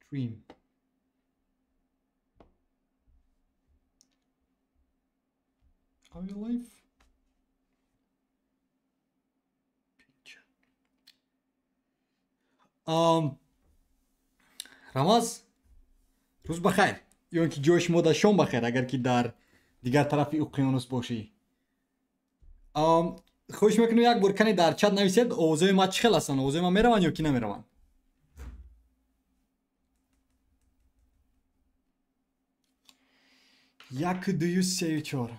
Stream. Are we live? Рамаз, рӯз бахайр, ё ин ки ҷои шумо дар шом бахайр, агар ки дар дигар тарафи уқёнус бошӣ. Хоҳиш мекунам, як бор кане дар чат нависед, овозҳои ма чӣ хел ҳастанд, овозҳои ма мераванд ё ки намераванд? Як, дую, сею, чор.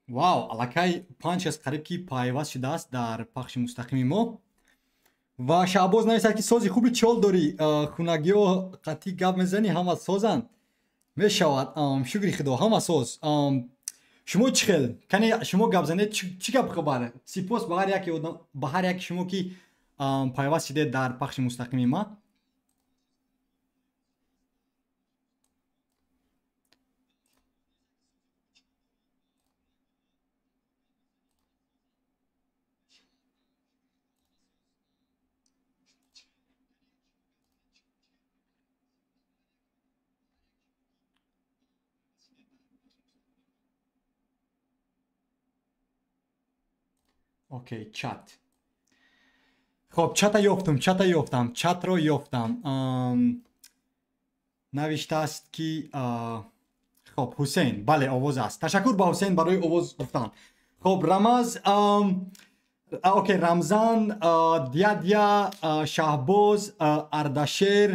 Вау, аллакай 5 кас қариб ки пайваст шудааст дар пахши мустақими мо. Ва Шаҳбоз нависад, ки сози хуби чол дорӣ, хунагиҳо қатъӣ гап мезанӣ, ҳама созанд. Мешавад, шукри худо, ҳама соз. Шумо чӣ хел? Кане шумо гап занед, чӣ гап хабар? Сипос ба ҳар яке шумо, ки пайваст шудед дар пахши мустақими ма. Окей, чат. Хоб, чата ёфтам, чата ёфтам, чатро ёфтам. Навиштааст, ки хоб, Ҳусейн, бале, овоз аст. Ташаккур ба Ҳусейн барои овоз гуфтан. Хоб, Рамаз, окей, Рамзан, Дядя, Шаҳбоз, Ардашер,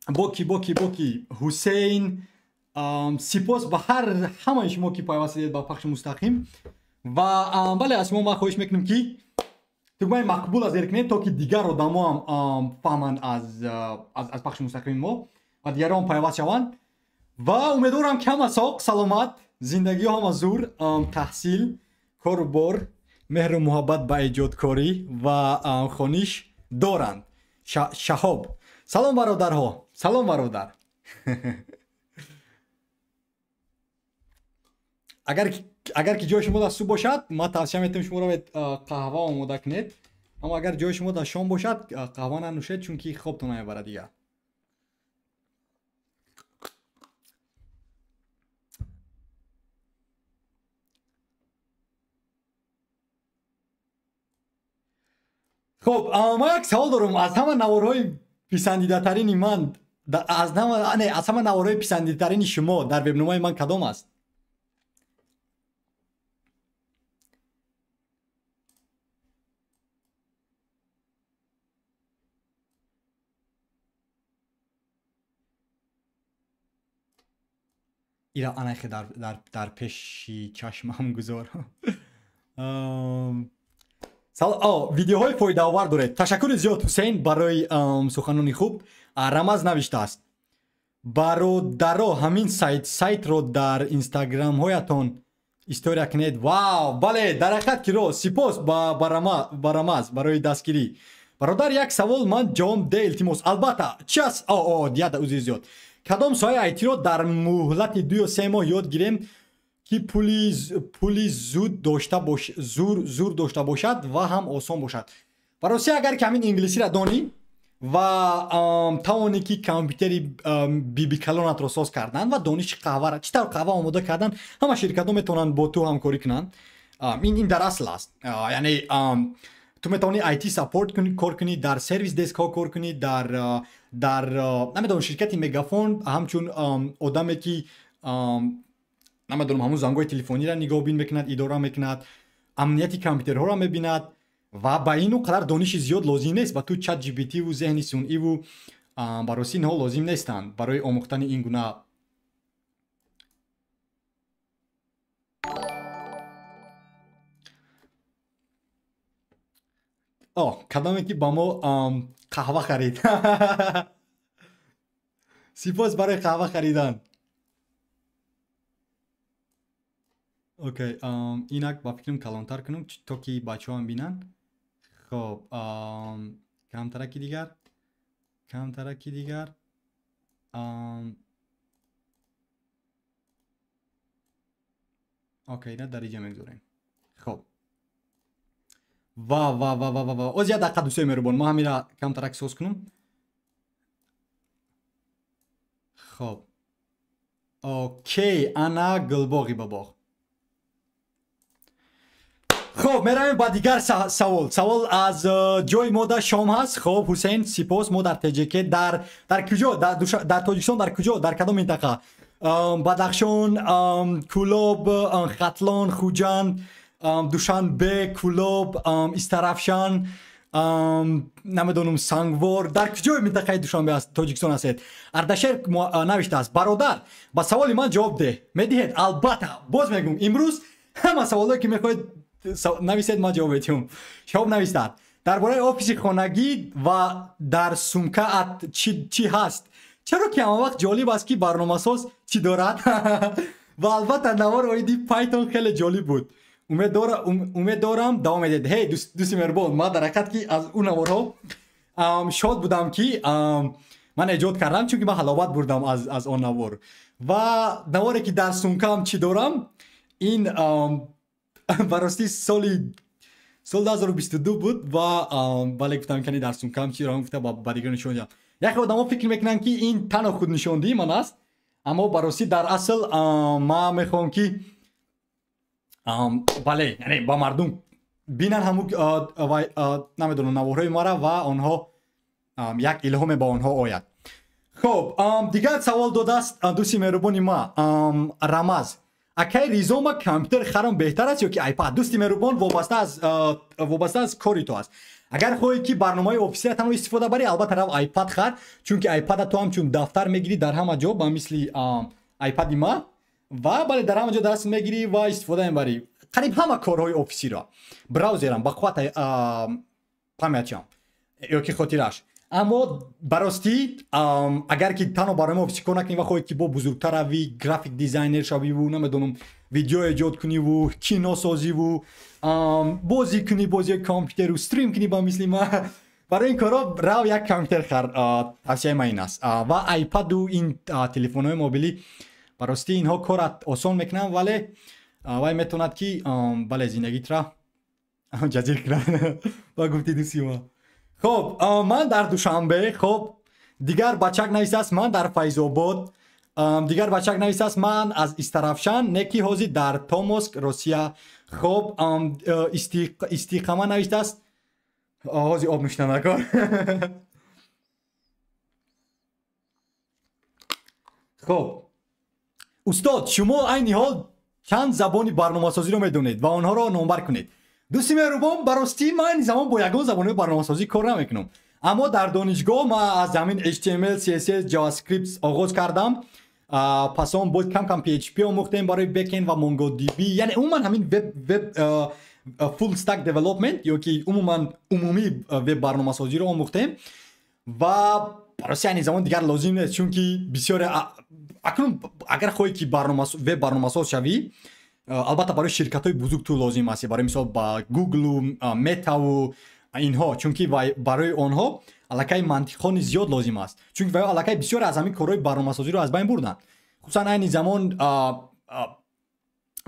боки, боки, боки, Ҳусейн, сипос ба ҳар ҳамаи шумо, ки пайваст шудед ба пахши мустақим. Ва бале, аз шумо ман хоҳиш мекунам, ки тугмаи мақбула зер кунед, то ки дигар одамо ҳам фаҳманд аз пахши мустақими мо ва дигарон пайваст шаванд. Ва умедворам, ки ҳама соқ саломат, зиндагиҳо ҳама зур, таҳсил, кору бор, меҳру муҳаббат ба эҷодкорӣ ва хониш доранд. Шаҳоб, салом, бародарҳо, салом, бародар. Агар ки ҷои шумо дар субҳ бошад, ман тавсия метавонам, шумо равед қаҳва омода кунед, аммо агар ҷои шумо дар шом бошад, қаҳва нанӯшед, чунки хобтон намебарад дигар. Хоб, ман як савол дорам. Аз ҳама наворҳои писандидатарини ман, аз ҳама, не, аз ҳама наворҳои писандидатарини шумо дар вебномаи ман кадом аст? Ира анахе дар пеши чашмам гузор. Видеоҳои фоидаовар доред. Ташаккури зиёд, Ҳусейн, барои суханони хуб. Рамаз навиштааст: бародаро, ҳамин сайтро дар инстаграмҳоятон история кунед. Вау, бале, дар ҳақиқат ки рост. Сипос ба Рамаз барои дастгирӣ. Бародар, як савол, ман ҷавоб де, илтимос. Албатта, чи аст? О, дияда, узри зиёд. Кадом соҳаи айтиро дар муҳлати 2 ё 3 моҳ ёд гирем, ки пули зуд дошта бош, зур дошта бошад ва ҳам осон бошад? Ба ростӣ, агар ки ҳамин инглисиро донӣ ва тавонӣ, ки компютери бибикалонатро соз кардан ва дониши қаҳвара, чӣ тавр қаҳва омода кардан, ҳама ширкатҳо метавонанд бо ту ҳамкорӣ кунанд. Ин дар асл аст, яъне ту метавонӣ IT support кор кунӣ, дар service desk ҳо кор кунӣ, дар намедонам, ширкати Мегафон ҳамчун одаме, ки намедонам, ҳамун зангҳои телефониро нигоҳбин мекунад, идора мекунад, амнияти компютерҳоро мебинад. Ва ба ину қадар дониши зиёд лозим нест ба ту. Чат GPT-ву зеҳни сунъиву ба ростӣ инҳо лозим нестанд барои омӯхтани ин гуна. О, кадоме ки ба мо қаҳва харид, сипос барои қаҳва харидан. Окей, инак ба фикрам калонтар кунам, то ки бачаҳоам бинанд. Хоб, камтараки дигар, камтараки дигар. Окей, ина дар инҷа мегузорем. Хоб. Ва ва ва ва ва ва. Оз як дақиқа, дӯстои меҳрубон, ман ҳамира камтарак соз кунам. Хоб. Окей, ана гулбоғи ба боғ. Хоб, меравем ба дигар савол. Савол аз ҷои мо дар шом ҳаст. Хоб, Ҳусейн, сипос. Мо дар ТЖК, дар куҷо? Дар Тоҷикистон дар куҷо? Дар кадом минтақа? Бадахшон, Кӯлоб, Хатлон, Хуҷанд, Душанбе, Кӯлоб, Истарафшан, намедонам, Сангвор. Дар куҷои минтақаи Душанбе аст, Тоҷикистон ҳастед? Ардашер навиштааст: бародар, ба саволи ман ҷавоб деҳ. Медиҳед? Албатта, боз мегӯм, имрӯз ҳама саволое ки мехоҳед нависед, ман ҷавоб медиҳам. Шавоб навистад: дар бораи офиси хонагӣ ва дар сумкаат чӣ ҳаст? Чаро ки ҳама вақт ҷолиб аст, ки барномасоз чӣ дорад. Ва албатта навор оиди Python хеле ҷолиб буд. Умед дорам давом медиҳед. Ҳей, дӯсти меҳрубон, ман дар ҳақиқат ки аз ӯ наворҳо шод будам, ки ман эҷод кардам, чунки ман ҳаловат бурдам аз он навор. Ва наворе ки дар сумкаам чӣ дорам, ин ба ростӣ соли 2022 буд ва бале, гуфтам, кани дар сумкаам чӣ дорам, гуфта ба дигарон нишон диҳам. Яке одамо фикр мекунанд, ки ин танҳо худнишондиҳии ман аст, аммо ба ростӣ дар асл ман мехоҳам, ки бале, яъне ба мардум бинанд ҳамун, намедонам, наворҳои мара ва онҳо як илҳоме ба онҳо ояд. Хоб, дигар савол додааст дӯсти меҳрубони ма Рамаз: акай Ризо, ма компютер харам беҳтар аст ё ки iPad? Дӯсти меҳрубон, вобаста аз кори ту аст. Агар хоҳӣ, ки барномаи офисия танҳо истифода барӣ, албатта рав iPad хар, чунки iPad ту ҳамчун дафтар мегирӣ дар ҳама ҷо, ба мисли iPad-и ма, ва бале, дар ҳама ҷо даст мегирӣ ва истифода мебарӣ қариб ҳама корҳои офисиро. Браузерам ба қувват памятчам ё ки хотираш. Аммо ба ростӣ, агар ки танҳо барномаи офисӣ кор накунӣ ва хоҳӣ, ки бо бузургтар равӣ, график дизайнер шавиву, намедонам, видео эҷод куниву, кино созиву, бозӣ кунӣ, бозии компютеру стрим кунӣ ба мисли ма, барои ин корҳо рав як компютер хар, тавсияи ман ин аст. Ва iPad-у ин телефонҳои мобилӣ, ба ростӣ, инҳо корат осон мекунанд, вале вай метавонад, ки бале, зиндагитра ҷазир кунад, ба гуфти дӯсти ма. Хоб, ман дар Душанбе. Хоб, дигар бачак нависааст: ман дар Файзобод. Дигар бачак нависааст: ман аз Истарафшан, не ки ҳозир дар Томск, Россия. Хоб, Истиқама навиштааст. Ҳозир об нӯшидан накор. Хоб, устод, шумо айни ҳол чанд забони барномасозиро медонед ва онҳоро номбар кунед? Дӯсти меҳрубон, ба ростӣ ман айни замон бо ягон забонҳои барномасозӣ кор намекунам, аммо дар донишгоҳ ман аз ҳамин HTML, CSS, JavaScript оғоз кардам. Пас он боз кам кам PHP омӯхтем барои backend ва MongoDB, яъне умуман ҳамин веб full stack development ё ки умуман умумӣ веб барномасозиро омӯхтем. Ва бароси айни замон дигар лозим нест, чунки бисёре акнун агар хоҳӣ, ки веб барномасоз шавӣ, албатта барои ширкатҳои бузург ту лозим аст, барои мисол ба Гуглу Метаву инҳо, чунки барои онҳо аллакай мантиқхони зиёд лозим аст, чунки вай аллакай бисёре аз ҳамин корҳои барномасозиро аз байн бурданд. Хусусан айни замон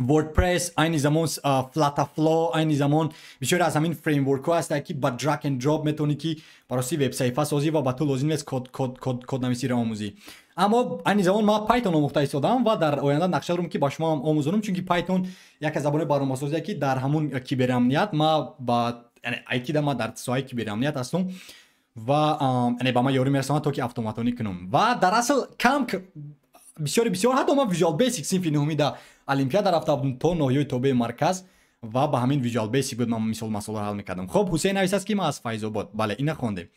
WordPress, айни замон FlutterFlow, айни замон бисёре аз ҳамин фреймворкҳо ҳастанд, ки ба drag and drop метавонӣ, ки барости вебсаҳифа созӣ ва ба ту лозим нест коднависиро омӯзӣ. Аммо айни замон ман Python омӯхта истодам ва дар оянда нақша дорам, ки ба шумо ҳам омӯзонам, чунки Python як аз забонҳои барномасозие, ки дар ҳамун киберамният ма ба яъне IT да ма дар соҳаи киберамният ҳастам ва яъне ба ман ёрӣ мерасонад, то ки автоматонӣ кунам. Ва дар асл кам бисёри бисёр, ҳатто ман Visual Basic синфи нуҳумӣ да олимпиада рафта будам то ноҳияи тобеи марказ ва ба ҳамин Visual Basic буд, ман мисол масъаларо ҳал мекардам. Хоб, Ҳусейн нависааст, ки ман аз Файзобод. Бале, ина хондем.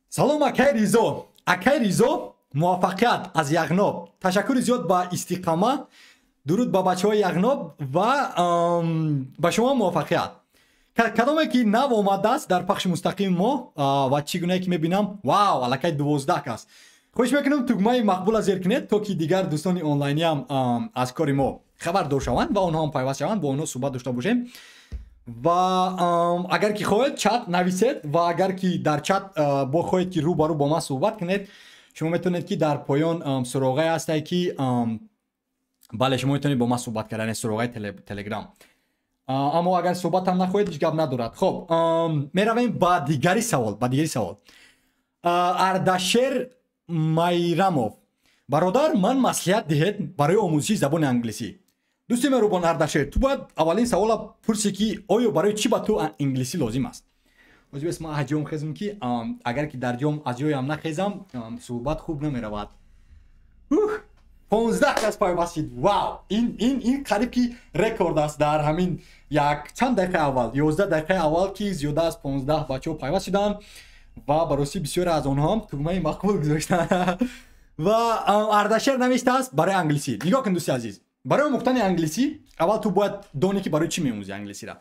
Салом, акай Ризо. Акай Ризо, муваффақият аз Яғноб. Ташаккури зиёд ба Истиқама. Дуруд ба бачаҳои Яғноб ва ба шумо муваффақият. Кадоме ки нав омадааст дар пахши мустақими мо ва чӣ гунае ки мебинам, вау, аллакай 12 кас. Хоҳиш мекунам, тугмаи мақбула зер кунед, то ки дигар дӯстони онлайниам аз кори мо хабардор шаванд ва онҳо ҳам пайваст шаванд, бо онҳо суҳбат дошта бошем. Ва агар ки хоҳед, чат нависед, ва агар ки дар чат бо хоҳед ки рӯ ба рӯ бо ман суҳбат кунед, шумо метавонед ки дар поён суроғае ҳастае ки, бале, шумо метавонед бо ман суҳбат кардан, яъне суроғаи Телеграм. Аммо агар суҳбатам нахоҳед, ҳеҷ гап надорад. Хоб, меравем ба дигари савол, ба дигари савол. Ардашер Майрамов: бародар, ман маслиҳат диҳед барои омӯзиши забони англисӣ. Дӯсти меҳрубон Ардашер, ту бояд аввалин савола пурсӣ, ки оё барои чӣ ба ту англисӣ лозим аст. Озибес, ман аз ҷом хезм, ки агар ки дар ҷом аз ҷоям нахезам, суҳбат хуб намеравад. 15 кас пайваст шид. Вау, ин қариб ки рекорд аст дар ҳамин як чанд дақиқаи аввал, 11 дақиқаи аввал, ки зиёда аз 15 бачаҳо пайваст шуданд ва ба ростӣ бисёре аз онҳо тугмаи мақбул гузоштанд. Ва Ардашер навиштааст: барои англисӣ. Нигоҳ кун, дӯсти азиз, барои омӯхтани англисӣ аввал ту бояд донӣ, ки барои чӣ меомӯзӣ англисира.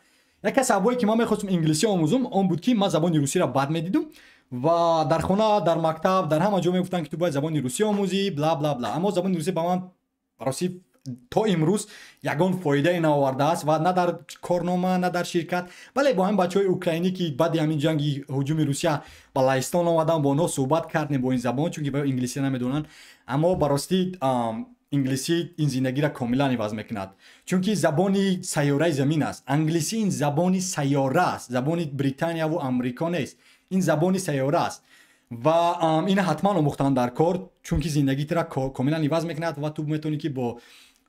Яке аз сабабҳое, ки ман мехостум инглисӣ омӯзум, он буд, ки ман забони русиро бад медидум ва дар хона, дар мактаб, дар ҳама ҷо мегуфтанд, ки ту бояд забони русӣ омӯзӣ, бла бла бла. Аммо забони русӣ ба ман ростӣ то имрӯз ягон фоидае наовардааст, ва на дар корнома, на дар ширкат. Бале, бо ҳамин бачаҳои украинӣ, ки баъди ҳамин ҷанги ҳуҷуми Русия ба Лаҳистон омаданд, бо онҳо суҳбат кардем бо ин забон, чунки ба инглисӣ намедонанд. Аммо ба ростӣ инглисӣ ин зиндагиро комилан иваз мекунад, чунки забони сайёраи замин аст. Англисӣ ин забони сайёра аст, забони Британияву Амрико нест, ин забони сайёра аст. Ва ина ҳатман омӯхтан дар кор, чунки зиндагитро комилан иваз мекунад ва ту метавонӣ, ки бо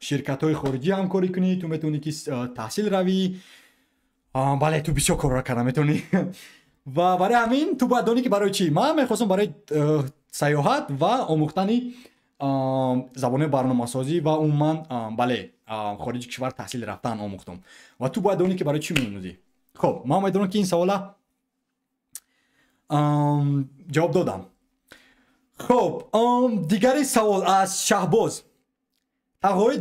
ширкатҳои хориҷӣ ҳамкорӣ кунӣ, ту метавонӣ, ки таҳсил равӣ. Бале, ту бисёр корро карда метавонӣ. Ва барои ҳамин ту бояд донӣ, ки барои чӣ. Ман мехостам барои сайёҳат ва омӯхтани забони барномасозӣ ва умуман, бале, хориҷи кишвар таҳсил рафтан омӯхтам. Ва ту бояд донӣ, ки барои чӣ меомӯзӣ. Хоб, ман умедворам, ки ин савола ҷавоб додам. Хоб, дигари савол аз Шаҳбоз: тағоӣ,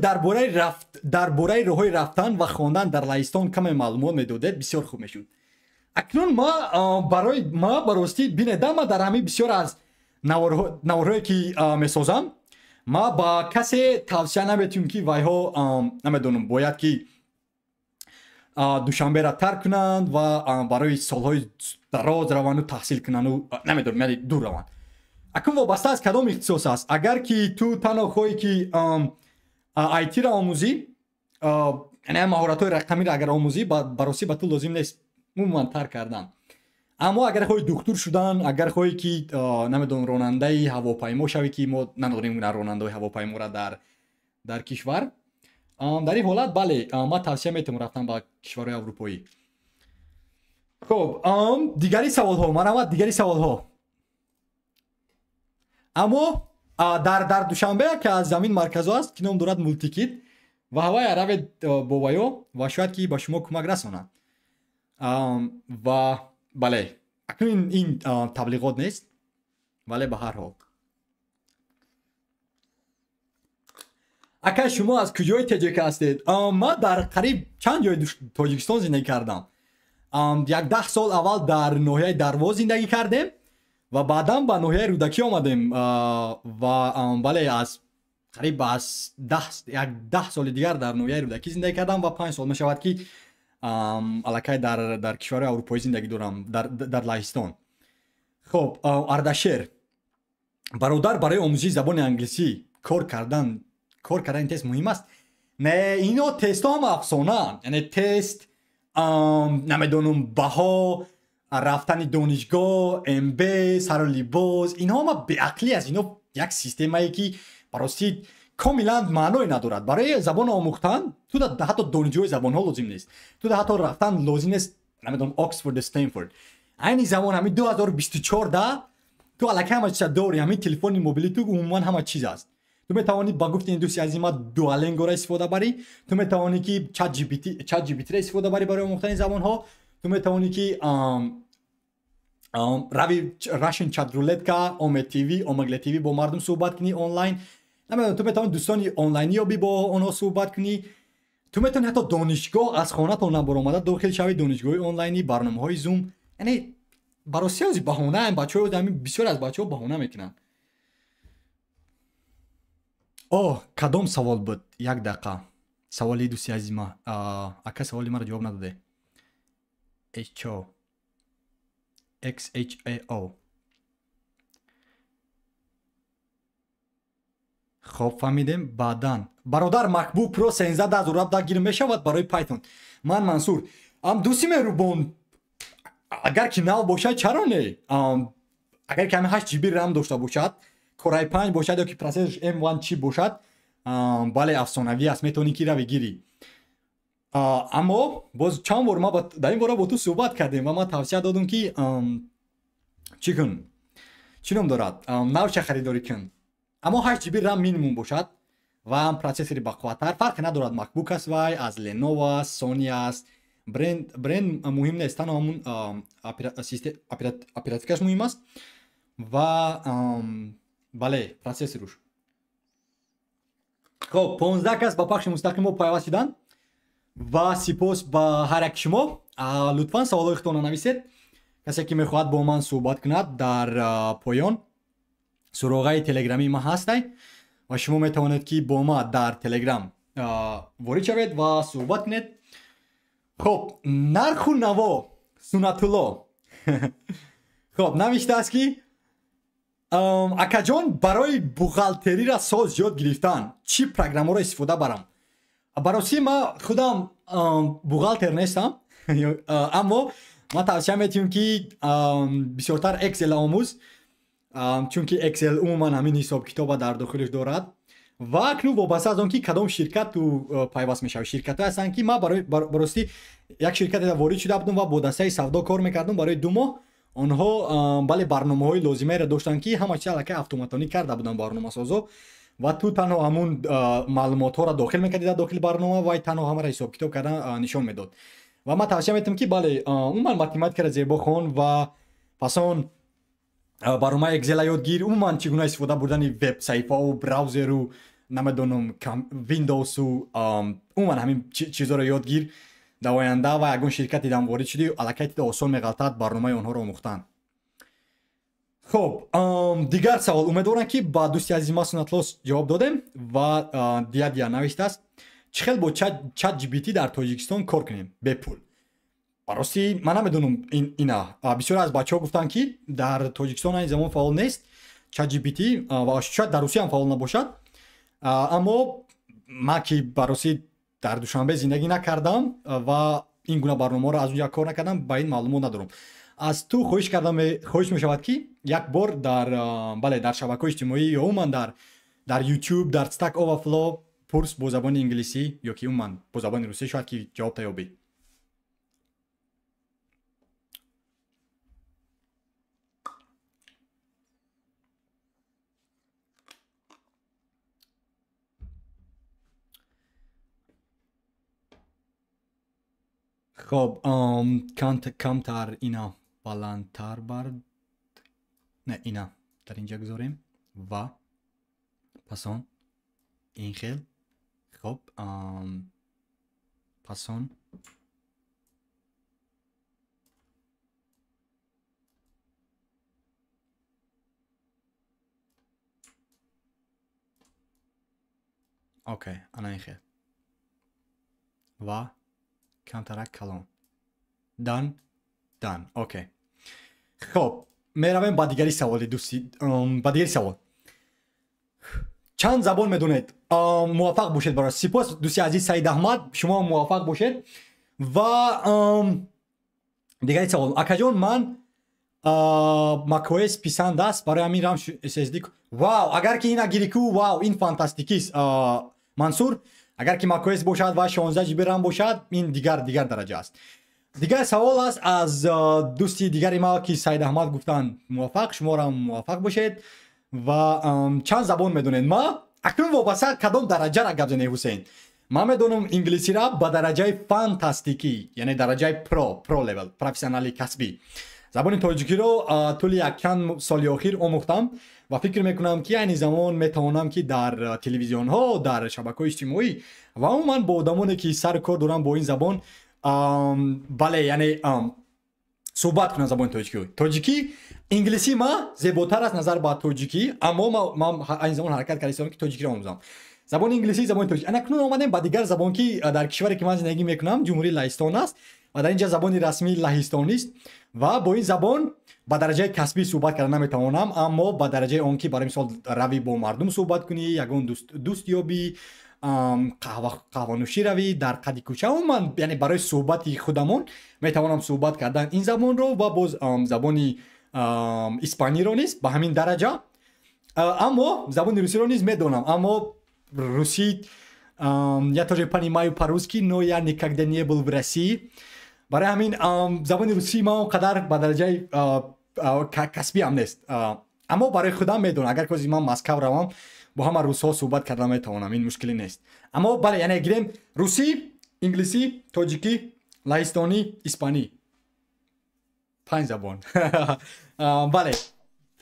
дар бораи роҳҳои рафтан ва хондан дар Лаҳистон каме маълумот медодед, бисёр хуб мешуд. Акнун ма барои ма ба ростӣ бинедам, ма дар ҳамин бисёр аз наворҳое, ки месозам, ма ба касе тавсия наметиҳам, ки вайҳо, намедонам, бояд ки Душанберо тарк кунанд ва барои солҳои дароз раванду таҳсил кунанду, намедонам, яъне дур раванд. Акнун вобаста аз кадом ихтисос аст. Агар ки ту танҳо хоҳӣ, ки IT-ро омӯзӣ, яъне маҳоратҳои рақамиро агар омӯзӣ, ба ростӣ ба ту лозим нест умуман тарк кардан. Аммо агар хоҳӣ духтур шудан, агар хоҳӣ, ки, намедонам, ронандаи ҳавопаймо шавӣ, ки мо надорем ронандаҳои ҳавопайморо дар кишвар, дар ин ҳолат, бале, ман тавсия метавонам рафтан ба кишварҳои аврупоӣ. Хуб, дигари саволҳо, марҳамат, дигари саволҳо. Аммо дар Душанбе яке аз замин марказҳо аст, ки ном дорад Мултикит, ва ҳавай равед бо ваё ва шояд ки ба шумо кӯмак расонад. Ва бале, акнун ин таблиғот нест, вале ба ҳар ҳол. Ака, шумо аз куҷои ТҶК ҳастед? Ман дар қариб чанд ҷои Тоҷикистон зиндагӣ кардам. Як 10 сол аввал дар ноҳияи Дарвоз зиндагӣ кардем ва баъдан ба ноҳияи Рӯдакӣ омадем. Ва бале, аз қариб аз як 10 соли дигар дар ноҳияи Рӯдакӣ зиндагӣ кардам ва 5 сол мешавад, ки аллакай дар кишварҳои аврупоӣ зиндагӣ дорам, дар Лаҳистон. Хоб, Ардашер бародар: барои омӯзиши забони англисӣ кор кардани тест муҳим аст? Не, ино тестҳо ҳама афсонаанд. Яъне тест, намедонам, баҳо, рафтани донишгоҳ, МБ, сару либос, инҳо ҳама беақлӣ аст. Ино як системае, ки баростӣ комилан маъное надорад. Барои забон омӯхтан ту ҳатто донишгоҳи забонҳо лозим нест, ту ҳатто рафтан лозим нест, намедонам, Оксфорд, Стенфорд. Айни замон, ҳамин 2024 да, ту аллакай ҳама чиза дорӣ. Ҳамин телефони мобили ту умуман ҳама чиз аст. Ту метавонӣ, ба гуфти ин дӯсти азиз ман, Дуолингоро истифода барӣ, ту метавонӣ, ки Чат GPT-ро истифода барӣ барои омӯхтани забонҳо, ту метавонӣ, ки рави Russian Chat Roulette, Ome TV, Omegle TV, бо мардум суҳбат кунӣ онлайн. Намедонам, ту метавонӣ дӯстони онлайнӣ ёбӣ, бо онҳо суҳбат кунӣ. Ту метавонӣ ҳатто донишгоҳ аз хонатон набаромада дохил шавӣ, донишгоҳи онлайнӣ, барномаҳои Zoom. Яъне барои баҳона бачаҳо, бисёр аз бачаҳо баҳона мекунанд. О, кадом савол буд? Як дақиқа. Саволи дӯсти азизи ма. Ака, саволи маро ҷавоб надоде. HO XHAO. Хоб, фаҳмидем. Баъдан, бародар, MacBook Pro 13 гир мешавад барои Python? Ман Мансур. Ам дӯсти меҳрубон, агар ки нав бошад, чаро не? Агар ки ҳамин 8 GB RAM дошта бошад, Core i5 бошад ё ки процессорш M1 чип бошад, бале, афсонавӣ аст, метавонӣ ки рави гирӣ. Аммо боз чанд бор ма дар ин бора бо ту суҳбат кардем ва ман тавсия додам, ки чӣ кун, чӣ ном дорад, навча харидорӣ кун, аммо 8 GB RAM минимум бошад ва ҳам процессори бақувваттар. Фарқе надорад, MacBook аст вай аз Lenovo аст, Sony аст, бренд муҳим нест, танҳо ҳамун оперативкаш муҳим аст ва бале, процессоруш. Хоб, 15 кас ба пахши мустақим мо пайваст шуданд ва сипос ба ҳар яки шумо. Лутфан саволҳои худтонро нависед. Касе ки мехоҳад бо ман суҳбат кунад, дар поён суроғаи телеграмии ман ҳастай ва шумо метавонед, ки бо ма дар Телеграм ворид шавед ва суҳбат кунед. Хоб, нарху наво Сунатулло, хоб, навиштааст, ки акаҷон, барои бухгалтериро соз ёд гирифтан чӣ программаро истифода барам? Баросӣ, ман худам бухгалтер нестам, аммо ман тавсия метиҳам, ки бисёртар Excel омӯз, чунки Excel умуман ҳамин ҳисобкитоба дар дохилаш дорад. Ва акнун вобаста аз он ки кадом ширкат ту пайваст мешавӣ. Ширкатҳое ҳастанд, ки ман баростӣ як ширкате ворид шуда будам ва бо дастаи савдо кор мекардам барои 2 моҳ. Онҳо, бале, барномаҳои лозимаеро доштанд, ки ҳама чиз аллакай автоматонӣ карда буданд барномасозо, ва ту танҳо ҳамун маълумотҳоро дохил мекардӣ дар дохили барнома, вай танҳо ҳамаро ҳисобкитоб кардан нишон медод. Ва ман тавсия метиҳам, ки бале, умуман математикаро зебо хон ва пас он барномаи Excel ёд гир, умуман чӣ гуна истифода бурдани веб-саҳифау браузеру, намедонам, Windowсу, умуман ҳамин чизҳоро ёд гир. Дар оянда ва ягон ширкате дам ворид шудӣ, аллакай тида осон меғалтад барномаи онҳоро омӯхтан. Хоб, дигар савол. Умедворам, ки ба дӯсти азизи ма Сунатулло ҷавоб додем. Ва дия дия навиштааст: чӣ хел бо Chat GPT дар Тоҷикистон кор кунем бепул? Барости, ман намедонам ина. Бисёре аз бачаҳо гуфтанд, ки дар Тоҷикистон айни замон фаъол нест Chat GPT ва шояд дар Русия ҳам фаъол набошад, аммо ман ки барости дар Душанбе зиндагӣ накардам ва ин гуна барномаҳоро аз унҷа кор накардам, ба ин маълумот надорам. Аз ту хоҳиш кардам, хоҳиш мешавад, ки як бор дар, бале, дар шабакаҳои иҷтимоӣ ё умуман дар YouTube, дар Stack Overflow пурс бо забони инглисӣ ё ки умуман бо забони русӣ, шояд ки ҷавоб таёбӣ. Хоб, камтар ина баландтар бар, не, ина дар инҷа гузорем ва пас он ин хел. Хоб, пас он окей, ана ин хел ва камтарак калон. Done, done, окей. Хоб, меравем ба дигари саволи дӯсти, ба дигари савол. Чанд забон медонед? Муваффақ бошед бародар. Сипос, дӯсти азиз Саид Аҳмад, шумо муваффақ бошед. Ва дигари савол: акаҷон, ман macOS писанд аст, барои ҳамин RAM SSD. Вау, агар ки ина гирӣ ку, вау, ин фантастикист, Мансур. Агар ки macOS бошад ва 16 GB RAM бошад, ин дигар дараҷа аст. Дигар савол аст аз дӯсти дигари ма, ки Саид Аҳмад гуфтанд. Муваффақ, шуморо муваффақ бошед. Ва чанд забон медонед? Ма акнун вобаста кадом дараҷаро гап занед, Ҳусейн. Ман медонам инглисиро ба дараҷаи фантастикӣ, яъне дараҷаи pro level, профессионали, касбӣ. Забони тоҷикиро тӯли якчанд соли охир омӯхтам ва фикр мекунам, ки айни замон метавонам, ки дар телевизионҳо, дар шабакаҳои иҷтимоӣ ва умуман бо одамоне ки сару кор дорам бо ин забон, бале, яъне Суҳбат кунам забони тоҷикӣ. Тоҷикӣ, инглисӣ ма зеботар аст назар ба тоҷикӣ, аммо ман айни замон ҳаракат карда ки тоҷикиро омӯзам. Забони инглисӣ, забони тоҷикӣ. Анакнун омадем ба дигар забон, ки дар кишваре ки ман зиндагӣ мекунам, Ҷумҳурии Лаҳистон аст ва дар ин ҷа забони расмии лаҳистонист ва бо ин забон ба дараҷаи касбӣ суҳбат карда наметавонам, аммо ба дараҷаи он ки барои мисол равӣ, бо мардум суҳбат кунӣ, ягон дӯст ёбӣ, қаҳванӯшӣ равӣ, дар қади кӯча, умуман, яъне барои суҳбати худамон метавонам суҳбат кардан ин забонро ва боз забони испаниро низ ба ҳамин дараҷа. Аммо забони русиро низ медонам, аммо русӣ я тоже понимаю по-русски, но я никогда не был в России. Барои ҳамин забони русӣ ман он қадар ба дараҷаи касбиам нест, аммо барои худам медонам. Агар кози ман Москав равам, бо ҳама русҳо суҳбат карда метавонам, ин мушкилӣ нест. Аммо бале, яъне гирем русӣ, инглисӣ, тоҷикӣ, лаҳистонӣ, испанӣ, панҷ забон. Бале,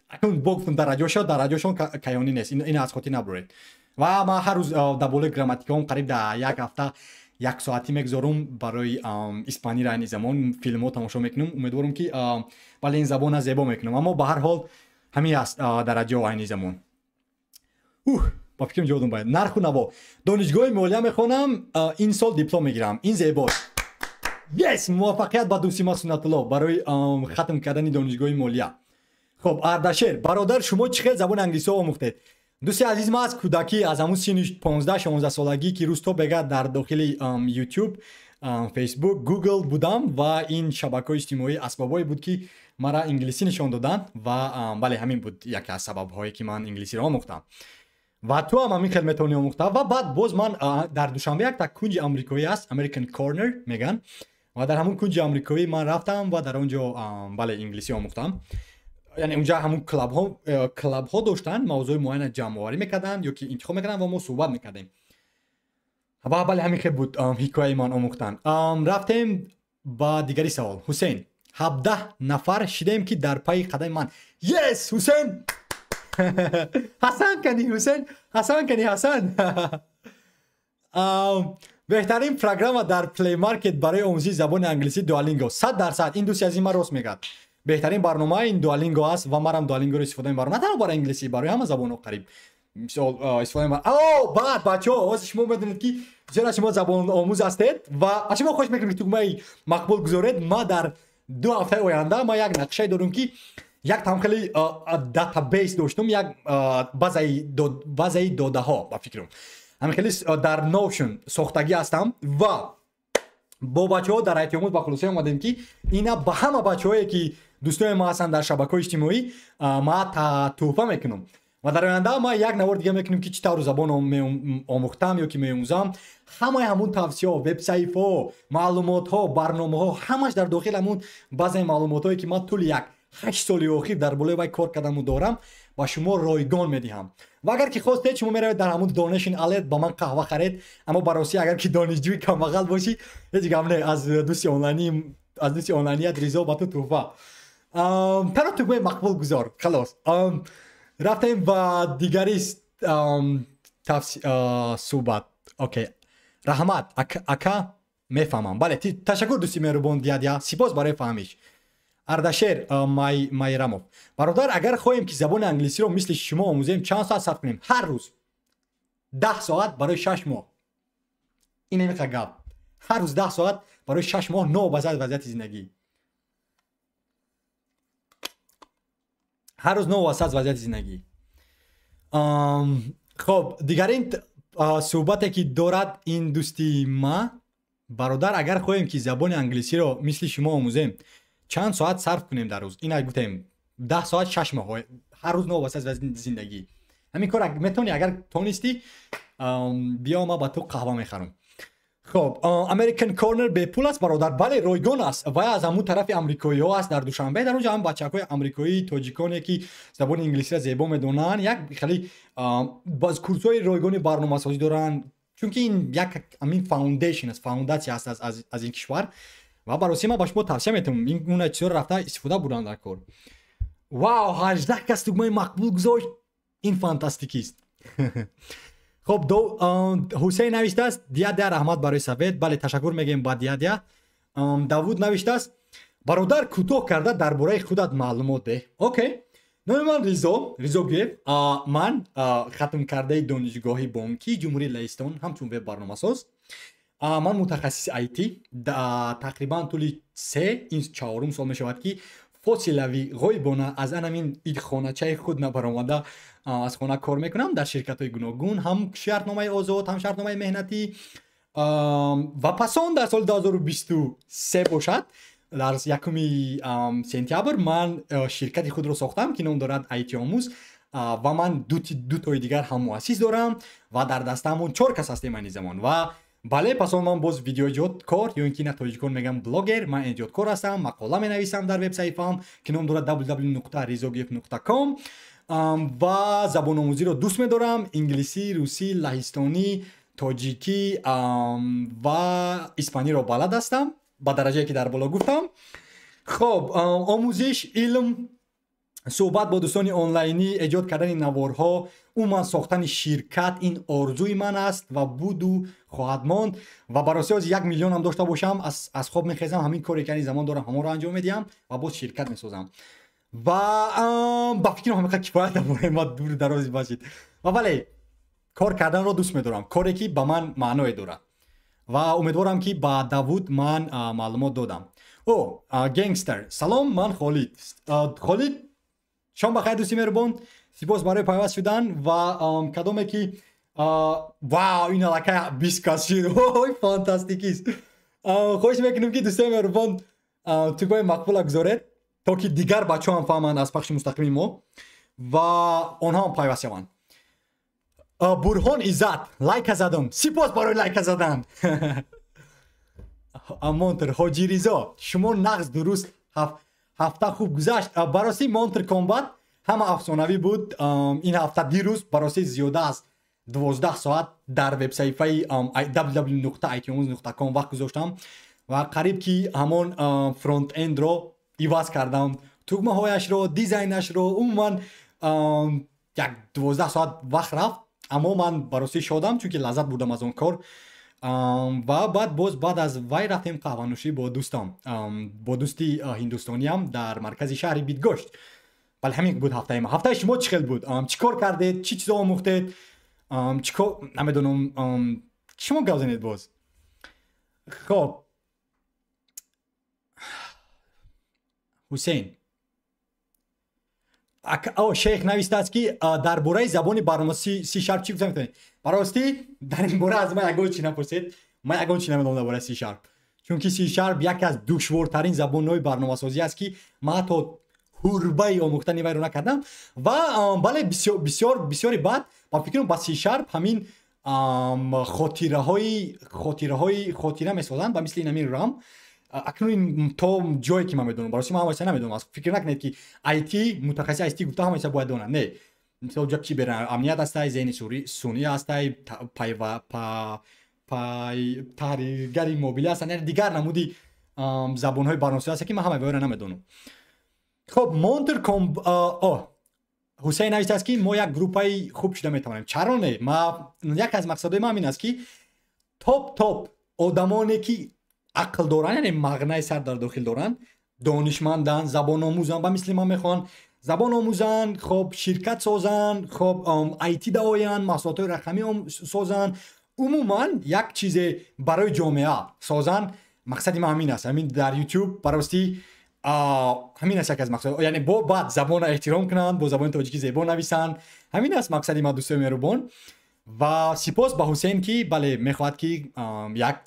акнун бо гуфтам, дараҷошо, дараҷошон каёнӣ нест, ин аз хотир набуред. Ва ман ҳар рӯз дар болои грамматикаом қариб дар як ҳафта як соатӣ мегузорум барои испанира. Айни замон филмҳо тамошо мекунам, умедворам ки бале, ин забона зебо мекунам. Аммо ба ҳар ҳол ҳамин аст дараҷао айни замон. Ба фикрам, ҷавобдон бояд. Нарху наво. Донишгоҳи молия мехонам, ин сол диплом мегирам. Ин зебост. Yes, муваффақият ба дӯсти ма Суннатулло барои хатм кардани донишгоҳи молия. Хоб, Ардашер бародар, шумо чӣ хел забони англисиҳо омӯхтед? Дӯсти азиз, ман аз кӯдакӣ, аз ҳамун синни 15-16 солагӣ, ки рӯз то бега дар дохили YouTube, Facebook, Google будам ва ин шабакаҳои иҷтимоӣ асбобҳое буд, ки мара инглисӣ нишон доданд. Ва бале, ҳамин буд яке аз сабабҳое, ки ман инглисиро омӯхтам ва ту ҳам ҳамин хел метавонӣ омӯхта. Ва баъд боз ман дар Душанбе якта кунҷи амрикоӣ аст, American Corner меган, ва дар ҳамун кунҷи амрикоӣ ман рафтам ва дар он ҷо бале, инглисӣ омӯхтам. Яъне унҷа ҳамун клубҳо доштанд, мавзӯи муайяна ҷамъоварӣ мекарданд ё ки интихоб мекарданд ва мо суҳбат мекардем. Ва бале, ҳамин хел буд ҳикояи ман омӯхтан. Рафтем ба дигари савол. Ҳусейн, 17 нафар шидем, ки дар пайи қадами ман. Yes, Ҳусейн, Ҳасан кани, Ҳусейн, Ҳасан кани, Ҳасан. Беҳтарин программа дар Play Market барои омӯзиши забони англисӣ Duolingo, 100%. Ин дӯсти азизи ман рост мегӯяд, беҳтарин барнома ин Duolingo аст ва манам Duolingo-ро истифода мебарам, на танҳо барои англисӣ, барои ҳама забонҳо қариб мисол истифода мебарам. О, баъд, бачаҳо, ҳозир шумо медонед, ки бисёр шумо забономӯз ҳастед ва аз шумо хоҳиш мекунем, ки тугмаи мақбул гузоред. Ма дар 2 ҳафтаи оянда ма як нақшае дорем, ки як там хеле database доштум, як базаи додаҳо, ба фикрам, ҳамин хеле дар Notion сохтагӣ ҳастам ва бо бачаҳо дар ҳайати ба хулоса омадем, ки ина ба ҳама бачаҳое, ки дӯстони ма ҳастанд дар шабакаҳои иҷтимоӣ, ма тӯҳфа мекунам. Ва дар оянда ма як навор дига мекунем, ки чӣ тавр забон омӯхтам ё ки меомӯзам. Ҳамаи ҳамун тавсияҳо, вебсайфҳо, маълумотҳо, барномаҳо, ҳамаш дар дохили ҳамун базаи маълумотҳое, ки ман тӯли як 8 соли охир дар болои вай кор кардаму дорам, ба шумо ройгон медиҳам. Ва агар ки хостед, шумо меравед дар ҳамун Donation Alert, ба ман қаҳва харед. Аммо ба ростӣ, агар ки донишҷӯи камбағал бошӣ, ҳеҷ гап не, аз дӯсти онлайнӣ, аз дӯсти онлайният Ризо ба ту тӯҳфа. Танҳо тугмаи мақбул гузор, халос. Рафтем ба дигари суҳбат. Окей, раҳмат, ака, мефаҳмам. Бале, ташаккур, дӯсти меҳрубон Дядя, сипос барои фаҳмиш. Ардашер Майрамов бародар, агар хоҳем, ки забони англисиро мисли шумо омӯзем, чанд соат сарф кунем? Ҳар рӯз 10 соат барои 6 моҳ. Ин ҳамиқа гап. Ҳар рӯз 10 соат барои 6 моҳ, новобаста аз вазъияти зиндагӣ. Ҳар рӯз, новобаста аз вазъияти зиндагӣ. Хоб, дигарин суҳбате, ки дорад ин дӯсти ма: бародар, агар хоҳем, ки забони англисиро мисли шумо омӯзем, чанд соат сарф кунем дар рӯз? Ина гуфтем, 10 соат, 6 моҳ, ҳар рӯз, новобаста аз вазъияти зиндагӣ. Ҳамин кор метавонӣ. Агар тонистӣ, биё, ма ба ту қаҳва мехарам. Хоб, American Corner бепул аст, бародар? Бале, ройгон аст ва аз ҳамун тарафи амрикоиҳо аст дар Душанбе. Дар онҷо ҳам бачакҳои амрикоӣ, тоҷиконе, ки забони инглисиро зебо медонанд, як хеле боз курсҳои ройгони барномасозӣ доранд, чунки ин як ҳамин foundation аст, фаундатсия аст аз ин кишвар. Ва ба ростӣ ман ба шумо тавсия метавонам ин гуна чизҳоро рафта истифода бурдан дар кор. Вау, 18 кас тугмаи мақбул гузошт, ин фантастикист. Хоб, Ҳусейн навиштааст: Дядя, раҳмат барои совет. Бале, ташаккур мегӯем ба дядя. Давуд навиштааст: Бародар, кӯтоҳ карда дар бораи худат маълумот деҳ. Окей. Номи ман Ризо, Ризо Гуев. Ман хатмкардаи Донишгоҳи бонкии Ҷумҳурии Лаҳистон ҳамчун веб барномасоз. Ман мутахассиси IT. Тақрибан тӯли се, ин чаҳорум сол мешавад, ки фосилавӣ, ғоибона, аз анамин хоначаи худ набаромада, аз хона кор мекунам дар ширкатҳои гуногун, ҳам шартномаи озод, ҳам шартномаи меҳнатӣ. Ва пас он дар соли 2023 бошад, дар 1 сентябр ман ширкати худро сохтам, ки ном дорад IT Омӯз, ва ман дутои дигар ҳам муассис дорам ва дар дастаамон чор кас ҳастем айни замон. Ва бале, пас он ман боз видеоэҷодкор, ё ин ки на тоҷикон мегӯям блогер, ман эҷодкор ҳастам, мақола менависам дар вебсаҳифаам, ки ном дорад www.rizogev.com, ва забономӯзиро дӯст медорам: инглисӣ, русӣ, лаҳистонӣ, тоҷикӣ ва испаниро балад ҳастам ба дараҷае, ки дар боло гуфтам. Хоб, омӯзиш, илм, суҳбат бо дӯстони онлайнӣ, эҷод кардани наворҳо, умуман сохтани ширкат — ин орзуи ман аст ва буду хоҳад монд. Ва бароси ҳозир 1 миллионам дошта бошам, аз хоб мехезам, ҳамин коре ки ани замон дорам, ҳамонро анҷом медиҳам ва боз ширкат месозам. Ва ба фикрам, ҳамиқадр кифоят дар бораи ма, дур дарози бошид. Ва бале, кор карданро дӯст медорам, коре ки ба ман маъное дорад. Ва умедворам, ки ба Давуд ман маълумот додам. О, Генгстер: «Салом, ман Холид». Холид, шом бахайр, дӯсти меҳрубон, сипос барои пайваст шудан. Ва кадоме ки, вау, ин аллакай 20 кас шуд, ой, фантастикист! Хоҳиш мекунем, ки дӯстои меҳрубон тугмаи мақбула гузоред, то ки дигар бачаҳо ҳам фаҳманд аз пахши мустақими мо ва онҳо ҳам пайваст шаванд. Бурҳон Иззат: «Лайка задам». Сипос барои лайка задан. Монтр Ҳоҷи Ризо: «Шумо нағз, дуруст, ҳафта хуб гузашт?» Барости, Монтр Комбат, ҳама афсонавӣ буд ин ҳафта. Дирӯз барости зиёда аз 12 соат дар вебсаҳифаи www.itomuz.com вақт гузоштам ва қариб ки ҳамон фронтендро иваз кардам, тугмаҳояшро, дизайнашро, умуман як 12 соат вақт рафт. Аммо ман барости шодам, чунки лаззат бурдам аз он кор. Ва баъд боз баъд аз вай рафтем қаҳванӯшӣ бо дӯстам, бо дӯсти ҳиндустониям дар маркази шаҳри Бидгошт. Бале, ҳамин буд ҳафтаи ма. Ҳафтаи шумо чӣ хел буд? Чӣ кор кардед? Чӣ чизо омӯхтед? Чӣ кор, намедонам, шумо гап занед боз. Хоб, Ҳусейн Шейх навистааст, ки дар бораи забони барнома C# чӣ гуфта метавонед? Баростӣ, дар ин бора аз ман ягон чӣ напурсед, ман ягон чӣ намедонам дар бораи C#, чунки C# яке аз душвортарин забонҳои барномасозӣ аст, ки ман ҳатто ҳурбаи омӯхтани вайро накардам. Ва бале, бисёр бисёри баъд ба фикрам ба C# ҳамин хотираҳои хотира месозанд, ба мисли ин ҳамин RAM. Акнун то ҷое ки ман медонам, бароси ман ҳамаша намедонам. Фикр накунед, ки IT, мутахассиси IT гуфта ҳамаша бояд донад. Не, мисол, ҷо кибер амният ҳастай, зеҳни сунъӣ ҳастай, таҳриргари мобилӣ ҳастанд, яъне дигар намуди забонҳои барномасозӣ ҳаста, ки ман ҳамаи вайро намедонам. Хоб, Монтер Ком, Ҳусейн навиштааст, ки мо як группаи хуб шуда метавонем. Чаро не? Ма як аз мақсадҳои ман ҳамин аст, ки топ топ одамоне, ки ақл доранд, яъне мағнаи сар дар дохил доранд, донишманданд, забономӯзанд, ба мисли ман мехоҳанд забон омӯзанд, хоб, ширкат созанд, хоб, IT даоянд, маҳсулотҳои рақамӣ созанд, умуман як чизе барои ҷомеа созанд. Мақсади ман ҳамин аст. Ҳамин дар YouTube баростӣ ҳамин аст як аз мақсад, яъне бо баъд забонро эҳтиром кунанд, бо забони тоҷикӣ зебо нависанд. Ҳамин аст мақсади ман, дӯстои меҳрубон. Ва сипос ба Ҳусейн, ки бале, мехоҳад, ки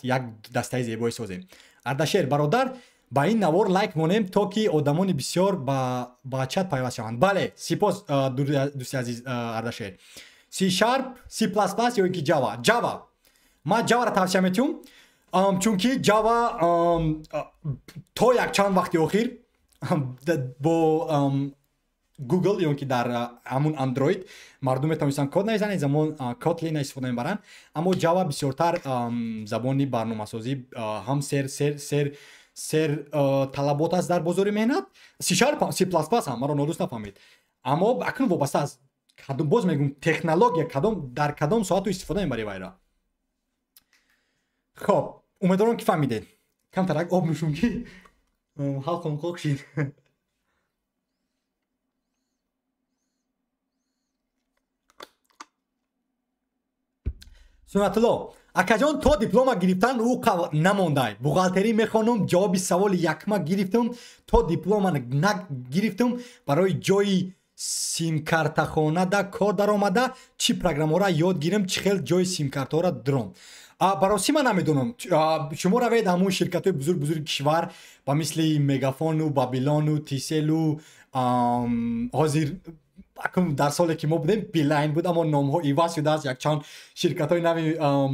як дастаи зебое созем. Ардашер: «Бародар, ба ин навор лайк монем, то ки одамони бисёр ба чат пайваст шаванд». Бале, сипос, дӯсти азиз Ардашер. C#, C++ ё ин ки Java? Java. Ман Javaро тавсия метиҳум, чунки Java то якчанд вақти охир бо Google ё ки дар ҳамун Android мардум метавонистанд код нависанд, ин замон Kotlin истифода мебаранд. Аммо Java бисёртар забони барномасозӣ ҳам сер сер сер сер талабот аст дар бозори меҳнат. C#, C++ ҳам, маро нодуруст нафаҳмед, аммо акнун вобаста аз кадом, боз мегӯм, технология, кадом дар кадом соату истифода мебарӣ вайра. Хоб, умедворам, ки фаҳмидед. Камтарак об нӯшум, ки Ҳалқом қоқ шид. Сунатулло акаҷон, то диплома гирифтан ӯ намондай. Бухгалтерӣ мехонум, ҷавоби саволи якма гирифтум, то диплома нагирифтум, барои ҷои симкартахонада кор даромада, чӣ программаҳоро ёд гирем, чӣ хел ҷои симкартаҳоро дуром? Баросӣ ман намедонам. Шумо равед ҳамун ширкатҳои бузург бузурги кишвар, ба мисли Мегафону, Бабилону, Тиселу, ҳозир дар соле ки мо будем Билайн буд, аммо номҳо иваз шудааст, якчанд ширкатҳои нави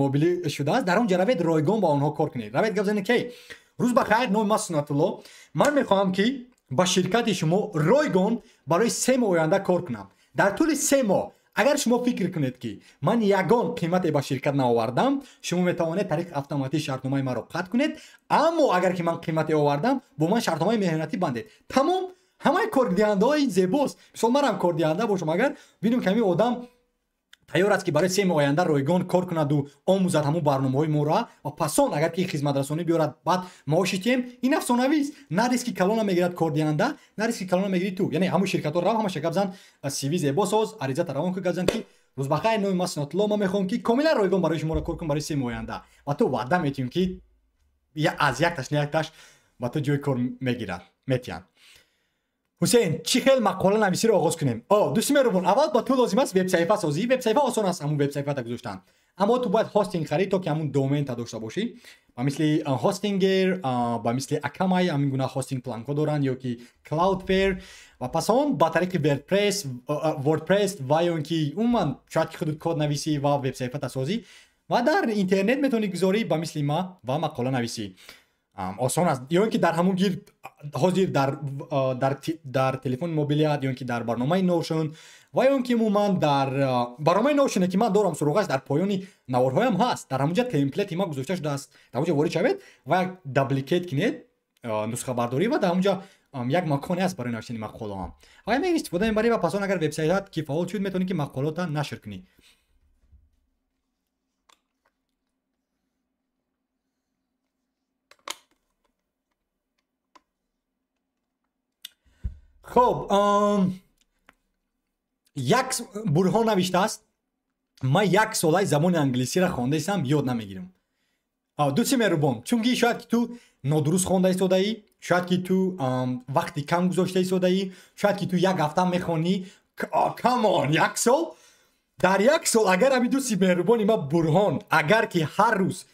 мобилӣ шудааст. Дар он ҷа равед, ройгон ба онҳо кор кунед. Равед, гап занед, ки рӯз ба хайр, номи ман Сунатулло, ман мехоҳам, ки ба ширкати шумо ройгон барои 3 моҳ оянда кор кунам. Дар тӯли 3 моҳ агар шумо фикр кунед, ки ман ягон қимате ба ширкат наовардам, шумо метавонед тариқи автоматӣ шартномаи маро қатъ кунед. Аммо агар ки ман қимате овардам, бо ман шартномаи меҳнатӣ бандед. Тамом. Ҳамаи кордиҳандаҳо ин зебост. Мисол, манам кордиҳанда бошам, агар бинем, ки ҳамин одам тайёр аст, ки барои 3 моҳ оянда ройгон кор кунаду омӯзад ҳамун барномаҳои моро, ва пасон агар ки хизматрасонӣ биёрад, баъд маоши тием, ин афсонавист. На риски калона мегирад кордиҳанда, на риски калона мегири ту. Яъне ҳамун ширкатҳо рав, ҳамаша гап зан, CV зебо соз, аризата равон кун, гап зан, ки рӯз бахайр, номи ман Сунатулло, ман мехоҳам, ки комилан ройгон барои шуморо кор кунам барои 3 моҳ оянда. Ва ту ваъда метиҳем, ки аз якташ на якташ ба ту ҷои кор мегирад, метиҳанд. Ҳусейн, чӣ хел мақола нависиро оғоз кунем? О, дӯсти меҳрубон, аввал ба ту лозим аст вебсаҳифа созӣ. Вебсаҳифа осон аст, ҳамун вебсаҳифата гузоштан, аммо ту бояд хостинг харид, то ки ҳамун домента дошта бошӣ. Ба мисли Hostinger, ба мисли Akamai, ҳамин гуна хостинг планкҳо доранд, ё ки Cloudflare. Ва пас он ба тариқи WordPress ва ё ин ки умуман шояд ки худут код нависӣ ва вебсаҳифата созӣ ва дар интернет метавонӣ гузорӣ, ба мисли ма, ва мақола нависӣ. Осон аст. Ё ин ки дар ҳамун гир ҳозир дар телефони мобилият, ё ин ки дар барномаи Notion, ва ё ин ки умуман дар барномаи Notion, ки ман дорам, суроғаш дар поёни наворҳоям ҳаст, дар ҳамунҷа template и ма гузошта шудааст. Дар ҳамунҷа ворид шавед ва як duplicate кунед, нусхабардорӣ, ва дар ҳамунҷа як маконе аст барои навиштани мақолаам ва ҳамин истифода мебарӣ. Ва пас он агар вебсайтат ки фаъол шуд, метавонӣ, ки мақолота нашр кунӣ. Хоб, як Бурҳон навиштааст: ман як солаи забони англисиро хондаистам, ёд намегирам. Дӯсти меҳрубон, чунки шояд ки ту нодуруст хонда истодаӣ, шояд ки ту вақти кам гузошта истодаӣ, шояд ки ту як ҳафта мехонӣ. Come on, як сол, дар як сол агар ҳамин дӯсти меҳрубони ма Бурҳон, агар ки ҳар рӯз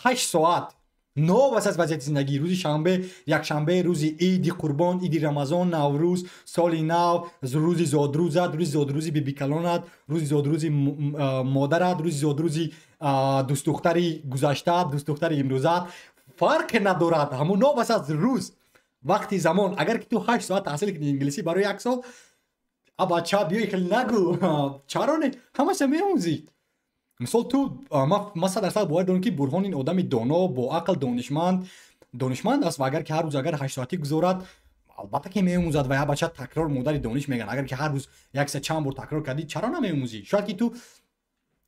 8 соат, новобаста аз вазъияти зиндагӣ, рӯзи шанбе, якшанбе, рӯзи иди Қурбон, иди Рамазон, Наврӯз, соли нав, рӯзи зодрӯзат, рӯзи зодрӯзи бибикалонат, рӯзи зодрӯзи модарат, рӯзи зодрӯзи дӯстдухтари гузаштаат, дӯстдухтари имрӯзаат, фарқе надорад, ҳамун новобаста аз рӯз, вақти замон, агар ки ту 8 соат таҳсил кунӣ инглисӣ барои як сол, абача, биёи, хеле нагӯ, чаро не, ҳамаша меомӯзӣ. Мисол, ту, ман 100% бовар дорам, ки Бурҳон ин одами доно, боақл, донишманд аст. Ва агар ки ҳар рӯз агар 8 соатӣ гузорад, албатта ки меомӯзад. Ва як бача такрор модари дониш мегӯянд. Агар ки ҳар рӯз як са чанд бор такрор кардӣ, чаро намеомӯзӣ? Шояд ки ту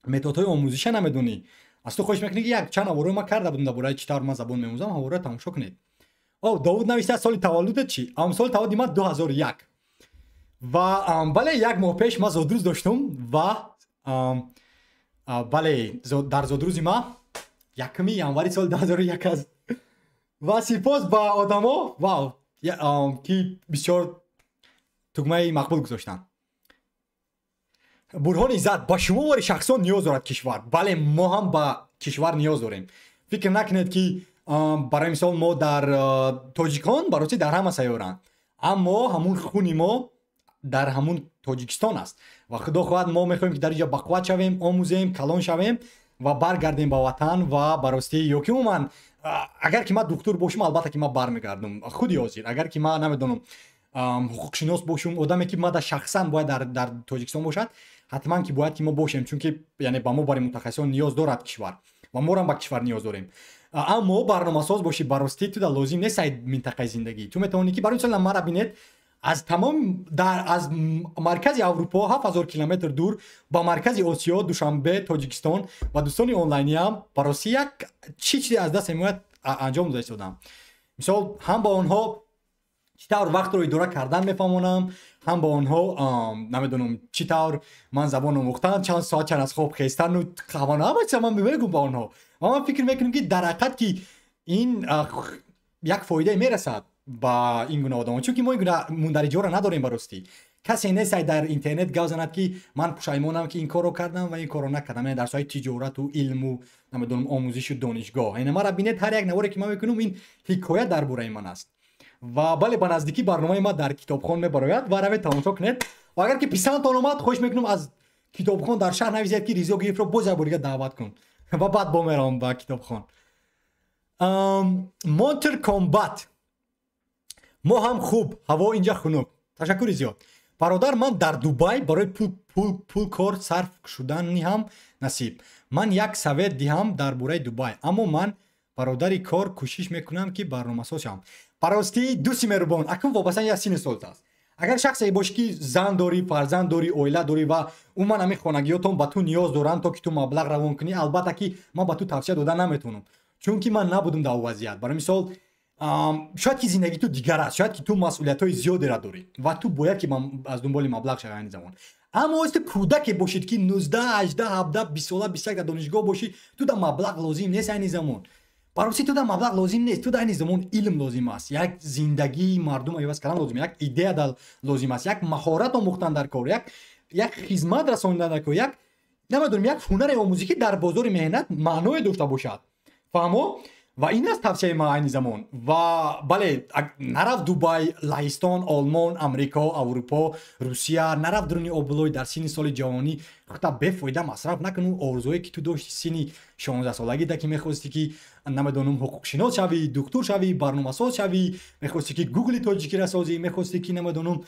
методҳои омӯзиша намедонӣ. Аз ту хоҳиш мекунӣ, ки як чанд наворҳои ман карда будам дар бораи чӣ тавр ман забон меомӯзам, ҳаворро тамошо кунед. О, Довуд навиштааст: соли таваллудат чӣ? Соли таваллуди ман 2001. Ва бале, як моҳ пеш ман зодрӯз доштум. Ва бале, дар зодрӯзи ман 1 январи соли 2001 аст. Ва сипос ба одамо, вау, ки бисёр тугмаи мақбул гузоштанд. Бурҳон Иззат: ба шумо вори шахсон ниёз дорад кишвар. Бале, мо ҳам ба кишвар ниёз дорем. Фикр накунед, ки барои мисол мо дар тоҷикон бароси дар ҳама сайёранд, аммо ҳамун хуни мо дар ҳамун Тоҷикистон аст. Ва худо хоҳад, мо мехоҳем, ки дар инҷо бақувват шавем, омӯзем, калон шавем ва баргардем ба ватан. Ва баростӣ, ё ки умуман агар ки ман духтур бошам, албатта ки ман бармегардам. Худи ҳозир агар ки ман намедонам, ҳуқуқшинос бошум, одаме ки мада шахсан бояд дар Тоҷикистон бошад, ҳатман ки бояд ки мо бошем, чунки яъне ба мо барои мутахассисон ниёз дорад кишвар ва морам ба кишвар ниёз дорем. Аммо барномасоз бошӣ, баростӣ ту да лозим нест ай минтақаи зиндагӣ. Ту метавонӣ, ки барои мисол мара бинед, аз тамом дар аз маркази Аврупо 7000 километр дур ба маркази Осиё, Душанбе, Тоҷикистон, ва дӯстони онлайниам барости як чӣ чизе аз даст меояд анҷом дода истодам. Мисол, ҳам ба онҳо Чӣ тавр вақтро идора кардан мефаҳмонам, ҳам ба онҳо намедонам чӣ тавр ман забон омӯхтан, чанд соат чанд аз хоб хестану қаҳвано, ҳама чиза ман мегӯм ба онҳо. Ва ман фикр мекунам, ки дар ҳақиқат ки ин як фоидае мерасад ба ин гуна одамон, чунки мо ин гуна мундариҷоро надорем. Ба ростӣ касе нест дар интернет гап занад, ки ман пушаймонам, ки ин корро кардам ва ин корро накардам, яъне дар соҳаи тиҷорату илму намедонам омӯзишу донишгоҳ. Яъне мара бинед, ҳар як наворе ки ман мекунам, ин ҳикоя дар бораи ман аст. Ва бале, ба наздикӣ барномаи ма дар китобхон мебарояд ва равед тамошо кунед. Ва агар ки писандтон омад, хоҳиш мекунам, аз китобхон дар шаҳр нависед, ки Ризо Гиевро боз як бор дига даъват кун, ва баъд бо меравам ба китобхон. Монтер Комбат, мо ҳам хуб, ҳаво инҷа хунук. Ташаккури зиёд, бародар. Ман дар Дубай барои пул кор сарф шудани ҳам насиб. Ман як совет диҳам дар бораи Дубай, аммо ман бародари кор кӯшиш мекунам, ки барномасоз шавам. Баростӣ, дӯсти меҳрубон, акнун вобаста як синни солт аст. Агар шахсе бошӣ, ки зан дорӣ, фарзанд дорӣ, оила дорӣ ва умуман ҳамин хонагиётон ба ту ниёз доранд, то ки ту маблағ равон кунӣ, албатта ки ман ба ту тавсия дода наметавонам, чунки ман набудам дар вазъият. Барои мисол, шояд ки зиндагии ту дигар аст, шояд ки ту масъулиятҳои зиёдеро дорӣ ва ту бояд ки аз дунболи маблағ шавӣ айни замон. Аммо оҳиста кӯдаке бошед, ки 19, 18, 17, 20 сола, 21 дар донишгоҳ бошӣ, ту дар маблағ лозим нест айни замон. Бароси ту дар маблағ лозим нест, ту дар айни замон илм лозим аст, як зиндагии мардум иваз кардан лозим, як идея лозим аст, як маҳорат омӯхтан дар кор, як хизмат расонидан дар кор, як намедонам, як ҳунаре омӯзӣ, ки дар бозори меҳнат маъное дошта бошад. Фаҳмо? Ва ин аст тавсияи ман айни замон. Ва бале, нарав Дубай, Лаҳистон, Олмон, Амрико, Аврупо, Русия, нарав дуруни обилой дар синни соли ҷавонӣ худта бефоида масраф накуну. Орзуое ки ту дошти синни 16-солагӣ да, ки мехостӣ, ки намедонам, ҳуқуқшинос шавӣ, духтур шавӣ, барномасоз шавӣ, мехостӣ, ки Гугли тоҷикиро созӣ, мехостӣ, ки намедонам,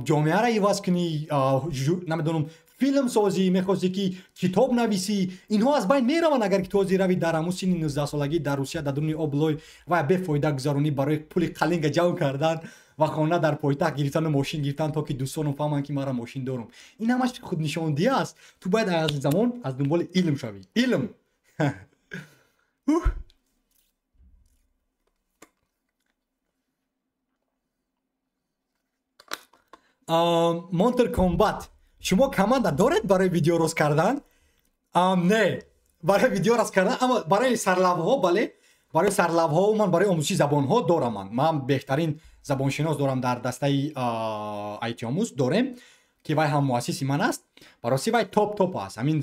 ҷомеаро иваз кунӣ, намедонам, филм созӣ, мехостӣ, ки китоб нависӣ, инҳо аз байн мераванд, агар ки ту ҳозир равӣ дар ҳамун синни 19-солагӣ дар Русия дар дуруни облой ва бефоида гузаронӣ барои пули қалинга ҷамъ кардан ва хона дар пойтахт гирифтану мошин гирифтан, то ки дӯстонам фаҳманд, ки мара мошин дорам. Ин ҳамаш худнишондиҳӣ аст. Ту бояд аз замон аз дунболи илм шавӣ, илм. Монтер Комбат, шумо команда доред барои видео рост кардан? Не, барои видео рост кардан, аммо барои сарлавҳо бале, барои сарлавҳо ман барои омӯзиши забонҳо дорам. Ман беҳтарин забоншинос дорам дар дастаи айтиомӯз дорем, ки вай ҳам муассиси ман аст. Барости вай топ топ аст, ҳамин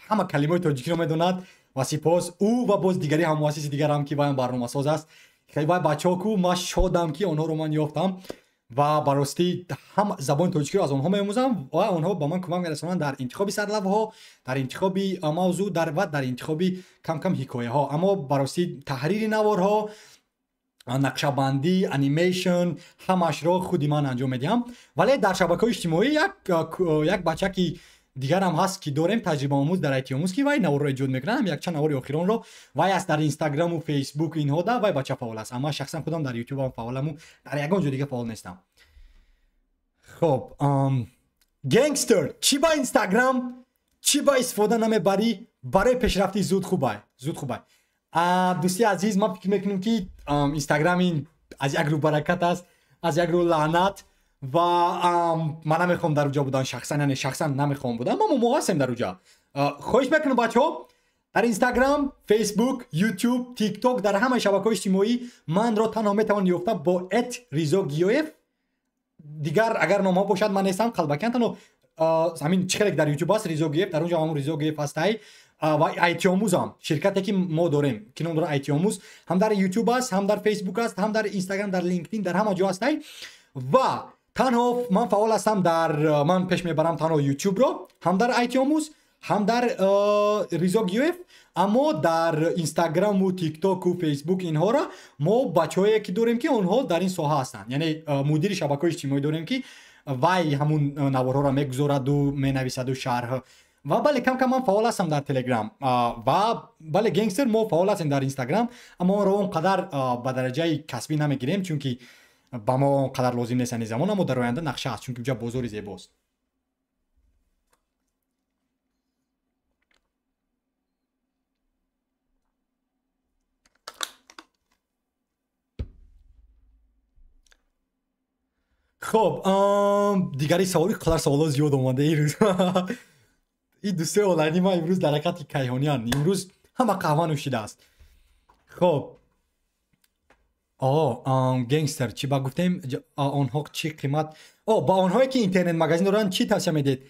ҳама калимаҳои тоҷикиро медонад. Ва сипос ӯ ва боз дигари ҳам муассиси дигарам, ки вай ҳам барномасоз аст. Хеле вай бачаҳо ку, ман шодам, ки онҳоро ман ёфтам ва баростӣ ҳам забони тоҷикиро аз онҳо меомӯзам ва онҳо ба ман кӯмак мерасонанд дар интихоби сарлавҳо, дар интихоби мавзӯъ ва дар интихоби кам-кам ҳикояҳо. Аммо баростӣ таҳрири наворҳо, нақшабандӣ, анимейшн, ҳамашро худи ман анҷом медиҳам. Вале дар шабакаҳои иҷтимоӣ як бача ки дигарам ҳаст, ки дорем, таҷрибаомӯз дар айтиомӯз, ки вай наворро эҷод мекунад, ҳам якчанд навори охиронро вай аст дар Инстаграму Фейсбук инҳо да вай бача фаъол аст. Аммо шахсан худам дар Ютубам фаъоламу дар ягон ҷо дига фаъол нестам. Хоб, Гангстер, чӣ ба Инстаграм чӣ ба истифода намебарӣ барои пешрафти зуд хубай, зуд хубай? Дӯсти азиз, ман фикр мекунам, ки Инстаграм ин аз як рӯ баракат аст, аз як рӯ лаънат. Ва ман намехоҳам дар уҷа будан шахсан, яъне шахсан намехоҳам будан, аммо мо ҳастем дар уҷа. Хоҳиш мекунам, бачаҳо, дар Инстаграм, Фейсбук, Ютуб, Тикток, дар ҳамаи шабакаҳои иҷтимоӣ манро танҳо метавонед ёфта бо @rizogioev. Дигар агар номҳо бошад, ман нестам, қалбакиян. Танҳо ҳамин чӣ хеле дар Ютуб аст Ризогиев, дар онҷо ҳамон Ризогиев ҳастай. Ва айтиомӯзам, ширкате ки мо дорем, ки ном дорад айтиомӯз, ҳам дар Ютуб аст, ҳам дар Фейсбук аст, ҳам дар Инстаграм, дар Линкдин, дар ҳама ҷо ҳастай. Ва танҳо ман фаъол ҳастам дар, ман пеш мебарам танҳо Ютубро, ҳам дар айтиомӯз, ҳам дар Ризогиев. Аммо дар Инстаграму Тиктоку Фейсбук инҳоро мо бачаҳое ки дорем, ки онҳо дар ин соҳа ҳастанд, яъне мудири шабакаҳои иҷтимоӣ дорем, ки вай ҳамун наворҳоро мегузораду менависаду шарҳ. Ва бале, кам кам ман фаъол ҳастам дар Телеграм. Ва бале, Гангстер, мо фаъол ҳастем дар Инстаграм, аммо онро он қадар ба дараҷаи касбӣ намегирем, чунки ба мо он қадар лозим нест ани замон. Аммо дар оянда нақша аст, чунки уҷа бозори зебост. Хоб, дигари саволи қадар саволҳо зиёд омада имрӯз. Ин дӯстои онлайни ма имрӯз дар ҳаракати кайҳониянд. Имрӯз ҳама қаҳва нӯшидааст. Хоб, гангстер чӣ ба гуфтем, онҳо чӣ қимат? Ба онҳое ки интернет магазин доранд чӣ тавсия медиҳед?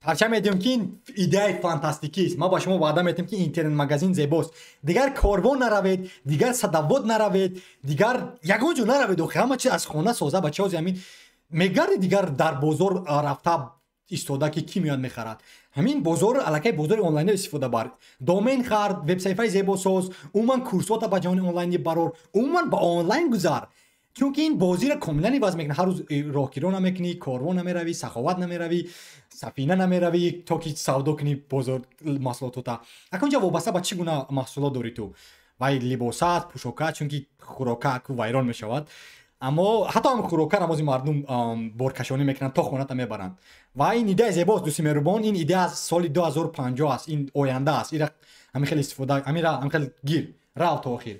Тавсия медиҳем ки ин идеяи фантастикист. Ман ба шумо ваъда медиҳам ки интернет магазин зебост. Дигар корвон наравед, дигар садавод наравед, дигар ягон ҷо наравед. Охи ҳама чиз аз хона соза. Бачаҳо ҳамин мегарди дигар дар бозор рафта истода ки кӣ меояд мехарад. Ҳамин бозор аллакай бозори онлайнро истифода бар. Домен хар, вебсайфаи зебо соз, умуман курсота ба ҷаҳони онлайнӣ барор, умуман ба онлайн гузар. Чунки ин бозиро комилан иваз мекунад. Ҳар рӯз роҳкиро намекунӣ, корвон намеравӣ, саховат намеравӣ, сафина намеравӣ, то ки савдо кунӣ бозор маҳсулотота. Акун ҷа вобаста ба чӣ гуна маҳсулот дорӣ ту? Вай либосат, пӯшокат, чунки хӯрока ку вайрон мешавад. Аммо ҳатто ҳам хӯрока рамози мардум боркашонӣ мекунанд, то хоната мебаранд. Ва ин идея зебост, дӯсти меҳрубон. Ин идея аз соли 2050 аст, ин оянда аст. Ира ҳамин хел истифода, ҳамира ҳамин хел гир, рав то охир.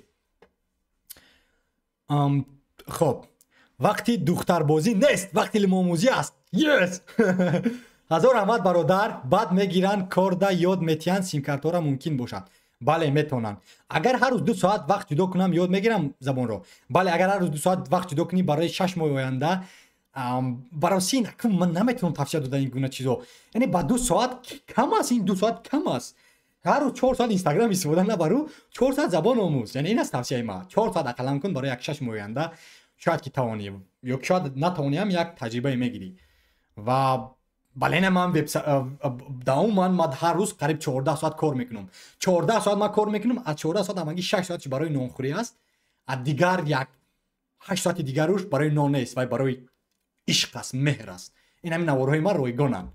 Хоб, вақти духтарбозӣ нест, вақти лимомӯзӣ аст. Yes! Ҳазор раҳмат бародар, баъд мегиранд, корда ёд метиҳанд, симкартора мумкин бошад. Бале, метавонанд. Агар ҳар рӯз 2 соат вақт ҷудо кунам, ёд мегирам забонро. Бале, агар ҳар рӯз 2 соат вақт ҷудо кунӣ барои 6 моҳи оянда, бароси ман наметавонам тавсия додан ин гуна чизо. Яъне ба 2 соат кам аст, ин 2 соат кам аст. Ҳар рӯз 4 соат Инстаграм истифода набару, 4 соат забон омӯз. Яъне ин аст тавсияи ман. 4 соат ақаллан кун барои як 6 моҳи оянда, шояд ки тавонӣ ё шояд натавонӣ ҳам як таҷрибае мегирӣ. Ва бале, на ман дауман ман ҳар рӯз қариб 14 соат кор мекунам. 14 соат ман кор мекунам, аз 14 соат ҳамагӣ 6 соатш барои нонхӯрӣ аст, аз дигар як 8 соати дигаруш барои нон нест, вай барои ишқ аст, меҳр аст. Ин ҳамин наворҳои ман ройгонанд.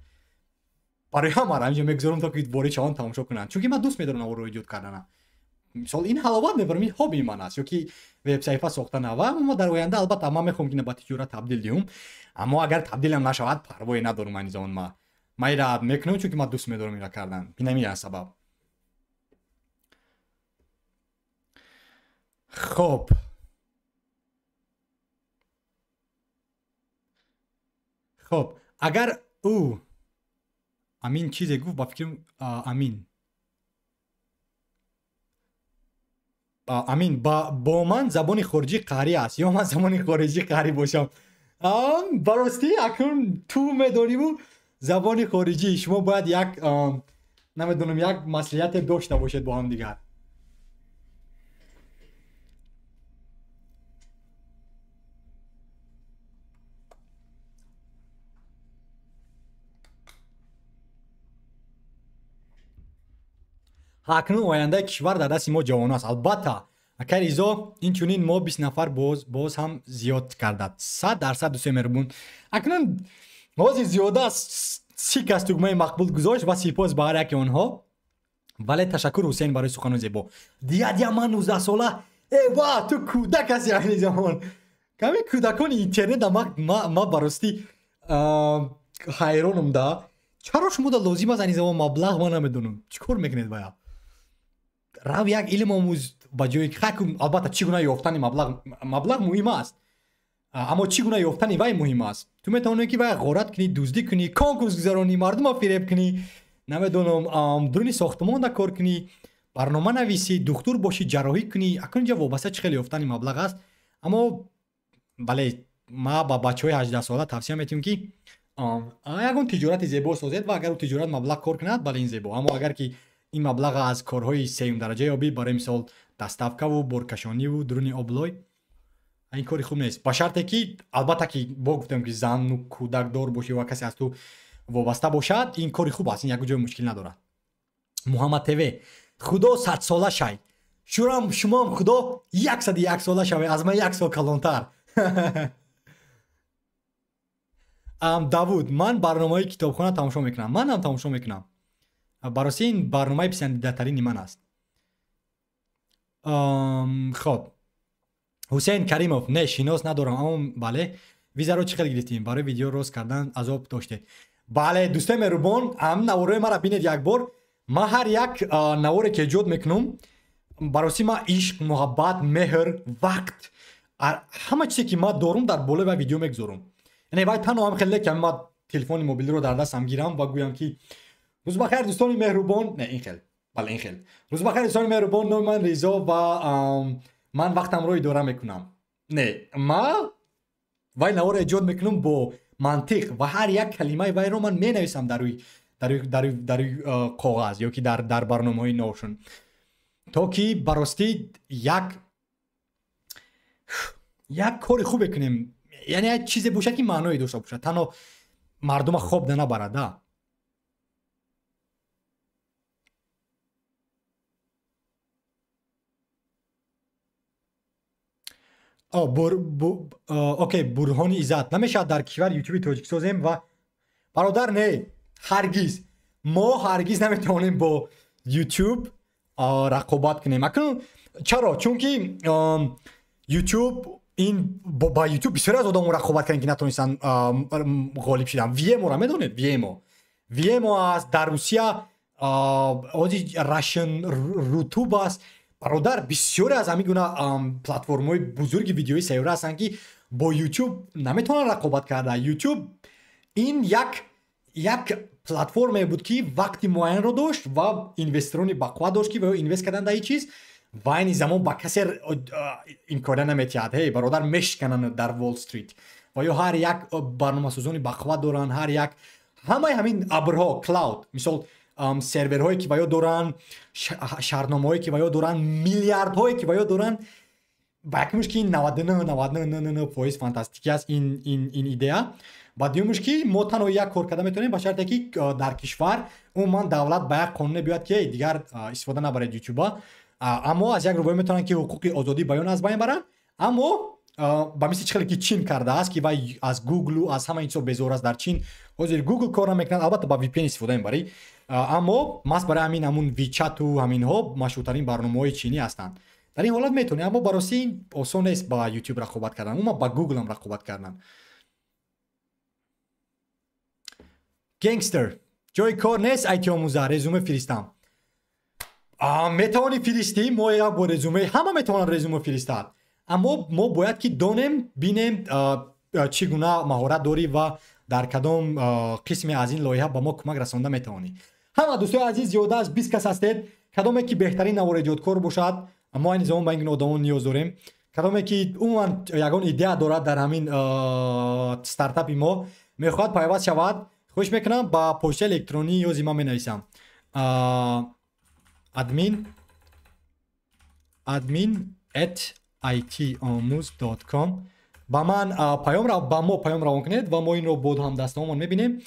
Барои ҳамаро ҳаминҷо мегузорам то ки ворид шаванд тамошо кунанд, чунки ман дӯст медорам наворро эҷод кардана. Мисол ин ҳаловат мебарам, ин хобби ман аст, ё ки вебсайфа сохтана. Ва мо дар оянда албатта ман мехоҳам ки ба тиҷорат табдил диҳум, аммо агар табдилам нашавад парвое надорам. Ани замон ман ира мекунам, чунки ман дӯст медорам ира кардан. Ин ҳамин аст сабаб. Хоб, хоб, агар ӯ Амин чизе гуфт, ба фикрам Амин Амин бо ман забони хориҷӣ қарӣ аст ё ман забони хориҷӣ қарӣ бошам? Баростӣ акнун ту медониву забони хориҷӣ шумо бояд як намедонам як маслиҳате дошта бошед бо ҳамдигар. Акнун ояндаи кишвар дар дасти мо ҷавон аст. Албатта, акай Ризо, инчунин мо 20 нафар боз ҳам зиёд кардад. 100% дӯстои меҳрубон. Акнун ҳозир зиёда аз 30 кас тугмаи мақбул гузошт ва сипос ба ҳар яке онҳо. Вале ташаккур Ҳусейн барои суханони зебо. Дия ман 19 сола. Э ва, ту кӯдак ҳасти айни замон. Ками кӯдакони интернет ма баростӣ ҳайронам да. Чаро шумо да лозим аст айни замон маблағ, ман намедонам. Чӣ кор мекунед бая? Рав як илм омӯз ба ҷои хакум. Албатта, чӣ гуна ёфтани маблағ муҳим аст, аммо чӣ гуна ёфтани вай муҳим аст. Ту метавонӣ ки вай ғорат кунӣ, дуздӣ кунӣ, конкурс гузаронӣ, мардумро фиреб кунӣ, намедонам, дуруни сохтмонда кор кунӣ, барнома нависӣ, духтур бошӣ, ҷарроҳӣ кунӣ. Акнун инҷа вобаста чӣ хел ёфтани маблағ аст. Аммо бале, ма ба бачаҳои 18 сола тавсия метиҳам ки ягон тиҷорати зебо созед ва агар тиҷорат маблағ кор кунад, бале, ин зебо. Аммо агар ки ин маблағ аз корҳои сеюм дараҷа ёбӣ, барои мисол доставкаву боркашониву дуруни облой, ин кори хуб нест. Ба шарте ки албатта ки бо гуфтем ки зану кӯдакдор бошӣ ва касе аз ту вобаста бошад, ин кори хуб аст, ин ягон ҷои мушкил надорад. Муҳаммад ТВ, худо 100 сола шай. Шурам шумоам худо 101 сола шавед, аз ман 1 сол калонтар. Давуд, ман барномаи китобхона тамошо мекунам. Ман ҳам тамошо мекунам. Бароси ин барномаи писандидатарини ман аст. Хоб, Ҳусейн Каримов, не, шинос надорам, аммо бале, визаро чӣ хел гирифтем? Барои видео рост кардан азоб доштед. Бале, дӯстои меҳрубон, ҳам наворои маро бинед як бор. Ман ҳар як наворе ки эҷод мекунам, бароси ман ишқ, муҳаббат, меҳр, вақт, ҳама чизе ки ман дорум дар болои ва видео мегузорам. Яъне вай танҳо ҳам хеле ки ман телефони мобилиро дар дастам гирам ва гӯям ки рӯз бахайр дӯстони меҳрубон, не ин хел, бале ин хел. Рӯз бахайр дӯстони меҳрубон, номи ман Ризо ва ман вақтамро идора мекунам. Не, ман вай наворро эҷод мекунам бо мантиқ ва ҳар як калимаи вайро ман менависам дар рӯи коғаз ё ки дар барномаҳои Notion, то ки ба ростӣ як кори хубе кунем, яъне як чизе бошад ки маъное дошта бошад, танҳо мардума хоб набарад. Окей, Бурҳони Иззат, намешавад дар кишвар ютуби тоҷик созем ва бародар не, ҳаргиз мо ҳаргиз наметавонем бо ютуб рақобат кунем. Акнун чаро? Чунки ютуб ин ба ютуб бисёре аз одамон рақобат карданд ки натонистанд ғолиб шуданд. VMO-ро медонед? VMO аст дар Русия, ҳозир Russian Rutube аст. Бародар, бисёре аз ҳамин гуна платформаҳои бузурги видеои сайёра ҳастанд ки бо ютуб наметавонанд рақобат карда. Ютуб ин як платформае буд ки вақти муайянро дошт ва инвесторони бақувват дошт ки ва инвест карданд дар ин чиз ва айни замон ба касе имконият наметиҳад. Ҳей бародар, мешикананд дар Wall Street ва ё ҳар як барномасозони бақувват доранд, ҳар як ҳамаи ҳамин абрҳо, клауд, мисол серверҳое ки ва ё доранд, шаҳрномаҳое ки ва ё доранд, миллиардҳое ки ва ё доранд, ба якумш ки 99.99% фантастикӣ аст ин идея. Ба дуюмш ки мо танҳо як кор карда метавонем ба шарте ки дар кишвар умуман давлат ба як қонуне биёяд ки дигар истифода набаред ютуба. Аммо аз як рӯ метавонанд ки ҳуқуқи озодии баён аз байн баранд, аммо ба мисли чӣ хеле ки Чин кардааст ки вай аз Гуглу аз ҳама ин чизо безор аст. Дар Чин ҳозир Гугл кор намекунад, албатта ба VPN истифода мебарӣ, аммо маҳз барои ҳамин ҳамун WeChat-у ҳаминҳо машҳуртарин барномаҳои чинӣ ҳастанд. Дар ин ҳолат метавонӣ, аммо ба ростӣ осон нест ба YouTube рақобат кардан, умуман ба Google ҳам рақобат кардан. Гангстер, ҷои кор нест, IT омӯза, резюме фиристам. Метавонӣ фиристӣ, мо як бо резюме, ҳама метавонанд резюме фиристад, аммо мо бояд ки донем, бинем чӣ гуна маҳорат дорӣ ва дар кадом қисме аз ин лоиҳа ба мо кӯмак расонда метавонӣ. Ҳама дӯстои азиз, зиёда аз 20 кас ҳастед. Кадоме ки беҳтарин навореҷодкор бошад, мо айни замон ба ин гуна одамон ниёз дорем. Кадоме ки умуман ягон идея дорад дар ҳамин стартапи мо, мехоҳад пайваст шавад, хуш мекунам ба почтаи электронии ёзи ман менависам. admin@itomuz.com ба ман паём, ба мо паём равон кунед ва мо инро бо ҳамдастонамон мебинем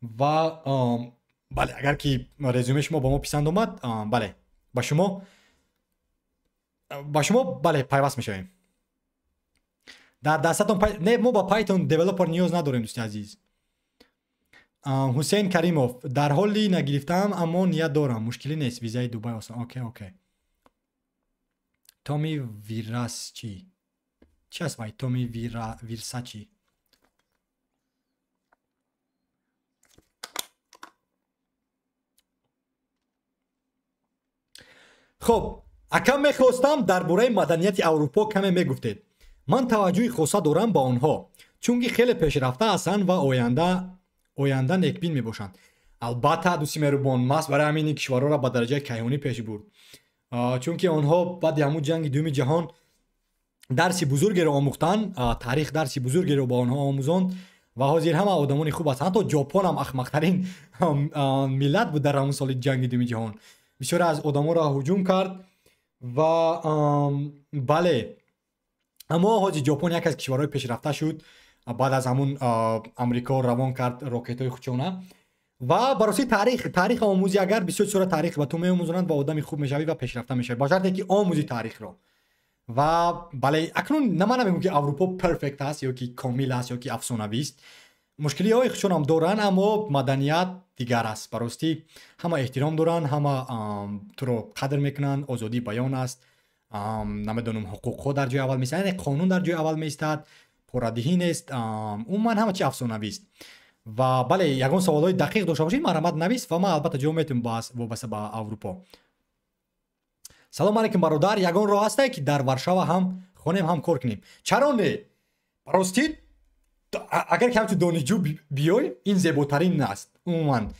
ва бале, агар ки резюме шумо ба мо писанд омад, бале, ба шумо бале пайваст мешавем. Дар дастатон не, мо ба Python developer ниёз надорем, дӯсти азиз. Ҳусейн Каримов, дар ҳоли нагирифтаам, аммо ният дорам, мушкилӣ нест, визаи Дубай осон. Окей, окей. Томи Вирасчи, чи аст вай? Томи Вирсачи. Хоб, акам мехостам дар бораи маданияти Аврупо каме мегуфтед. Ман таваҷҷӯҳи хоса дорам ба онҳо, чунки хеле пешрафта ҳастанд ва оянда некбин мебошанд. Албатта, дӯсти меҳрубон, маҳз барои ҳамин ин кишварҳоро ба дараҷаи кайҳонӣ пеш бурд, чунки онҳо баъди ҳамун ҷанги дуюми ҷаҳон дарси бузургеро омӯхтанд, таърих дарси бузургеро ба онҳо омӯзонд ва ҳозир ҳама одамони хуб ҳастанд. Ҳатто Ҷопон ҳам ахмақтарин миллат буд дар ҳамун соли ҷанги дуюми ҷаҳон, бисёре аз одаморо ҳуҷум кард ва бале, аммо ҳозир Ҷопон яке аз кишварҳои пешрафта шуд. Баъд аз ҳамун Амрико равон кард рокетҳои худшона ва ба ростӣ таърих омӯзӣ, агар бисёр чизҳоро таърих ба ту меомӯзонанд ва одами хуб мешавӣ ва пешрафта мешавӣ, ба шарте ки омӯзӣ таърихро. Ва бале, акнун ман намегӯям ки Аврупо перфект аст ё ки комил аст ё ки афсонавист, мушкилиҳои худшонам доранд, аммо маданият дигар аст. Ба ростӣ ҳама эҳтиром доранд, ҳама туро қадр мекунанд, озодии баён аст, намедонам, ҳуқуқҳо дар ҷои аввал меистанд, яъне қонун дар ҷои аввал меистад, порадиҳӣ нест, умуман ҳама чи афсонавист. Ва бале, ягон саволҳои дақиқ дошта бошед, марҳамат навис ва ман албатта ҷавоб метиҳам вобаста ба Аврупо. Салом алейкум бародар, ягон роҳ ҳастае ки дар Варшава ҳам хонем ҳам кор кунем? Чаро не? Ба ростӣ Агар ки ҳамчун донишҷӯ биёй, ин зеботарин аст умуман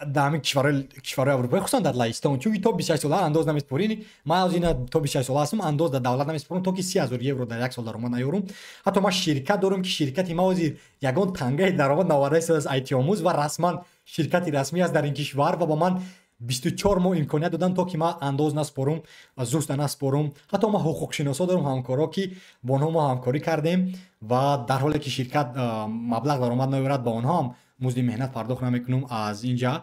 дар ҳамин кишварҳои Аврупоӣ, хусусан дар Лаҳистон, чунки то 26 сола андоз намеспорӣ. Ман аз ина то 26 сола ҳастам, андоз дар давлат намеспорам, то ки 30 ҳазор евро дар як сол даромад наёрам. Ҳатто ман ширкат дорам, ки ширкати ман ҳозир ягон тангаи даромад наоварда истодааст айтиомӯз ва расман ширкати расмӣ аст дар ин кишвар ва ба ман 24 моҳ имконият доданд, то ки ман андоз наспорум, зуста наспорум. Ҳатто ман ҳуқуқшиносо дорам, ҳамкоро, ки бо онҳо мо ҳамкорӣ кардем ва дар ҳоле ки ширкат маблағ даромад наёрад, ба онҳо ҳам музди меҳнат пардохт намекунам аз инҷа.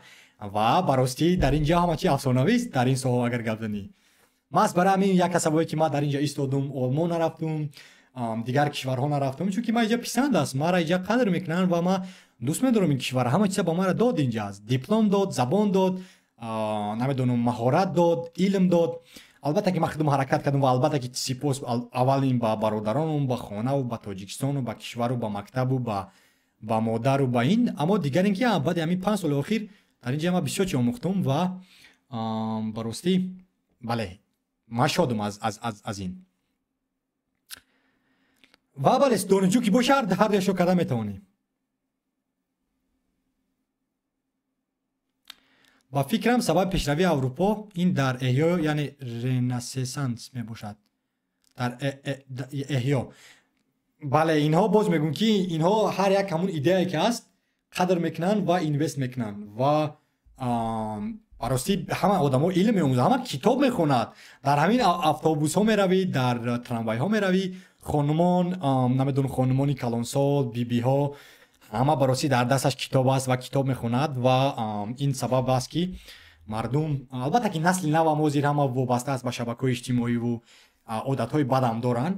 Ва ба ростӣ дар инҷа ҳама чи афсонавист дар ин соҳа агар гап занӣ. Маҳз барои ҳамин як сабабе ки ман дар инҷа истодум, Олмон нарафтум, дигар кишварҳо нарафтум, чунки ман инҷа писанд аст, маро инҷа қадр мекунанд ва ман дӯст медорам ин кишвар. Ҳама чиза ба мара дод инҷа аст, диплом дод, забон дод, намедонам, маҳорат дод, илм дод. Албатта ки ман худам ҳаракат кардам ва албатта ки сипос аввалин ба бародаронам, ба хонаву ба Тоҷикистону ба кишвару ба мактабу ба модару ба ин. Аммо дигар ин ки баъди ҳамин 5 соли охир дар инҷа ман бисёр чи омӯхтум ва ба ростӣ бале, ман шодам аз ин. Ва бале, донишҷӯ ки боша, ҳар дуяшро карда метавонӣ. Ба фикрам, сабаби пешравии Аврупо ин дар эҳё, яъне ренессанс мебошад. Дар эҳё. Бале, инҳо боз мегӯм, ки инҳо ҳар як ҳамун идеяе ки ҳаст қадр мекунанд ва инвест мекунанд ва ба ростӣ ҳама одамо илм меомӯзанд, ҳама китоб мехонад. Дар ҳамин автобусҳо меравӣ, дар трамвайҳо меравӣ, хонумон, намедонам, хонумони калонсол, бибиҳо, ҳама ба ростӣ дар дасташ китоб аст ва китоб мехонад ва ин сабаб аст, ки мардум, албатта ки насли навам ҳозир ҳама вобаста аст ба шабакаҳои иҷтимоиву одатҳои бадам доранд,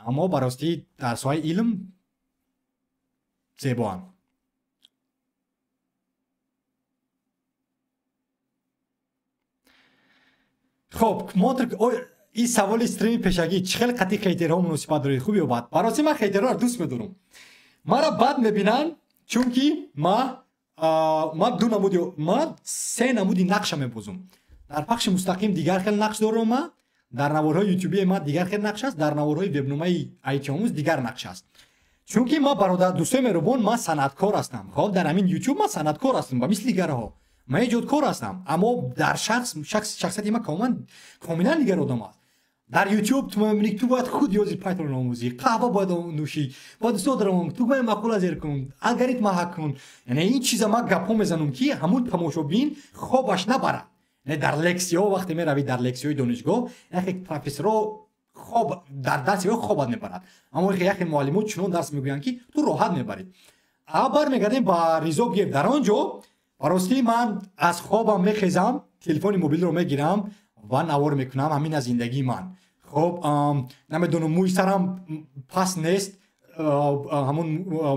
аммо ба ростӣ дар соҳаи илм зебоанд. Хоб, ин саволи стрими пешагӣ: чӣ хел қатъи хейтерҳо муносибат доред, хуб ё бад? Ба ростӣ ман хейтерҳоро дӯст медорам. Маро бад мебинанд, чунки ма ду намуди, ма се намуди нақша мебозум. Дар пахши мустақим дигар хел нақш дорам ма, дар наворҳои ютубии ма дигар хел нақш аст, дар наворҳои вебномаи айтиомӯз дигар нақш аст. Чунки ма, бародар, дӯстои меҳрубон, ман санъаткор ҳастам. Хоб, дар ҳамин ютуб ман санъаткор ҳастам ба мисли дигарҳо, ман эҷодкор ҳастам, аммо дар шахс шахсияти ман комилан дигар одам аст. Дар ютуб ту мебинӣ, ту бояд худ ёзи Python омӯзӣ, қаҳва бояд нӯшӣ, бояд устод равон, тугмаи маъқула зер кун, алгоритма ҳак кун. Яъне ин чиза ман гапҳо мезанам, ки ҳамун тамошобин хобаш набарад. Яъне дар лексияҳо вақте меравӣ, дар лексияҳои донишгоҳ, яке профессорҳо хоб дар дарси ё хобат мебарад, аммо яке муаллимо чунон дарс мегӯянд, ки ту роҳат мебарӣ. А бармегардем ба Ризо Гиев. Дар он ҷо ба ростӣ ман аз хобам мехезам, телефони мобилро мегирам ва навор мекунам. Ҳамин аз зиндагии ман. Хоб, намедонам, мӯи сарам паст нест, ҳамун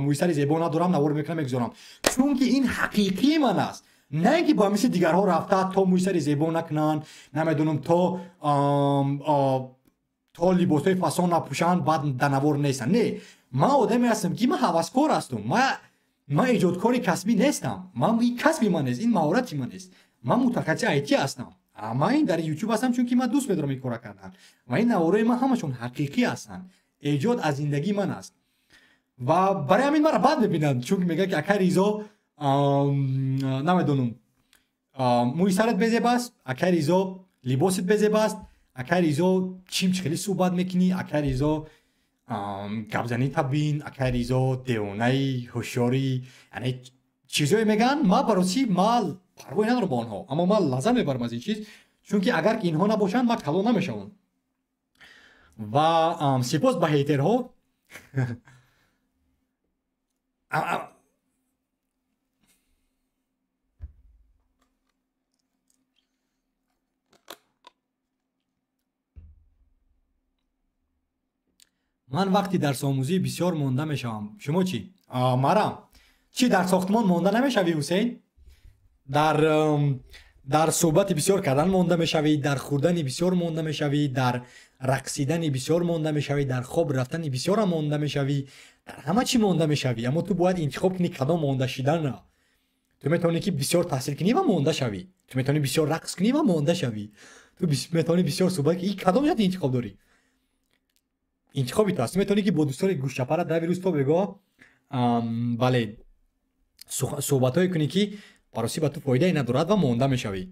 мӯи сари зебо надорам, навор мекунам, мегузорам, чунки ин ҳақиқии ман аст. На ин ки ба мисли дигарҳо рафта то мӯи сари зебо накунанд, намедонам, то либосҳои фасон напӯшанд, баъд дар навор нестанд. Не, ман одаме ҳастам, ки ман ҳаваскор ҳастам, ман эҷодкори касбӣ нестам, ман ин касби ман нест, ин маҳорати ман нест, ман мутахассиси айти ҳастам. Ман ин дар ютуб ҳастам, чунки ман дӯст медорам ин кора кардан ва ин наворҳои ман ҳамашон ҳақиқӣ ҳастанд, эҷод аз зиндагии ман аст. Ва барои ҳамин маро бад мебинанд, чунки мегӯяд, ки акай Ризо, намедонам, мӯи сарат безеб аст, акай Ризо, либосат безеб аст, акай Ризо, чим чӣ хеле суҳбат мекунӣ, акай Ризо, гапзанита бин, акай Ризо, девонаи ҳушёрӣ, яъне чизҳое мегӯянд. Ман ба ростӣ ман парвое надорам ба онҳо, аммо ман лаззат мебарам аз ин чиз, чунки агар ки инҳо набошанд, ман калон намешавам. Ва сипос ба хейтерҳо. Ман вақти дарсомӯзӣ бисёр монда мешавам, шумо чӣ? Марам чӣ, дар сохтмон монда намешавӣ, Ҳусейн? Дар суҳбати бисёр кардан монда мешавӣ, дар хӯрдани бисёр монда мешавӣ, дар рақсидани бисёр монда мешавӣ, дар хоб рафтани бисёрам монда мешавӣ, дар ҳама чӣ монда мешавӣ. Аммо ту бояд интихоб кунӣ кадом монда шиданро. Ту метавонӣ ки бисёр таҳсил кунӣ ва монда шавӣ, ту метавонӣ бисёр рақс кунӣ ва монда шавӣ, ту метавонӣ бисёр суҳбат кунӣ. Кадом ҷиҳат интихоб дорӣ? Интихоби ту аст. Ту метавонӣ ки бо дӯстони гӯшчапарат рави рӯз то бегоҳ Бале, суҳбатҳое кунӣ, ки баросӣ ба ту фоидае надорад ва монда мешавӣ.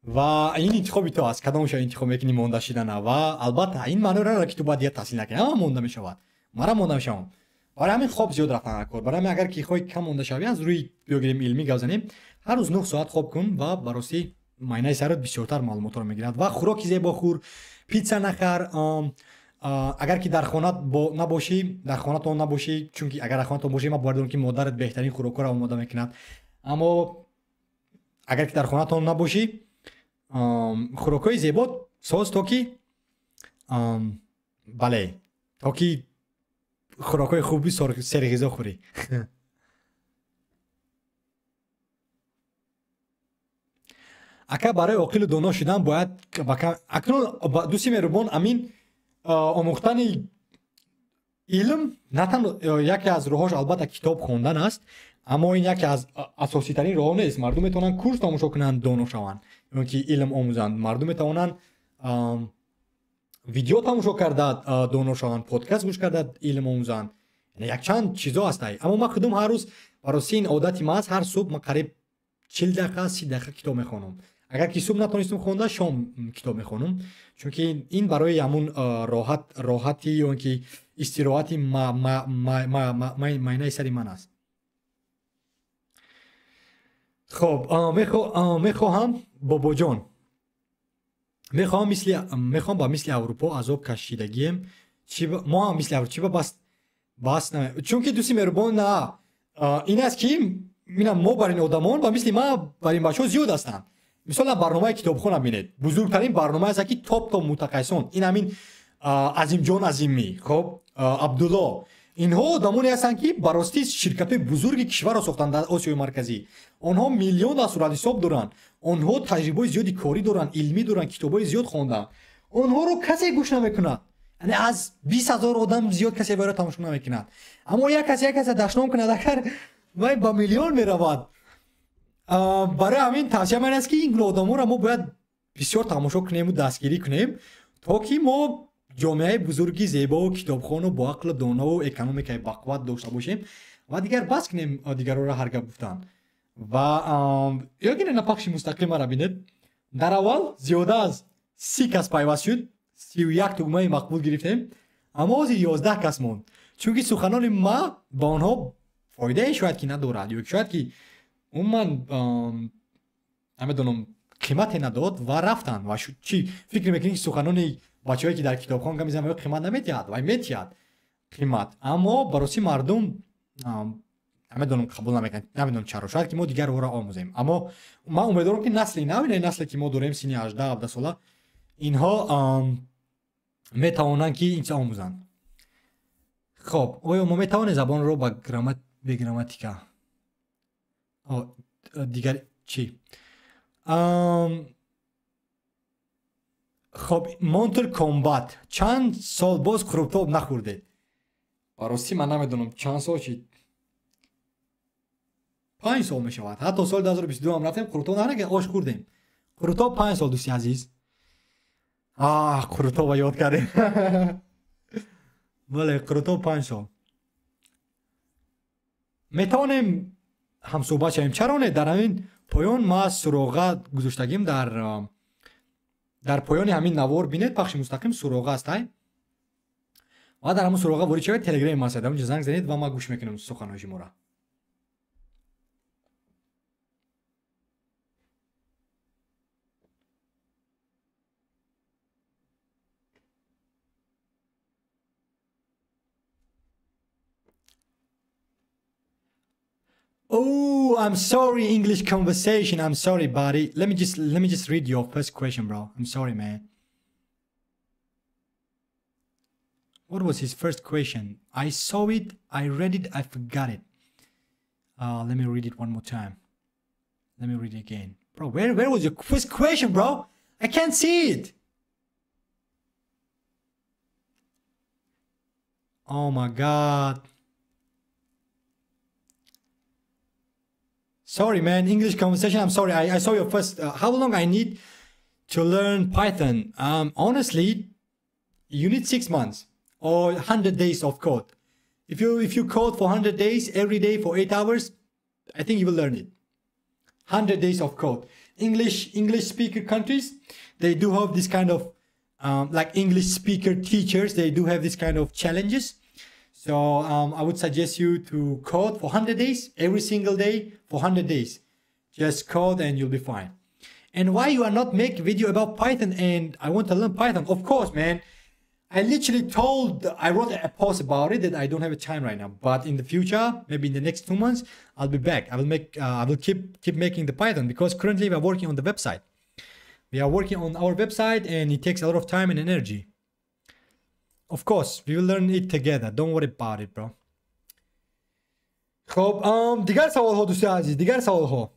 Ва ин интихоби ту аст, кадомша интихоб мекунӣ монда шидана. Ва албатта, ин маъно надорад, ки ту бояд дигар таҳсил накунӣ. Ҳама монда мешавад, мара монда мешавам. Барои ҳамин хоб зиёд рафтан кор. Барои ҳамин, агар ки хоҳӣ кам монда шавӣ, аз рӯи биёгирем, илмӣ гап занем, ҳар рӯз 9 соат хоб кун ва баросӣ майнаи сарат бисёртар маълумотро мегирад. Ва хӯроки зебо хӯр, питса нахар. Агар ки дар хона набошӣ, дар хонатон набошӣ, чунки агар дар хонатон бошӣ, ман бовар дорам, ки модарат беҳтарин хӯрокҳоро омода мекунад. Аммо агар ки дар хонатон набошӣ, хӯрокҳои зебо соз, то ки, бале, то ки хӯрокҳои хуби серғизо хӯрӣ. Ака, барои оқилу доно шудан бояд акнун, дӯсти меҳрубон, амин омӯхтани илм на танҳо яке аз роҳош албатта китоб хондан аст, аммо ин яке аз асоситарин роҳ нест. Мардум метавонанд курс тамошо кунанд, доно шаванд ё ки илм омӯзанд. Мардум метавонанд видео тамошо карда доно шаванд, подкаст гӯш карда илм омӯзанд, якчанд чизо ҳастай. Аммо ман худум ҳар рӯз, барости ин одати ман аст, ҳар субҳ ман қариб 40 дақиқа, 30 дақиқа китоб мехонам. Агар ки субҳ натонистам хонда, шом китоб мехонам, чунки ин барои ҳамун роҳат, роҳати ё ки истироҳати майнаи сари ман аст. Хоб, мехоҳам, бобоҷон, мехоҳам мисли, мехоҳам ба мисли Аврупо азоб кашидагием. Мо ҳам мисли Аврупо чиба бас бас? Чунки, дӯсти меҳрубон, на ин аст, ки ина мо бар ин одамон ба мисли ма бар ин бачаҳо зиёд ҳастанд. Мисол, барномаи китобхона бинед, бузургтарин барнома аст, ки топ топ мутахассисон, ин ҳамин Азимҷон Азимӣ, хоб, Абдулло, инҳо одамоне ҳастанд, ки барости ширкатҳои бузурги кишварро сохтанд дар Осиёи Марказӣ. Онҳо миллион дар суратҳисоб доранд, онҳо таҷрибаи зиёди корӣ доранд, илмӣ доранд, китобҳои зиёд хонданд. Онҳоро касе гӯш намекунад, яъне аз 20 000 одам зиёд касе вайро тамошо намекунад. Аммо як кас як касе дашном кунад, агар, вай ба миллион меравад. Барои ҳамин тавсия ман аст, ки ин гуна одаморо мо бояд бисёр тамошо кунему дастгирӣ кунем, то ки мо ҷомеаи бузурги зебову китобхону боақлу донову экономикаи бақувват дошта бошем ва дигар бас кунем дигарора ҳар гап гуфтан. Ва ё гине, пахши мустақимара бинед, дар аввал зиёда аз 30 кас пайваст шуд, 31 тугмаи мақбул гирифтем, аммо ҳозир 11 кас монд, чунки суханони ма ба онҳо фоидае шояд ки надорад ё шояд ки умуман, намедонам, қимате надод ва рафтанд. Ва чӣ фикр мекунӣ, ки суханони бачаҳое, ки дар китобхон гап мезананд, қимат наметиҳад? Вай метиҳад қимат, аммо бароси мардум, намедонам, қабул намекунад, намедонам чаро. Шояд ки мо дигар роҳро омӯзем, аммо ман умедворам, ки насли нав, ин насле ки мо дорем, синни 18, 17 сола, инҳо метавонанд, ки ин чиз омӯзанд. Хоб, оё мо метавонем забонро ба бе грамматика дигар чӣ? Хоб, Mortal Kombat, чанд сол боз қурубтоб нахӯрдед? Ба ростӣ ман намедонам чанд сол шид, 5 сол мешавад. Ҳатто соли 2022 ҳам рафтем, қурутоб нанага, ош хӯрдем. Қурутоб 5 сол, дӯсти азиз. Қурутоба ёд кардем. Бале, қурутоб 5 сол. Метавонем ҳамсӯҳбат шавем? Чаро не? Дар ҳамин поён ма суроға гузоштагим, дар поёни ҳамин навор бинед, пахши мустақим суроға аст, ва дар ҳамон суроға ворид шавед, телеграми ман аст, дар онҷо занг занед ва ман гӯш мекунам суханҳои шуморо. Oh, I'm sorry, English conversation. I'm sorry, buddy. Let me just read your first question, bro. I'm sorry, man. What was his first question? I saw it, I read it, I forgot it. Let me read it one more time. Let me read it again. Bro, where was your first question, bro? I can't see it. Oh my God. Sorry, man. English conversation. I'm sorry. I saw your first. How long I need to learn Python? Honestly, you need 6 months or 100 days of code. If you code for 100 days every day for 8 hours, I think you will learn it. 100 days of code. English speaker countries, they do have this kind of like English speaker teachers, they do have this kind of challenges. So I would suggest you to code for 100 days, every single day for 100 days. Just code and you'll be fine. And why you are not make video about Python and I want to learn Python? Of course, man. I literally told, I wrote a post about it that I don't have a time right now. But in the future, maybe in the next 2 months, I'll be back. I will make, I will keep making the Python because currently we are working on the website. We are working on our website and it takes a lot of time and energy. Of course, we will learn it together. Don't worry about it, bro. خب دیگر سوال ها، دوست عزیز، دیگر سوال ها.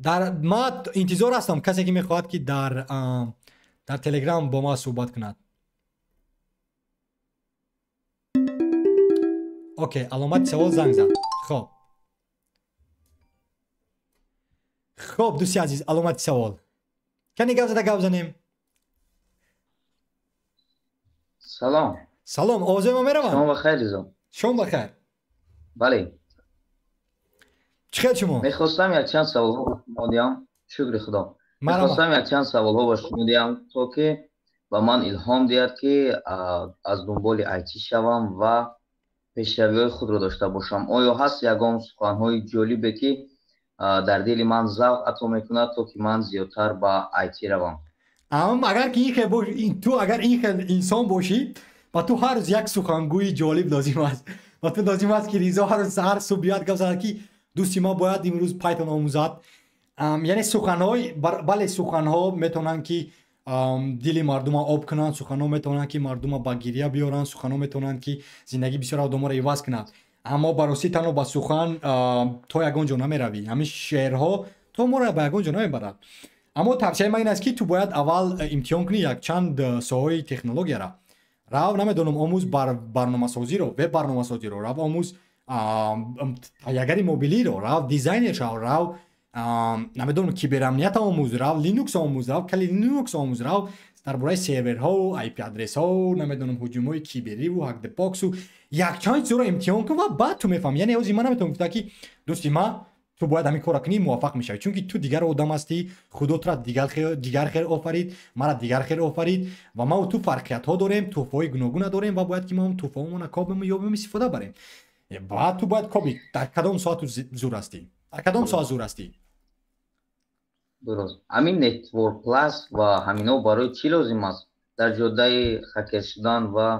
در ما انتظار هستم کسی که میخواد که در تلگرام با ما صحبت کند. Okay، علامت سوال زنگ زد. خب خب دوستی عزیز، علامت سوال کنی گپ زده، گپ زنیم. سلام. سلام، آوازه ما میروم؟ شما بخیر رضا. شما بخیر. بله. چه شما؟ میخواستم یک چند سوال ها شما دیام. شکر خدا. میخواستم یک چند سوال ها با شما دیام تا که به من الهام دیاد که از دنبال IT شوم و پیشروی خود را داشته باشم. آیا هست یگان سخنهای جالبه که در دل من ذوق عطا میکند تا که من زیادتر به IT روم؟ اما اگر که این خیلی باش، این تو اگر این خیلی انسان باشی و تو هر روز یک سخنگوی جالب لازم است و تو لازم است که ریزا هر روز هر صبح بیاد گفت زند که دوستی ما باید امروز Python آموزد. یعنی سخنهای بله، سخنها میتونن که دل مردم آب کنند، سخنها میتونن که مردم با گریه بیارن، سخنها میتونن که زندگی بسیار آدم را عوض کنند، اما براستی تنها با سخن تا یگان جا نمیروی. همین شعرها تو ما را به یگان جا نمیبرد. اما توصیه من این است که تو باید اول امتحان کنی یک چند ساحه تکنولوژی را. راو نمیدونم آموز برنامه سازی رو، وب برنامه سازی رو، راو آموز تهیه‌گری موبیلی رو، راو designer شو، راو نمیدونم کیبر امنیت آموز، راو لینوکس آموز، راو کلی لینوکس آموز، راو درباره سرورها و IP address ها و نمیدونم هجوم های کیبری و Hack The Box و یک چند چیز رو امتحان کن و بعد تو میفهمی. یعنی از من نمیتونم گفت که دوستی ما تو باید همین کار کنی موفق میشوی، چون که تو دیگر آدم هستی، خدا را دیگر خیر آفرید، مرا دیگر خیر آفرید و ما و تو فرقیت ها داریم، تحفه های گوناگون داریم و باید که ما هم تحفه هامون کابیم و یابیم استفاده بریم. بعد تو باید کابی در کدام ساعت تو زور هستی، در کدام ساعت زور هستی. درست. همین Network Plus و همینا برای چی لازم است در جاده هکر شدن و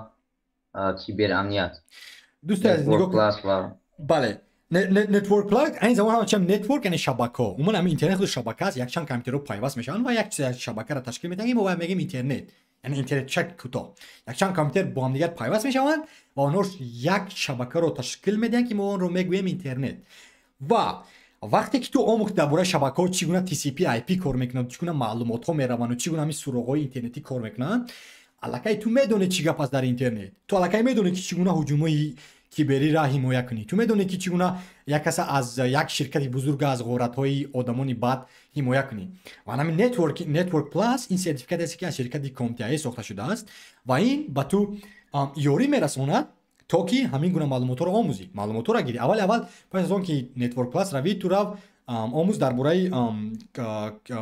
کیبر امنیت؟ دوست عزیز، نگاه Plus و بله، Network Plus این زمان هم چم network یعنی شبکه، عموما هم اینترنت خود شبکه است. یک چند کامپیوتر پیوست میشن و یک شبکه را تشکیل میدن. ما میگیم اینترنت، یعنی اینترنت چک کوتاه. یک چند کامپیوتر با هم دیگر پیوست میشوند و آنها یک شبکه رو تشکیل میدن که ما آن رو میگوییم اینترنت. و وقتی که تو آموخت درباره شبکه ها، چگونه TCP IP کار میکنند، چگونه معلومات ها میروند و چگونه همین سراغ های اینترنتی کار میکنند، الکی تو میدونی چی گپ است در اینترنت. تو الکی میدونی که چگونه هجوم کیبری را حمایه کنی، تو میدونی که چگونه یک کس از یک شرکت بزرگ از غارت های آدمان بد حمایه کنی. و همین Network Plus این certificate است که از شرکت CompTIA ساخته شده است و این به تو یاری میرساند تا که همین گونه معلومات رو آموزی، معلومات را گیری. اول اول پس از آن که Network Plus روی، تو رو آموز درباره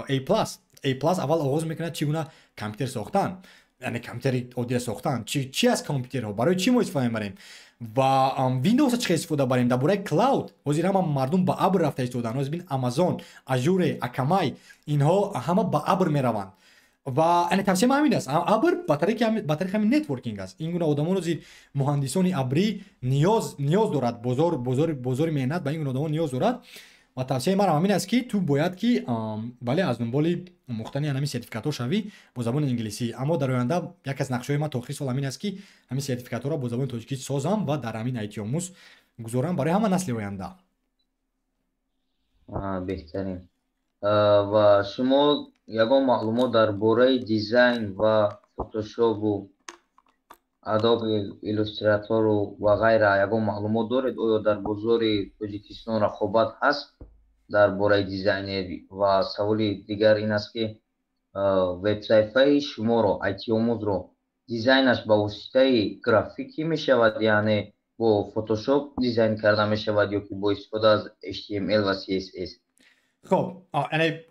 A Plus. A Plus اول آغاز میکنه چگونه کامپیوتر ساختن، یعنی کامپیوتر عادی ساختن، چی از کامپیوترها، برای چی ما استفاده میبریم و ویندوز چه استفاده بریم، درباره cloud. حاضر هم مردم به ابر رفته ایستادن. حاضر ببین آمازون، Azure، Akamai، اینها همه به ابر میروند و یعنی توصیه من همین است. ابر به طریق همین networking است. این گونه آدمان رو زیر مهندسان ابری نیاز دارد. بازار مهنت به این گونه آدمان نیاز دارد و توصیه من همین است که تو باید که بله، از دنبال آموختن همین certificate ها شوی با زبان انگلیسی. اما در آینده یک از نقشه‌های من تا آخر سال همین است که همین certificate ها را با زبان تاجیکی سازم و در همین IT آموز گذارم برای همه نسل آینده. بهترین. و شما یگان معلومات درباره design و فتوشاپ و Adobe Illustrator و غیره یگان معلومات دارید؟ آیا در بازار تاجیکستان رقابت هست درباره designer؟ و سوال دیگر این است که وب صفحه شما رو، IT آموز رو Дизайнаш ба воситаи графикӣ мешавад, яъне бо Фотошоп дизайн карда мешавад ё ки бо истифода аз HTML ва CSS? Хоб, яъне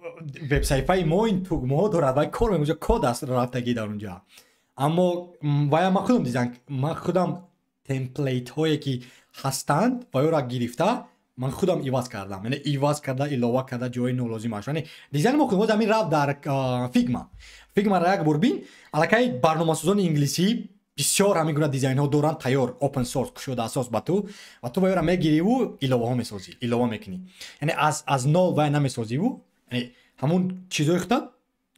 вебсайфаи мо ин тугмаҳо дорад, вай кор мекунад, код аст рафтагӣ дар онҷа. Аммо вая ман худам дизайн, ман худам темплейтҳое ки ҳастанд, вайёро гирифта ман худам иваз кардам, яъне иваз карда, илова карда ҷои нолозимаш. Яъне дизайни мо худам ҳамин рафт дар Figma. Figma-ро як бор бин, аллакай барномасозони инглисӣ бисёр ҳамин гуна дизайнҳо доранд тайёр, open source, кушода асос ба ту, ва ту вайёро мегириву иловаҳо месозӣ, илова мекунӣ. Яъне аз нол вай намесозиву, яъне ҳамун чизҳои худат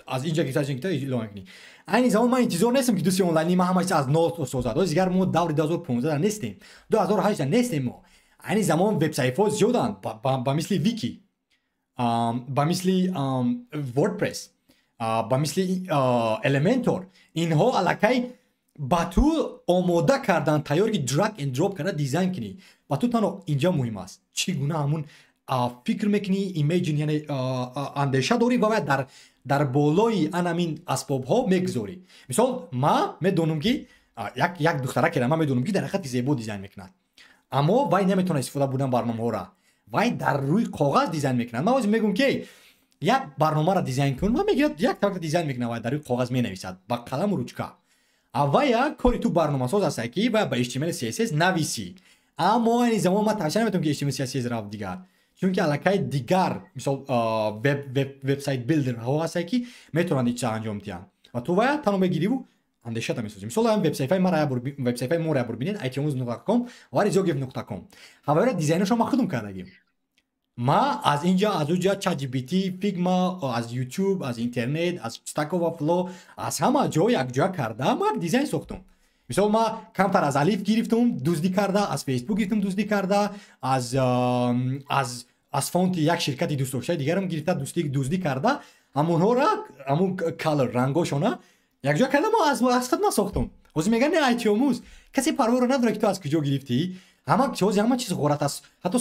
аз инҷа гирифта, аз инҷа гирифта илова мекунӣ. Айни замон ман интизор нестам, ки дӯсти онлайни ман ҳама чиз аз нол созад. Ҳозир дигар мо даври 2015 нестем, 2008 нестем мо. Айни замон вебсайтҳо зиёданд, ба мисли Wiki, ба мисли WordPress, ба мисли Elementor. Инҳо аллакай ба ту омода кардан, тайёр, ки drag and drop карда дизайн кунӣ. Ба ту танҳо инҷа муҳим аст, чӣ гуна ҳамун фикр мекунӣ, imagine, яъне андеша дорӣ ва дар болои анамин асбобҳо мегузорӣ. Мисол, ман медонам, ки як духтаракера ман медонам, ки дар ҳақиқати зебо дизайн мекунад, аммо вай наметавонад истифода бурдан барномаҳоро, вай дар рӯи коғаз дизайн мекунад. Ман ҳозир мегӯям, ки як барномаро дизайн кун, ва мегирад, як тараф дизайн мекунад, вай дар рӯи коғаз менависад ба қаламу ручка. А вая кори ту барномасоз аст, ки вая ба HTML, CSS нависӣ. Аммо айни замон ман тавсия наметавонам, ки HTML, CSS рафт дигар, чунки аллакай дигар, мисол, website builder ҳо ҳастае, ки метавонанд ин чиза анҷом диҳанд, ва ту вая танҳо мегириву андешата месозӣ. Мисол, ҳам вебсайтҳои мара, вебсайтҳои моро як бор бинед, itomuz.com ва rizogiev.com, ҳамаро дизайнашо ман худам кардагим. Ма аз инҷа, аз уҷа, ChatGPT, Figma, аз YouTube, аз интернет, аз Stack Overflow, аз ҳама ҷо якҷоя карда ма як дизайн сохтум. Мисол, ма камтар аз Алиф гирифтум дуздӣ карда, аз Фейсбук гирифтум дуздӣ карда, аз фонти як ширкати дӯстдоштаи дигарам гирифта, дуздӣ карда, ҳамонҳоро, ҳамун color, рангошона якҷоя карда, ма аз худ насохтум. Ҳозир мегӯянд, не, айтиомӯз, касе парворо надорад, ки ту аз куҷо гирифтӣ. Ҳама ҳозир ҳама чиз ғорат аст, ҳатто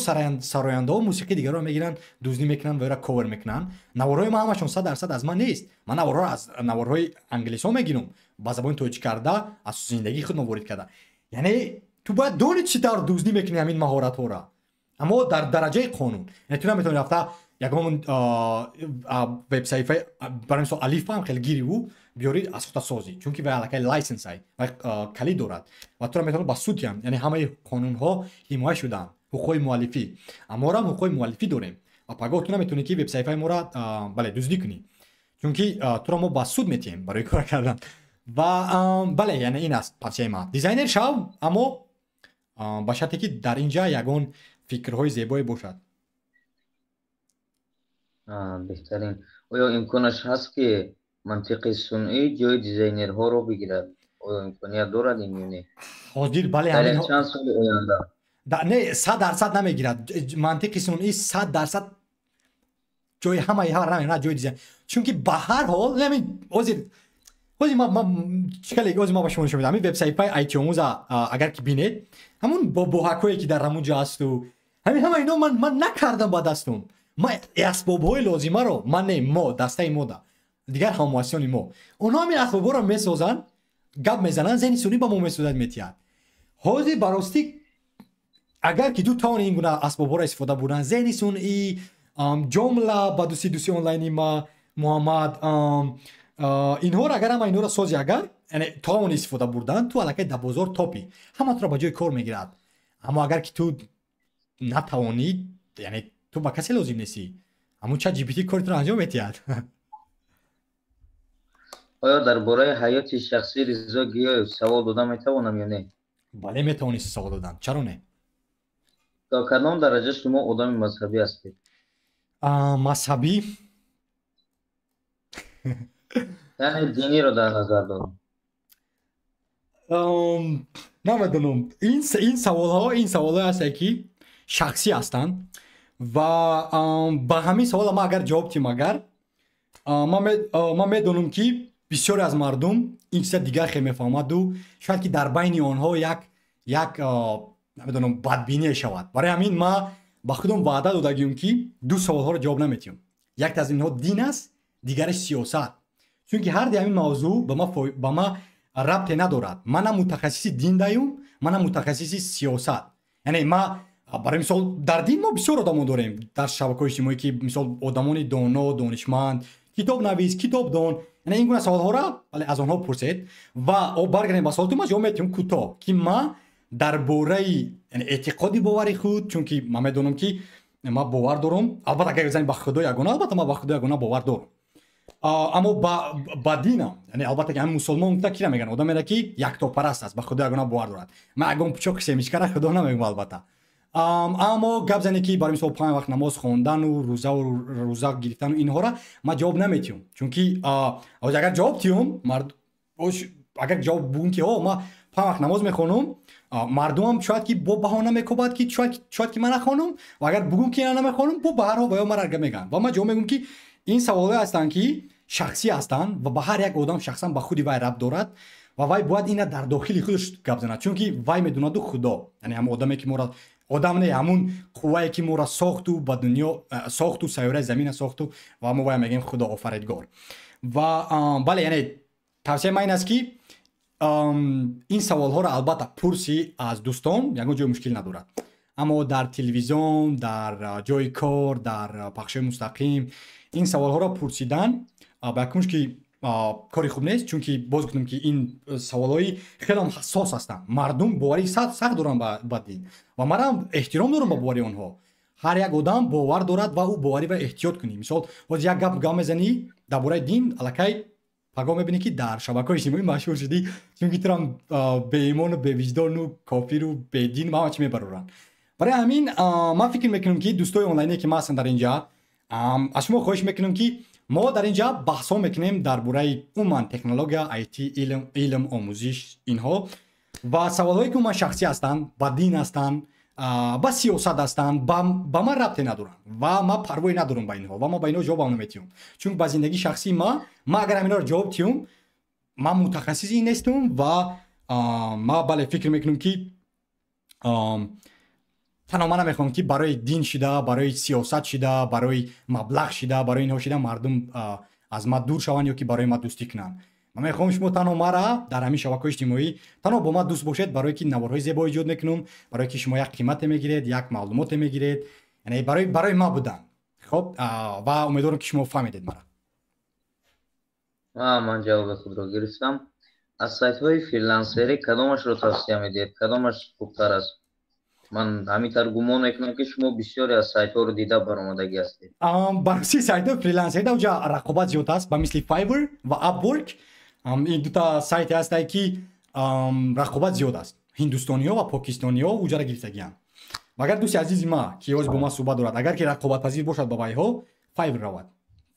сарояндаҳо мусиқии дигарро мегиранд, дуздӣ мекунанд ва ёро ковер мекунанд. Наворҳои ман ҳамашон 100% аз ман нест. Ман наворҳоро аз наворҳои англисҳо мегирам, ба забони тоҷик карда, аз зиндагии худ ворид карда. Яъне ту бояд донӣ, чӣ тавр дуздӣ мекунӣ ҳамин маҳоратҳоро, аммо дар дараҷаи қонун. Яъне ту наметавонӣ рафта ягон вебсайфаи, барои мисол, Алиф ҳам хеле гириву биёрӣ, аз худта созӣ, чунки вай аллакай license ай, вай калид дорад ва туро метавонад ба суд диҳанд. Яъне ҳамаи қонунҳо ҳимоя шудаанд, ҳуқуқҳои муаллифӣ. Аморам ҳуқуқҳои муаллифӣ дорем, ва пагоҳ ту наметавонӣ, ки вебсайфаи моро, бале, дуздӣ кунӣ, чунки туро мо ба суд метиҳем барои кора кардан. Ва бале, яъне ин аст тавсияи ман: дизайнер шав, аммо ба шарте, ки дар ин ҷа ягон фикрҳои зебое бошад. Беҳтарин. Оё имконаш ҳаст, ки мантиқи сунъӣ ҷои дизайнерҳоро бигирад? Оё имконият дорад ин ё не? Ҳозир бале. Дар чанд соли оянда? Не, 100% намегирад. Мантиқи сунъӣ 100% ҷои ҳамаи ҳар намегирад, ҷои дизайн, чунки ба ҳар ҳол ҳозир чикале ҳозир ма ба шумо нишон медиҳам. Ҳамин вебсайтҳои айтиомӯза агар ки бинед, ҳамун бобоҳакҳое, ки дар ҳамун ҷо ҳасту ҳамин ҳама ино ман накардам ба дастум. Ман асбобҳои лозимаро ман не, мо дастаи мода, дигар ҳаммуассисони мо, онҳо ҳамин асбобҳоро месозанд, гап мезананд, зеҳни сунъӣ ба мо месозад, метиҳад. Ҳозир баростӣ, агар ки ту тавони ин гуна асбобҳоро истифода бурдан, зеҳни сунъӣ, Ҷомла, ба дӯсти онлайни ма Муҳаммад, инҳоро агар ҳама инҳоро сози, агар яъне тавони истифода бурдан, ту аллакай дар бозор топӣ, ҳама туро ба ҷои кор мегирад. Аммо агар ки ту натавонӣ, яъне ту ба касе лозим нестӣ, ҳамун Чат GPT кори туро анҷом метиҳад. Оё дар бораи ҳаёти шахсии Ризо Гиёев савол дода метавонам ё не? Бале, метавонӣ савол додан, чаро не? То кадом дараҷа шумо одами мазҳабӣ ҳастед? Мазҳабӣ? Яъне диниро дар назар дорам. Намедонам, ин саволҳо, ин саволҳое ҳастанд, ки шахсӣ ҳастанд, ва ба ҳамин савола ман агар ҷавоб диҳам, агар ман медонам, ки бисёре аз мардум ин чиза дигар хел мефаҳмаду шояд ки дар байни онҳо як намедонам, бадбиние шавад. Барои ҳамин ман ба худам ваъда додагиюм, ки ду саволҳоро ҷавоб наметиҳам. Якте аз инҳо дин аст, дигараш сиёсат, чунки ҳарди ҳамин мавзӯъ ба ма рабте надорад. Ман на мутахассиси дин даюм, ман на мутахассиси сиёсат. Яъне ма барои мисол дар дин мо бисёр одамон дорем дар шабакаҳои иҷтимоӣ, ки мисол одамони доно, донишманд, китобнавис, китобдон. Яъне ин гуна саволҳоро бале аз онҳо пурсед. Ва баргардем ба саволтон, ман ҷавоб метиҳам кӯтоҳ, ки ман дар бораи эътиқоди бовари худ, чунки ман медонам ки ман бовар дорам, албатта агар занем ба Худо ягона, албатта ман ба Худо ягона бовар дорам, аммо ба динам, яъне албатта ки ҳамин мусулмон гуфта кира мегӯянд? Одамеро ки яктопараст аст, ба Худо ягона бовар дорад. Ман ягон пучоқи семичкара Худо намегӯям албатта. Аммо гап зане ки барои мисол 5 вақт намоз хондану рӯзаву рӯза гирифтану инҳоро ман ҷавоб наметиҳам, чунки агар ҷавоб тиҳам, агар ҷавоб бугӯм ки ҳо ман 5 вақт намоз мехонам, мардумам шояд ки бо баҳона мекобад ки шояд ки ман нахонам, ва агар бугӯм ки намехонам, бо ба ҳар ҳол ба ё мара мегӯянд. Ва ман ҷавоб мегӯям ки ин саволҳое ҳастанд ки шахсӣ ҳастанд ва ба ҳар як одам шахсан ба худи вай рабт дорад ва вай бояд ина дар дохили худаш гап занад, чунки вай медонаду Худо, яъне ҳамон одаме ки моро, одам не, ҳамун қуввае ки моро сохту ба дунё сохту, сайёраи замина сохту, ва мо вай мегӯем Худо офаридгор. Ва бале, яъне тавсияи ман ин аст ки ин саволҳоро албатта пурсӣ аз дӯстон, ягон ҷои мушкил надорад, аммо дар телевизион, дар ҷои кор, дар пахшҳои мустақим ин саволҳоро пурсидан ба якумш ки кори хуб нест, чунки боз гуфтам ки ин саволҳои хеле ҳассос ҳастанд. Мардум бовари сахт доранд ба дин ва манам эҳтиром дорам ба бовари онҳо. Ҳар як одам бовар дорад ва ӯ бовари ба эҳтиёт кунӣ. Мисол ҳозир як гап мезанӣ дар бораи дин, аллакай пагоҳ мебинӣ ки дар шабакаҳои иҷтимоӣ машҳур шудӣ, чунки турам беимону бевиҷдону кофиру бедин ва ҳама чӣ мебароранд. Барои ҳамин ман фикр мекунам ки дӯстои онлайне ки ман ҳастам дар инҷа, аз шумо хоҳиш мекунам ки мо дар инҷа баҳсҳо мекунем дар бораи умуман технология, IT, илм, омӯзиш, инҳо ва саволҳое ки умуман шахсӣ ҳастанд, ба дин ҳастанд, ба сиёсат ҳастанд, ба ман рабте надоранд ва ман парвое надорам ба инҳо ва ман ба инҳо ҷавобам наметиҳам, чунки ба зиндагии шахсии ман агар ҳаминҳоро ҷавоб тиҳам, ман мутахассиси ин нестам ва ман бале фикр мекунам ки танҳо ман намехоҳам ки барои дин шида, барои сиёсат шида, барои маблағ шида, барои инҳо шида мардум аз ман дур шаванд ё ки барои ман дӯстӣ кунанд. Ман мехоҳам шумо танҳо мара дар ҳамин шабакаҳои иҷтимоӣ танҳо бо ман дӯст бошед, барое ки наворҳои зебо эҷод мекунам, барое ки шумо як қимате мегиред, як маълумоте мегиред, яъне барои ман будан. Хоб, ва умедворам ки шумо фаҳмидед мара. Ман ҷавоби худро гирифтам. Аз сайтҳои фрилансерӣ кадомашро тавсия медиҳед? Кадомаш хубтар аст? Ман ҳамин тавр гумон мекунам ки шумо бисёре аз сайтҳоро дида баромадагӣ ҳастед. Барои сайтҳои фрилансерӣ дар онҷа рақобат зиёд аст, ба мисли Fiverr ва Upwork. Ин дута сайте ҳастанд ки рақобат зиёд аст. Ҳиндустониҳо ва покистониҳо уҷара гирифтагианд. Ва агар дӯсти азизи ма ки ҳозир бо ман суҳбат дорад, агар ки рақобатпазир бошад ба вайҳо, Fiverr равад.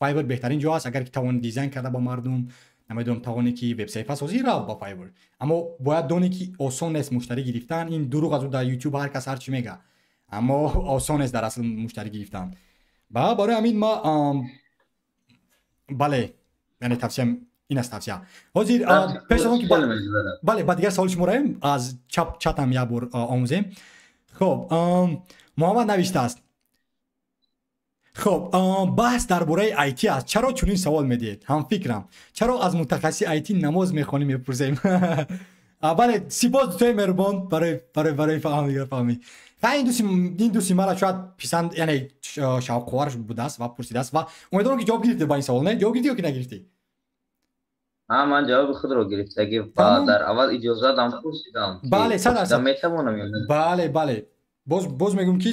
Fiverr беҳтарин ҷо аст, агар ки тавони дизайн карда ба мардум, намедонам, тавоне ки вебсайфа созӣ, рав ба Fiverr. Аммо бояд донӣ ки осон нест муштарӣ гирифтан. Ин дурӯғ аз дар YouTube ҳар кас ҳар чӣ мега, аммо осон нест дар асл муштарӣ гирифтан. Ба барои ҳамин ма бале, яъне тавсиям ин аст, тавсия. Ҳозир пеш аз он ки бале ба дигар саволи шумо равем, аз чатам як бор омӯзем. Хоб, Муҳаммад навиштааст: хоб, баҳс дар бораи IT аст, чаро чунин савол медиҳед? Ҳамфикрам, чаро аз мутахассиси IT намоз мехонӣ мепурсем? Бале, сипос дӯстои меҳрубон барои фаҳмӣ. Ин дӯсти мара шояд писанд, яъне шавқовар будааст ва пурсидааст ва умедворам ки ҷавоб гирифтӣ ба ин савол. Не, ҷавоб гирифтӣ ё ки нагирифтӣ? Ман ҷавоби худро гирифтагӣ ва дар аввал иҷозатам пурсидам. Бале, 100%. Метавонам ё не? Бале, бале, боз мегӯям ки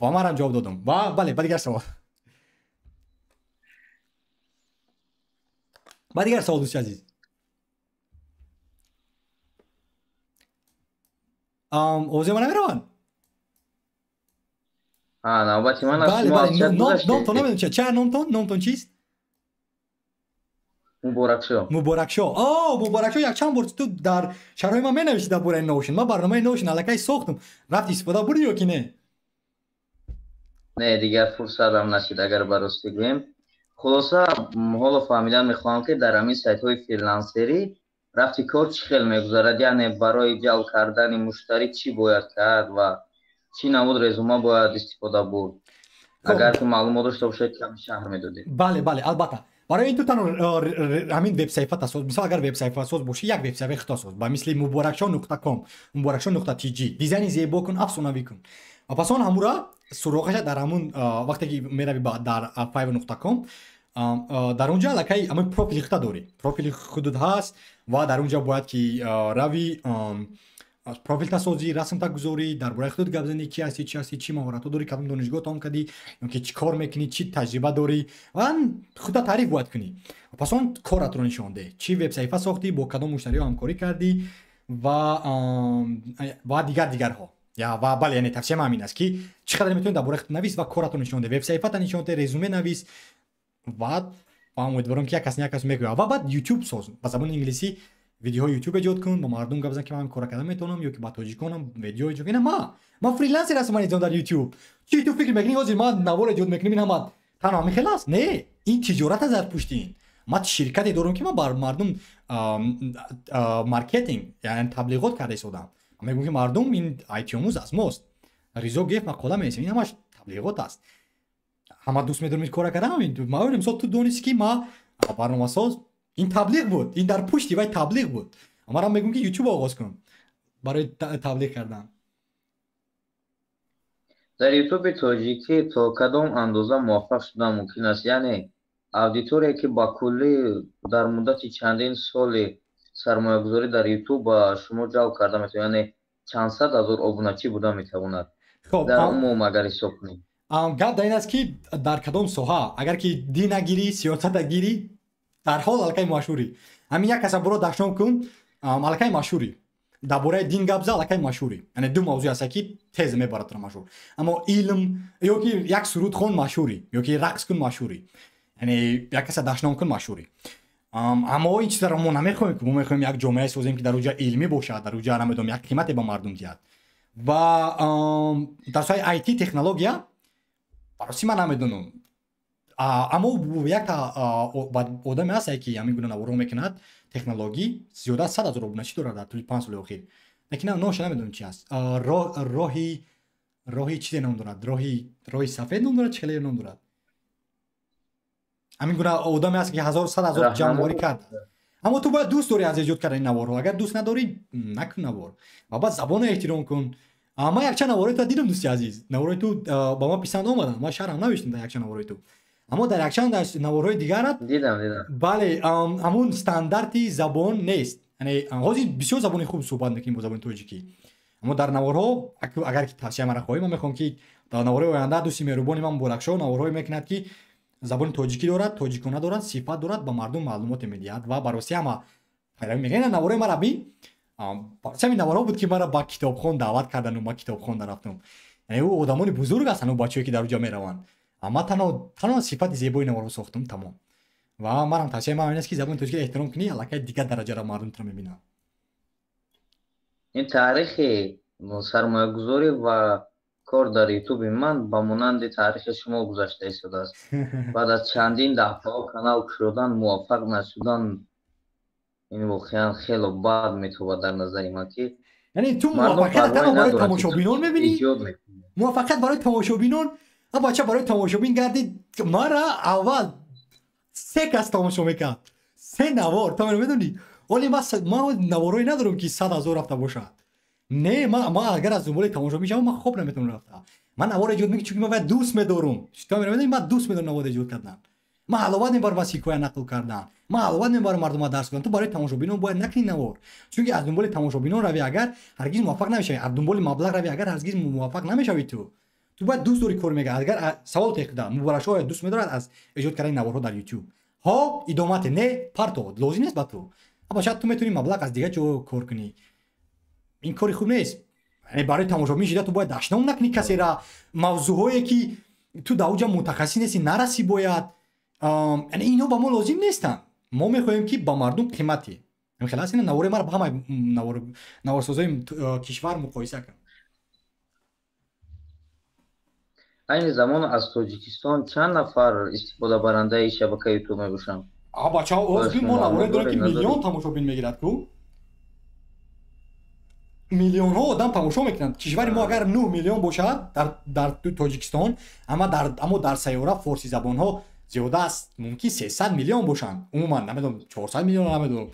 ба манам ҷавоб додам. Ва бале, ба дигар савол, ба дигар савол, дӯсти азиз. Овози ман намераванд? Навбати ман аст. Бале, бале. Номтон намедонам, ча номтон? Номтон чист? Муборакшо. Муборакшо. О, Муборакшо, якчанд бор ту дар шаҳрҳои ман менависӣ дар бораи Notion. Ман барномаи Notion аллакай сохтам. Рафти истифода бурдӣ ё ки не? Не, дигар фурсатам нашид, агар ба ростӣ гӯем. Хулоса, ҳоло фаҳмидан мехоҳам ки дар ҳамин сайтҳои фрилансерӣ рафти кор чӣ хел мегузарад, яъне барои ҷалб кардани муштарӣ чӣ бояд кард ва чӣ намуд резюма бояд истифода бурд. Агар ки маълумот дошта бошед, ками шарҳ медодед. Бале, бале, албатта. Барои ин ту танҳо ҳамин вебсайфата соз. Мисол, агар вебсайфасоз бошӣ, як вебсайфаи худта соз, ба мисли muborakshoh.com, muborakshoh.tj. Дизайни зебо кун, афсонавӣ кун ва пас он ҳамура суроғаша дар ҳамун вақте ки мерави дар fiverr.com, дар он ҷо аллакай ҳамин профили худта дорӣ, профили худут ҳаст ва дар он ҷо бояд ки рави, профилта созӣ, расмта гузорӣ, дар бораи худут гап занӣ: ки ҳастӣ, чӣ ҳастӣ, чӣ маҳоратҳо дорӣ, кадом донишгоҳ тамом кардӣ ёки чӣ кор мекунӣ, чӣ таҷриба дорӣ ва худта таъриф бояд кунӣ. Пас он коратро нишон деҳ: чӣ вебсаҳифа сохтӣ, бо кадом муштариҳо ҳамкорӣ кардӣ ва дигар дигарҳо. Ва бале, яъне тавсияам ҳамин аст, ки чӣ қадар метавонӣ дар бораи худ навис ва коратро нишон деҳ, вебсаҳифата нишон деҳ, резюме навис ва умедворам, ки як кас, як кас мегӯяд. Ва баъд ютуб соз, ба забони инглисӣ видеоҳои ютуб эҷод кун, ба мардум гап зан, ки ман кора карда метавонам, ё ки ба тоҷиконам видео эҷод. Ина ма фрилансер ҳастам, ман дар ютуб. Чӣ ту фикр мекунӣ, ҳозир ман навор эҷод мекунем, ин ҳама танҳо ҳамин хел аст? Не, ин тиҷорат аст. Дар пушти ин ман ширкате дорам, ки ман бар мардум маркетинг, яъне таблиғот карда истодам. Мегӯям, ки мардум, ин айтиомӯз аз мост, Ризо Геф мақола менависем. Ин ҳамаш таблиғот аст. Ҳама дӯст медорем ин кора кардам. Ма мисол, ту донисти, ки ма барномасоз, ин таблиғ буд, ин дар пушти вай таблиғ буд. Манам мегӯям, ки ютуб оғоз кун барои таблиғ кардан. Дар ютуби тоҷикӣ то кадом андоза муваффақ шудан мумкин аст? Яъне аудитория, ки ба куллӣ дар муддати чандин соли сармоягузорӣ дар ютуб ба шумо ҷалб карда метавонад, яъне чанд сад ҳазор обуначӣ буда метавонад дар умум, агар ҳисоб кунем? Гап дар ин аст, ки дар кадом соҳа. Агар ки дина гирӣ, сиёсата гирӣ, дар ҳол аллакай машҳурӣ. Ҳамин як каса буро дашном кун, аллакай машҳурӣ. Дар бораи дин гап за, аллакай машҳурӣ. Яъне ду мавзӯе ҳаста, ки тез мебарад туро машҳур. Аммо илм ё ки як суруд хон, машҳурӣ, ё ки рақс кун, машҳурӣ, яъне як каса дашном кун, машҳурӣ. Аммо ин чизаро мо намехоҳем, ки мо мехоҳем як ҷомеае созем, ки дар уҷа илмӣ бошад, дар уҷа, намедонам, як қимате ба мардум диҳад. Ва дар соҳаи IT, технология, бароси ман намедонам, аммо якта одаме ҳаст, ки ҳамин гуна наворо мекунад, технологӣ, зиёда аз 100 000 обуначӣ дорад дар тӯли 5 соли охир, лекин номаша намедонам чи аст. Роҳи чизе ном дорад, роҳи сафед ном дорад, чӣ хеле ном дорад. Ҳамин гуна одаме ҳаст, ки ҳазор, 100 000 ҷамъворӣ кард. Аммо ту бояд дӯст дорӣ аз эҷод кардани наворҳо. Агар дӯст надорӣ, накун навор. Ва баъд забонро эҳтиром кун. Ман якчанд наворои ту дидам, дӯсти азиз, наворои ту ба ман писанд омаданд, ман шарҳам навиштам дар якчанд наворои ту. Аммо дар якчанд наворҳои дигарат Дидам, дидам. Бале, ҳамун стандарти забон нест. Яъне ҳозир бисёр забони хуб суҳбат мекунем бо забони тоҷикӣ, аммо дар наворҳо, агар ки тавсия мара хоҳӣ, ман мехоҳам, ки дар наворҳои оянда дӯсти меҳрубони ман Муборакшоҳ наворҳое мекунад, ки забони тоҷикӣ дорад, тоҷикона дорад, сифат дорад, ба мардум маълумоте медиҳад ва ба ростӣ ҳама пайравӣ мекунад. Наворҳои мара бин. Ҳамин наворҳо буд, ки мара ба китобхон даъват кардану ман китобхонда рафтам. Яъне ӯ одамони бузург ҳастанд, ӯ бачаҳое, ки дар уҷа мераванд. Ман танҳо сифати зебои наворҳо сохтам, тамом. Ва манам тавсияи ман ин аст, ки забони тоҷикиро эҳтиром кунӣ, аллакай дигар дараҷаро мардум туро мебинанд. Ин таърихи сармоягузорӣ ва кор дар ютуби ман ба монанди таърихи шумо гузашта истодааст. Баъд аз чандин дафъаҳо канал кушодан, муваффақ нашудан, ин воқеан хело бад метобад дар назари ман, ки Яъне ту муваффақият танҳо барои тамошобинон мебинӣ, муваффақият барои тамошобинон. Бача, барои тамошобин гардид. Мара аввал се кас тамошо мекард, се навор. Ту медонӣ, оли ман наворое надорам, ки 100 000 рафта бошад. Не, ма агар аз дунболи тамошобин шавам, ман хоб наметавонам рафта. Ман навор эҷод мекунам, чунки ман вай дӯст медорам. Ту медонӣ, ман дӯст медорам навор эҷод кардан, ман ҳаловат мебарам аз ҳикоя нақл кардан, ман ҳаловат мебарам мардума дарс кунам. Ту барои тамошобинон бояд накунӣ навор, чунки аз дунболи тамошобинон равӣ агар, ҳаргиз муваффақ намешавӣ. Аз дунболи маблағ равӣ агар, ҳаргиз муваффақ намешавӣ. Ту бояд дӯст дорӣ кор мекард. Агар савол теқда, Муборакшоҳ оё дӯст медорад аз эҷод кардани наворҳо дар ютуб? Ҳо, идомате, не, парто, лозим нест ба ту. Аба шояд ту метавонӣ маблағ аз дигар ҷо кор кунӣ. Ин кори хуб нест. Яъне барои тамошобин шида, ту бояд дашном накунӣ касера, мавзӯъҳое, ки ту дар уҷа мутахассис нестӣ, нарасӣ бояд. Яъне инҳо ба мо лозим нестанд. Мо мехоҳем, ки ба мардум қимати хел аст. Навори мара ба ҳамаи наворсозои кишвар муқоиса кун. Айни замон аз Тоҷикистон чанд нафар истифодабарандаи шабакаи ютуб мебошанд? Бачаҳо, мо наворе дорем, ки миллион тамошобин мегирад ку, миллионҳо одам тамошо мекунанд. Кишвари мо агар 9 миллион бошад дар Тоҷикистон, аммо дар сайёра форсизабонҳо Зиёда аст, мумкин 300 миллион бошанд. Умуман намедонам, 400 миллион намедонам.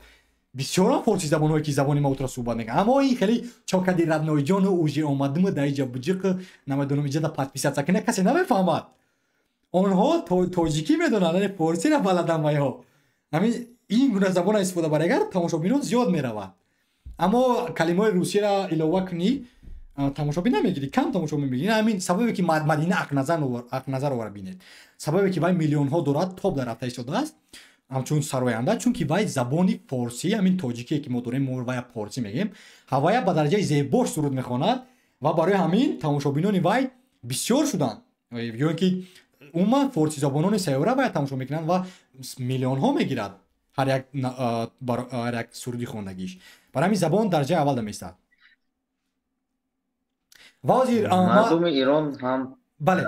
Бисёрам форсизабонҳое, ки забони ма утро суҳбат мекунанд. Аммо ин хеле чокади родной ҷону уже омадуму дар иҷа буҷиқ, намедонам, иҷада подписаться кина, касе намефаҳмад. Онҳо тоҷикӣ медонанд, яъне форсиро баладан вайҳо. Ҳамин ин гуна забона истифода бари, агар тамошобинон зиёд меравад. Аммо калимаҳои русиро илова кунӣ, тамошобин намегирӣ, кам тамошобин мегирӣ. Ҳамин сабабе, ки Мадина Ақназароваро бинед, сабабе, ки вай миллионҳо дорад, топ дар рафта истодааст ҳамчун сароянда, чунки вай забони форсӣ, ҳамин тоҷикие, ки мо дорем, мо вая форсӣ мегӯем, ҳавая ба дараҷаи зебош суруд мехонад ва барои ҳамин тамошобинони вай бисёр шуданд, ё ин ки умуман форсизабонони сайёра вая тамошо мекунанд ва миллионҳо мегирад ҳар як суруди хондагиш. Барои ҳамин забон дараҷаи аввал меистад. Ва ҳозир Мардуми Ирон ҳам бале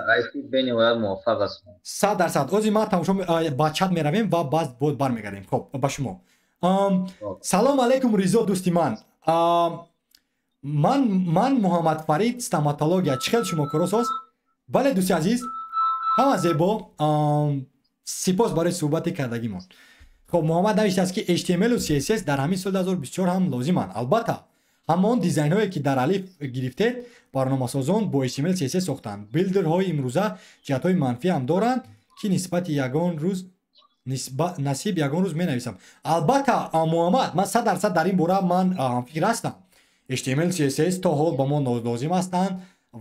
бениҳоят муваффақ ҳастанд. 100%. Ҳозир ма тамошо ба чат меравем ва баъд боз бармегардем. Хоб, ба шумо салом алейкум, Ризо, дӯсти ман. Ман Муҳаммадфарид, стоматология. Чӣ хел шумо, коросоз? Бале, дӯсти азиз, ҳама зебо, сипос барои суҳбати кардагимон. Хоб, Муҳаммад навиштааст, ки HTML CSS дар ҳамин соли 2024 ҳам лозиманд. Албатта, ҳамон дизайнҳое, ки дар Алиф гирифтед, барномасозон бо HTML, CSS сохтанд. Билдерҳои имрӯза ҷиҳатҳои манфӣ ҳам доранд, ки нисбати ягон рӯз насиб ягон рӯз менависам. Албатта, Муҳаммад, ман 100% дар ин бора ман ҳамфикр ҳастам. HTML, CSS то ҳол ба мо лозим ҳастанд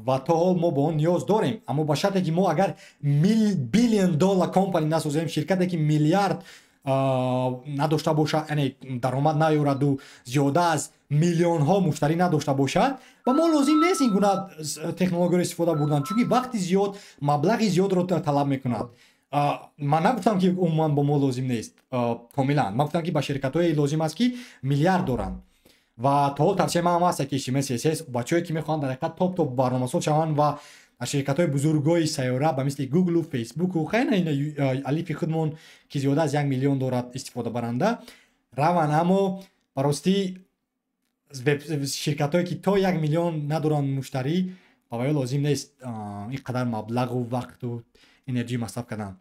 ва то ҳол мо ба он ниёз дорем, аммо ба шарте, ки мо агар billion dollar company насозем, ширкате, ки миллиард надошта бошад, яъне даромад наёраду зиёда аз миллионҳо муштарӣ надошта бошад, ба мо лозим нест ин гуна технологияро истифода бурдан, чунки вақти зиёд, маблағи зиёдро талаб мекунад. Ман нагуфтам, ки умуман бо мо лозим нест комилан. Ман гуфтам, ки ба ширкатҳое лозим аст, ки миллиард доранд. Ва то ҳол тавсияи ман ҳам аст, ки HTML, CSS бачаҳое, ки мехоҳанд дар ҳақиқат топ топ барномасоз шаванд ва аз ширкатҳои бузургои сайёра ба мисли Гуглу, Фейсбуку, хайна ина Алифи худмон, ки зиёда аз 1 миллион дорад истифодабаранда, раванд. Аммо ба ростӣ ширкатҳое, ки то 1 миллион надоранд муштарӣ, ба ваё лозим нест ин қадар маблағу вақту энергия масраф кардан.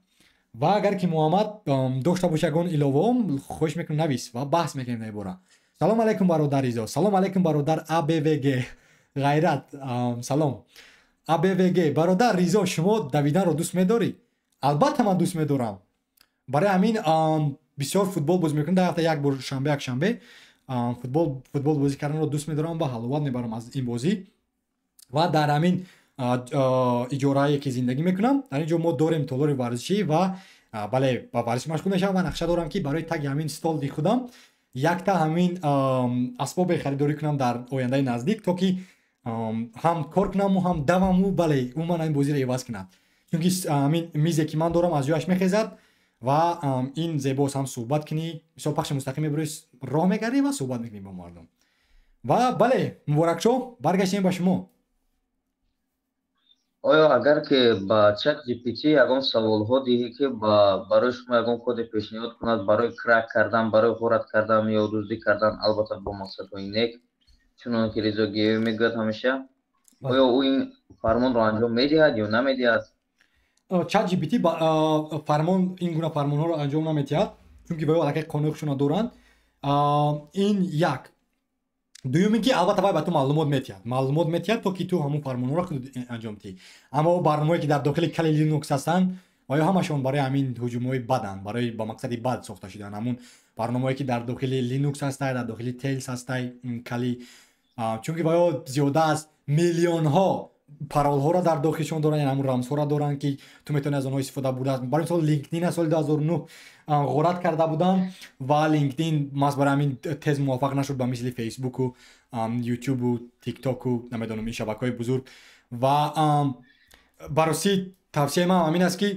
Ва агар ки Муҳаммад дошта боша ягон иловаом, хоҳиш мекунам, навис ва баҳс мекунем дар ин бора. Салом алейкум, бародар Ризо. Салом алейкум, бародар Абвг Ғайрат. Салом, Абвг. Бародар Ризо, шумо давиданро дӯст медорӣ? Албатта, ман дӯст медорам. Барои ҳамин бисёр футбол бозӣ мекунам. Дар ҳафта як бор, шанбе, якшанбе футбол бозӣ карданро дӯст медорам ва ҳаловат мебарам аз ин бозӣ. Ва дар ҳамин иҷорае, ки зиндагӣ мекунам, дар ин ҷо мо дорем толори варзишӣ ва бале, ба варзиш машғул мешавам. Ва нақша дорам, ки барои таги ҳамин столи худам якта ҳамин асбобе харидорӣ кунам дар ояндаи наздик, то ки ҳам кор кунаму, ҳам даваму, бале, умуман ҳамин бозиро иваз кунам, чунки ҳамин мизе, ки ман дорам, аз ҷояш мехезад. Ва ин зебост, ҳам суҳбат кунӣ, мисол, пахши мустақим мебурӣ, роҳ мегардӣ ва суҳбат мекунӣ бо мардум. Ва бале, Муборакшоҳ, баргаштем ба шумо. Оё агар ки ба Чат GPT ягон саволҳо диҳӣ, ки барои шумо ягон коде пешниҳод кунад барои крак кардан, барои ғорат кардан ё дуздӣ кардан, албатта бо мақсадҳои нек, чунон ки Ризо Гиёӣ мегӯяд ҳамеша, оё ӯ ин фармонро анҷом медиҳад ё намедиҳад? Чат GPT фармон, ин гуна фармонҳоро анҷом намедиҳад, чунки ваё аллакай қонуни худшона доранд. Ин як. Дуюм ин ки албатта вай ба ту маълумот метиҳад, маълумот метиҳад, то ки ту ҳамун фармонҳоро худ анҷом диҳӣ. Аммо барномаое, ки дар дохили Kali Linux ҳастанд, оё ҳамашон барои ҳамин ҳуҷумҳои баданд, барои ба мақсади бад сохта шуданд. Ҳамун барномаое, ки дар дохили Linux ҳастай, дар дохили Tails ҳастай, Kali, чунки ваё зиёда аз миллионҳо паролҳоро дар дохилшон доранд, яъне ҳамун рамзҳоро доранд, ки ту метавонӣ аз онҳо истифода бурда. Барои мисол, LinkedIn соли 2009 ғорат карда буданд ва LinkedIn маҳз барои ҳамин тез муваффақ нашуд, ба мисли Фейсбуку, Ютубу, Тиктоку, намедонам, ин шабакаҳои бузург. Ва ба ростӣ тавсияи ман ҳамин аст, ки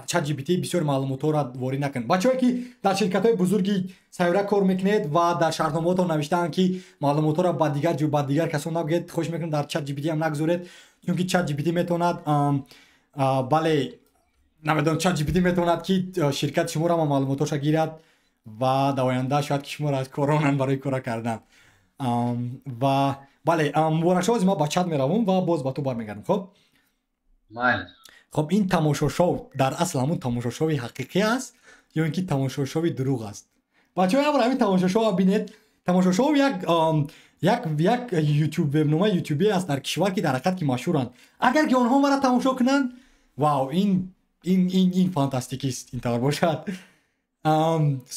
Чат GPT бисёр маълумотҳоро ворид накунед. Бачаҳое, ки дар ширкатҳои бузурги сайёра кор мекунед ва дар шартномаҳотон навиштаанд, ки маълумотҳоро ба дигар ҷо, ба дигар касон нагӯед, хоҳиш мекунам, дар Чат GPT ҳам нагузоред, чунки Чат GPT метавонад, бале, намедонам, Чат GPT метавонад, ки ширкати шуморо ҳама маълумотҳоша гирад ва дар оянда шояд ки шуморо аз кор ронанд барои кора кардан. Ва бале, Муборакшоҳ, ҳозир ман ба чат меравам ва боз ба ту бармегардам. Хоб. Майли. Хоб, ин тамошошоу дар асл ҳамун тамошошоуи ҳақиқӣ аст ё ин ки тамошошоуи дурӯғ аст? Бачаҳо, як бор ҳамин тамошошоуро бинед. Тамошошоу як ютуб, вебномаи ютубӣ аст дар кишвар, ки дар ҳақиқат ки машҳуранд. Агар ки онҳо мара тамошо кунанд, вау, ин фантастикист, ин тавр бошад.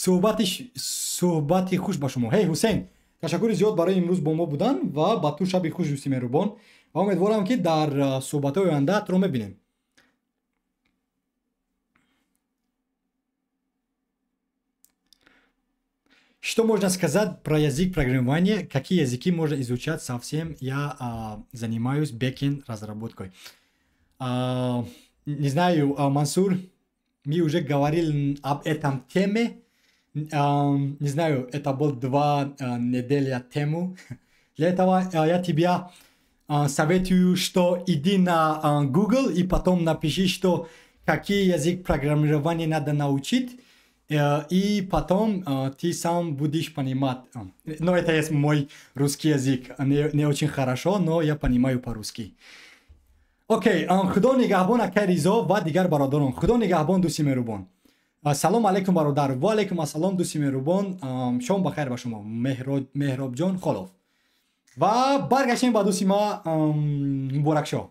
Суҳбати хуш ба шумо. Ҳей, Ҳусейн, ташаккури зиёд барои имрӯз бо мо будан ва ба ту шаби хуш, дӯсти меҳрубон, ва умедворам, ки дар суҳбатҳои оянда туро мебинем. Что можно сказать про язык программирования? Какие языки можно изучать совсем? Я занимаюсь backend разработкой. Не знаю, Мансур, мы уже говорили об этом теме. Не знаю, это был 2 недели тему. Для этого я тебя советую, что иди на Google и потом напиши, что какие язык программирования надо научить, и потом ты сам будешь понимать. Но это есть мой русский язык. Не очень хорошо, но я понимаю по-русски. Окей, худо нигаҳбон, акай Ризо ва дигар бародарон. Худо нигаҳбон, дӯсти меҳрубон. Салом алейкум, бародар. Ва алейкум ассалом, дӯсти меҳрубон. Шом бахайр ба шумо, Меҳробҷон Холов. Ва баргаштем ба дӯсти ма Муборакшоҳ.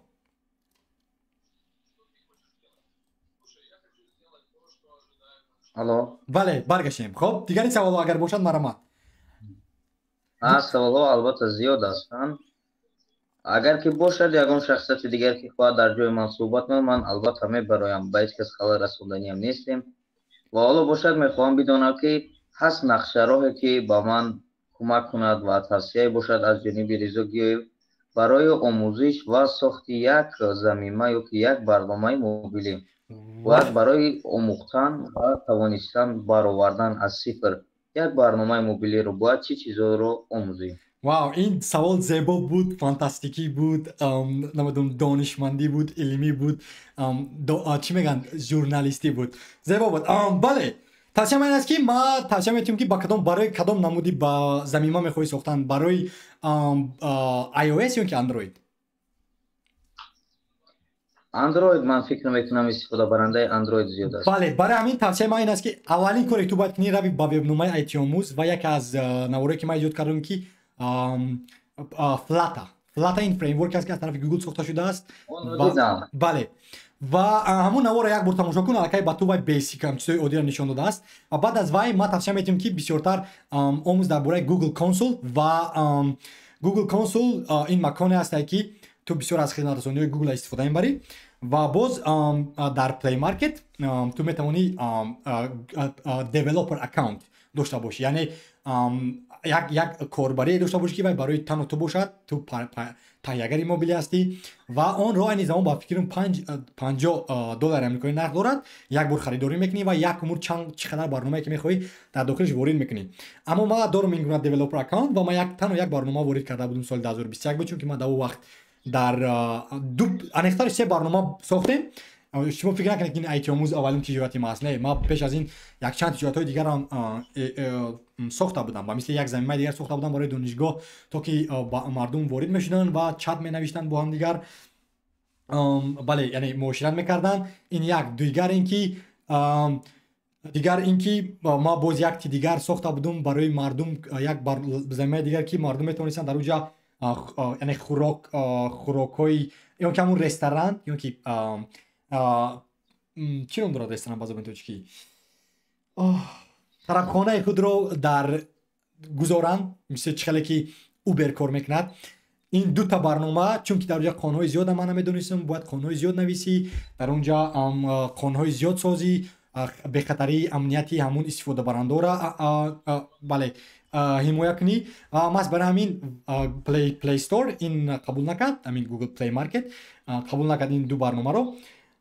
Алло. Бале, баргаштем. Хоб, дигари саволҳо агар бошад, марҳамат. Саволҳо албатта зиёд ҳастанд. Агар ки бошад ягон шахсияти дигар, ки хоҳад дар ҷои ман суҳбат кунад, ман албатта мебароям, ба ҳеҷ кас халал расонданиам нестем. Ва ҳоло бошад, мехоҳам бидонам, ки ҳаст нақшароҳе, ки ба ман кӯмак кунад ва тавсияе бошад аз ҷониби Ризо Гиёев барои омӯзиш ва сохти як замима ё ки як барномаи мобилӣ. Бояд барои омӯхтан ва тавонистан баровардан аз сифр як барномаи мобилиро бояд чӣ чизҳоро омӯзӣ? Вау, ин савол зебо буд, фантастикӣ буд, намедонам, донишмандӣ буд, илмӣ буд, чӣ мегӯянд, журналистӣ буд, зебо буд. Бале, тавсия ман аст, ки ма тавсия метиҳам, ки ба кадом, барои кадом намуди ба замима мехоҳӣ сохтан, барои iOS ё ки Android? Android, ман фикр мекунам, истифодабарандаи Android зиёд аст. Бале, барои ҳамин тавсияи ман ин аст, ки аввалин коре, ки ту бояд кунӣ, рави ба вебномаи айтиомӯз ва яке аз наворое, ки ман эҷод кардам, ки Flutter. Flutter ин фреймворк аст, ки аз тарафи Google сохта шудааст. Бале, ва ҳамун наворро як бор тамошо кун, аллакай ба ту вай basic, чизои оддиро нишон додааст. Ва баъд аз вай ман тавсия метиҳам, ки бисёртар омӯз дар бораи Google Console. Ва Google Console ин маконе ҳастае, ки ту бисёр аз хизматрасониҳои Google истифода мебарӣ. Ва боз дар Play Market ту метавонӣ developer account дошта бошӣ, яъне як корбарие дошта бошӣ, ки вай барои танҳо ту бошад, ту таҳиягари мобилӣ ҳастӣ. Ва онро айни замон ба фикрам 50 доллари амрикоӣ нарх дорад. Як бор харидорӣ мекунӣ ва як умр чӣ қадар барномае, ки мехоҳӣ, дар дохилаш ворид мекунӣ. Аммо ман дорам ин гуна developer account ва ман як танҳо як барнома ворид карда будам, соли 2021 буд, чунки ман дар он вақт дар ду, аниқтараш се барнома сохтем. Шумо фикр накунед, ки ин айтиомӯз аввалин тиҷорати ма аст. Не, ма пеш аз ин якчанд тиҷоратҳои дигарам сохта будам, ба мисли як замимаи дигар сохта будам барои донишгоҳ, то ки мардум ворид мешуданд ва чат менавиштанд бо ҳамдигар, бале, яъне муошират мекарданд. Ин як. Дигар ин ки ма боз якти дигар сохта будум барои мардум, як замимаи дигар, ки мардум метавонистанд дар уҷа, яъне хӯрокҳои ё ки ҳамун ресторан, ё ки чӣ ном дорад ресторан ба забони тоҷикӣ, тарабхонаи худро дар гузоранд, мисли чӣ хеле ки Uber кор мекунад. Ин дута барнома, чунки дар онҷа қонунҳои зиёда ман намедонистам, бояд қонунҳои зиёд нависӣ, дар онҷа қонунҳои зиёд созӣ, бехатарии амнияти ҳамун истифодабарандора, бале, ҳимоя кунӣ. Маҳз барои ҳамин Play Store ин қабул накард, ҳамин Google Play Market қабул накард ин ду барномаро.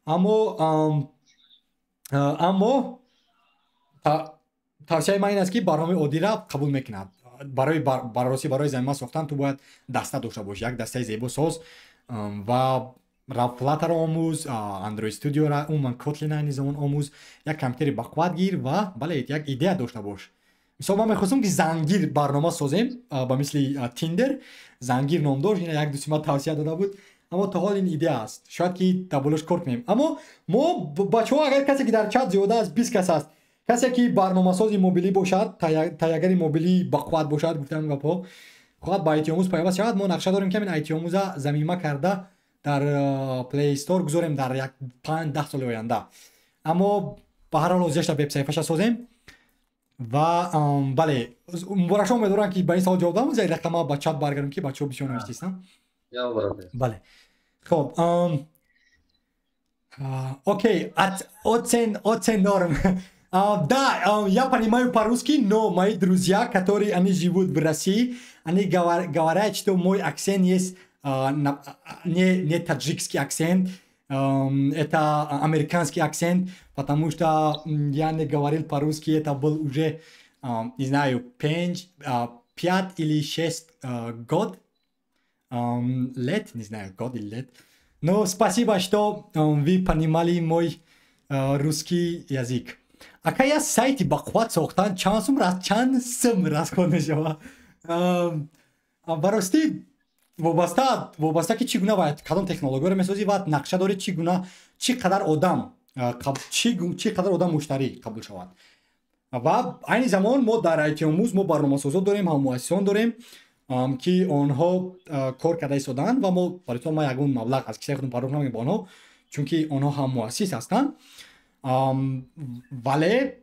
Аммо тавсияи ман ин аст, ки барномаи оддиро қабул мекунад. Барои барросӣ, барои замима сохтан ту бояд даста дошта бошӣ, як дастаи зебо соз ва Flutter ро омӯз, Android Studio-ра, умуман Kotlin айни замон омӯз, як компютери бақувват гир ва, бале, як идея дошта бош. Мисол, ман мехостам, ки зангир барнома созем, ба мисли Tinder, Зангир ном дошт. Ина як дӯсти ман тавсия дода буд. Аммо то ҳол ин идея аст, шояд ки дар болош кор кунем. Аммо мо бачаҳо, агар касе ки дар чат зиёда аз 20 кас аст, касе ки барномасози мобилӣ бошад, таҳиягари мобилӣ бақувват бошад, гуфтам гапҳо, хоҳад ба IT-омӯз пайваст шавад, мо нақша дорем ки ҳамин IT-омӯза замима карда дар Play Store гузорем дар як 5-10 соли оянда. Аммо ба ҳар ҳол ҳозирашта вебсаҳифаша созем. Ва бале, муборакшо, умедворам ки ба ин савол ҷавоб додам. Як дақиқа ма ба чат баргардам, ки бачаҳо бисёр навиштистанд. Бале, хоб, окей, оцен оцен норм. Да, я понимаю по-русски, но мои друзья, которые они живут в России, они говорят, что мой акцент есть не таджикский акцент, это американский акцент, потому что я не говорил по-русски, это был уже, не знаю, 5 или 6 год, лет, не знаю, год или лет. Но спасибо, что вы понимали мой русский язык. Ака, я сайти бақувват сохтан чанд сум расход мешавад? Ба ростӣ, вобаста ки чӣ гуна ва кадом технологияро месозӣ ва нақша дорӣ, чӣ гуна, чӣ қадар одам муштарӣ қабул шавад. Ва айни замон мо дар IT-омӯз мо барномасозо дорем, ҳаммуассисон дорем, ки онҳо кор карда истодаанд. Ва мо барои ма ягон маблағ аз кисаи худам пардохт намекунем ба онҳо, чунки онҳо ҳам муассис ҳастанд. Вале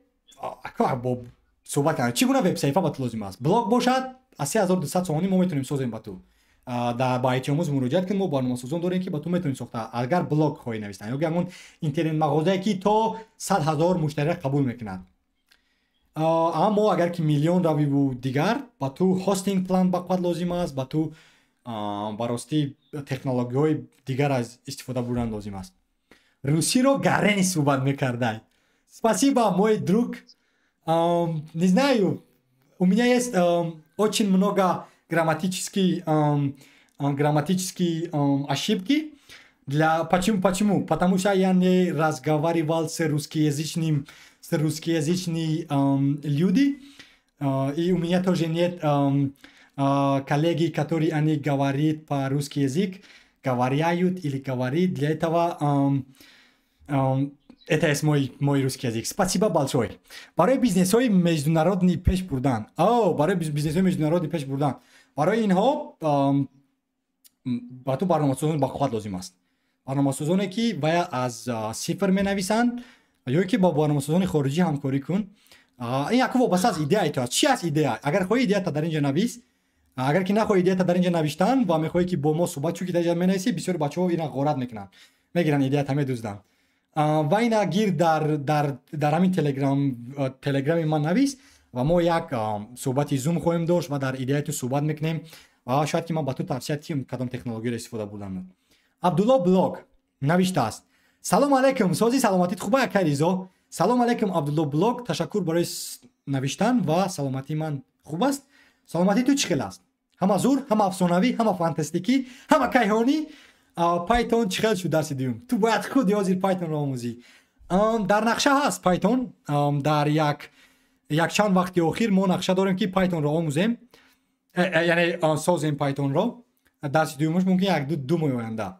бо суҳбат кардан, чӣ гуна вебсаҳифа ба ту лозим аст? Блог бошад, аз 3200 сомонӣ мо метавонем созем ба ту. Дар ба IT-омӯз муроҷиат кун, мо барномасозон дорем, ки ба ту метавонем сохта, агар блог хоҳӣ навистан ё ягон интернет мағозае, ки то 100 000 муштариро қабул мекунад. Аммо агар ки миллион равиву дигар, ба ту хостинг план бақувват лозим аст, ба ту ба ростӣ технологияҳои дигар аз истифода бурдан лозим аст. Русиро гарени суҳбат мекардай. Спасибо, мой друг. Не знаю, у меня есть очень много грамматические ошибки. Для почему почему? Потому что я не разговаривал с русскоязычными люди, и у меня тоже нет коллеги, которые они говорят по-русски язык, говорят или говорит. Для этого это есть мой русский язык. Спасибо большое. Барои бизнесҳои международный пеш бурдан, о, барои бизнесҳои международный пеш бурдан, барои инҳо ба ту барномасозон бақувват лозим аст, барномасозоне ки вая аз сифр менависанд, ё ки бо барномасозони хориҷӣ ҳамкорӣ кун. Ин яку вобаста аз идеяи ту аст. Чӣ аст идея? Агар хоҳӣ, идеята дар ин ҷо навис. Агар ки нахоҳӣ идеята дар ин ҷо навиштан ва мехоҳӣ ки бо мо суҳбат, чунки дар ин ҷо менависӣ, бисёри бачаҳо ина ғорат мекунанд, мегиранд, идеята медузданд. Ва ина гир, дар ҳамин телеграми ман навис ва мо як суҳбати зум хоҳем дошт ва дар идеяи ту суҳбат мекунем ва шояд ки ман ба ту тавсия диҳам, кадом технологияро истифода бурдан. Абдулло Блог навиштааст: «Салом алайкум, сози, саломатит хуба, акай Ризо?» Салом алайкум, Абдулло Блог, ташаккур барои навиштан ва саломатии ман хуб аст. Саломатии ту чӣ хел аст? Ҳама зур, ҳама афсонавӣ, ҳама фантастикӣ, ҳама кайҳонӣ. Python чӣ хел шуд дарси дуюм? Ту бояд худи ҳозир Pythonро омӯзӣ. Дар нақша ҳаст Python. Дар як якчанд вақти охир мо нақша дорем, ки Pythonро омӯзем, яъне созем Pythonро. Дарси дуюмаш мумкин як ду моҳи оянда.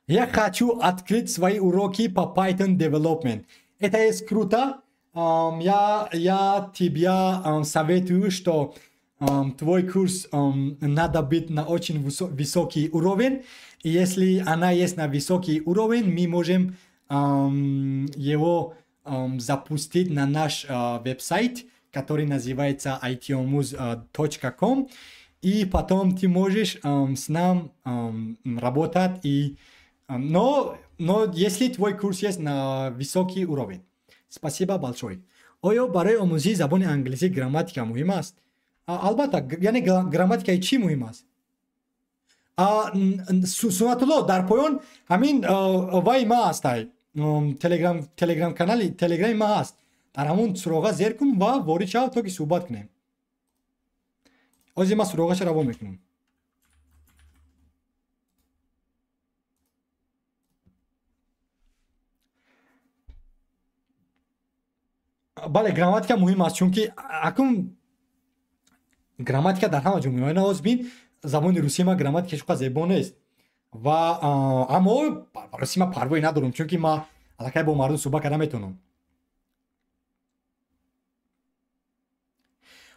Я хочу открыть свои уроки по Python development. Это есть круто. Я тебя советую, что твой курс надо быть на очень высокий уровень. И если она есть на высокий уровень, мы можем его запустить на наш веб-сайт, который называется itomuz.com. И потом ты можешь с нам работать. Но если твой курс есть на высокий уровень. Спасибо большое. Оё барои омӯзиши забони англисӣ грамматика муҳим аст? Албатта, яъне грамматикаи чӣ муҳим аст? Сунатулло, дар поён ҳамин вай ма ҳастай, телеграм, канали телеграми ма ҳаст, дар ҳамон суроға зер кун ва ворид шав, то ки суҳбат кунем. Ҳозир ман суроғаша равон мекунам. Бале, грамматика муҳим аст, чунки акун грамматика дар ҳама ҷо муҳим. Ҳоз бин, забони русия ма грамматикаш қадр зебо нест. Ва аммо барои ман парвое надорам, чунки ман аллакай бо мардум суҳбат карда метавонам.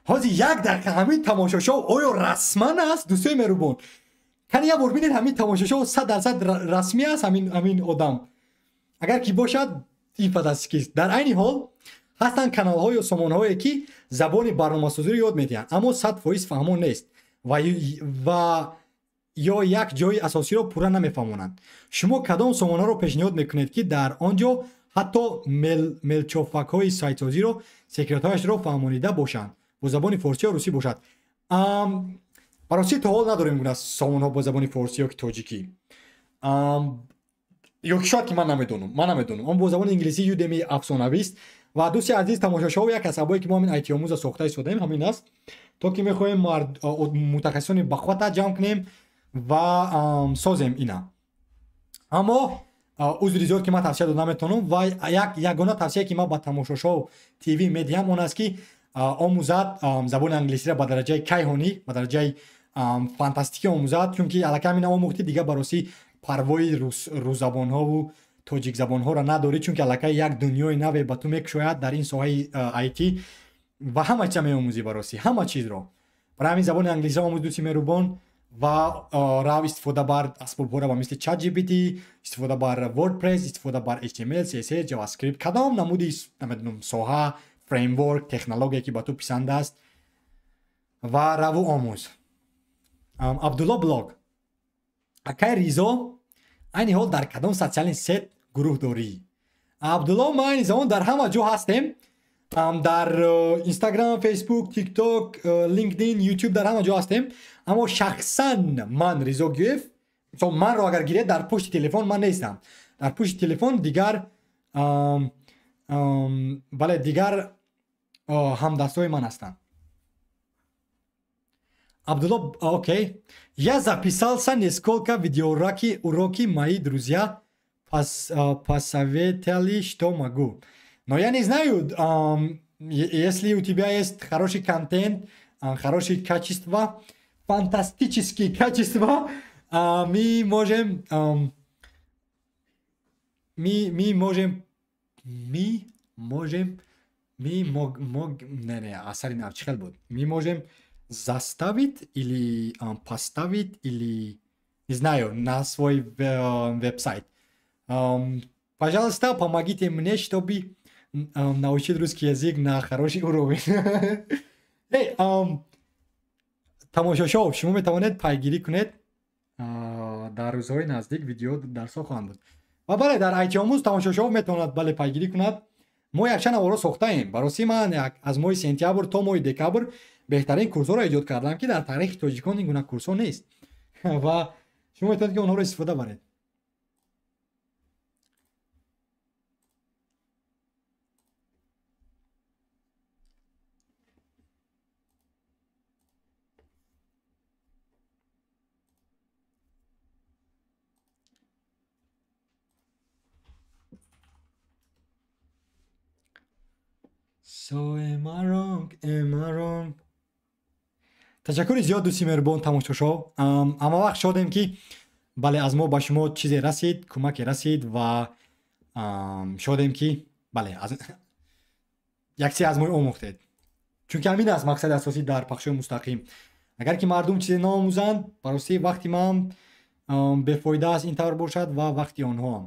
Ҳозир як дақиқа ҳамин тамошошо оё расман аст, дӯстои меҳрубон? Кани як бор бинед, ҳамин тамошошо 100% расмӣ аст ҳамин одам. Агар ки бошад, ин фантастикист. Дар айни ҳол ҳастанд каналҳо ё сомонаҳое ки забони барномасозиро ёд медиҳанд, аммо 100% фаҳмон нест ва ё як ҷои асосиро пурра намефаҳмонанд. Шумо кадом сомонаро пешниҳод мекунед, ки дар он ҷо ҳатто мелчофакҳои сайтсозиро, секретҳояшро фаҳмонида бошанд, бо забони форсӣ ё русӣ бошад? Баросӣ то ҳол надорем гуна сомонҳо бо забони форсӣ ё ки тоҷикӣ. Ё ки шояд ки ман намедонам, ман намедонам. Он бо забони инглисӣ Udemy афсонавист. Ва дӯсти азиз тамошошаҳо, як аз сабабое ки мо ҳамин IT-омӯза сохта истодаем ҳамин аст, то ки мехоҳем мутахассисони бақуввата ҷамъ кунем ва созем ина. Аммо узри зиёд ки ман тавсия дода наметавонам ва ягона тавсие ки ман ба тамошошоу ТВ медиҳам он аст, ки омӯзад забони англисиро ба дараҷаи кайҳонӣ, ба дараҷаи фантастикӣ омӯзад, чунки аллакай ҳамина омӯхтӣ, дигар баросӣ парвои русзабонҳову тоҷикзабонҳоро надорӣ, чунки аллакай як дунёи наве ба ту мекушояд дар ин соҳаи IT ва ҳама чиза меомӯзӣ баросӣ, ҳама чизро. Барои ҳамин забони англисиро омӯз, дӯсти меҳрубон, ва рав истифода бар асбобҳоро ба мисли ChatGPT, истифода бар WordPress, истифода бар HTML, CSS, JavaScript, кадом намуди намедонам соҳа, фреймворк, технология ки ба ту писанд аст ва раву омӯз. Абдулло блог. Акай Ризо, айни ҳол дар кадом социальный сет гурӯҳ дорӣ? Абдулло, ма айни замон дар ҳама ҷо ҳастем. Дар Instagram, Facebook, TikTok, LinkedIn, YouTube дар ҳама ҷо ҳастем. Аммо шахсан ман Ризо Гюев, мисол манро агар гиред, дар пушти телефон ман нестам. Дар пушти телефон дигар бале, дигар ҳамдастҳои ман ҳастанд. Абдулло, окей. Я записался несколько видеоуроки, уроки мои друзья посоветовали, что могу. Но я не знаю, если у тебя есть хороший контент, хорошие качества, фантастические качества, мы можем, мы можем, мы можем, мы мог, мог, не, не, асари нав, чихел буд. Мы можем заставить или поставить или, не знаю, на свой веб-сайт. Пожалуйста, помогите мне, чтобы научить русский язык на хороший уровень. Эй, тамошошо, шумо метавонед пайгирӣ кунед, дар рӯзҳои наздик видео дарсҳо хоҳанд буд. Ва бале, дар IT-омӯз тамошошо метавонад бале пайгирӣ кунад. Мо якчанд наворо сохтаем. Бароси ман аз моҳи сентябр то моҳи декабр беҳтарин курсҳоро эҷод кардам, ки дар таърихи тоҷикон ин гуна курсҳо нест. Ва шумо метавонед ки онҳоро истифода баред. So am I wrong? Am I wrong? Ташаккури зиёд дӯсти меҳрубон тамошошо. Ҳама вақт шодем ки бале аз мо ба шумо чизе расид, кӯмаке расид ва шодем ки бале аз як чизе аз мо омӯхтед. Чунки ҳамин аст мақсади асосӣ дар пахшҳои мустақим. Агар ки мардум чизе наомӯзанд, барости вақти ман бефоида аст ин тавр бошад ва вақти онҳоам.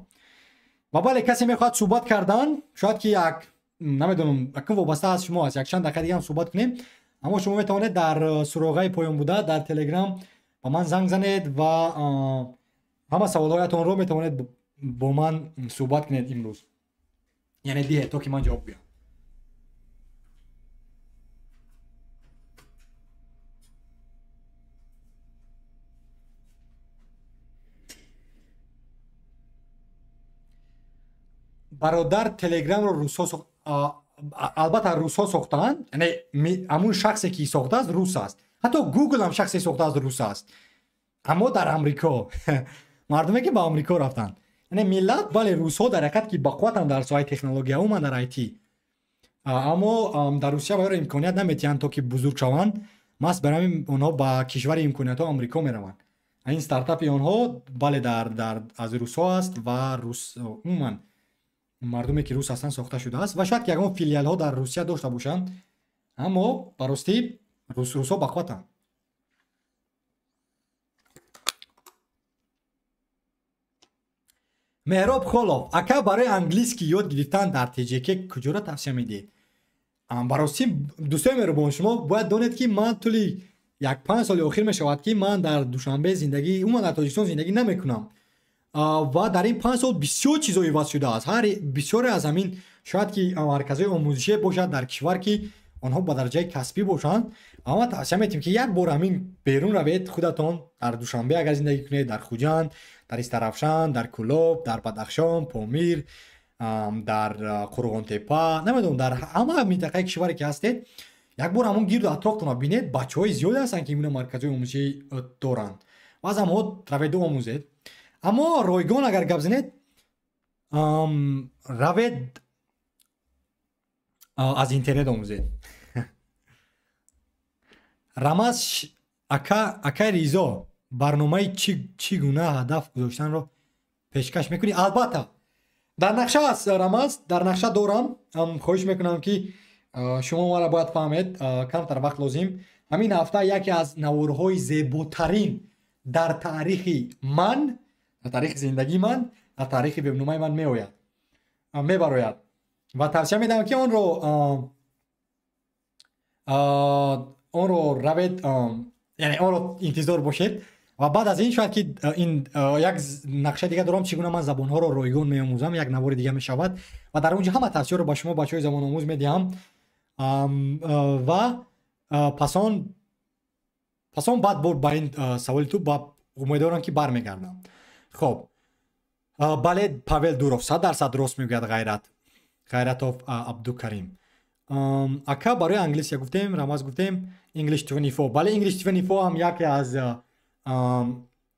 Ва бале, касе мехоҳад суҳбат кардан, шояд ки як намедонам, акун вобаста аз шумо аст, якчанд дақиқа дига ҳам суҳбат кунем, аммо шумо метавонед дар суроғаи поён буда дар Телеграм ба ман занг занед ва ҳама саволҳоятонро метавонед бо ман суҳбат кунед имрӯз, яъне диҳед то ки ман ҷавоб гӯям. Бародар, Телеграмро русҳо албатта русҳо сохтаанд, яъне ҳамун шахсе ки сохтааст рус аст. Ҳатто Google ҳам шахсе сохтааст рус аст. Аммо дар Амрико мардуме ки ба Амрико рафтанд, яъне миллат, бале, русҳо дар ҳақиқат ки бақувватанд дар соҳаи технология, умуман дар IT. Аммо дар Русия ба имконият наметиҳанд то ки бузург шаванд. Маҳз барои ҳамин онҳо ба кишвари имкониятҳо Амрико мераванд. Ин стартапи онҳо, бале, дар аз русҳо аст ва рус, умуман мардуме ки рус ҳастанд сохта шудааст ва шояд ки ягон филиалҳо дар Русия дошта бошанд, аммо ба ростӣ русҳо бақувватанд. Меҳроб Холов: ака, барои английский ёд гирифтан дар ТҶК куҷоро тавсия медиҳед? Ба ростӣ, дӯстои меҳрубон, шумо бояд донед, ки ман тӯли як 5 соли охир мешавад, ки ман дар Душанбе зиндагӣ, умуман дар Тоҷикистон зиндагӣ намекунам ва дар ин 5 сол бисёр чизо иваз шудааст. Ҳар бисёре аз ҳамин шояд ки марказҳои омӯзишӣ бошад дар кишвар, ки онҳо ба дараҷаи касбӣ бошанд, аммо тавсия метиҳем, ки як бор ҳамин берун равед худатон, дар Душанбе агар зиндагӣ кунед, дар Хуҷанд, дар Истаравшан, дар Кӯлоб, дар Бадахшон, Помир, дар Қурғонтепа, намедонам, дар ҳама минтақаи кишваре ки ҳастед, як бор ҳамон гирду атрофтонро бинед, бачаҳои зиёде ҳастанд, ки ин гуна марказҳои омӯзишӣ доранд ва аз ҳамонҳо раведу омӯзед. Аммо ройгон агар гап занед, равед аз интернет омӯзед. Рамаз ака: акай Ризо, барномаи чӣ гуна ҳадаф гузоштанро пешкаш мекунӣ? Албатта, дар нақша аст, Рамаз, дар нақша дорам. Хоҳиш мекунам, ки шумо маро бояд фаҳмед, камтар вақт лозим. Ҳамин ҳафта яке аз наворҳои зеботарин дар таърихи ман, дар таърихи зиндагии ман, дар таърихи вебномаи ман меояд, мебарояд ва тавсия медиҳам, ки онро равед, яъне онро интизор бошед. Ва баъд аз ин шояд ки ин як нақшаи дига дорам, чӣ гуна ман забонҳоро ройгон меомӯзам, як навори дига мешавад ва дар он ҷо ҳама тавсияро ба шумо, бачаҳои забономӯз, медиҳам ва пасон баъд бор ба ин саволи ту умедворам, ки бармегардам. Хоб, бале, Павел Дуров 100% рост мегӯяд. Ғайрат Ғайратов Абдукарим ака, барои англисия гуфтем, Рамаз гуфтем, English 24. Бале, English 24 ҳам яке аз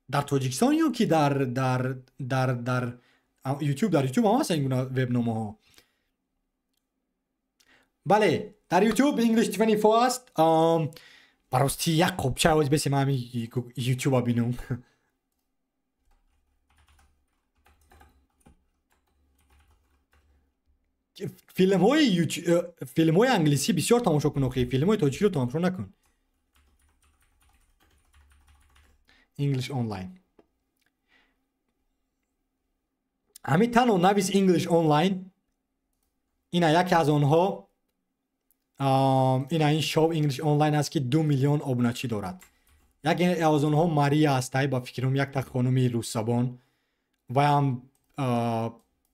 дар Тоҷикистон ё ки дар YouTube, дар YouTube ҳам ҳаст ин гуна вебномаҳо. Бале, дар YouTube English 24 аст. Ба ростӣ, як қопча оз бесе, ман ҳамин YouTube бинам. Филмҳои англисӣ бисёр тамошо кун, охи филмҳои тоҷикиро тамошо накун. English Online, ҳамин танҳо навис English Online. Ина яке аз онҳо, ина ин шоу English Online аст, ки 2 миллион обуначӣ дорад. Яке аз онҳо Мария ҳастай, ба фикрам, якта хонуми русзабон, ваям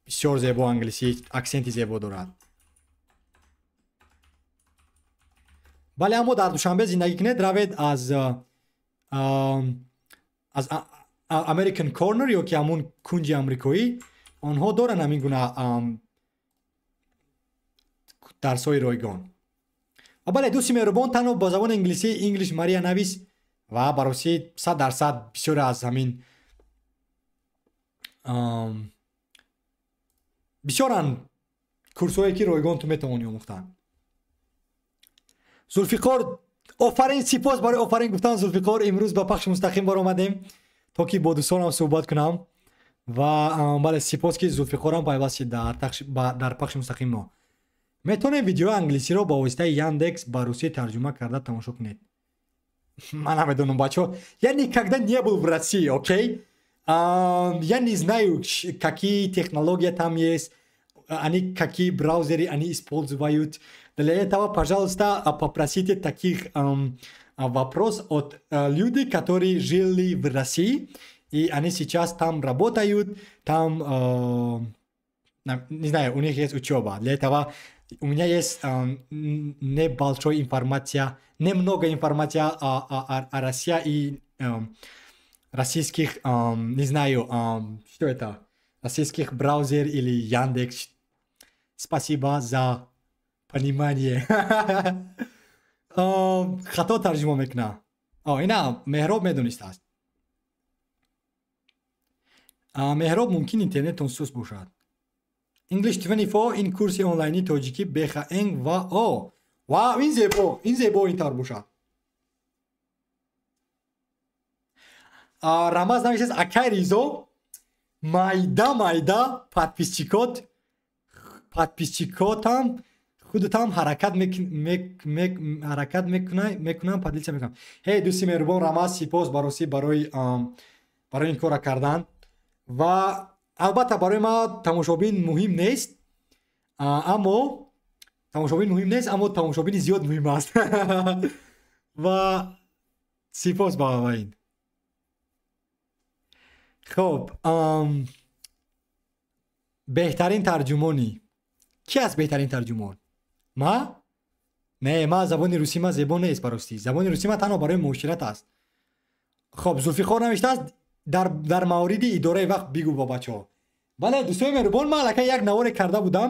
бисёр зебо англисӣ, аксенти зебо дорад. Бале, аммо дар Душанбе зиндагӣ кунед, равед аз American Corner ё ки ҳамун кунҷи амрикоӣ, онҳо доранд ҳамин гуна дарсҳои ройгон. Ва бале, дӯсти меҳрубон, танҳо ба забони англисӣ English Мария навис ва ба ростӣ 100% бисёре аз ҳамин бисёранд курсҳое, ки ройгон ту метавонӣ омӯхтан. Зулфиқор, офарин, сипос барои офарин гуфтан. Зулфиқор, имрӯз ба пахши мустақим баромадем, то ки бо дӯстонам суҳбат кунам ва бале, сипос, ки Зулфиқорам пайваст шид дар пахши мустақим мо. Метавонем видеои англисиро ба воситаи Яндекс ба русӣ тарҷума карда тамошо кунед? Ман намедонам, бачаҳо, я никогда не был в России, окей, я не знаю, какие технологии там есть, они какие браузеры они используют. Для этого, пожалуйста, попросите таких вопрос от людей, которые жили в России и они сейчас там работают, там, не знаю, у них есть учеба. Для этого у меня есть небольшая информация, немного информация о России и российских, не знаю, что это, российских браузер или Яндекс. Спасибо за понимание. Хато тарҷума мекуна. Ина Меҳроб медонистааст. Меҳроб, мумкин интернетон суст бошад. English 24 ин курси онлайни тоҷикӣ бехаэнг ва о вау, ин зебо, ин зебо, ин тавр бошад. Рамаз навиштааст: акай Ризо, майда майда подписчикотам худатам ҳаракат мекунам, поделиться мекунам. Ҳей, дӯсти меҳрубон Рамаз, сипос баросӣ барои ин кора кардан. Ва албатта барои ман тамошобин муҳим нест, аммо тамошобин муҳим нест, аммо тамошобини зиёд муҳим аст. Ва сипос ба ин. Хоб, беҳтарин тарҷумонӣ ки аст? Беҳтарин тарҷумон ма? Не, ма забони русӣ ма зебо нест, баростӣ. Забони русӣ ма танҳо барои муошират аст. Хоб, Зулфиқор навиштааст: дар мавриди идораи вақт бигӯ ба бачаҳо. Бале, дӯстои меҳрубон, ман аллакай як наворе карда будам,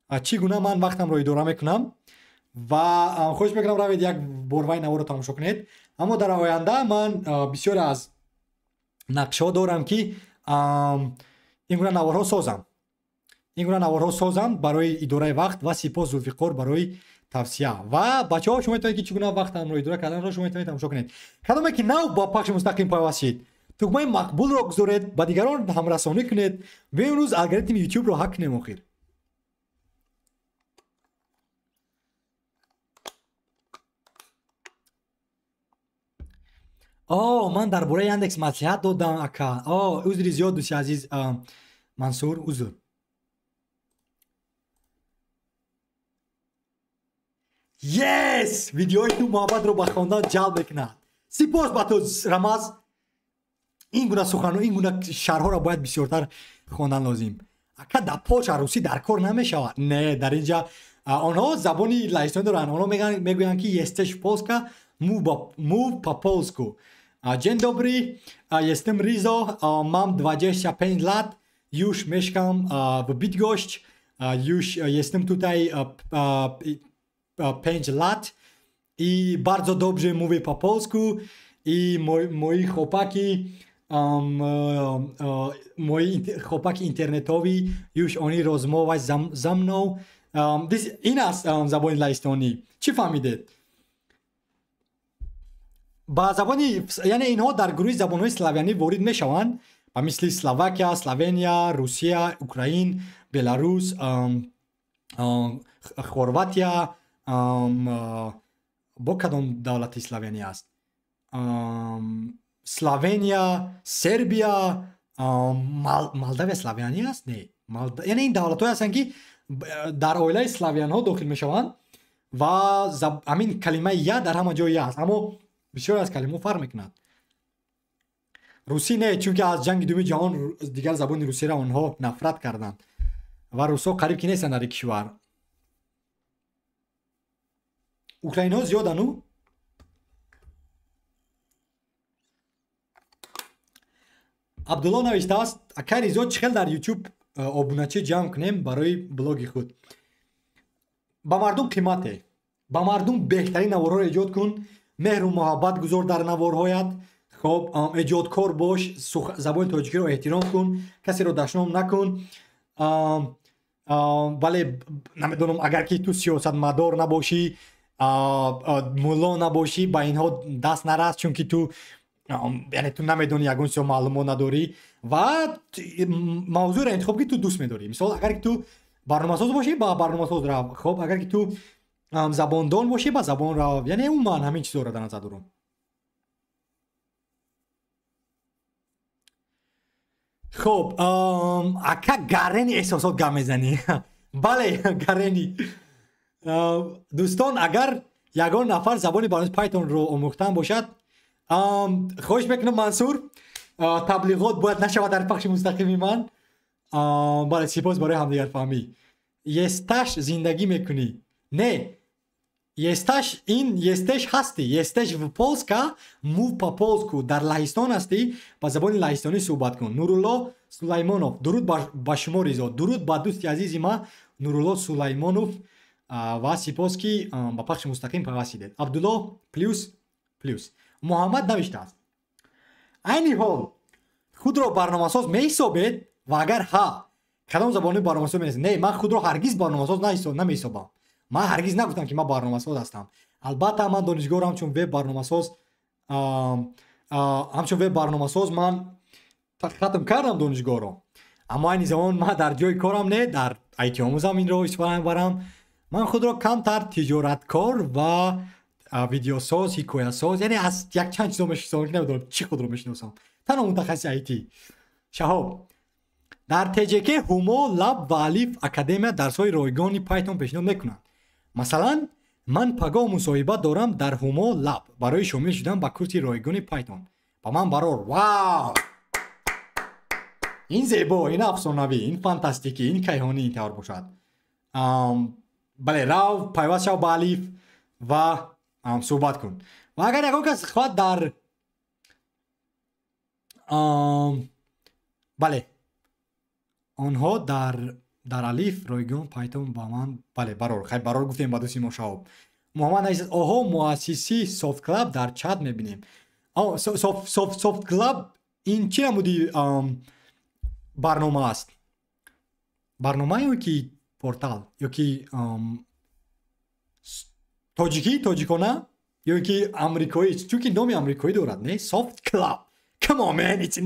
чӣ гуна ман вақтамро идора мекунам, ва хоҳиш мекунам равед як бор вай наворро тамошо кунед. Аммо дар оянда ман бисёре аз нақшҳо дорам, ки ин гуна наворҳо созам, ин гуна наворҳо созам барои идораи вақт. Ва сипос Зулфиқор барои тавсия. Ва бачаҳо, шумо метавонед, ки чӣ гуна вақтамро идора карданро шумо метавонед тамошо кунед. Кадоме ки нав ба пахши мустақим пайваст шид, тугмаи мақбулро гузоред, ба дигарон ҳамрасонӣ кунед. Ва имрӯз алгоритми ютубро ҳак кунем охир. О, ман дар бораи Яндекс маслиҳат додам, ака. О, узри зиёд, дӯсти азиз Мансур, узр. Yes! Видеои ту муҳаббатро ба хондан ҷалб мекунад. Сипос ба ту, Рамаз. Ин гуна суханҳо, ин гуна шарҳҳоро бояд бисёртар хондан лозим. Ака, дар Полша русӣ дар кор намешавад. Не, дар инҷа онҳо забони лаҳистонӣ доранд. Онҳо мегӯянд, ки естеш Polska, mów po polsku. Dzień dobry, jestem Rizo, mam 25 lat, już mieszkam w Bydgoszcz, już jestem tutaj 5 lat i bardzo dobrze mówię po polsku i moi chłopaki, moi chłopaki internetowi już oni rozmawiać za mną. Ин аст забони лаҳистонӣ. Чӣ фаҳмидед? Ба забони, яъне инҳо дар гурӯҳи забонҳои славянӣ ворид мешаванд, ба мисли Словакия, Словения, Русия, Украин, Беларус, Хорватия, бо кадом давлати славянӣ аст? Словения, Сербия, Молдавия славянӣ аст? Не. Яъне ин давлатҳое ҳастанд, ки дар оилаи славянҳо дохил мешаванд ва ҳамин калимаи я дар ҳама ҷой я аст, аммо бисёре аз калимаҳо фарқ мекунад. Русӣ не, чунки аз ҷанги дуюми ҷаҳон дигар забони русиро онҳо нафрат карданд ва русҳо қариб ки нестанд дар ин кишвар. Украинаҳо зиёдану? Абдулло навиштааст: акай Ризо, чӣ хел дар ютуб обуначӣ ҷамъ кунем барои блоги худ? Ба мардум қимате, ба мардум беҳтарин наворҳоро эҷод кун, меҳру муҳаббат гузор дар наворҳоят. Хоб, эҷодкор бош, забони тоҷикиро эҳтиром кун, касеро дашном накун. Вале намедонам, агар ки ту сиёсатмадор набошӣ, мулло набошӣ, ба инҳо даст нарас, чунки ту яъне ту намедонӣ, ягон чизо маълумот надорӣ ва мавзӯъро интихоб ки ту дӯст медорӣ. Мисол, агар ки ту барномасоз бошӣ, ба барномасоз рав. Хоб, агар ки ту забондон бошӣ, ба забон рав. Яъне умуман ҳамин чизҳоро дар назар дорам. Хоб, ака, гарени эҳсосот гап мезанӣ. Бале, гарени. Дӯстон, агар ягон нафар забони барномаи Python-ро омӯхтан бошад, хоҳиш мекунам, Мансур, таблиғот бояд нашавад дар пахши мустақими ман. Бале, сипос барои ҳамдигарфаҳмӣ. Есташ зиндагӣ мекунӣ? Не, есташ ин естеш ҳастӣ, естеш в Polska, мув по полску. Дар Лаҳистон ҳастӣ, ба забони лаҳистонӣ суҳбат кун. Нурулло Сулаймонов, дуруд ба шумо, Ризо. Дуруд ба дӯсти азизи ман Нурулло Сулаймонов ва сипос, ки ба пахши мустақим пайваст шидед. Абдулло плюс плюс. Муҳаммад навиштааст: айни ҳол худро барномасоз меҳисобед ва агар ҳа, кадом забони барномасоз менависед? Не, ман худро ҳаргиз барномасоз намеҳисобам. Ман ҳаргиз нагуфтам, ки ман барномасоз ҳастам. Албатта, ман донишгоҳро ҳамчун веб барномасоз Ҳамчун веб барномасоз ман хатм кардам донишгоҳро, аммо айни замон ман дар ҷои корам не, дар IT омӯзам инро истифода мебарам. Ман худро камтар тиҷораткор ва видеосоз, ҳикоясоз, яъне аз якчанд чизо мешиносам, ки намедонам чӣ худро мешиносам. Танҳо мутахассиси IT. Шаҳоб, дар ТЖК Ҳумо Лаб ва Алиф Академия дарсҳои ройгони Python пешниҳод мекунанд. Масалан, ман пагоҳ мусоҳиба дорам дар Ҳумо Лаб барои шомил шудан ба курси ройгони Python. Ба ман барор. Вау! Ин зебо, ин афсонавӣ, ин фантастикӣ, ин кайҳонӣ ин тавр бошад. Бале, рав, пайваст шав ба Алиф ва суҳбат кун. Ва агар ягон кас хоҳад дар бале, онҳо дар Алиф ройгон Python ба ман, бале, барор, хай барор гуфтем ба дӯсти мо Шаҳоб. Муҳаммад Аиз, оҳо, муассиси Soft Club дар чат мебинем. Soft Club ин чӣ намуди барнома аст? Барнома ё ки портал ё ки тоҷикӣ, тоҷикона ё ки амрикоӣ? Чунки номи амрикоӣ дорад, не? Soft Club. Come on, man, it's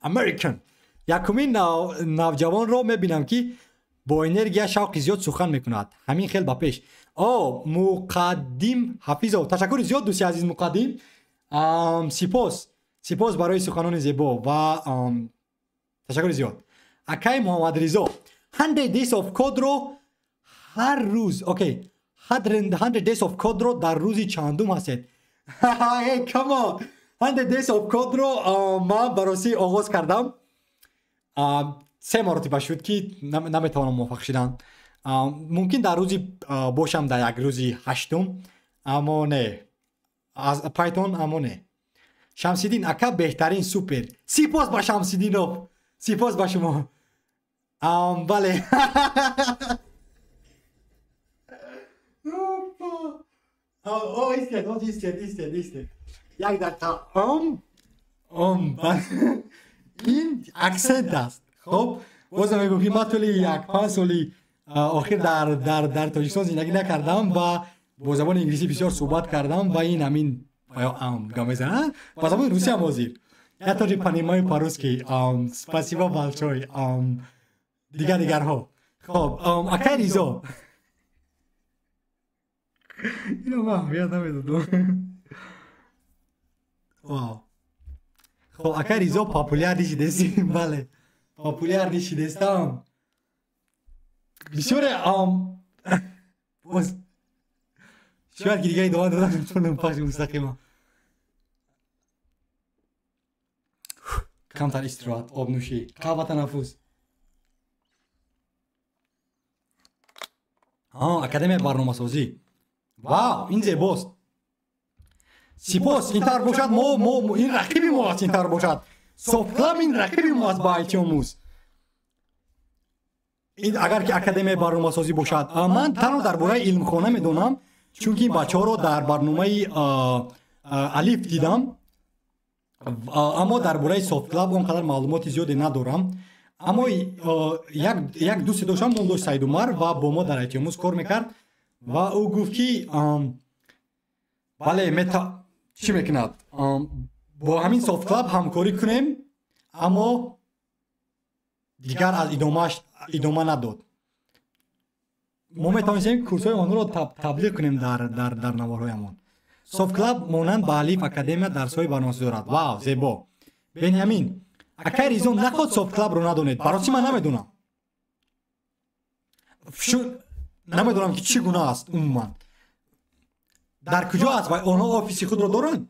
American. Якумин навҷавонро мебинам, ки бо энергия, шавқи зиёд сухан мекунад. Ҳамин хел ба пеш. О, Муқаддим Ҳафизов, ташаккури зиёд, дӯсти азиз Муқаддим. Сипос, сипос барои суханони зебо ва ташаккури зиёд. Акай Муҳаммадризо, 100 Days of Code-ро ҳар рӯз, окей, 100 Days of Code-ро дар рӯзи чандум ҳастед? Hey, come on. 100 Days of Code-ро ман баросӣ оғоз кардам. 3 маротиба шуд, ки наметавонам муваффақ шудан. Мумкин дар рӯзи бошам, дар як рӯзи ҳаштум, аммо не. Аз Python, аммо не. Шамсиддин ака беҳтарин, супер. Сипос ба Шамсиддинов. Сипос ба шумо. Бале. О, истед, истед, истед, истед. Як дақиқа. Ин аксент аст. Хоб, бозам мегӯм, ки ман тӯли як 5 соли охир дар Тоҷикистон зиндагӣ накардам ва бо забони инглисӣ бисёр суҳбат кардам ва ин ҳамин гап мезанад. Ба забони русӣ ҳам ҳозир. Я тоже понимаю по-русски. Спасибо большое. Дигар дигарҳо. Хоб, акай Ризо. Ино ман аҳамият намедодам. Вау. Хоб, акай Ризо, популярный шидест. Бале, популярный шидестам. Бисёре боз шояд ки дига идома додам метавонам пахши мустақима. Камтар истироҳат, обнӯшӣ, қаҳва, танаффус. Академияи барномасозӣ. Вау, ин зебост. Сипос, ин тавр бошад, мо ин рақиби мо аст, ин тавр бошад. Soft Club ин рақиби мо аст ба IT омӯз. Ин агар ки академияи барномасозӣ бошад, ман танҳо дар бораи илмхона медонам, чунки ин бачаҳоро дар барномаи Алиф дидам, аммо дар бораи Soft Club он қадар маълумоти зиёде надорам. Аммо як дӯсте доштам, ном дошт Саидумар, ва бо мо дар IT омӯз кор мекард ва ӯ гуфт, ки бале, мета чӣ мекунад, бо ҳамин Soft Club ҳамкорӣ кунем, аммо дигар аз идомааш идома надод. Мо метавонистем курсҳои онҳоро таблиғ кунем дар наворҳоямон. Soft Club монанд ба Алиф Академия дарсҳои барномасозӣ дорад. Вау, зебо. Бенямин, акай Ризо, наход Soft Club-ро надонед. Барои чӣ ман намедонам? Намедонам, ки чӣ гуна аст умуман. Дар куҷо аст ва онҳо офиси худро доранд?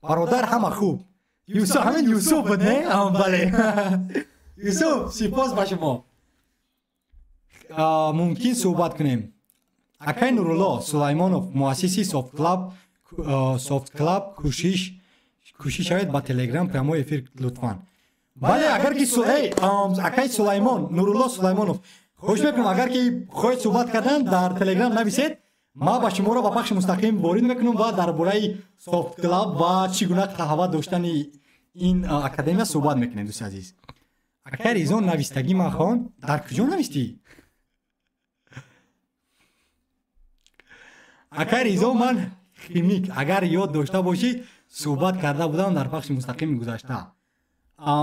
Бародар, ҳама хуб. Юсуф, ҳамин Юсуф буд, не? Бале. Юсуф, сипос ба шумо. Мумкин суҳбат кунем. Акай Нурулло Сулаймонов, муассиси Soft Club, Soft Club, кӯшиш шавед ба Телеграм прямой эфир лутфан. Бале, агар ки акай Сулаймон, Нурулло Сулаймонов, хоҳиш мекунам, агар ки хоҳед суҳбат кардан, дар Телеграм нависед, ман ба шуморо ба пахши мустақим ворид мекунам ва дар бораи Soft Club ва чӣ гуна қаҳва доштани ин академия суҳбат мекунем, дӯсти азиз. Акай Ризо, навистагӣ ман хон, дар куҷо навистӣ? Акай Ризо, ман химик, агар ёд дошта бошӣ, суҳбат карда будам дар пахши мустақими гузашта.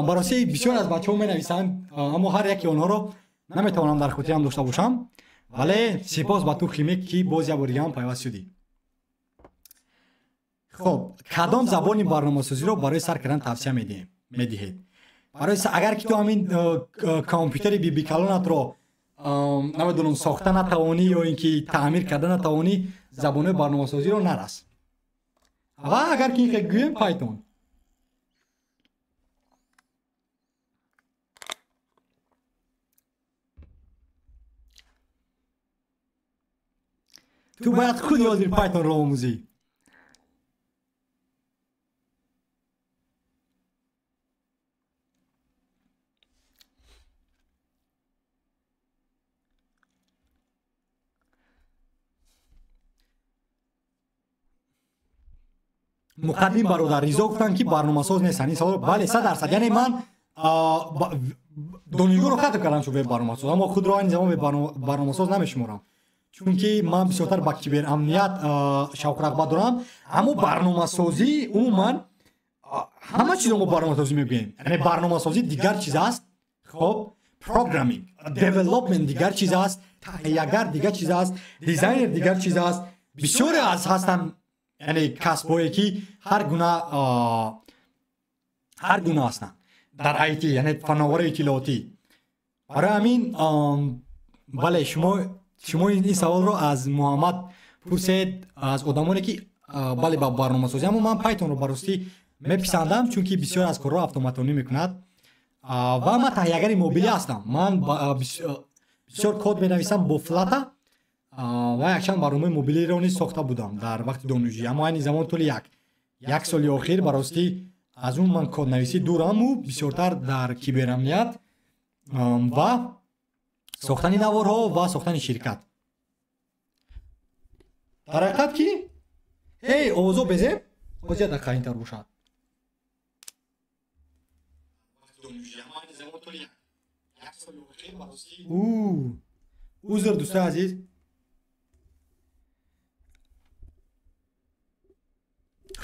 Ба ростӣ бисёр аз бачаҳо менависанд, аммо ҳар яке онҳоро наметавонам дар хотирам дошта бошам, вале сипос ба ту, Химик, ки боз як бори дигаам пайваст шудӣ. Хоб, кадом забони барномасозиро барои сар кардан тавсия медиҳед? Барои агар ки ту ҳамин компютери бибикалонатро, намедонам, сохта натавонӣ ё ин ки таъмир карда натавонӣ, забонҳои барномасозиро нарас. Ва агар ки ин гӯем, Python. Ту бояд худи ҳозир Pythonро омӯзӣ. Муқаддим бародар Ризо гуфтанд, ки барномасоз нестанд. Ин савол, бале, 100%. Яъне ман донишгоҳро хатм кардам чун веб-барномасоз, аммо худро айни замон веб-барномасоз намешуморам, чунки ман бисёртар ба киберамният шавқу рағбат дорам. Аммо барномасозӣ умуман ҳама чизро мо барномасозӣ мегӯем. Яъне барномасозӣ дигар чиз аст, хоб, programming, development дигар чиз аст, таҳиягар дигар чиз аст, дизайнер дигар чиз аст. Бисёре аз ҳастанд, яъне касбҳое, ки ҳар гуна ҳастанд дар IT, яъне фановари иттилоотӣ. Барои ҳамин, бале, шумо ин саволро аз Муҳаммад пурсед, аз одамоне, ки, бале, ба барномасозӣ. Аммо ман Pythonро баростӣ меписандам, чунки бисёр аз корҳоро автоматонӣ мекунад. Ва ман таҳиягари мобилӣ ҳастам. Ман бисёр код менависам бо Flutter ва якчанд барномаи мобилиро низ сохта будам дар вақти донишҷӯӣ. Аммо айни замон тӯли як соли охир ба ростӣ аз он ман коднависӣ дураму бисёртар дар киберамният ва сохтани наворҳо ва сохтани ширкат. Дар ҳақиқат ки эй овозо безеб, боз як дақиқа интар бошад. Узр, дӯстои азиз.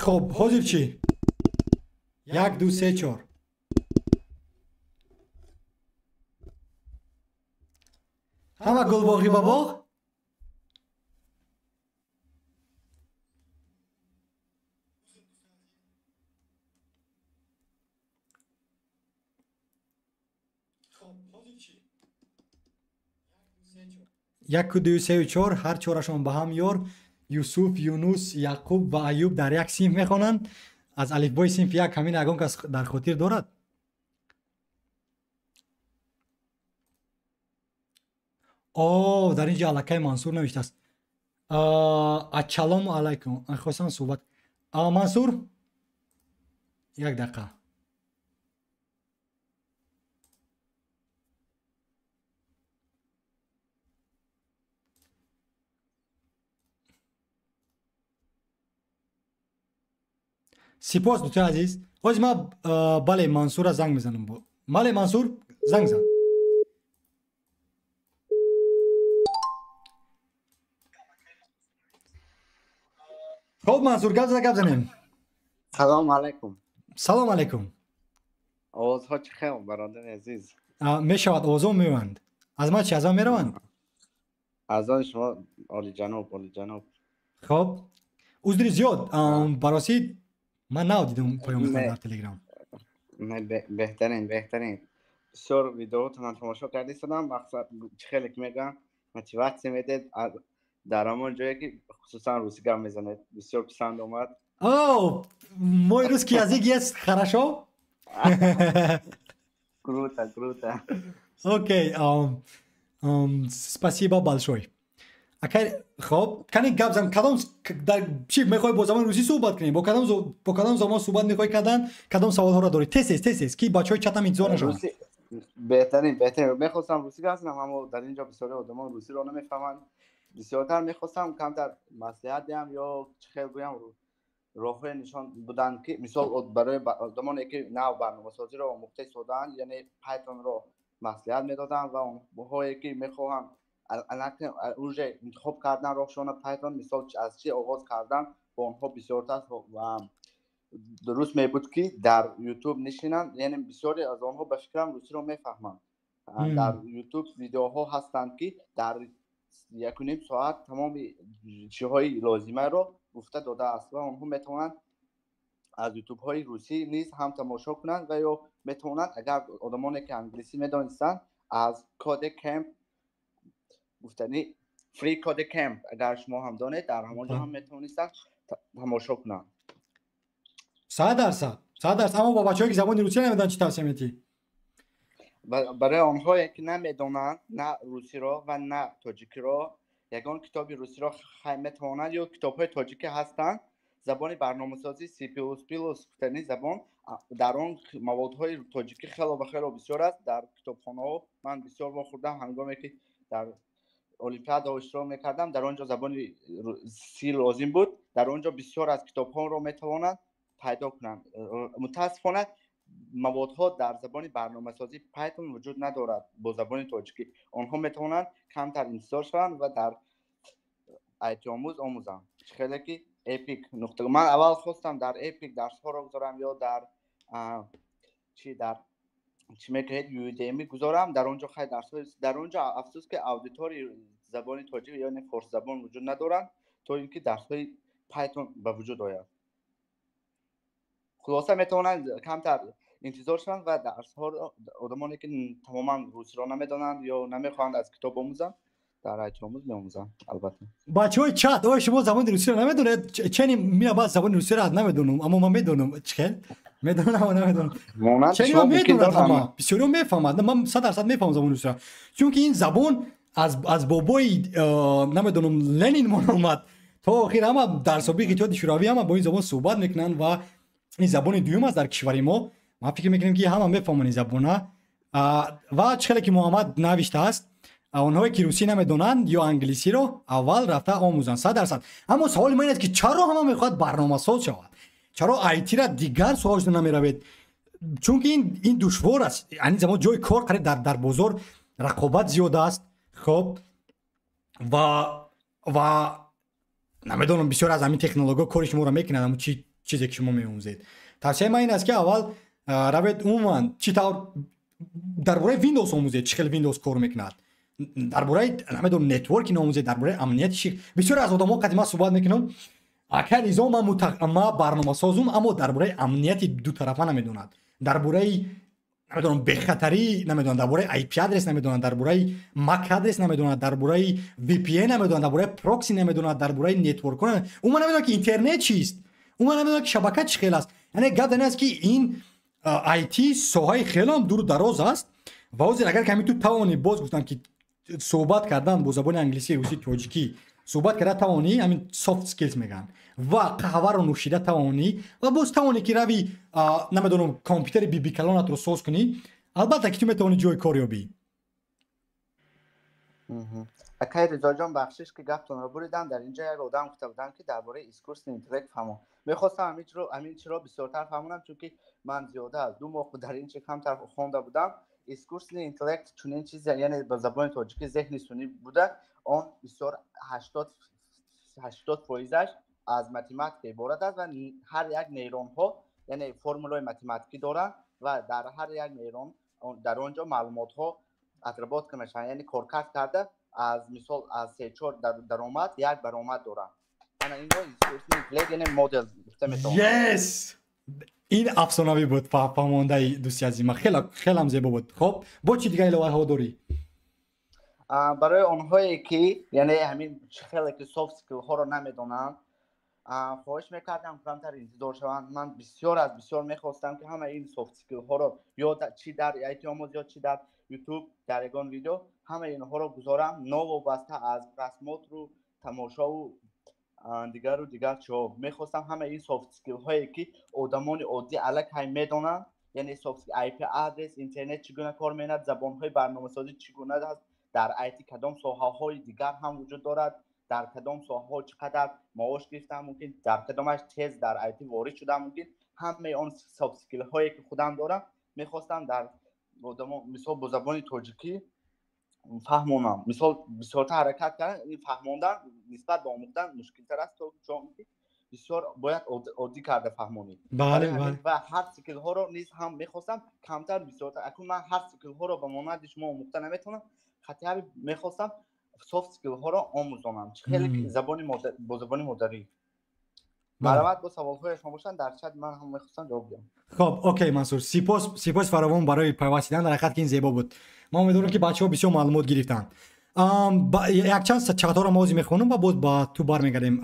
Хоб, ҳозир чӣ? Як, ду, се, чор. Ҳама гулбоғӣ ба боғ. Яку, ду, сею, чор, ҳар чорашон ба ҳам ёр. Юсуф, Юнус, Яқуб ва Аюб дар як синф мехонанд. Аз алифбои синфи як ҳамин ягон кас дар хотир дорад? О, дар ин ҷо аллакай Мансур навиштааст: «Ассалому алайкум, хостам суҳбат». Мансур, як дақиқа. Сипос, дӯстои азиз. Ҳозир ман, бале, Мансурра занг мезанам. Бале, Мансур, занг зан. Хоб, Мансур, гап зада, гап занем. Салом алайкум. Салом алайкум. Овозҳо чӣ хел, бародари азиз? Мешавад, овозҳо меоянд. Аз ман чи, аз ман мераванд? Аз он шумо олиҷаноб, олиҷаноб. Хоб, узри зиёд, баросӣ ман нав дидам паёматон дар Телеграм. Беҳтарин, беҳтарин. Бисёр видеотонам тамошо карда истодам. Мақсад, чӣ хеле ки мегӯям, мотиватсия медед дар ҳамон ҷое, ки хусусан русӣ гап мезанед, бисёр писанд омад. О, мой русский язык есть хорошо. Круто, круто. Окей, спасибо большое. Акай, хоб, кани гап зан, кадом дар чӣ мехоҳӣ, бо забони русӣ суҳбат кунем, бо кадом забон суҳбат мехоҳӣ кардан, кадом саволҳоро дорӣ? Тез, тез, тез, тез, ки бачаҳои чатам интизор нашаванд. Беҳтарин, беҳтарин. Мехостам русӣ гап занам, аммо дар ин ҷо бисёри одамон русиро намефаҳманд. Бисёртар мехостам камтар маслиҳат диҳам ё чӣ хел гӯям, роҳҳое нишон буданд, ки мисол барои одамоне, ки нав барномасозиро омӯхта истодаанд, яъне Pythonро маслиҳат медодам, ва онҳое, ки мехоҳанд уже интихоб кардан роҳшона Python, мисол, аз чӣ оғоз кардан, бо онҳо бисёртар ва Дуруст мебуд, ки дар Ютуб нишинанд, яъне бисёре аз онҳо, ба фикрам, русиро мефаҳманд. Дар Ютуб видеоҳо ҳастанд, ки дар 1,5 соат тамоми чиҳои лозимаро гуфта додааст ва онҳо метавонанд аз ютубҳои русӣ низ ҳам тамошо кунанд ва ё метавонанд, агар одамоне ки англисӣ медонистанд, аз Code Camp, гуфтани Free Code Camp, агар шумо ҳам донед, дар ҳамон ҷо ҳам метавонистанд тамошо кунанд. 100%, 100%. Аммо ба бачаҳое, ки забони русия намедонанд, чӣ тавсия медиҳӣ? Барои онҳое, ки намедонанд на русиро ва на тоҷикиро, ягон китоби русиро метавонанд ё китобҳои тоҷикӣ ҳастанд, забони барномасозӣ C++, гуфтани забон, дар он маводҳои тоҷикӣ хело ва хело бисёр аст. Дар китобхонаҳо ман бисёр вохӯрдам, ҳангоме ки дар олимпиадаҳо иштирок мекардам, дар он ҷо забони C лозим буд, дар он ҷо бисёр аз китобҳоро метавонанд пайдо кунанд. Мутаассифона, маводҳо дар забони барномасозӣ Python вуҷуд надорад бо забони тоҷикӣ. Онҳо метавонанд камтар интизор шаванд ва дар айтиомӯз омӯзанд. Хеле ки Epic нуқта, ман аввал хостам дар Epic дарсҳоро гузорам ё дар чи, дар чӣ мегӯед, Udemy гузорам. Дар он ҷо хай дарсҳо, дар он ҷо, афсӯс, ки аудитории забони тоҷик, яъне форсзабон вуҷуд надоранд, то ин ки дарсҳои Python ба вуҷуд ояд. Хулоса, метавонанд камтар интизор шаванд ва дарсҳоро одамоне, ки тамоман русиро намедонанд ё намехоҳанд аз китоб омӯзанд, дар айтиомӯз меомӯзанд, албатта. Бачаҳои чат, оё шумо забони русиро намедонед? Чени мина баъд забони русиро намедонам, аммо ман медонам. Чӣ хел медонам, аммо намедонам. Чени ман медонад, ҳама бисёриҳо мефаҳмад. Ман 100% мефаҳмам забони русиро, чунки ин забон аз бобои, намедонам, Ленин мон омад то охир. Ҳама дар собиқ Иттиҳоди Шӯравӣ ҳама бо ин забон суҳбат мекунанд ва ин забони дуюм аст дар кишвари мо. Ман фикр мекунем, ки ҳама мефаҳманд ин забона. Ва чӣ хеле ки Муҳаммад навиштааст, онҳое ки русӣ намедонанд ё англисиро, аввал рафта омӯзанд, 100%. Аммо саволи ман ин аст, ки чаро ҳама мехоҳад барномасоз шавад? Чаро айтира дигар соҳа шуда намеравед? Чунки ин душвор аст. Ани замон ҷои кор қариб дар бозор рақобат зиёд аст. Хоб, ва намедонам, бисёр аз ҳамин технологиҳо кори шуморо мекунад, ҳамн чизе ки шумо меомӯзед. Тавсияи ман ин аст, ки аввал равед, умуман чӣ тавр дар бораи Windows омӯзед, чӣ хел Windows кор мекунад, дар бораи, намедонам, networking омӯзед, дар бораи амнияти ши. Бисёр аз одамҳо қати ман суҳбат мекунам: «Ака Ризо, ман барномасозум», аммо дар бораи амнияти дутарафа намедонад, дар бораи, намедонам, бехатарӣ намедонад, дар бораи IP адрес намедонад, дар бораи MAC адрес намедонад, дар бораи VPN намедонад, дар бораи прокси намедонад, дар бораи network умуман намедонад, ки интернет чист, умуман намедонад, ки шабака чӣ хел аст. Яъне гап дар ин аст, ки ин IT соҳаи хелам дуру дароз аст. Ва ҳозир агар ками ту тавонӣ, боз гуфтам, ки суҳбат кардан бо забони англисӣ, русӣ, тоҷикӣ суҳбат карда тавонӣ, ҳамин soft skills мегӯянд, ва қаҳваро нӯшида тавонӣ ва боз тавонӣ, ки рави, намедонам, компютери бибикалонатро соз кунӣ, албатта ки ту метавонӣ ҷои кор ёбӣ. Акай Ризоҷон, бахшиш, ки гаптонро буридам. Дар инҷо як одам гуфта будам, ки дар бораи искусственный интеллект фаҳмон. Мехостам ҳамин чиро бисёртар фаҳмонам, чунки ман зиёда аз 2 моҳ дар ин чи камтар хонда будам. Искусственный интеллект чунин чизе, яъне ба забони тоҷикӣ зеҳни сунъӣ буда, он бисёр 80 фоизаш аз математика иборат аст ва ҳар як нейронҳо, яъне формулаи математикӣ доранд ва дар ҳар як нейрон дар он ҷо маълумотҳо отработка мешаванд, яъне коркард карда, аз мисол аз се-чор даромад як баромад доранд. Ана инро искусственный интеллект, яъне модел гуфта метавонам. Yes, ин афсонавӣ буд фаҳмондаи дӯсти азима, хелам зебо буд. Хоб, бо чӣ дигар иловаҳо дорӣ? Барои онҳое, ки яъне ҳамин хеле ки soft skill ҳоро намедонанд, хоҳиш мекардам камтар интизор шаванд. Ман бисёр аз бисёр мехостам, ки ҳама ин soft skill ҳоро ё чӣ дар айтиомоз, ё чӣ дар Ютуб, дар ягон видео ҳамаи инҳоро гузорам, новобаста аз просмотр у тамошову дигару дигар чиҳо. Мехостам ҳамаи ин soft skill ҳое, ки одамони оддӣ аллакай медонанд, яъне soft IP адрес, интернет чӣ гуна кор менад, забонҳои барномасозӣ чӣ гуна аст, дар IT кадом соҳаҳои дигар ҳам вуҷуд дорад, дар кадом соҳаҳо чӣ қадар маош гирифтан мумкин, дар кадомаш тез дар IT ворид шудан мумкин, ҳамаи он soft skill ҳое, ки худам дорам, мехостам дар одамо, мисол, бо забони тоҷикӣ фаҳмонам. Мисол, бисёртар ҳаракат кардан, фаҳмондан нисбат ба омӯхтан мушкилтар аст, то чунки Бисёр бояд оддӣ карда фаҳмонид. Бале, бале. Ва hard skill ҳоро низ ҳам мехостам камтар, бисёртар. Акун ман hard skill ҳоро ба монанди шумо омӯхта наметавонам, хотя бы мехостам soft skill ҳоро омӯзонам, хеле забони бо забони модарӣ. Марҳамат, бо саволҳои шумо бошанд, дар чат ман ҳам мехостам ҷавоб диҳам. Хоб, окей, Мансур, сипос, сипос фаровон барои пайвастидан. Дар ҳақиқат ки ин зебо буд. Ман умедворам, ки бачаҳо бисёр маълумот гирифтанд. Якчанд чатҳоро мо ҳозир мехонам ва боз ба ту бармегардем,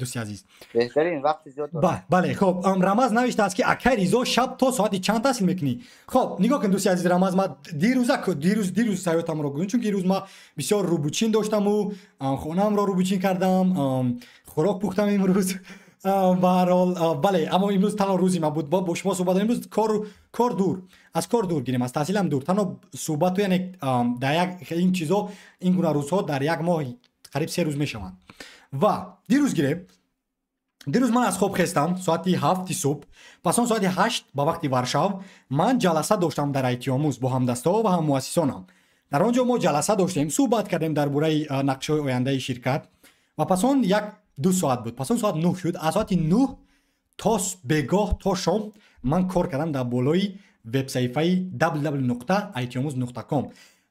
дӯсти азиз. Беҳтарин, вақти зиёд. Бале, хоб, Рамаз навиштааст, ки акай Ризо, шаб то соати чанд таҳсил мекунӣ? Хоб, нигоҳ кун, дӯсти азиз Рамаз, ма дирӯза, дирӯз ҳаётамро гӯем, чунки ирӯз ма бисёр рӯбучин доштаму хонаамро рӯбучин кардам, хӯрок пухтам имрӯз. Баҳарҳол, бале, аммо имрӯз танҳо рӯзи ма буд бо шумо суҳбат. Имрӯз кор дур, аз кор дур гирем, аз таҳсилам дур, танҳо суҳбату, яъне дар як ин чизо, ин гуна рӯзҳо дар як моҳ қариб 3 рӯз мешаванд. Ва дирӯз гирем, дирӯз ман аз хоб хестам соати 7-и субҳ. Пас он соати 8 ба вақти Варшав ман ҷаласа доштам дар Айтиомӯз бо ҳамдастаҳо ва ҳаммуассисонам. Дар он ҷо мо ҷаласа доштем, суҳбат кардем дар бораи нақшаҳои ояндаи ширкат ва пас он 1-2 соат буд. Пас он соат 9 шуд. Аз соати 9 то бегоҳ, то шом ман кор кардам дар болои вебсаҳифаи www.itiomus.com.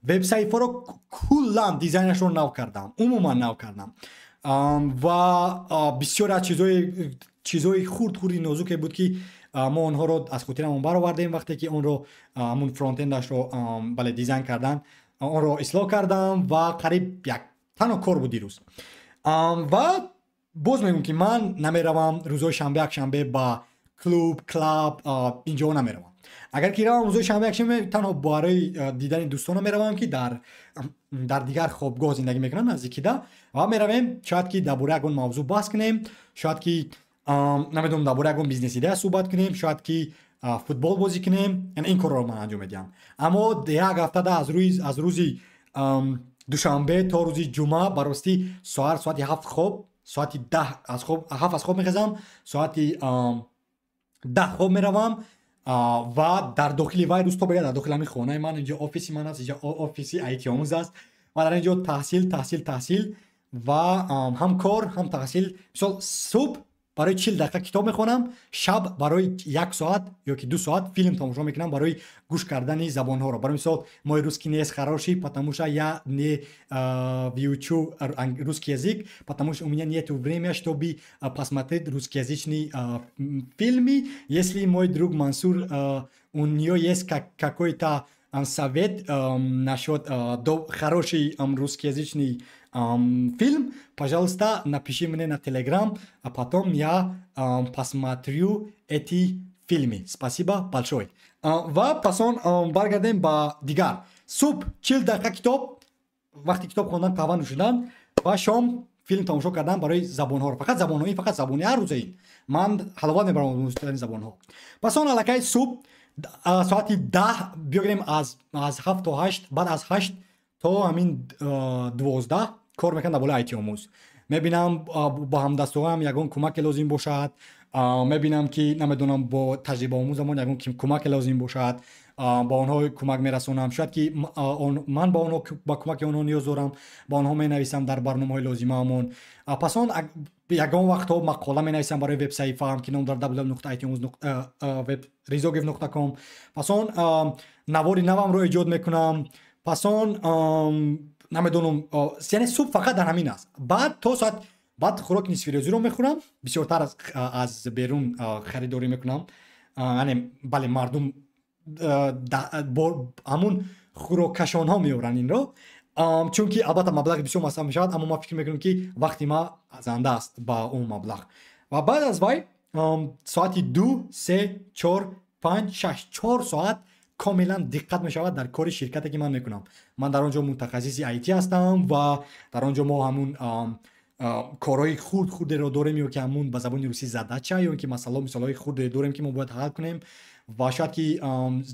Вебсаҳифаро куллан дизайнашро нав кардам, умуман нав кардам ва бисёре аз чизҳои хурд хурди нозуке буд, ки мо онҳоро аз хотирамон баровардем, вақте ки онро ҳамун frontend ашро, бале, дизайн кардан, онро ислоҳ кардам ва қариб як танҳо кор буд дирӯз. Ва боз мегӯм, ки ман намеравам рӯзҳои шанбе, якшанбе ба клуб, клаб, инҷоҳо намеравам. Агар ки равам рӯзҳои шанбе, якшанбе, танҳо барои дидани дӯстонам меравам, ки дар дигар хобгоҳ зиндагӣ мекунанд, наздикида, ва меравем, шояд ки дар бораи ягон мавзӯъ баҳс кунем, шояд ки, намедонам, дар бораи ягон бизнес идея суҳбат кунем, шояд ки футбол бозӣ кунем. Яъне ин корро ман анҷом медиҳам. Аммо як ҳафтада аз рӯзи душанбе то рӯзи ҷумъа ба ростӣ соат соати 7 хоб, соати 10 аз хоб, 7 аз хоб мехезам, соати 10 хоб меравам ва дар дохили вай рӯз то бега дар дохили ҳамин хонаи ман, инҷо офиси ман аст, инҷо офиси Айтиомӯз аст ва дар инҷо таҳсил, таҳсил, таҳсил ва ҳам кор, ҳам таҳсил. Мисол, субҳ барои 40 дақиқа китоб мехонам, шаб барои як соат ё ки 2 соат филм тамошо мекунам барои гӯш кардани забонҳоро. Барои мисол, мой русский не есть хороший, потому что я не выучу русский язык, потому что у меня нету время, чтобы посмотреть русскоязычные фильмы. Если мой друг Мансур, у него есть какой-то совет насчет хороший русскоязычный фильм, пожалуйста, напиши мне на Телеграм, а потом я посмотрю эти фильмы. Спасибо большое. Ва пас он баргардем ба дигар. Субҳ 40 дақиқа китоб, вақти китоб хондан, қаҳва нӯшидан ва шом филм тамошо кардан барои забонҳоро. Фақат забонҳо, ин фақат забони ҳар рӯза, ин ман ҳаловат мебарам омӯзидани забонҳо. Пас он аллакай субҳ соати 10 биёгирем, аз 7 то 8, баъд аз 8 то ҳамин 12 кор мекунам дар болои Айтиомӯз. Мебинам, бо ҳамдастҳоям ягон кӯмаке лозим бошад, мебинам, ки, намедонам, бо таҷрибаомӯзамон ягон кӯмаке лозим бошад, ба онҳо кӯмак мерасонам. Шояд ки ман ба онҳо, ба кӯмаки онҳо ниёз дорам, ба онҳо менависам дар барномаҳои лозимаамон. Пас он ягон вақтҳо мақола менависам барои вебсаҳифаам, ки ном дорад www.rizogif.com. Пас он навори навамро эҷод мекунам. Пас он, намедонам, яъне субҳ фақат дар ҳамин аст. Баъд то соат, баъд хӯроки нисфирӯзиро мехӯрам, бисёртар аз берун харидорӣ мекунам. Яъне, бале, мардум ҳамун хӯроккашонҳо меоранд инро, чунки албатта маблағи бисёр масраф мешавад, аммо ман фикр мекунам, ки вақти ма арзанда аст ба он маблағ. Ва баъд аз вай соати 2, 3, 4, 5, 6, 4 соат комилан диққат мешавад дар кори ширкате, ки ман мекунам. Ман дар он ҷо мутахассиси IT ҳастам ва дар он ҷо мо ҳамун корҳои хурд хурдеро дорем ё ки ҳамун ба забони русӣ задача ё ки масъало, мисолҳои хурде дорем, ки мо бояд ҳал кунем. Ва шояд ки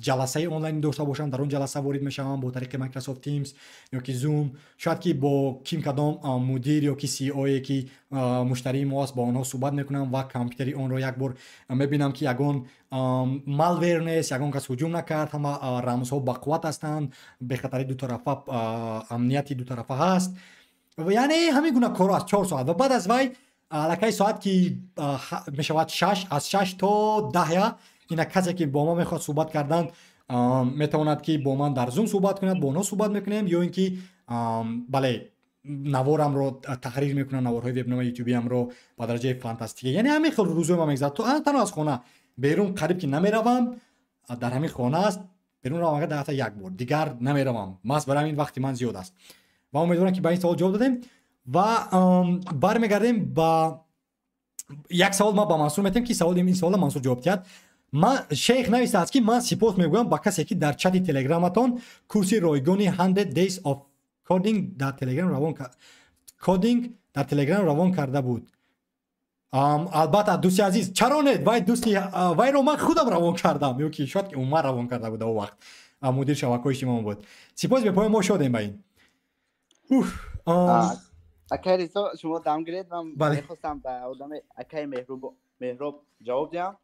ҷаласаи онлайн дошта бошам, дар он ҷаласа ворид мешавам бо тариқи Microsoft Teams ё ки Zoom. Шояд ки бо ким кадом мудир ё ки CEO е, ки муштарии мо аст, бо онҳо суҳбат мекунам ва компютери онро як бор мебинам, ки ягон malware нест, ягон кас ҳуҷум накард, ҳама рамзҳо бақувват ҳастанд, бехатари дутарафа, амнияти дутарафа ҳаст. Яъне ҳамин гуна корҳо аст 4 соат. Ва баъд аз вай Аллакай соат ки мешавад 6, аз 6 то 10 ина касе ки бо ма мехоҳад суҳбат кардан, метавонад ки бо ман дар Zoom суҳбат кунад, бо онҳо суҳбат мекунем, ё ин ки бале, наворамро таҳрир мекунам, наворҳои вебнома ютубиамро ба дараҷаи фантастика. Яъне ҳамин хел рӯзои ма мегузарад. Танҳо аз хона берун қариб ки намеравам, дар ҳамин хона аст, берун равам агар дар ҳафта як бор, дигар намеравам. Маҳз барои ҳамин вақти ман зиёд аст. Ва умедворам ки ба ин савол ҷавоб додем. Ва бармегардем ба як савол ма ба Мансур метем, ки савол ин савола Мансур ҷавоб диҳад. Ман шейх навистааст ки ман сипос мегӯям ба касе ки дар чати телеграматон курси ройгони 100 Days of Coding дар телеграм равон coding дар телеграм равон карда буд. Албатта, дӯсти азиз, чаро не, вай дӯсти вайро ман худам равон кардам, ё ки шояд ки Умар равон карда буд, он вақт мудир шабакаҳои иҷтимоӣ буд. Сипос бепоён, мо шодем ба ин. Акай Ризо, шумо дам гиред, ман мехостам ба одами акай Меҳроб ҷавоб диҳам.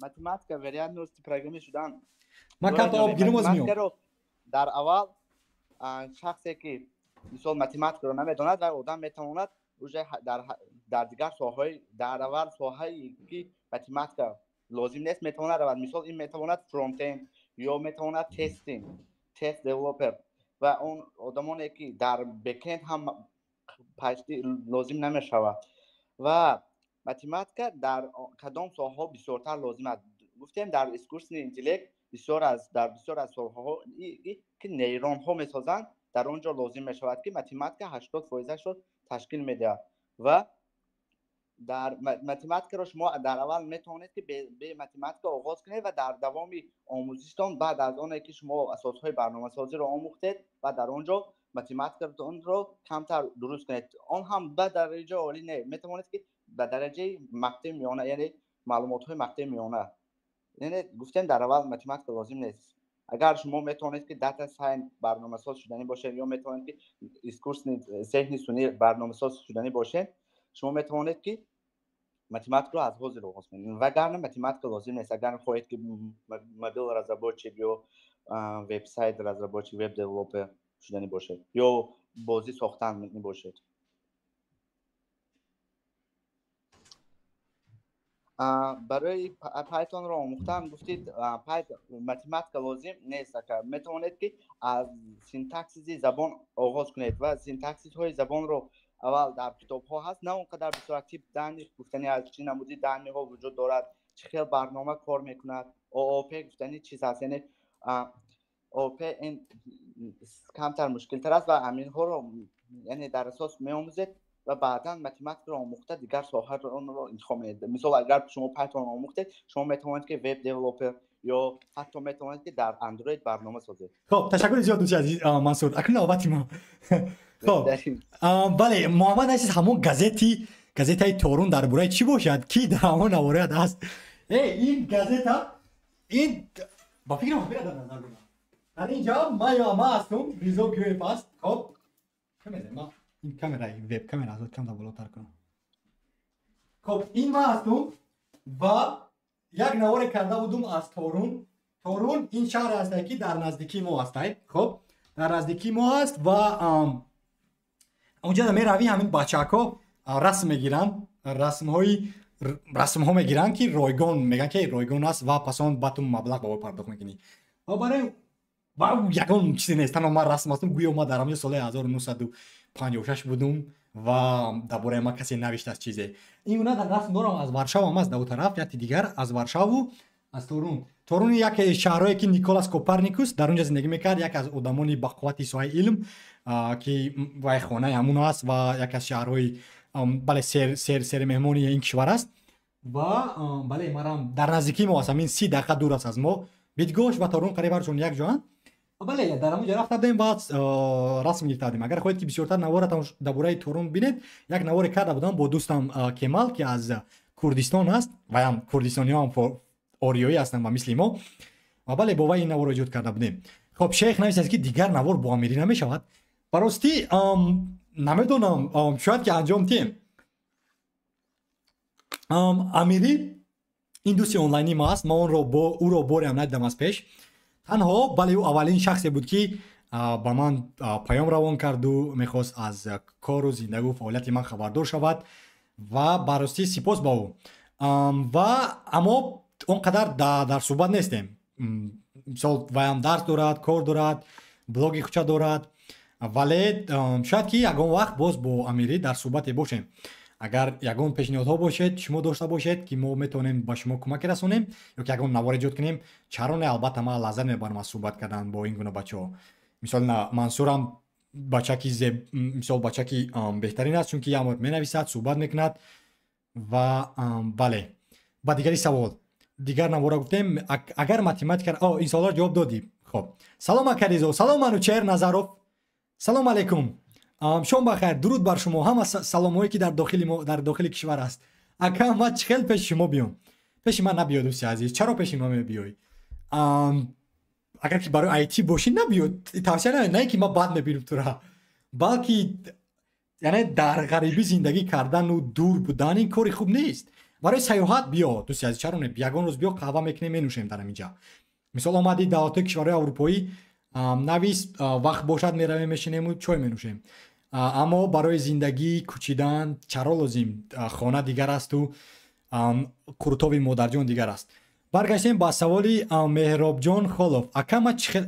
Математика вероятности программист шудан. Ман камта об гирим, оз миём. Дар аввал шахсе ки мисол математикаро намедонад, вай одам метавонад уже дар дигар соҳаҳои, дар аввал соҳае ки математика лозим нест, метавонад равад. Мисол, ин метавонад frontend ё метавонад testing, test developer, ва он одамоне ки дар backend ҳам почти лозим намешавад. Ва математика дар кадом соҳаҳо бисёртар лозим аст? Гуфтем, дар искусственный интеллект, бисёр аз дар бисёр аз соҳаҳо ки нейронҳо месозанд, дар он ҷо лозим мешавад, ки математика 80 фоизашро ташкил медиҳад. Ва дар математикаро шумо дар аввал метавонед ки бе математика оғоз кунед ва дар давоми омӯзиштон, баъд аз оне ки шумо асосҳои барномасозиро омӯхтед, ва дар он ҷо математикатонро камтар дуруст кунед. Он ҳам ба дараҷаи олӣ не, метавонед ки ба дараҷаи мактаби миёна, яъне маълумотҳои мактаби миёна. Яъне гуфтем, дар аввал математика лозим нест. Агар шумо метавонед ки data science барномасоз шуданӣ бошед ё метавонед ки искусственный зеҳни сунъӣ барномасоз шуданӣ бошед, шумо метавонед ки математикаро аз ҳозир оғоз кунед. Вагарна математика лозим нест, агар хоҳед ки mobile разработчик ё вебсайт разработчик, web developer шуданӣ бошед ё бозӣ сохтан бошед. Барои Python-ро омӯхтан гуфтид, математика лозим нест. Ака, метавонед ки аз синтаксиси забон оғоз кунед ва синтаксисҳои забонро аввал дар китобҳо ҳаст, на он қадар бисёр. Тип данных гуфтани, аз чӣ намуди данный ҳо вуҷуд дорад, чӣ хел барнома кор мекунад, ООП гуфтани чиз ҳаст. Яъне ООП ин камтар мушкилтар аст ва ҳаминҳоро яъне дар асос меомӯзед ва баъдан математикаро омӯхта, дигар соҳаро интихоб менед. Мисол, агар шумо Python омӯхтед, шумо метавонед ки web developer ё ҳатто метавонед ки дар Android барнома созед. Хоб, ташаккури зиёд, дӯсти азиз Мансур. Акнун навбати мо. Хоб, бале, Муҳаммад азиз, ҳамон газетаи Торун дар бораи чӣ бошад, ки дар ҳамон наворият аст? Ин газета, ин ба фикрам дар назар дорам, дар ин ҷо ма ё ма ҳастум, Ризо Гюев аст. Хоб, ма ин камераи веб камера аз камта болотар кунам. Хоб, ин ма ҳастум ва як наворе карда будум аз Торун. Торун ин шаҳре ҳастае, ки дар наздикии мо ҳастае. Хоб, дар наздикии мо ҳаст ва онҷа меравӣ, ҳамин бачаҳако расм мегиранд, расмҳо мегиранд, ки ройгон мегӯянд, ки ройгон аст, ва пас он ба ту маблағ ба пардохт мекунӣ. Ва барои ягон чизе нест, танҳо ман расм ҳастам, гӯё ман дар ҳамин соли 1956 будум ва дар бораи ман касе навиштааст чизе. Ин гуна дар расм дорам, аз Варшавам аст, дар тараф яти дигар аз Варшаву аз Торун. Торун яке шаҳрое ки Николас Коперникус дар он ҷо зиндагӣ мекард, яке аз одамони бақуввати соҳаи илм, ки вай хонаи ҳамун аст ва яке аз шаҳрҳои, бале, сери меҳмони ин кишвар аст. Ва бале, марам дар наздикии мо аст, ҳамин 30 дақиқа дур аст аз мо. Бидгош ва Торун қариб ҳарчун як ҷоанд. Бале, дар ҳамон ҷо рафта будем ва расм гирифта будем. Агар хоҳед ки бисёртар навора дар бораи Торун бинед, як наворе карда будам бо дӯстам Кемал, ки аз Курдистон аст, ваям курдистониҳоам ориёӣ ҳастанд ба мисли мо. Ва бале, бо вай ин наворро эҷод карда будем. Хоб, шейх нависад, ки дигар навор бо Амирӣ намешавад? Ба ростӣ намедонам, шояд ки анҷом диҳем. Амирӣ ин дӯсти онлайни ма аст, ма онро ӯро бореам надидам аз пеш. Танҳо, бале, ӯ аввалин шахсе буд, ки ба ман паём равон карду мехост аз кору зиндагу фаъолияти ман хабардор шавад. Ва баростӣ сипос ба ӯ. Ва аммо он қадар дар суҳбат нестем. Мисол, ваям дарс дорад, кор дорад, блоги хуча дорад, вале шояд ки ягон вақт боз бо Амирӣ дар суҳбате бошем. Агар ягон пешниҳодҳо бошед, шумо дошта бошед, ки мо метавонем ба шумо кӯмаке расонем ё ки ягон навор эҷод кунем, чаро не, албатта ман лаззат мебарам аз суҳбат кардан бо ин гуна бачаҳо. Мисол, Мансурам бачаки зеб, мисол, бачаки беҳтарин аст, чунки як менависад, суҳбат мекунад. Ва бале, ба дигари савол, дигар навора гуфтем, агар математика, ин саволро ҷавоб додӣ. Хоб, салом, ака Ризо. Салом, Манучеҳр Назаров, салом алейкум, шом бахайр, дуруд бар шумо, ҳама саломҳое ки дар дохили мо, дар дохили кишвар аст. Ака, ман чӣ хел пеши шумо биём? Пеши ман набиё, дӯсти азиз. Чаро пеши ман мебиёй? Агар ки барои айти бошӣ, набиё, тавсия на ин ки ман бад мебинам тура, балки яъне дар ғарибӣ зиндагӣ кардану дур будан ин кори хуб нест. Барои сайёҳат биё, дӯсти азиз, чаро не? Ягон рӯз биё, қаҳва мекунем, менӯшем дар ҳаминҷа. Мисол, омадӣ давлатҳои кишварҳои аврупоӣ, навис, вақт бошад, меравем, мешинему чой менӯшем. Аммо барои зиндагӣ кӯчидан чаро лозим? Хона дигар асту қуртоби модарҷон дигар аст. Баргаштем ба саволи Меҳробҷон Холов. Ака, ма чӣ хел,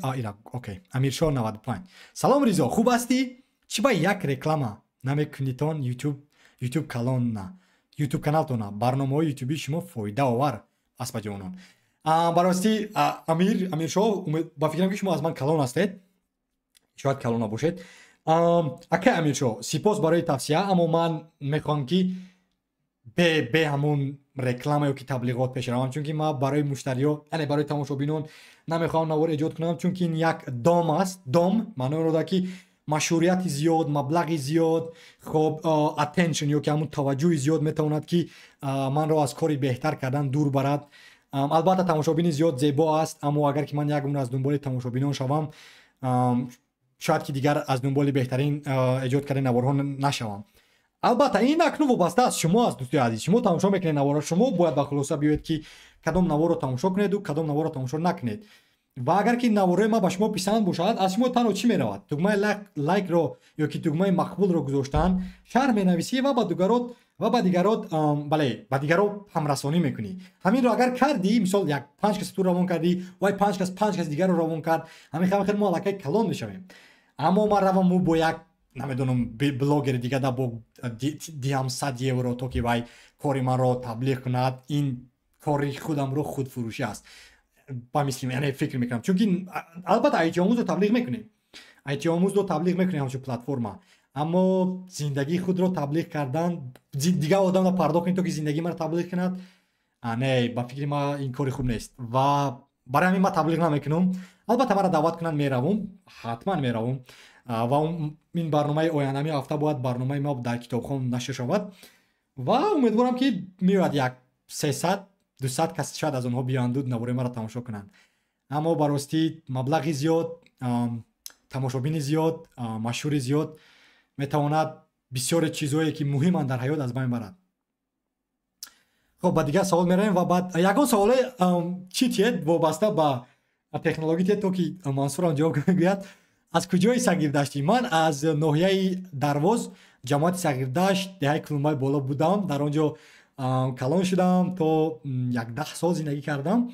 окей, Амиршоҳ 95. Салом, Ризо, хуб ҳастӣ? Чӣ ба як реклама намекунитон ютуб калонна, ютуб каналтона? Барномаҳои ютубии шумо фоидаовар аст ба ҷавонон. Баростӣ, Амир, Амиршоҳ, ба фикрам, ки шумо аз ман калон ҳастед, шояд калон набошед. Акай Амиршоҳ, сипос барои тавсия, аммо ман мехоҳам, ки бе ҳамун реклама ё ки таблиғот пеш равам, чунки ман барои муштариҳо, яъне барои тамошобинон намехоҳам навор эҷод кунам, чунки ин як дом аст. Дом маънои онро дорад, ки машҳурияти зиёд, маблағи зиёд, хоб, attention ё ки ҳамун таваҷҷӯҳи зиёд метавонад, ки манро аз кори беҳтар кардан дур барад. Албатта, тамошобини зиёд зебо аст, аммо агар ки ман як умр аз дунболи тамошобинон шавам, шояд ки дигар аз дунболи беҳтарин эҷод кардани наворҳо нашавам. Албатта, ин акнун вобаста аз шумо аст, дӯстои азиз. Шумо тамошо мекунед наворро, шумо бояд ба хулоса биёед, ки кадом наворро тамошо кунеду кадом наворро тамошо накунед. Ва агар ки наворҳои ман ба шумо писанд бошад, аз шумо танҳо чӣ меравад? Тугмаи лайкро ё ки тугмаи мақбулро гузоштан, шарҳ менависӣ ва ба дугарот ва ба дигарот, бале, ба дигаро ҳамрасонӣ мекунӣ. Ҳаминро агар кардӣ, мисол, як панҷ каси ту равон кардӣ, вай панҷ кас панҷ каси дигарро равон кард, ҳамин хел мо аллакай калон мешавем. Аммо ман раваму бо як, намедонам, блогери дига да бо диҳам 100 евро, то ки вай кори манро таблиғ кунад, ин кори худамро худфурӯшӣ аст ба мисли, яъне фикр мекунам. Чунки албатта айтиомӯзро таблиғ мекунем, айтиомӯзро таблиғ мекунем ҳамчун платформа, аммо зиндагии худро таблиғ кардан, дигар одамро пардохт кунем, то ки зиндагии маро таблиғ кунад, не, ба фикри ман ин кори хуб нест ва барои ҳамин ман таблиғ намекунам. Албатта, маро даъват кунанд, меравум, ҳатман меравум. Ва ин барномаи ояндами ҳафта бояд барномаи мо дар китобхон нашр шавад ва умедворам, ки меояд як 300, 200 кас, шояд аз онҳо биёянду навораи маро тамошо кунанд. Аммо ба ростӣ, маблағи зиёд, тамошобини зиёд, машҳури зиёд метавонад бисёре чизҳое, ки муҳиманд дар ҳаёт, аз байн барад. Хоб, ба дигар савол меравем ва баъд ягон саволе чӣ тиед, вобаста ба технология тиед, то ки Мансурам ҷавоб гӯяд. Аз куҷои Сагирдаштӣ? Ман аз ноҳияи Дарвоз, ҷамоати Сагирдашт, деҳаи Кулумбай Боло будам. Дар он ҷо калон шудам, то як 10 сол зиндагӣ кардам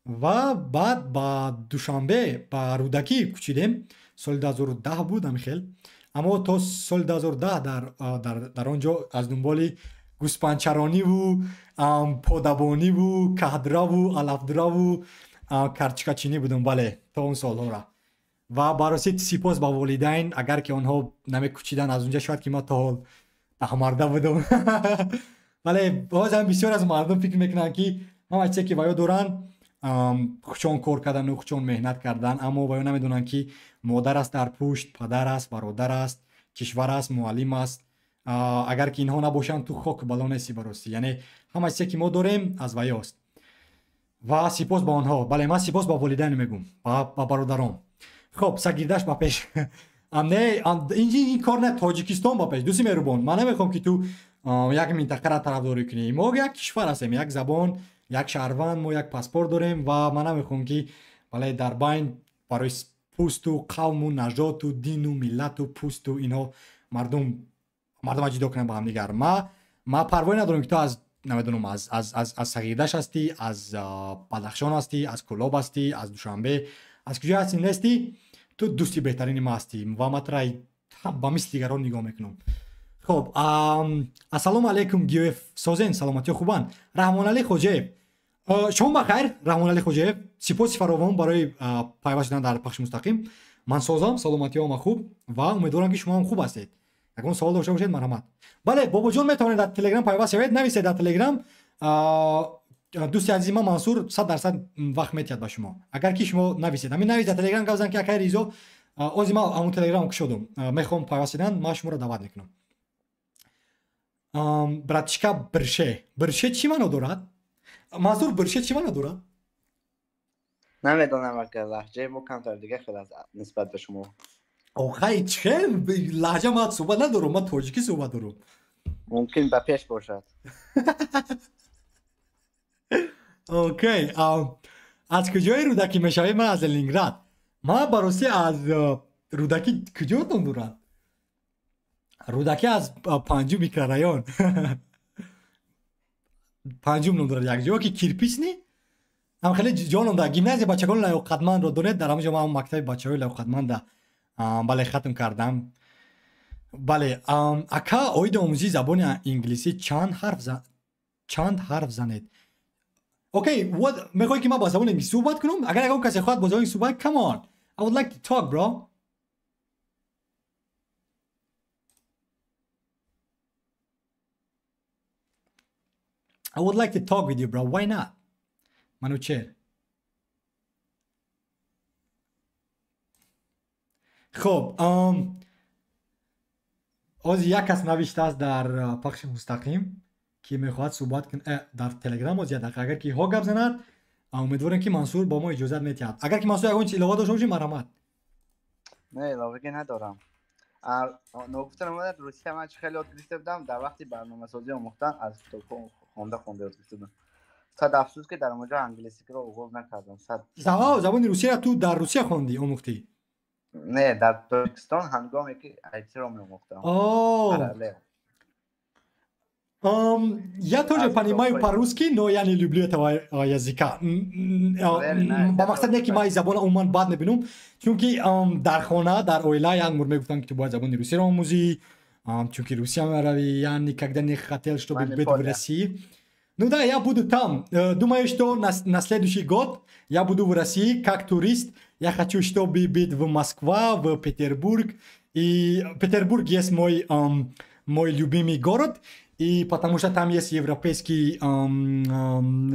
ва баъд ба Душанбе, ба Рӯдакӣ кӯчидем. Соли 2010 буд ҳамин хел, аммо то соли 2010 дар он ҷо аз дунболи гӯспандчарониву подабониву каҳдраву алафдураву карчикачинӣ будам. Бале, то он солҳора. Ва барости сипос ба волидайн, агар ки онҳо намекӯчиданд аз унҷа, шояд ки ман то ҳол даҳмарда будам. Вале бозам бисёр аз мардум фикр мекунанд, ки ҳама чизе, ки ваё доранд, хучон кор кардану хучон меҳнат кардан, аммо ваё намедонанд, ки модар аст дар пушт, падар аст, бародар аст, кишвар аст, муаллим аст. Агар ки инҳо набошанд, ту хок бало нести. Баростӣ, яъне ҳама чизе, ки мо дорем, аз ваёст ва сипос ба онҳо. Бале, ман сипос ба волидайн мегӯм, ба бародарон. Хоб, Сагирдашт ба пеш не, ин кор не, Тоҷикистон ба пеш. Дӯсти меҳрубон, ман намехоҳам, ки ту як минтақаро тарафдорӣ кунӣ. Мо як кишвар ҳастем, як забон, як шаҳрванд, мо як паспорт дорем ва ман намехоҳам, ки, бале, дар байн барои пӯсту қавму нажоту дину миллату пӯсту инҳо мардум мардума ҷудо кунанд ба ҳамдигар. Ма Ман парвое надорам, ки ту аз, намедонам, аз Сағирдаш ҳастӣ, аз Бадахшон ҳастӣ, аз Кӯлоб ҳастӣ, аз Душанбе, аз куҷо ҳастӣ, нестӣ, ту дӯсти беҳтарини ман ҳастӣ ва ман тура ба мисли дигарон нигоҳ мекунам. Хоб, ассалому алайкум, Гиёев, созен, саломатиё хубанд. Раҳмоналӣ Хоҷаев, шом бахайр, Раҳмоналӣ Хоҷаев, сипоси фаровон барои пайваст шудан дар пахши мустақим. Ман созам, саломатиёма хуб ва умедворам, ки шумо ҳам хуб ҳастед. Ягон савол дошта бошед, марҳамат. Бале, бобоҷон, метавонед дар Телеграм пайваст шавед, нависед дар Телеграм. Дӯсти азизи ман Мансур 100% вақт метиҳад ба шумо, агар ки шумо нависед. Ҳамин навис дар Телеграм, гап зан, ки акай Ризо, ози ман ҳамун Телеграм кушодум, мехоҳам пайваст шудан, ман шуморо даъват мекунам. Братишка, брше, брше чӣ маъно дорад? Мансур, брше чӣ маъно дорад? Намедонам, ака, лаҳҷаи мо камтар дига хел аст нисбат ба шумо. Охай, чхел лаҳҷа ман суҳбат надорам, ман тоҷикӣ суҳбат дорам. Мумкин ба пеш бошад. Окей, аз куҷои Рӯдакӣ мешавӣ? Ман аз Ленинград. Ман ба ростӣ аз Рӯдакӣ куҷотон дурад? Рӯдакӣ аз панҷум микрорайон, панҷум ном дорад як ҷо, ки кирпични ҳам хеле ҷо ном дорад. Гимназия бачагони лаёқатмандро донед? Дар ҳамон ҷо ман мактаби бачаҳои лаёқатманда, бале, хатм кардам. Бале, ака, оиди омӯзиши забони инглисӣ чанд ҳарф занед. Окей, мехоҳӣ, ки ман ба забони инглисӣ суҳбат кунам? Агар ягон касе хоҳад бо забони инглисӣ суҳбат, come on, I would like to talk, bro. I would like to talk with you, bro. Why not? Манучер. Хоб, ози як кас навиштааст дар пахши мустақим, ки мехоҳад суҳбат кун дар Телеграм. Ози як дақиқа, агар ки ҳо гап занад, умедворем, ки Мансур бо мо иҷозат метиҳад. Агар ки, Мансур, ягон чиз илова дошта бошӣ, марҳамат. Не, иловагӣ надорам. Ногуфта намонад, русия ман чӣ хеле ёд гирифта будам дар вақти барномасозӣ омӯхтан, аз китобҳо хонда хонда ёд гирифта будам. Сад афсӯс, ки дар онҷо англисиро оғоз накардам. Забони русияро ту дар Русия хондӣ, омӯхтӣ? Не, дар Тоҷикистон, ҳангоме ки айтиро меомӯхтам. Я тоже понимаю по-русски, но я не люблю этого языка. Ба мақсад не, ки ман забона умуман бад мебинам, чунки дар хона, дар оила як мур мегуфтанд, ки ту бояд забони русиро омӯзӣ, чунки Русия меравӣ. Я никогда не хотел, чтобы быть в России. Ну да, я буду там. Думаю, что на следующий год я буду в России как турист. Я хочу, чтобы быть в Москва, в Петербург. И Петербург есть мой любимый город. И потому что там есть европейские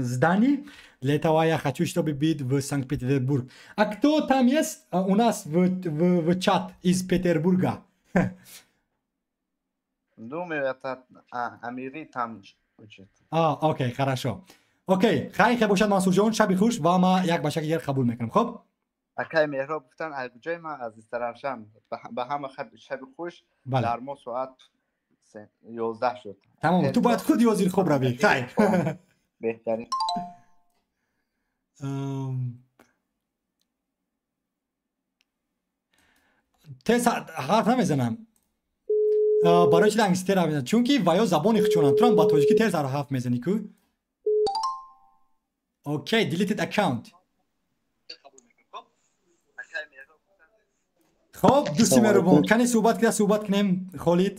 здания. Для этого я хочу, чтобы быть в Санкт-Петербург. А кто там есть у нас в чат из Петербурга? Думаю, это Амири там учит. А, окей, хорошо. Окей, хайр, хеб бошад, Мансурҷон, шаби хуш, ва ма як бачаки дигар қабул мекунам, хоб? Акай Меҳроб, гуфтан, аз куҷои ман, аз Истаравшан. Ба ҳама шаби хуш. Дар мо соат 11 шуд. Тамом, ту бояд худ ёзир хоб равӣ. Хайр. Беҳтарин. Тез ҳарф намезанам. Барои чи англисӣ тез ҳарф мезанам? Чунки ваё забони хучонанд. Турам ба тоҷикӣ тез ҳарф мезанӣ ку. Окей, deleted account. Хоб, дӯсти меҳрубон, кани суҳбат кида, суҳбат кунем, Холид.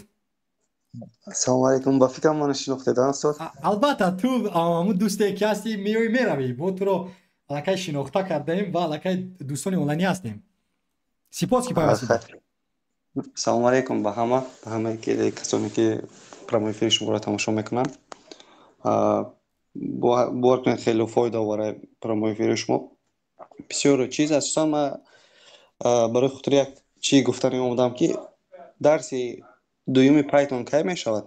Ассалому алайкум, ба фикрам мана шинохтед, устод? Албатта, ту ҳамун дӯсте ки ҳастӣ, меоӣ, меравӣ. Мо туро аллакай шинохта кардаем ва аллакай дӯстони онлайнӣ ҳастем. Сипос, ки пайвастед. Салому алайкум ба ҳама, ба ҳамаи касоне, ки прямой эфири шуморо тамошо мекунанд. Бовар кунед, хеле фоида овара прямой эфири шумо. Бисёр чиз, асосан ман барои хотири як чӣ гуфтани омадам, ки дарси дуюми Python кай мешавад?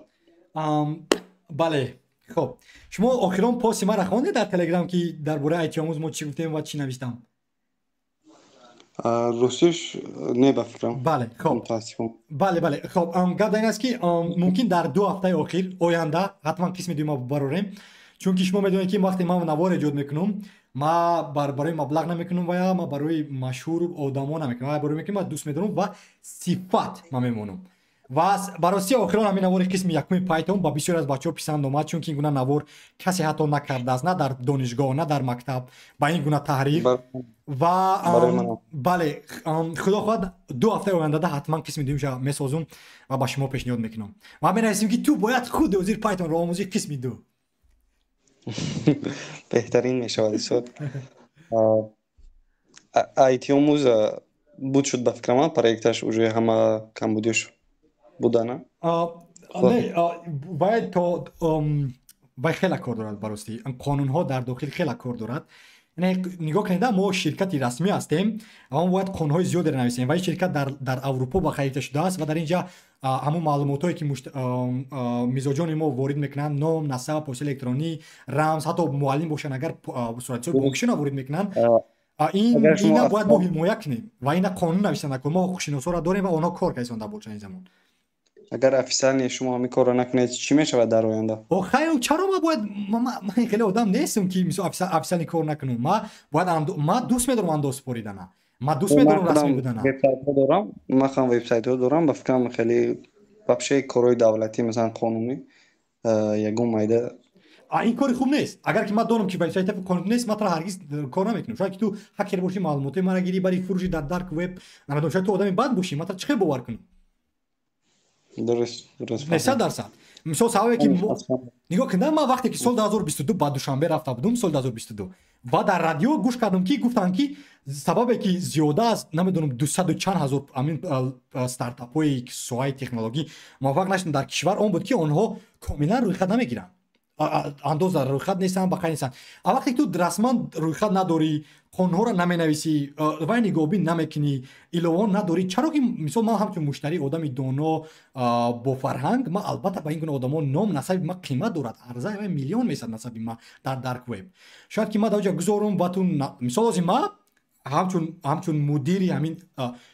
Бале, хоб, шумо охирон пости маро хондед дар Телеграм, ки дар бораи айтиомӯз мо чӣ гуфтем ва чӣ навиштам? Ростиш, не, ба фикрам. Бале, хоб. Мутаассифон. Бале, хоб, гап дар ин аст, ки мумкин дар 2 ҳафтаи охир оянда ҳатман қисми дуюма барорем, чунки шумо медонед, ки вақте ман навор эҷод мекунам, ма барои маблағ намекунам ва я ма барои машҳур одамо намекунам, ва барои мекунам, ма дӯст медорам ва сифат ма мемонам. Ва ба ростӣ охирон ҳамин навори қисми якуми Python ба бисёре аз бачаҳо писанд омад, чунки ин гуна навор касе ҳатто накардааст, на дар донишгоҳ, на дар мактаб, ба ин гуна таҳрир. Ва бале, худо хоҳад, 2 ҳафтаи ояндада ҳатман қисми дуюмша месозум ва ба шумо пешниҳод мекунам. Ва менависем, ки ту бояд худ ҳозир Python-ро омӯзӣ, қисми ду. Беҳтарин мешавад, устод. IT омӯз буд шуд, ба фикрам, ман проекташ уже ҳама камбудиёш будана. Не, вай то вай хеле кор дорад. Баростӣ, қонунҳо дар дохил хеле кор дорад. Нигоҳ кунед, мо ширкати расмӣ ҳастем ва мо бояд қонунҳои зиёдеро нависем. Ва ин ширкат дар Аврупо ба харита шудааст ва дар ин ҷа ҳамун маълумотҳое, ки мизоҷони мо ворид мекунанд: ном, насаб, почтаи электронӣ, рамз, ҳатто муаллим бошанд агар, суратҳисоби бонкишона ворид мекунанд. Ина бояд мо ҳимоя кунем ва ина қонун нависта накун. Мо ҳуқуқшиносҳоро дорем ва онҳо кор карданд дар болча ин замон. Агар официально шумо ҳамин корро накунед, чӣ мешавад дар оянда? Хайр, чаро ма бояд? Ман хеле одам нестам, ки мисол официально кор накунам. Ма бояд, ма дӯст медорам андоз супоридана, ма дӯст медорам расмӣ будана. Вебсайтҳо дорам, ман хам вебсайтҳо дорам. Ба фикрам, хеле вообще корҳои давлатӣ, масалан, қонунӣ ягон майда. Ин кори хуб нест. Агар ки ман донам, ки вебсайт қонунӣ нест, ман тара ҳаргиз кор намекунам. Шояд ки ту хакер бошӣ, маълумотои мара гирӣ, бари фурӯши дар dark web, намедонам, шояд ту одами бад бошӣ. Ман тара чӣ хел бовар кунам? Дуруст. Не, 100%. Мисол, сабабе ки нигоҳ кунда, ман вақте ки соли 2022 ба Душанбе рафта будум, соли 2022, ва дар радио гӯш кардам, ки гуфтанд, ки сабабе ки зиёда аз, намедонам, дусаду чанд ҳазор амин стартапҳои соҳаи технологӣ муваффақ нашуданд дар кишвар, он буд, ки онҳо комилан рӯйхат намегиранд, андоз дар рӯйхат нестанд, ба қайд нестанд. А вақте ту расман рӯйхат надорӣ, қонунҳоро наменависӣ, вай нигоҳбин намекунӣ, иловаҳо надорӣ, чаро ки мисол ман ҳамчун муштарӣ, одами доно, бофарҳанг, ман албатта ба ин гуна одамо ном насаби ман қимат дорад, арзаи вай миллион месад насаби ман дар dark web. Шояд ки ман дар оҷа гузорум ва ту, мисол, ҳозир ман ҳамчун мудири ҳамин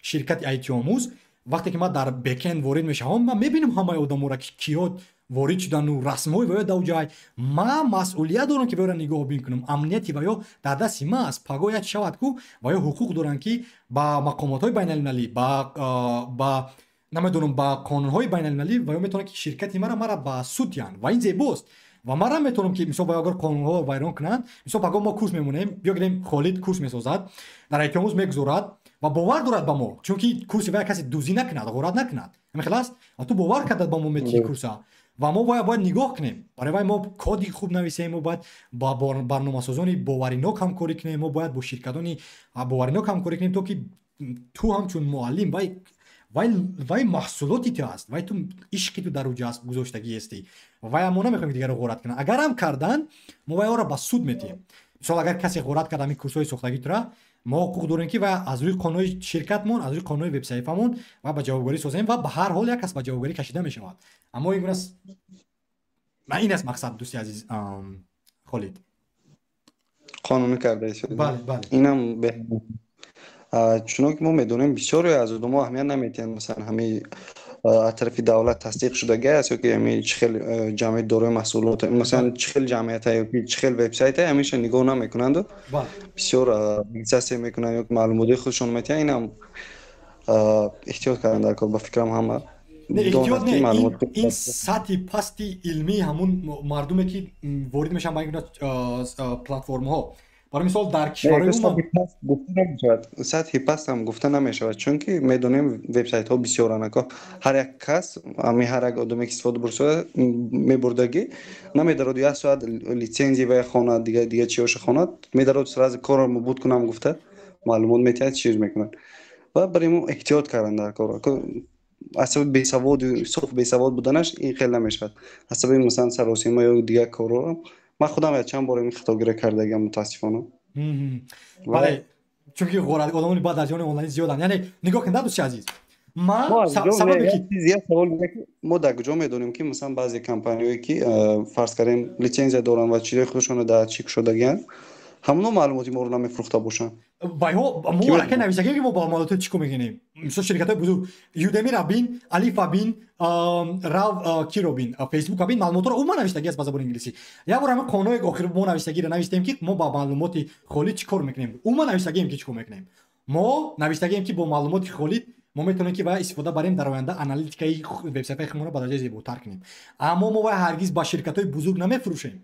ширкати IT омӯз, вақте ки ман дар backend ворид мешавам, ман мебинам ҳамаи одаморо, ки киҳо ворид шудану расмҳои ваё дар ҷай. Ман масъулият дорам, ки ваёро нигоҳбин кунам. Амнияти ваё дар дасти ман аст. Пагоҳ як шавад ку, ваё ҳуқуқ доранд, ки ба мақомотҳои байналмилалӣ, ба намедонам, ба қонунҳои байналмилалӣ ваё метавонанд, ки ширкати мара ба суд диҳанд. Ва ин зебост. Ва манам метавонам, ки мисол ваё агар қонунҳоро вайрон кунанд, мисол, пагоҳ мо курс мемонем, биё гирем, Холид курс месозад, дар IT омӯз мегузорад ва бовар дорад ба мо, чунки курси вая касе дуздӣ накунад, ғорат накунад, ҳамин хел аст. Ва ту бовар кардад ба мо, метиҳӣ курса ва мо бояд нигоҳ кунем. Барои вай мо коди хуб нависем, мо бояд ба барномасозони боваринок ҳамкорӣ кунем, мо бояд бо ширкатони боваринок ҳамкорӣ кунем, то ки ту ҳамчун муаллим, вай маҳсулоти ту аст, вай ту ишқи ту дар уҷа аст, гузоштагӣ ҳастӣ. Вай мо намехоҳем, ки дигарро ғорат кунанд. Агарам кардан, мо вай ора ба суд метиҳем. Мисол, агар касе ғорат кард ҳамин курсҳои сохтагии тура, мо ҳуқуқ дорем, ки вай аз рӯи қонунҳои ширкатмон, аз рӯи қонунҳои вебсаҳифамон ва ба ҷавобгарӣ созем. Ва ба ҳар ҳол як кас ба ҷавобгарӣ кашида мешавад. Аммо ин гуна ин аст мақсад, дӯсти азиз Холид. Қонунӣ карда. Бале. Инам, чунон ки мо медонем, бисёре аз одамҳо аҳамият намедиҳанд, масалан, ҳамаи аз тарафи давлат тасдиқ шудагӣ аст ё ки ҳами чӣ хел ҷамъияти дорои маҳсулот, масалан, чӣ хел ҷамъията ё ки чӣ хел вебсайта, ҳамеша нигоҳ намекунанду бисёр регистрация мекунанд ё маълумотҳои худшон метиҳанд. Инам эҳтиёт кардан дар кор, ба фикрам, ҳама. Эҳтиёт не, ин сатҳи пасти илмии ҳамун мардуме, ки ворид мешаванд ба ин гуна платформаҳо. Барои мисол, дар кишварҳои Сатҳи паст ҳам гуфта намешавад, чунки медонем, вебсайтҳо бисёранд. Ако ҳар як кас, ами ҳар як одаме, ки истифода мебурдагӣ, намедарод як соат литсензия вая хонад, дига дига чиёша хонад, медарод, сразу корро буд кунам гуфта, маълумот метиҳад, чиз мекунад. Ва барои мо эҳтиёт кардан дар кор. Аз сабаби бесаводу соф бесавод буданаш ин хел намешавад. Аз сабаби, масалан, саросима ё дигар корҳо, ман худам чанд бор ин хатогирӣ кардагиам, мутаассифона. Бале, чунки одамони бад дар ҷаҳони онлайн зиёданд. Яъне нигоҳ кунед, дӯсти азиз, ман савол: мо дар куҷо медонем, ки масалан баъзе компаниҳое, ки, фарз кардем, литсензия доранд ва чизҳои худашонро дар чӣ кушодагианд, ҳамоно маълумоти моро намефурӯхта бошанд? Вайҳо мо аллакай нависагем, ки мо ба маълумоти чӣ кор мекунем. Мисол, ширкатҳои бузург, Udemy-ра бин, Алифа бин, рав киро бин, Фейсбука бин, маълумотро умуман навиштагӣ аст ба забони инглисӣ. Як бор ҳамин қонунҳои охир мо навиштагиро навиштем, ки мо ба маълумоти холӣ чӣ кор мекунем. Умуман навиштагием, ки чӣ кор мекунем. Мо навиштагием, ки бо маълумоти холид Мо метавонем, ки вай истифода барем, дар оянда аналитикаи вебсайтҳои худмонро ба дараҷаи зеботар кунем, аммо мо вай ҳаргиз ба ширкатҳои бузург намефурӯшем.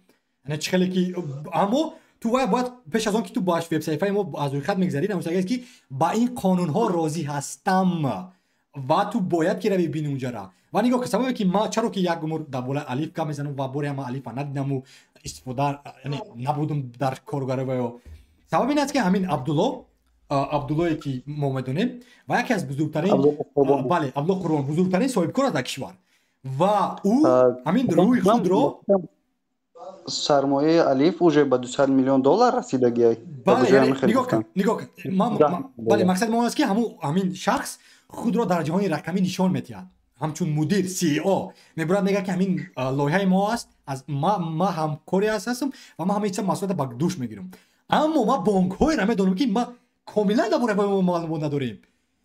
Яъне чӣ хеле ки, аммо ту вай бояд пеш аз он ки ту ба вебсайтҳои мо аз рӯйхат мегзарӣ, нависагист, ки ба ин қонунҳо розӣ ҳастам, ва ту бояд ки рави бини унҷара ва нигоҳ кун. Сабабе ки ма чаро ки як умр дар болаи Алиф гап мезанам ва боре ма Алифа надидаму истифода, яъне набудум дар коргари ва ё сабаб ин аст, ки ҳамин Абдулло, Абдуллое ки мо медонем, ва яке аз бузургтарин, бале, Абдулло Қурбон, бузургтарин соҳибкор аст дар кишвар ва ӯ ҳамин рӯи худро Сармояи Алиф уже ба 200 миллион доллар расидагиай. Бале, нигоҳ кун, нигоҳ кун. Бале, мақсади мо он аст, ки ҳамин шахс худро дар ҷаҳони рақамӣ нишон медиҳад ҳамчун мудир, CEO. Мебурад, мегӯяд, ки ҳамин лоиҳаи мо аст, аз ма ҳамкоре ҳастам ва ма ҳамаи чиза масъулията ба дӯш мегирам. Аммо ма бонкҳоеро медонам, ки ма комилан дар бораи мо маълумот надорем.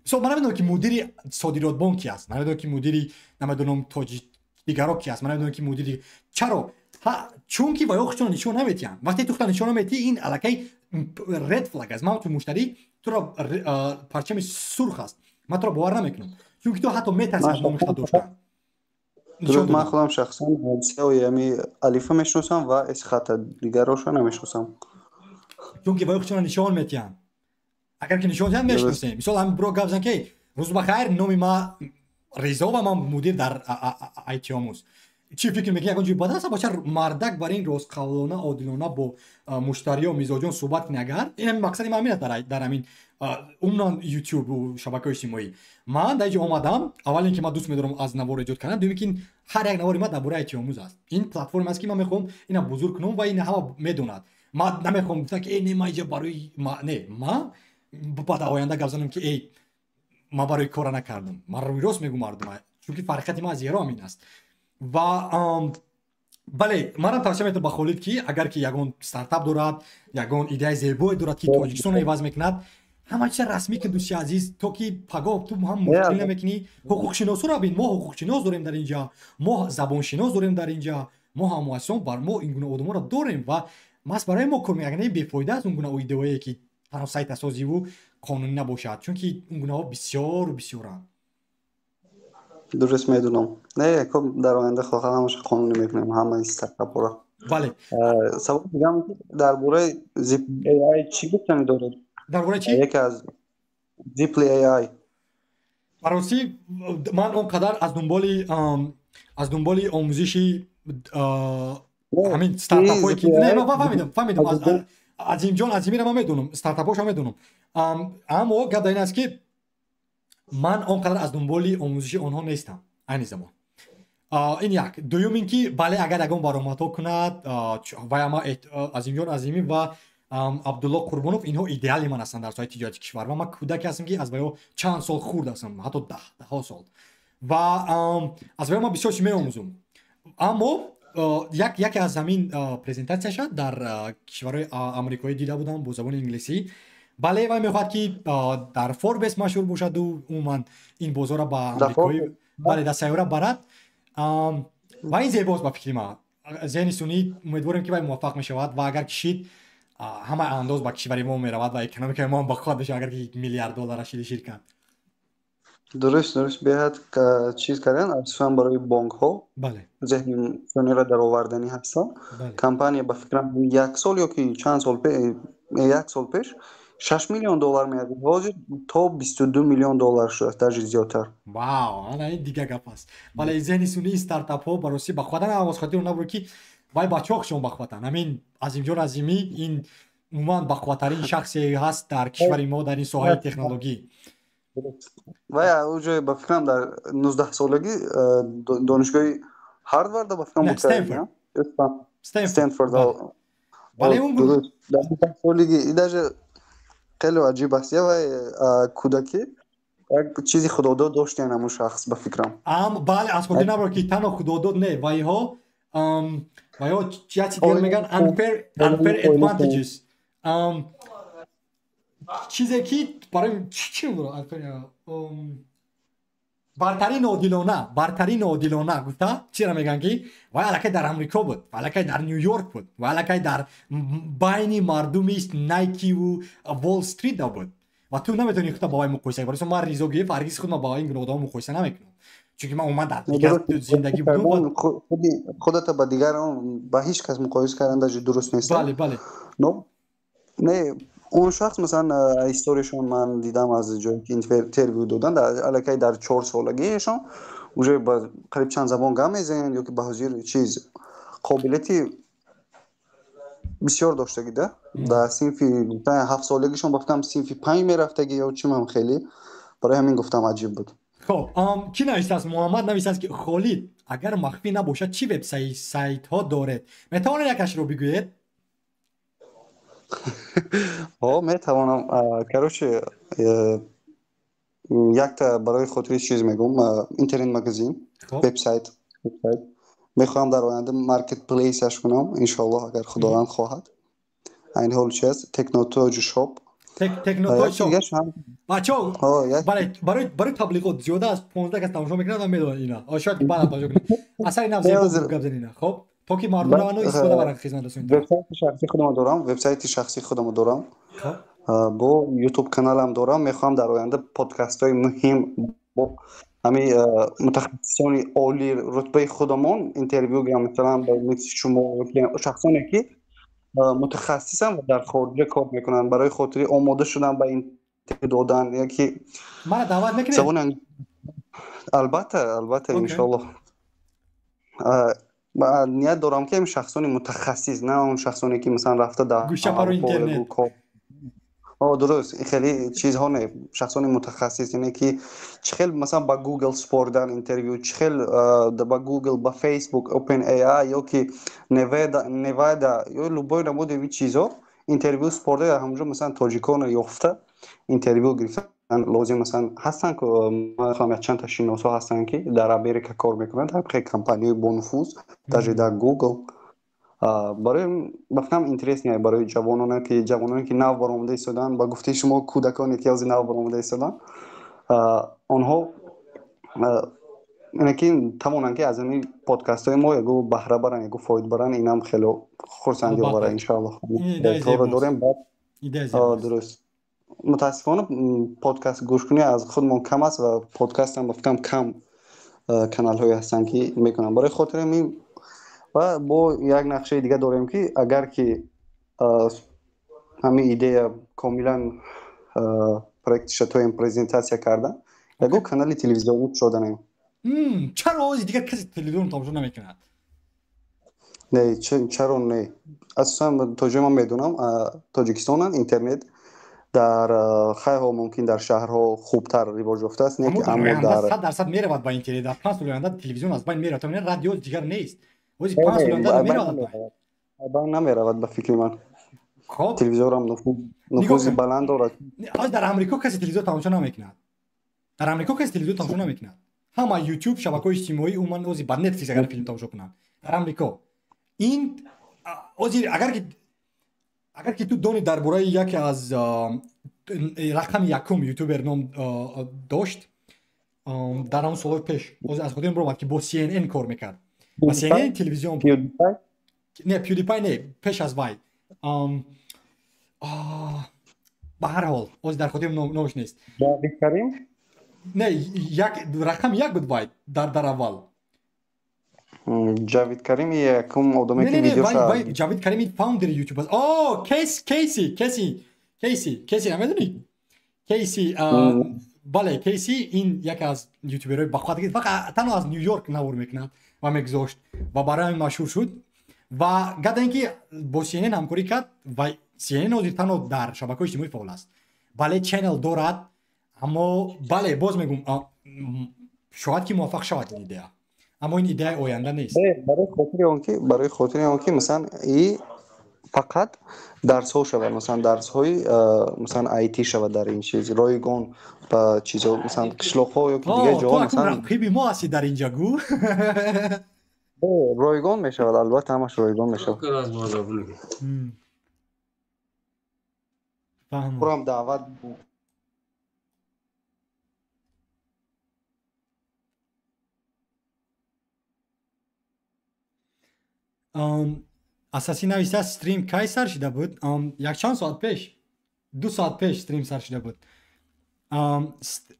Мисол, ман намедонам, ки мудири Содиротбонк ки аст, ман намедонам, ки мудири, намедонам, тоҷи дигаро ки аст, ман намедонам, ки мудири. Чаро? Чунки ва ё худшонро нишон наметиҳанд. Вақте ту худро нишон наметиҳӣ, ин аллакай red flag аст. Ман ту муштарӣ, туро парчами сурх аст, ман туро бовар намекунам, чунки ту ҳатто метарсӣ аз номи худро доштан. Ман худам шахсан ҳодисаи ами Алифа мешиносам ва Эсхата, дигароша намешиносам. Чунки ва ё худшонро нишон метиҳанд. Агар ки нишон диҳанд, мешиносем. Мисол, ҳамин бро гап зан, ки рӯз бахайр, номи ма Ризо ва ман мудир дар Айтиомуз. Чӣ фикр мекунӣ, ягон ҷои бад аст, бача мардак бар ин ростқавлона, одилона бо муштариё, мизоҷон суҳбат кунӣ? Агар ин ҳамин мақсади ман ҳамин аст дар ҳамин умуман Ютубу шабакаҳои иҷтимоӣ. Ман дар инҷо омадам, аввал ин ки ман дӯст медорам аз навор эҷод кардан, дуюм ки ҳар як навори ман дар бораи Айтиомуз аст. Ин платформа аст, ки ман мехоҳам ина бузург кунам ва ин ҳама медонад. Ман намехоҳам гуфтам, ки э, не, ман инҷа барои не, ман баъд оянда гап занам, ки эй, ман барои кора накардам. Ман рӯи рост мегӯм мардума, чунки фарқияти ман аз дигарон ҳамин аст. Ва бале, манам тавсия метавам ба Холид, ки агар ки ягон стартап дорад, ягон идеяи зебое дорад, ки Тоҷикистонро иваз мекунад, ҳама чиза расмӣ кун, дӯсти азиз, то ки пагоҳ ту ҳам мушкил намекунӣ. Ҳуқуқшиносоро бин, мо ҳуқуқшинос дорем дар инҷа, мо забоншинос дорем дар инҷа, мо ҳамуассисон бар мо ин гуна одаморо дорем ва маҳз барои мо кор мекунад. Агар не, бефоида аст он гуна идеое, ки танҳо сайт асозиву қонунӣ набошад, чунки он гунаҳо бисёру бисёранд. Дуруст, медунам. Не, дар оянда хоҳад ҳамаша қонунӣ мекунем, ҳамаи стартапҳоро. Бале. Савол дигам дар бораи Ziply AI чӣ гуфтанӣ доред? Дар бораи чӣ? Яке аз Ziply AI. Баросӣ, ман он қадар аз дунболи омӯзиши ҳамин стартапҳое ки не, ман фаҳмидам, фаҳмидам. Азимҷон Азимиро ман медонам, стартапҳошо медонам, аммо гап дар ин аст, ки ман он қадар аз дунболи омӯзиши онҳо нестам айни замон. Ин як. Дуюм ин ки, бале, агар ягон баромадҳо кунад, вай ама Азимҷон Азимӣ ва Абдулло Қурбонов, инҳо идеали ман ҳастанд дар соҳаи тиҷорати кишвар ва ман кӯдаке ҳастам, ки аз вайҳо чанд сол хурд ҳастам, ҳатто даҳҳо сол, ва аз вайҳо ман бисёр чиз меомӯзум. Аммо яке аз ҳамин презентатсияша дар кишварҳои амрикоӣ дида будам бо забони инглисӣ. Бале, вай мехоҳад, ки дар Форбес машҳур бошаду умуман ин бозорро ба амрикоӣ, бале, дар сайёра барад ва ин зебост ба фикри ман. Зеҳни сунъӣ, умедворем, ки вай муваффақ мешавад ва агар кишид, ҳамаи андоз ба кишвари мо меравад ва экономикаи мо ҳам бақувват мешавад, агар ки миллиард доллара шиди ширкат. Дуруст, беҳад чиз кардан, асосан барои бонкҳо зеҳни сунъиро дароварданӣ ҳастанд. Компания, ба фикрам, як сол ё ки чанд сол, як сол пеш 6 миллион доллар меарзид, ҳозир то 22 миллион доллар шудааст, даже зиёдтар. Вау, ана ин дигар гап аст. Бале, зеҳни сунъии стартапҳо баросӣ бақувватан, аз хотир набур, ки вай бачаҳо хушон бақувватан. Ҳамин Азимҷон Азимӣ, ин умуман бақувваттарин шахсе ҳаст дар кишвари мо дар ин соҳаи технологӣ. Вай уже, ба фикрам, дар 19-солагӣ донишгоҳи Ҳарварда, ба фикрам, буд. Стенфорд. Бале. Дар 19 солагӣ, даже хеле аҷиб аст. Я вай кӯдакӣ як чизи худодод доштиян ҳамун шахс, ба фикрам. Бале, аз хотир набар, ки танҳо худодод не, вайҳо як чиз дига мегӯянд, unfair advantages, чизе ки барои чи, бартарии ноодилона, бартарии ноодилона гуфта чиро мегӯянд, ки вай аллакай дар Амрико буд, вай аллакай дар Ню Йорк буд, вай аллакай дар байни мардуми Найкиву Волл Стрит буд. Ва ту наметавонӣ худро бо вай муқоиса кунӣ. Барои ман Ризо Гиев ҳаргиз худро бо ин гуна одамон муқоиса намекунам, чунки ман умуман дар дигар зиндагӣ будум. Худата ба дигарон, ба ҳеҷ кас муқоиса кардан даже дуруст нест. Бале, бале. Но не, он шахс, масалан, историяшон ман дидам аз ҷое ки интервю додан, аллакай дар 4 солагиашон уже ба қариб чанд забон гап мезананд ё ки ба ҳозир чиз қобилияти бисёр доштагӣ да. Дар синфи 7 солагишон, ба фикрам, синфи 5 мерафтагӣ ё чӣ ман хеле барои ҳамин гуфтам, аҷиб буд. Хоб, кӣ навиштааст? Муҳаммад навиштааст, ки Холид, агар махфӣ набошад, чӣ вебсайтҳо доред? Метавонед якашро бигӯед? Ҳо, метавонам. Короче, якта барои хотири чиз мегӯм: интернет магазин, вебсайт. Мехоҳам дар оянда маркетплейсаш кунам, иншоаллоҳ, агар Худованд хоҳад. Айни ҳол чи аст? Технотоҷ шоп. Технотоҷ шоп. Бачаҳо, барои таблиғот зиёда аз 15 кас тамошо мекунад ва медонанд ина, шояд ки баъдан тамошо кунад. Асари нав зебо гап занина. Хоб, то ки мардум раванду истифода баранд хизматрасони. Вебсайти шахсии худама дорам, вебсайти шахсии худама дорам, бо ютуб каналам дорам. Мехоҳам дар оянда подкастҳои муҳим бо ҳамин мутахассисони олии рутбаи худамон интервю гирам, масалан, мисли шумо, шахсоне ки мутахассисанд ва дар хориҷа кор мекунанд, барои хотири омода шудан ба интервю додан яки. Мара даъват мекунед? Забони, албатта, албатта, иншоаллоҳ. Ният дорам, ки шахсони мутахассис, на он шахсоне ки, масалан, рафта дар гӯшапару интернет. Дуруст, хеле чизҳо не, шахсони мутахассис, ине ки чӣ хел, масалан, ба Google спордан интервю, чӣ хел ба Google, ба Facebook, Open AI ё ки Nevada ё любой намуди ин чизҳо интервю спорда, ҳамонҷо, масалан, тоҷиконро ёфта интервю гирифтан лозим. Масалан, ҳастанд, ман якчанд та шиносҳо ҳастанд, ки дар Америка кор мекунанд, дар хеле компанияи бонуфуз, даже дар Google. Барои ба фикрам, интересный барои ҷавононе ки нав баромада истоданд, ба гуфтаи шумо, кӯдаконе ки ҳозир нав баромада истоданд, онҳо ине ки тавонанд, ки аз ҳамин подкастҳои мо ягу баҳра баранд, ягу фоид баранд. Инам хеле хурсандӣ овара, иншоаллоҳ. Дорем. Дуруст, мутаассифона, подкаст гӯшкунӣ аз худмон кам аст ва подкастам, ба фикрам, кам каналҳое ҳастанд, ки мекунанд. Барои хотири ҳамин ва бо як нақшаи дига дорем, ки агар ки ҳамин идея комилан проектиша тоем презентатсия карда, ягон канали телевизионӣ кушоданем. Чаро ози дигар касе телевизион тамошо намекунад? Не, чаро не? Асосан, то ҷое ман медонам, тоҷикистонан интернет дар хайҳо мумкин дар шаҳрҳо хубтар ривоҷ ёфтааст, не ки, аммо дар 100% меравад ба интернет. Дар 5 соли оянда телевизион аз байн меравад, радио дигар нест. Ози 5 соли оянда меравад. Байн намеравад, ба фикри ман. Телевизорам нуфузи баланд дорад. Дар Амрико касе телевизор тамошо намекунад. Дар Амрико касе телевизор тамошо намекунад. Ҳама Ютуб, шабакаҳои иҷтимоӣ, умуман ози ба Netflix агар филм тамошо кунанд. Дар Амрико ин ози агар ки ту дони дар бораи яке аз рақами якум ютубер ном дошт дар ҳамон солҳои пеш, ози аз хотирам баромад, ки бо CNN кор мекард ва CNN телевизион. Не, PewDiePie не, пеш аз вай. Ба ҳар ҳол, ози дар хотирам номаш нест. Карим. Не, як рақами як буд вай дар аввал. Ҷавид Карим якум одаме ки видео. Ҷавид Карими фаундери Ютуб аст. О, Кейс, Кейси, Кейси, Кейси, Кейси намедонӣ? Кейси, бале, Кейси. Ин яке аз ютуберҳои бақувват, фақат танҳо аз Ню Йорк навор мекунад ва мегузошт ва барои ҳамин машҳур шуд. Ва гап ин ки бо CNN ҳамкорӣ кард ва CNN ҳозир танҳо дар шабакаҳои иҷтимоӣ фаъол аст. Бале, channel дорад, аммо бале, боз мегӯм, шояд ки муваффақ шавад ин идея, аммо ин идеяи оянда нест. Барои хотири он ки масалан, и фақат дарсҳо шавад, масалан, дарсҳои, масалан, IT шавад, дар ин чиз ройгон ба чизо, масалан, қишлоқҳо ё ки дигар ҷоҳо. Масалан, рақиби мо ҳастӣ дар инҷа, гӯ. Ройгон мешавад, албатта, ҳамаш ройгон мешавад. Пурам даъват. Асасӣ нависта: стрим кай сар шида буд? Якчанд соат пеш, 2 соат пеш стрим сар шида буд.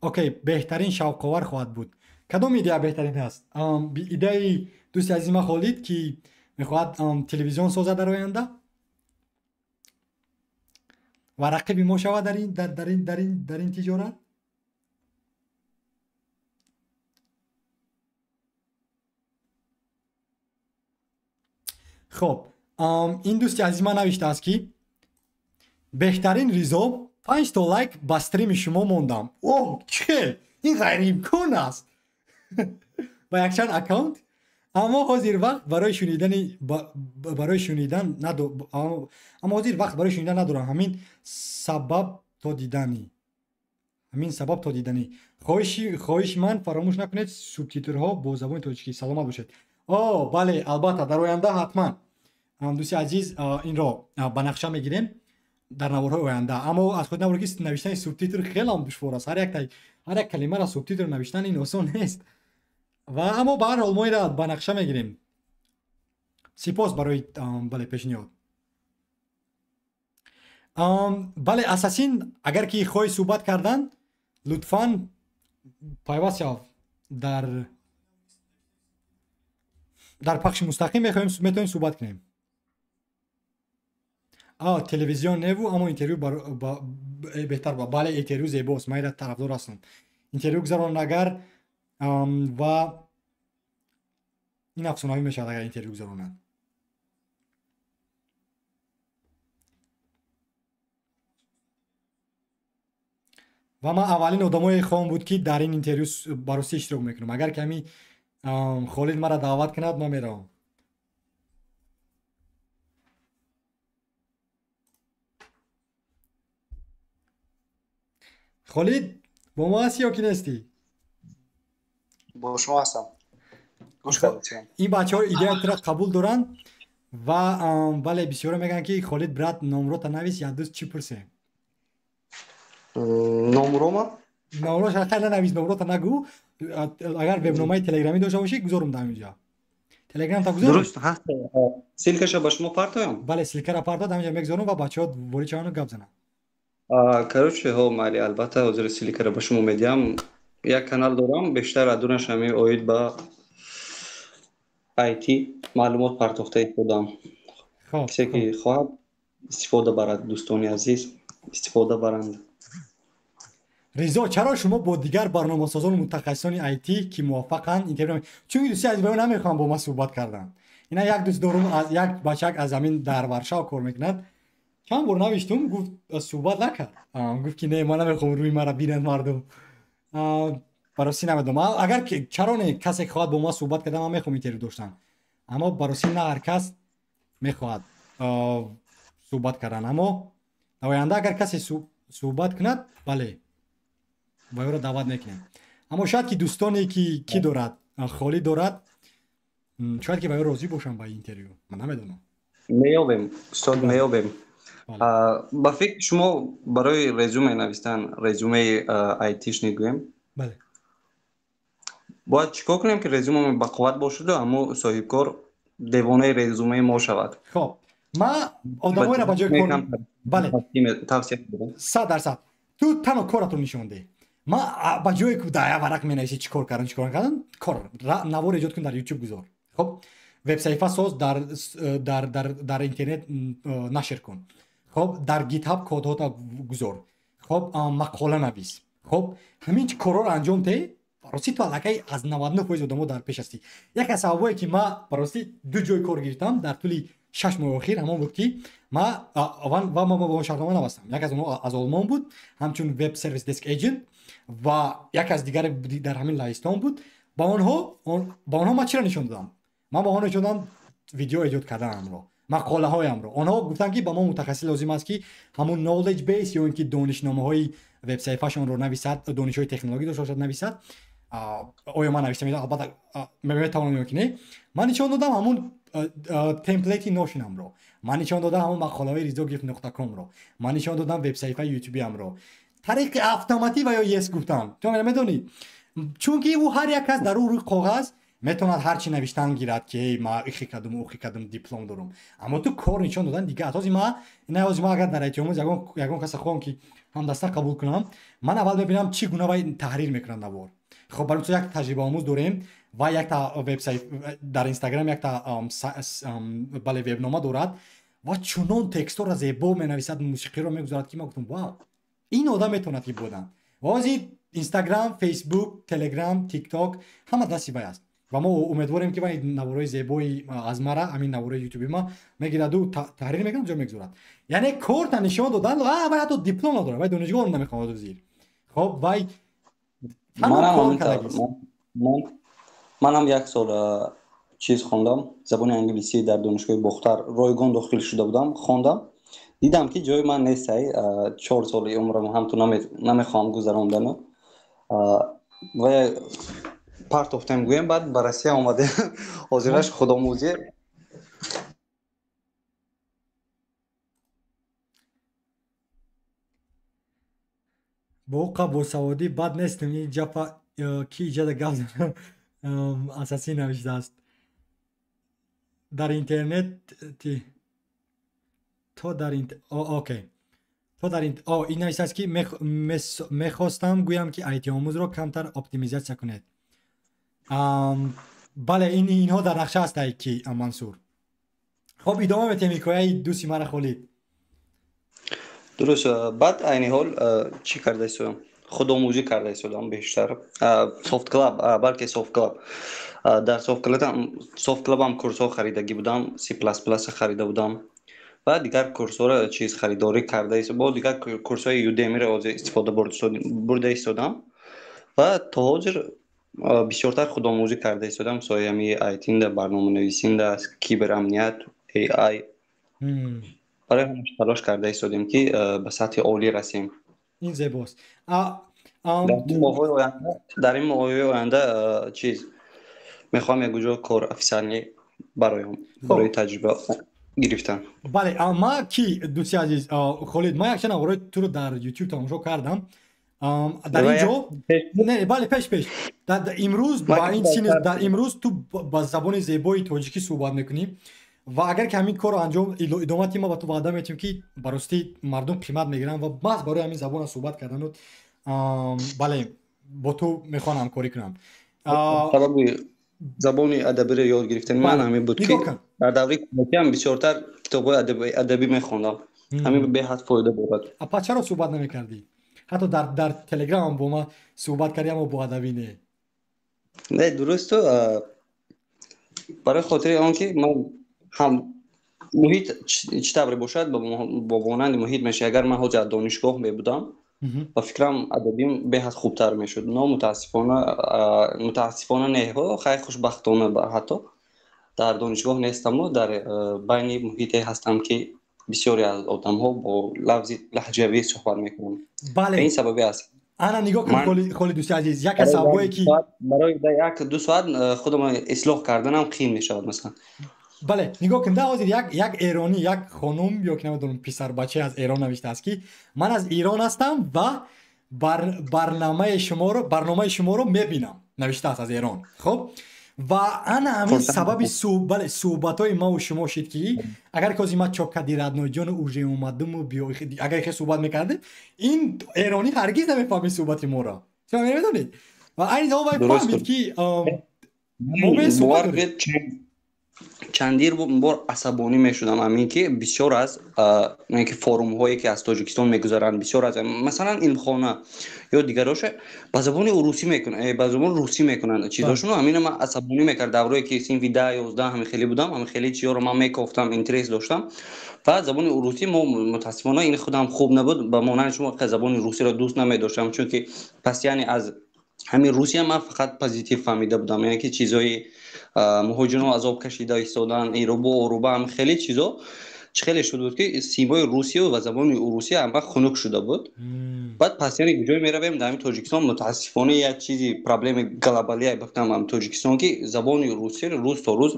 Окей, беҳтарин шавқовар хоҳад буд. Кадом идея беҳтарин аст? Идеяи дӯсти азизи ман Холид, ки мехоҳад телевизион созад дар оянда ва рақиби мо шавад дар ин тиҷорат. Хоб, ин дӯсти азизи ман навиштааст, ки беҳтарин Ризо, 5 то лайк ба стрими шумо мондам. Оҳ, чӣ ин ғайриимкон аст ба якчанд аккаунт, аммо ҳозир вақт барои шунидани барои шунидан аммо ҳозир вақт барои шунидан надорам. Ҳамин сабаб то дидани, ҳамин сабаб то дидани. Хоҳиши ман, фаромӯш накунед субтитрҳо бо забони тоҷикӣ. Саломат бошед. О, бале, албатта, дар оянда ҳатман, дӯсти азиз, инро ба нақша мегирем дар наворҳои оянда. Аммо аз худ набур, ки навиштани субтитр хелам душвор аст. Ҳар як калимаро субтитр навиштан ин осон нест. Ва аммо ба ҳар ҳол мо инро ба нақша мегирем. Сипос барои бале пешниҳод. Бале, Асасин, агар ки хоҳӣ суҳбат кардан, лутфан пайваст шав. Дар пахши мустақим мехоҳем, метавонем суҳбат кунем. Телевизион неву, аммо интервю беҳтар. Бале, интервю зебост, ман инро тарафдор ҳастам. Интервю гузаронанд агар, ва ин афсонавӣ мешавад агар интервю гузаронанд. Ва ман аввалин одамое хоҳам буд, ки дар ин интервю ба ростӣ иштирок мекунам. Агар ками Холид маро даъват кунад, ман меравам. Холид, бо мо ҳастӣ ё ки нестӣ? Бо шумо ҳастам. Гӯш кардем. Ин бачаҳо идеяи туро қабул доранд ва бале, бисёре мегӯянд, ки Холид брат, номрота навис, як дӯст чӣ пурсем. Номрома? Номроша хай нанавис, номрота нагӯ. Агар вебномаи телеграмӣ дошта бошӣ, гузорум дар ҳаминҷа. Телеграмта гузорум? Дуруст, ҳаст. Ссылка ша ба шумо партоям? Бале, ссылка ра партояд, ҳаминҷа мегузорум ва бачаҳо ворид шаванд гап зананд. Короче, ҳо, майли, албатта, ҳозир ссылка ра ба шумо медиҳам. Як канал дорам, бештар адунаш ҳамин оид ба IT маълумот партохта истодам. Касе ки хоҳад истифода барад, дӯстони азиз, истифода баранд. Ризо, чаро шумо бо дигар барномасозону мутахассисони IT, ки муваффақанд, интервю? Чунки дӯсти азиз, баё намехоҳам бо ман суҳбат кардан. Ина як дӯст дорум, аз як бачак аз ҳамин дар Варшава кор мекунад. Чанд бор навиштум, гуфт, суҳбат накард. Гуфт, ки не, ман намехоҳам рӯи маро бинанд мардум. Ба ростӣ намедонам. Агар чаро не, касе хоҳад бо ман суҳбат кардан, ман мехоҳам интервю доштан. Аммо ба ростӣ на ҳар кас мехоҳад суҳбат кардан. Аммо дар оянда агар касе суҳбат кунад, бале, ба ӯро даъват мекунем. Аммо шояд ки дӯстоне ки ки дорад, Холӣ дорад, шояд ки ба ӯ розӣ бошам ба интервю. Ман намедонам. Меёбем, устод, меёбем. Ба фикри шумо, барои резюме навистан, резюмеи айтишный гӯем, бале, бояд чӣ кор кунем, ки резюмеи бақувват бошаду ҳамун соҳибкор девонаи резюмеи мо шавад? Хоб, ман одамоеро ба ҷои кор, бале, тавсия. 100%. Ту танҳо коратро нишон деҳ. Ман ба ҷое ки дар як варақ менависӣ чӣ кор кардам, чӣ кор накардам, кор навор эҷод кун, дар Ютуб гузор. Хоб, вебсаҳифа соз, дар интернет нашр кун. Хоб, дар GitHub кодҳота гузор. Хоб, мақола навис. Хоб, ҳамин корҳоро анҷом деҳ, барости ту аллакай аз 99% одамо дар пеш ҳастӣ. Яке аз сабабҳое, ки ман барости ду ҷой кор гирифтам дар тӯли 6 моҳи охир, ҳамон буд, ки ма ва ма бо шартнома набастам. Яке аз онҳо аз Олмон буд, ҳамчун web service desk agent, ва яке аз дигаре дар ҳамин Лаҳистон буд. Ба онҳо ман чиро нишон додам? Ман ба онҳо нишон додам видео эҷод карданамро, мақолаҳоямро. Онҳо гуфтанд, ки ба мо мутахассис лозим аст, ки ҳамун knowledge base ё ин ки донишномаҳои вебсаҳифашонро нависад, донишҳои технологӣ дошта бошад, нависад. Оё ман навишта метавонам? Албатта, метавонам ё ки не. Ман нишон додам ҳамун template и Notion амро, ман нишон додам ҳамун мақолаҳои rizogif.com-ро, ман нишон додам вебсаҳифаи ютубиамро. Тариқи автоматӣ ва ё yes гуфтам. Ту медонӣ, чунки ӯ ҳар як кас дар ӯ рӯи коғаз Метавонад ҳар чи навиштан гирад, ки эй, ма ихи кардум, ухи кардум, диплом дорум, аммо ту кор нишон додан дига. Ҳози ма не, ҳози ма агар дар айтиомӯз ягон каса хоҳам, ки ҳамдаста қабул кунам, ман аввал мебинам, чӣ гуна вай таҳрир мекунад навор. Хоб, барои мисол, як таҷрибаомӯз дорем ва якта вебсайт дар Инстаграм, якта бале, вебнома дорад ва чунон текстҳоро зебо менависад, мусиқиро мегузорад, ки ман гуфтам: вау, ин одам метавонад ки будан. Ва ҳозир Инстаграм, Фейсбук, Телеграм, Тикток ҳама дасти вай аст ва мо умедворем, ки вай наворои зебои аз мара, ҳамин наворои ютуби ма мегираду, таҳрир мекунад, ҷо мегузорад. Яъне корта нишон додан. Вай ҳатто диплом надорад, вай донишгоҳро намехоҳад зир. Хоб, вай Манам як сол чиз хондам, забони англисӣ, дар донишгоҳи Бохтар ройгон дохил шуда будам, хондам, дидам, ки ҷои ман нестай. 4 соли умрам ҳамту намехоҳам гузарондану ва партофтем, гӯем. Баъд ба Россия омадем, ҳозираш худомӯзӣ. Боқа босаводӣ бад нестем. Ин ҷапа ки иҷада гап асасӣ навиштааст дар интернет то дар окей, то дар ин навиштааст, ки мехостам гӯям, ки айтиомӯзро камтар оптимизатсия кунед. Бале, инҳо дар нақша ҳастай, ки Мансур. Хоб, идома метиҳем ҳикояи дӯсти мара, Холид. Дуруст. Баъд айни ҳол чӣ карда истодам? Худомӯзӣ карда истодам бештар. Софт Клаб, балки Софт Клаб, дар Софт Клабам курсҳо харидагӣ будам, C++ харида будам ва дигар курсҳоро чиз харидорӣ карда, бо дигар курсҳои Udemyро ҳозир истифода бурда истодам ва то ҳозир бисёртар худомӯзӣ карда истодам соҳаи ҳами айтинда, барноманависинда, киберамният, AI. Барои ҳамаш талош карда истодем, ки ба сатҳи олӣ расем. Ин зебост. Дар ин моҳҳои оянда чиз мехоҳам, якуҷо кор официальный бароям, барои таҷриба гирифтан. Бале, ма ки, дӯсти азиз Холид, ма якчанд наворои туро дар Ютуб тамошо кардам. Дар ин ҷо не, бале, пеш имрӯз ба ин сини дар имрӯз ту ба забони зебои тоҷикӣ суҳбат мекунӣ ва агар ки ҳамин корро анҷом идома диҳӣ, ма ба ту ваъда метиҳем, ки ба ростӣ мардум қимат мегиранд ва маҳз барои ҳамин забона суҳбат кардану, бале, бо ту мехоҳам ҳамкорӣ кунам. Сабаби забони адабиро ёд гирифтани ман ҳамин буд, ки дар давраи кӯдакиам бисёртар китобҳои адабӣ мехондам. Ҳамин беҳад фоида дорад. Пас чаро суҳбат намекардӣ? Ҳатто дар Телеграмам бо ма суҳбат кардӣ, аммо бо адабӣ не. Не, дурусту, барои хотири он ки ман ҳам муҳит чӣ тавре бошад, бо монанди муҳит мешавад. Агар ман ҳозир аз донишгоҳ мебудам, ба фикрам, адабиам беҳад хубтар мешуд. Но мутаассифона, мутаассифона не, хайр, хушбахтона ҳатто дар донишгоҳ нестаму дар байни муҳите ҳастам, ки бисёре аз одамҳо бо лафзи лаҳҷавӣ суҳбат мекунанд. Бале. Ин сабаби аст. Ана нигоҳ кун, Холид, дӯсти азиз, як аз сабабое ки барои як ду соат худам ислоҳ карданам қиин мешавад, масалан. Бале, нигоҳ кун, да ҳозир як эронӣ, як хонум ё ки намедонам, писарбачае аз Эрон навиштааст, ки ман аз Эрон ҳастам ва барномаи шуморо мебинам, навиштааст аз Эрон. Хоб, ва ана ҳамин сабаби, бале, суҳбатҳои маву шумо шид, ки агар кози ма чокади, родной ҷону, уже омадуму биё, агар хе суҳбат мекардем, ин эронӣ ҳаргиз намефаҳмид суҳбати моро. Шумо намедонед, ва айни замон вай фаҳмид, ки мо суҳбат. Чандир бор асабонӣ мешудам, ҳамин ки бисёр аз ки форумҳое, ки аз Тоҷикистон мегузаранд, бисёр аз, масалан, Илмхона ё дигароша, ба забони урусӣ мекунанд, ба забони русӣ мекунанд чизошуно. Ҳамина ман асабонӣ мекард. Даврое ки синфи 10, 11 ҳами хеле будам, ҳами хеле чизҳоро ман мекофтам, интерес доштам ва забони урусӣ мо мутаассифона ин худам хуб набуд. Ба монанди шумо забони русиро дӯст намедоштам, чунки пас яъне аз ҳамин Русия ман фақат позитив фаҳмида будам, яъне ки чизҳои муҳоҷирон азоб кашида истодан, ирубо оруба, ҳам хеле чизо чӣ хеле шуд буд, ки симои Русия ва забони урусия ҳама хунук шуда буд. Баъд пас яъне куҷое меравем, дар ҳамин Тоҷикистон мутаассифона як чизи проблеми глобалия бифтам ҳам Тоҷикистон, ки забони русия рӯз то рӯз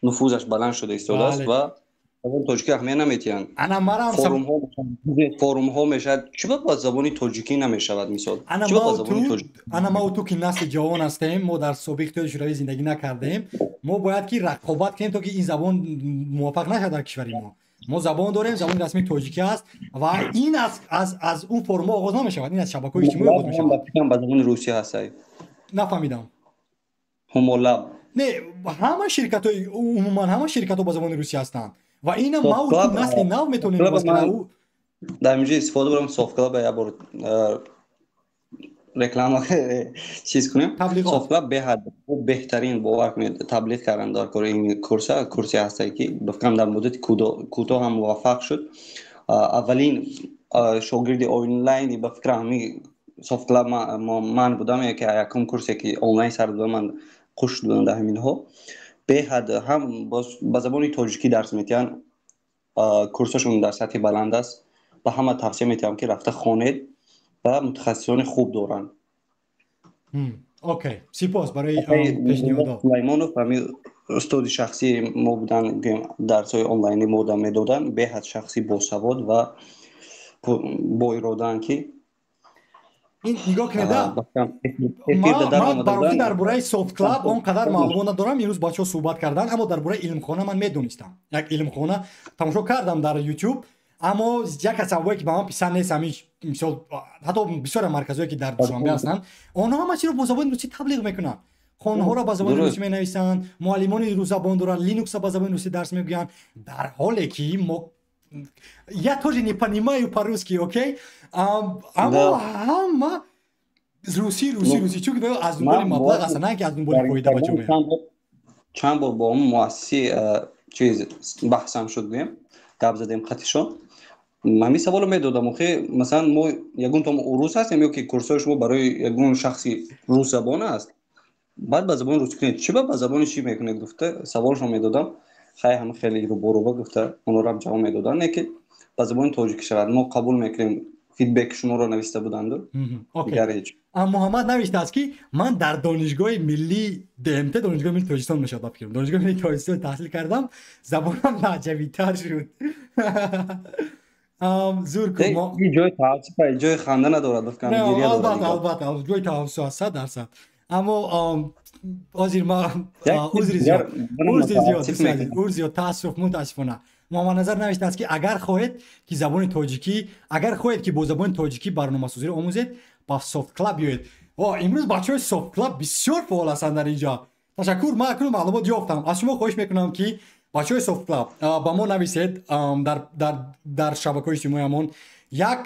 нуфузаш баланд шуда истодааст ва Забони тоҷикӣ аҳамият наметиҳанд. Ана марам форумҳо, форумҳо мешавад, чӣ ба забони тоҷикӣ намешавад, мисол? Ана мау ту ки насли ҷавон ҳастем, мо дар собиқ Иттиҳоди Шӯравӣ зиндагӣ накардем, мо бояд ки рақобат кунем, то ки ин забон муваффақ нашавад дар кишвари мо. Мо забон дорем, забони расмии тоҷикӣ аст ва ин аз он форумҳо оғоз намешавад, ин аз шабакаҳои иҷтимоӣ оғоз мешавад. Ба забони русӣ ҳаст. Нафаҳмидам. Ҳумолаб. Не, ҳама ширкатҳои, умуман ҳама ширкатҳо ба забони русӣ ҳастанд ва ина ма насли нав метавонем. Дар инҷо истифода барам, Софтклаб як бор реклама чиз кунем. Софтклаб беҳад беҳтарин, бовар кунед, таблиғ кардан дар кори ин курса, курсе ҳастае ки ба фикрам дар муддати кӯтоҳ ҳам муваффақ шуд. Аввалин шогирди онлайни ба фикрам ҳамин Софтклаб ман будам, яке якум курсе ки онлайн сар додам, ман хуш будам дар ҳаминҳо. Беҳад ҳам ба забони тоҷикӣ дарс метиҳанд, курсашон дар сатҳи баланд аст. Ба ҳама тавсия метиҳам ки рафта хонед ва мутахассисони хуб доранд. Окей, сипос барои пешниҳодҳо. Сулаймонов ҳамин устоди шахсии мо буданд, дарсҳои онлайни мо медоданд. Беҳад шахси босавод ва боиродаанд ки Ин нигоҳ кунед, ман барои дар бораи Софт Клаб он қадар маълумот надорам, имрӯз бачаҳо суҳбат карданд, аммо дар бораи Илмхона ман медонистам. Як Илмхона тамошо кардам дар Ютуб, аммо як аз сабабое ки ба ман писанд нест ҳамин, мисол, ҳатто бисёре марказҳое ки дар Душанбе ҳастанд, онҳо ҳама чиро бо забони русӣ таблиғ мекунанд, хонаҳоро ба забони русӣ менависанд, муаллимони русзабон доранд, Линукса ба забони русӣ дарс мегӯянд, дар ҳоле ки мо, я тоже не понимаю по-русски, окей, аммо ҳама русӣ, русӣ, русӣ, чунки аз дунболи маблағ ҳастанд, на ки аз дунболи фоида ба ҷомеа. Чанд бор бо он муассиси чиз баҳсам шуд, гӯем, гап задем қатишон, ҳамин саволо медодам: охе, масалан, мо ягон том урус ҳастем ё ки курсҳои шумо барои ягон шахси русзабон аст, баъд ба забони русӣ кунед, чӣ ба забони чӣ мекунед, гуфта саволшон медодам. Хай, ҳама хеле рӯборуба гуфта онорам ҷавоб медоданд, не ки ба забони тоҷикӣ шавад, мо қабул мекунем, фидбеки шуморо нависта буданду. Дигар ҳеҷ. Муҳаммад навиштааст ки ман дар Донишгоҳи миллии ДМТ, Донишгоҳи миллии Тоҷикистон мешавад, ба фикрам, Донишгоҳи миллии Тоҷикистон таҳсил кардам, забонам лаҳҷавитар шуд. Зур. Ҷои таассуф, ҷои ханда надорад. Албатта, албатта, ҷои таассуф аст, 100%. Аммо ҳозир ма узри зиёд, узри зиёд, узри зиёд, таассуф, мутаассифона. Муҳаммадназар навиштааст ки агар хоҳед ки забони тоҷикӣ, агар хоҳед ки бо забони тоҷикӣ барномасозиро омӯзед, ба Софт Клаб биёед. Имрӯз бачаҳои Софт Клаб бисёр фаъол ҳастанд дар инҷо. Ташаккур, ман акнун маълумот ёфтам. Аз шумо хоҳиш мекунам ки бачаҳои Софт Клаб ба мо нависед дар шабакаҳои иҷтимоиамон, як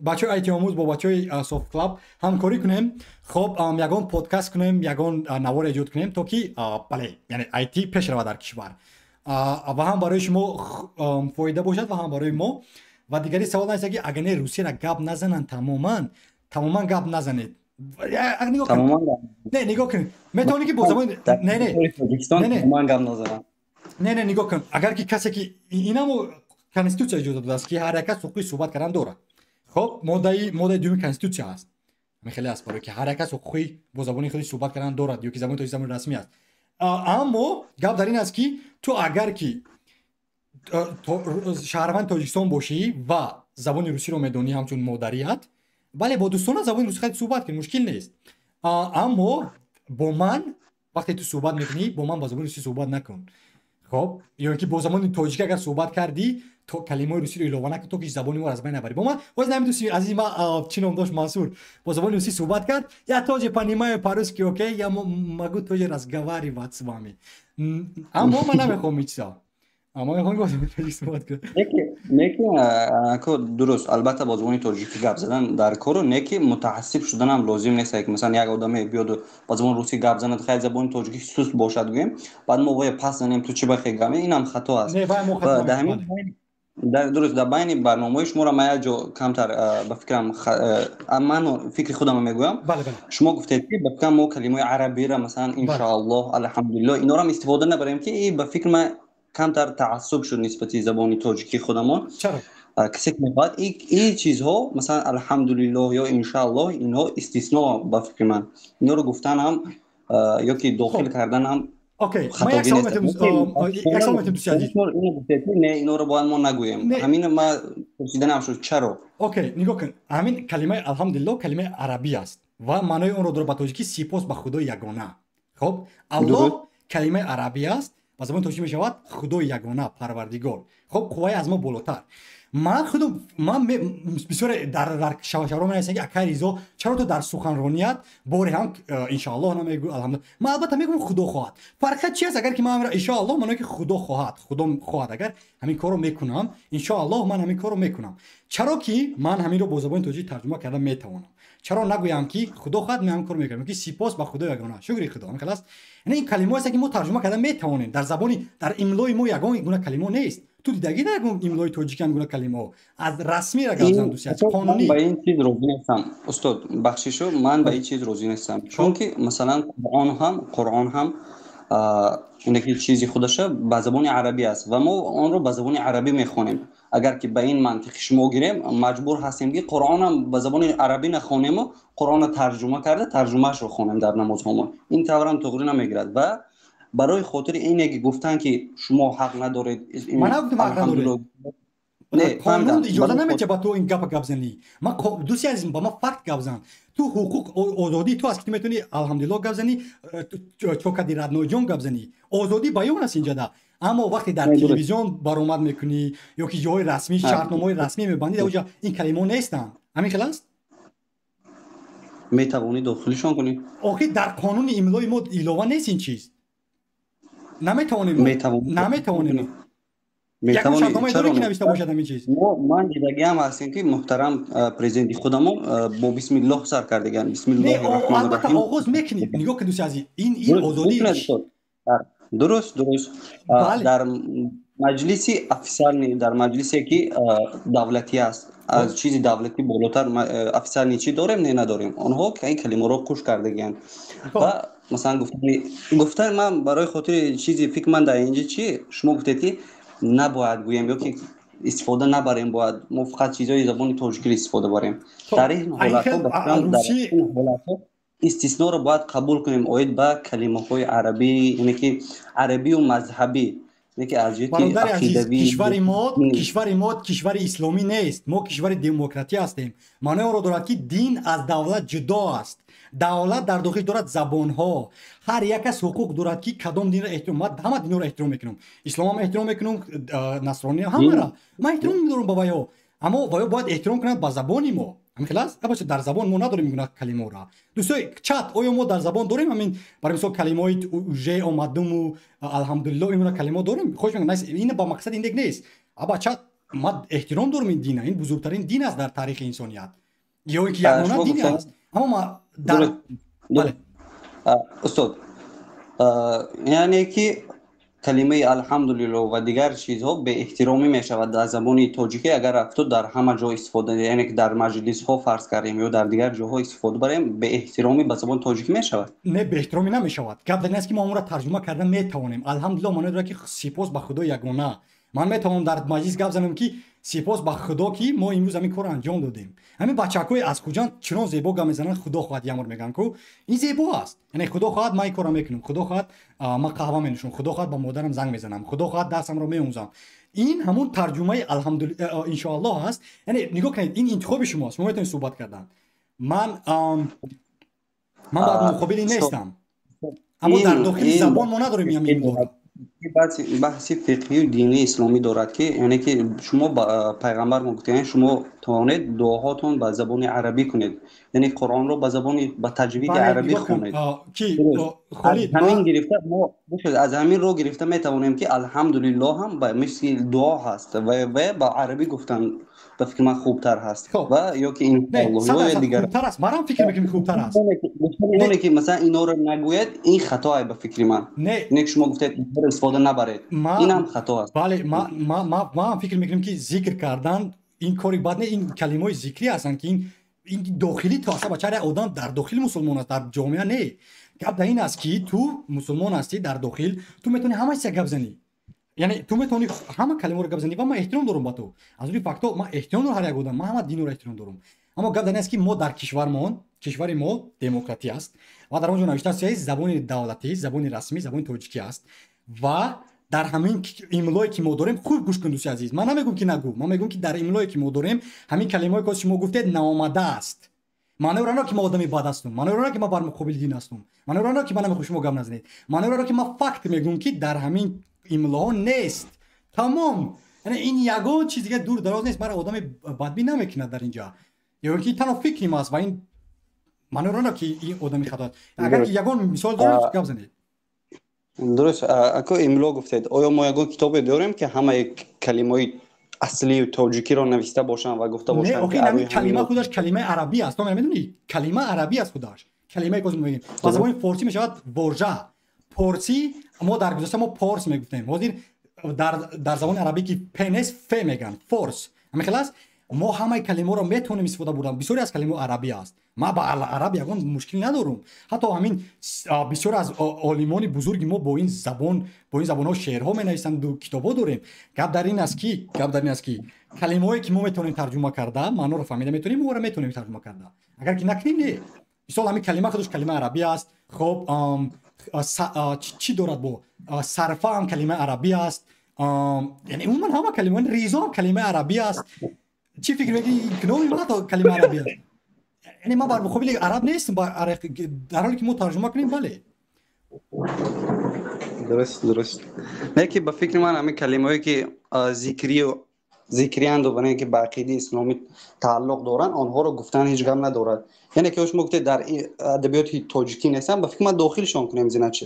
бачаҳои айтиомӯз бо бачаҳои Софт Клаб ҳамкорӣ кунем. Хоб, ягон подкаст кунем, ягон навор эҷод кунем, то ки бале, яъне айти пеш равад дар кишвар ва ҳам барои шумо фоида бошад ва ҳам барои мо. Ва дигари савол нест ки агар не русияра гап назананд, тамоман, тамоман гап назанед. Не, нигоҳ кунед, метавонӣ ки бо забони не, не, не, не, нигоҳ кун, агар ки касе ки инамо конститутсия иҷоза додааст ки ҳар як кас ҳуқуқи суҳбат кардан дорад. Хоб, моддаи дуюми конститутсия аст, ҳамин хеле аст, барое ки ҳар як кас ҳуқуқи бо забони худи суҳбат кардан дорад ё ки забони тоҷик забони расмӣ аст. Аммо гап дар ин аст ки ту агар ки шаҳрванди Тоҷикистон бошӣ ва забони русиро медонӣ ҳамчун модарият, бале, бо дӯстона забони русӣ хеле суҳбат кун, мушкил нест. Аммо бо ман вақте ту суҳбат мекунӣ, бо ман ба забони русӣ суҳбат накун. Хоб, ё ки бо забони тоҷикӣ агар суҳбат кардӣ, то калимаҳои русиро илова накун, то ки забони моро аз байн набарӣ. Бо ман боз намедӯсти азизи ма, чӣ ном дошт, Мансур, бо забони русӣ суҳбат кард. Я тоже понимаю по-русски, окей, я могу тоже разговаривать с вами, аммо ман намехоҳам ин чиза, аммо мехоҳам бо забони тоҷикӣ суҳбат кунам. Неки ко дуруст, албатта, бо забони тоҷикӣ гап задан дар кору, не ки мутаассиб шуданам лозим нест. Ки масалан як одаме биёду ба забони русӣ гап занад, хайр, забони тоҷикӣ суст бошад, гӯем, баъд мо воя пас занем, ту чӣ ба хе гап, инам хато аст. Дуруст, дар байни барномаҳои шуморо ман як ҷо камтар, ба фикрам, ман фикри худамро мегӯям. Шумо гуфтед ки ба фикрам мо калимаҳои арабиро, масалан, иншоаллоҳ, алҳамдулиллоҳ, инорам истифода набарем, ки ба фикри ман камтар таассуб шуд нисбати забони тоҷикии худамон. Касе ки мехоҳад ин чизҳо, масалан, алҳамдулиллоҳ ё иншааллоҳ, инҳо истисно, ба фикри ман, инҳоро гуфтан ҳам ё ки дохил кардан ҳам. Окей, ман як савол метем, як савол метем, дӯсти азиз. Не, инора бояд мо нагӯем. Ҳамин ма пурсиданам шуд, чаро? Окей, нигоҳ кун, ҳамин калимаи алҳамдулилло калимаи арабӣ аст ва маънои онро дорад ба тоҷикӣ сипос ба Худои ягона. Хоб, Аллоҳ калимаи арабӣ аст, ба забони тоҷикӣ мешавад Худои ягона, Парвардигор. Хоб, қувваи аз мо болотар. Ман худам, ман бисёре дар шабашаҳро менависам, ки акай Ризо, чаро ту дар суханроният боре ҳам иншоаллоҳ намегӯ, алҳамдулилло? Ман албатта мегӯям, Худо хоҳад. Фарқият чи аст, агар ки ман иншоаллоҳ, маъное ки Худо хоҳад, Худо хоҳад, агар ҳамин корро мекунам, иншоаллоҳ ман ҳамин корро мекунам. Чаро ки ман ҳаминро бо забони тоҷикӣ тарҷума карда метавонам? Чаро нагӯям, ки Худо хоҳад, ман ҳамин корро мекунам, ки сипос ба Худои ягона, шукри Худо? Ҳамин хел аст. Яъне ин калимаҳоест, ки мо тарҷума карда метавонем. Дар забони, дар имлои мо ягон гуна калимаҳо нест. Ту дидагӣ дар ягон имлои тоҷикӣ ҳамин гуна калимаҳо? Аз расмиро гап зан, дӯсти азиз, қонунӣ. Ба ин чиз розӣ нестам, устод, бахшишу, ман ба ин чиз розӣ нестам, чунки масалан Қуръон ҳам ине ки чизи худаша ба забони арабӣ аст ва мо онро ба забони арабӣ мехонем. Агар ки ба ин мантиқи шумо гирем, маҷбур ҳастем, ки Қуръонам ба забони арабӣ нахонему Қуръонро тарҷума карда, тарҷумаашро хонем дар намозҳомон. Ин таврам туғрӣ намегирад. Ва барои хотири ине ки гуфтанд, ки шумо ҳақ надоред. Ман нагуфтам ҳақ надоред. Қонун иҷоза наметиҳад ба ту ин гапа гап занӣ. Ман, дӯсти азизм, ба ман факт гап зан. Ту ҳуқуқ, озодии ту аст, ки ту метавонӣ алҳамдулилло гап занӣ, чокади родной ҷон гап занӣ. Озодӣ баён аст инҷада. Аммо вақте дар телевизион баромад мекунӣ ё ки ҷоҳои расмӣ, шартномаҳои расмӣ мебандӣ, дар оҷа ин калимаҳо нестанд. Ҳамин хел аст. Метавонӣ дохилишон кунӣ. Охир дар қонуни имлои мо илова нест ин чиз. Наметавонем, наметавонем. Ягон шартномае дорем, ки навишта бошад ҳамин чиз? Ман дидагиам ҳастем, ки муҳтарам президенти худамон бо бисмиллоҳ сар кардаган. Бисмиллоҳи. Албатта, оғоз мекунӣ. Нигоҳ кун, дӯсти азиз, ин озодӣ. Дуруст, дар маҷлиси официальный, дар маҷлисе ки давлатӣ аст, аз чизи давлатӣ болотар официальный чӣ дорем? Не, надорем. Онҳо ин калимаро қуш кардагианд. Ва масалан гуфтани ман барои хотири чизи фикр ман дар инҷа чи шумо гуфтед, ки набояд гӯем ё ки истифода набарем, бояд мо фақат чизҳои забони тоҷикиро истифода барем. Дар ин ҳолатҳо истисноро бояд қабул кунем оид ба калимаҳои арабӣ, яъне ки арабию мазҳабӣ, яке аз ҷиҳати. Кишвари мо кишвари исломӣ нест, мо кишвари демократӣ ҳастем. Маънои онро дорад, ки дин аз давлат ҷудо аст. Давлат дар дохил дорад забонҳо. Ҳар як кас ҳуқуқ дорад, ки кадом динро эҳтиром. Ман ҳама динҳоро эҳтиром мекунам, исломам эҳтиром мекунам, насрония, ҳамаро ман эҳтиром медорам ба вайҳо, аммо вайҳо бояд эҳтиром кунанд ба забони мо. Ҳамин хел аст. Абаша, дар забон мо надорем ин гуна калимаҳоро. Дӯстои чат, оё мо дар забон дорем ҳамин, барои мисол, калимаҳои уже, омадуму, алҳамдулилло, ин гуна калимаҳо дорем? Хош мекунам, ин ба мақсади индек нест. Аба чат, ман эҳтиром дорам ин дина, ин бузургтарин дин аст дар таърихи инсоният ё ин ки ягона дин аст, аммо ма дар бале. Устод, яъне ки калимаи алҳамдулилло ва дигар чизҳо беэҳтиромӣ мешавад дар забони тоҷикӣ, агар рафту дар ҳама ҷо истифода, яъне ки дар маҷлисҳо, фарз кардем, ё дар дигар ҷоҳо истифода барем, беэҳтиромӣ ба забони тоҷикӣ мешавад? Не, беэҳтиромӣ намешавад. Гап дар ин аст, ки мо онро тарҷума карда метавонем. Алҳамдулилло маъное дорад, ки сипос ба Худои ягона. Ман метавонам дар маҷлис гап занам, ки сипос ба Худо, ки мо имрӯз ҳамин корро анҷом додем. Ҳамин бачакҳои аз Хуҷанд чунон зебо гап мезананд, Худо хоҳад, ямор мегӯянд ку, ин зебо аст. Яъне Худо хоҳад, ман ин корро мекунам, Худо хоҳад, ман қаҳва менӯшам, Худо хоҳад, ба модарам занг мезанам, Худо хоҳад, дарсамро меомӯзам. Ин ҳамун тарҷумаи иншоаллоҳ аст. Яъне нигоҳ кунед, ин интихоби шумоаст, шумо метавонед суҳбат кардан. Ман ба муқобили нестам, аммо дар дохили забон мо надорем ҳамин. Баҳси фиқҳию динии исломӣ дорад, ки яъне ки шумо пайғамбар мо гуфтем, шумо тавонед дуоҳотон ба забони арабӣ кунед, яъне Қуръонро ба забони, ба таҷвиди арабӣ хонед. Ҳамин гирифта мо аз ҳамин роҳ гирифта метавонем, ки алҳамдулиллоҳ ҳам ба мисли дуо ҳаст ва ба арабӣ гуфтан ба фикри ман хубтар ҳаст ва ё ки иншоаллоҳ дигар. Хубтар аст, манам фикр мекунам, хубтар аст. Оне ки масалан инора нагӯяд, ин хатоае ба фикри ман. Не, шумо гуфтед истифода набаред, инам хато аст. Бале, ман фикр мекунам, ки зикр кардан ин кори бад не. Ин калимаҳои зикрӣ ҳастанд, ки ин дохилӣ то аста бача одам дар дохил мусулмон аст, дар ҷомеа не. Гап дар ин аст, ки ту мусулмон ҳастӣ, дар дохил ту метавонӣ ҳама чиза гап занӣ, яъне ту метавонӣ ҳама калимаро гап занӣ ва ман эҳтиром дорам ба ту. Аз рӯи фактҳо ман эҳтиром дорам ҳар як одам, ман ҳама динро эҳтиром дорам, аммо гап дар ин аст, ки мо дар кишвармон Кишвари мо демократӣ аст ва дар он ҷо навиштааст, ки забони давлатӣ, забони расмӣ забони тоҷикӣ аст ва дар ҳамин имлое ки мо дорем, хуб гӯш кун, дӯсти азиз, ман намегӯм ки нагӯ, ман мегӯм ки дар имлое ки мо дорем ҳамин калимаое ки шумо гуфтед наомадааст. Маънои ро ки ман одами бад ҳастум, маънои ро ки ман бар муқобили дин ҳастум, маънои ро ки ман намехоҳам шумо гап назанед, маънои ро ки ман факт мегӯм ки дар ҳамин имлоҳо нест. Тамом. Яъне ин ягон чиз дига дур дароз нест, маро одами бадбин намекунад дар инҷа. Ё ин ки танҳо фикри ма аст ва ин маънои ро ки ин одами хато аст. Агар ки ягон мисол доред, гап занед. Дуруст, ако имло гуфтед, оё мо ягон китобе дорем ки ҳамаи калимаҳои аслии тоҷикиро нависта бошанд ва гуфта бошанд? Не, охи ҳамин калима худаш калимаи арабӣ аст. То медонӣ, калима арабӣ аст худаш. Калимае ки мегӯем ба забони форсӣ мешавад вожа. Порсӣ мо дар гузашта мо порс мегуфтем. Ҳозир дар забони арабӣ ки п нест, ф мегӯянд, форс. Ҳамин хел аст. Мо ҳамаи калимаҳоро метавонем истифода бурдан. Бисёре аз калимаҳо арабӣ аст. Ман ба араб ягон мушкил надорум. Ҳатто ҳамин бисёре аз олимони бузурги мо бо ин забон, бо ин забонҳо шеърҳо менависанду китобҳо дорем. Гап дар ин аст ки калимаҳое ки мо метавонем тарҷума карда, маъноро фаҳмида метавонем, моро метавонем тарҷума карда. Агар ки накунем, не. Мисол ҳамин калима худаш калимаи арабӣ аст. Хоб, чӣ дорад бо сарфа ҳам калимаи арабӣ аст. Яъне умуман ҳама калимаҳо, ризо ҳам калимаи арабӣ аст. Чӣ фикр мекунӣ, номи ман ҳатто калимаи арабӣ аст? Яъне ман бар муқобили араб нестам, дар ҳоле ки мо тарҷума кунем, бале. Дуруст. Не ки ба фикри ман ҳамин калимаҳое ки зикриянду ва не ки ба ақидаи исломӣ тааллуқ доранд, онҳоро гуфтан ҳеҷ гап надорад. Яъне ки шумо гуфтед дар адабиёти тоҷикӣ нестанд, ба фикри ман дохилшон кунем зиначи.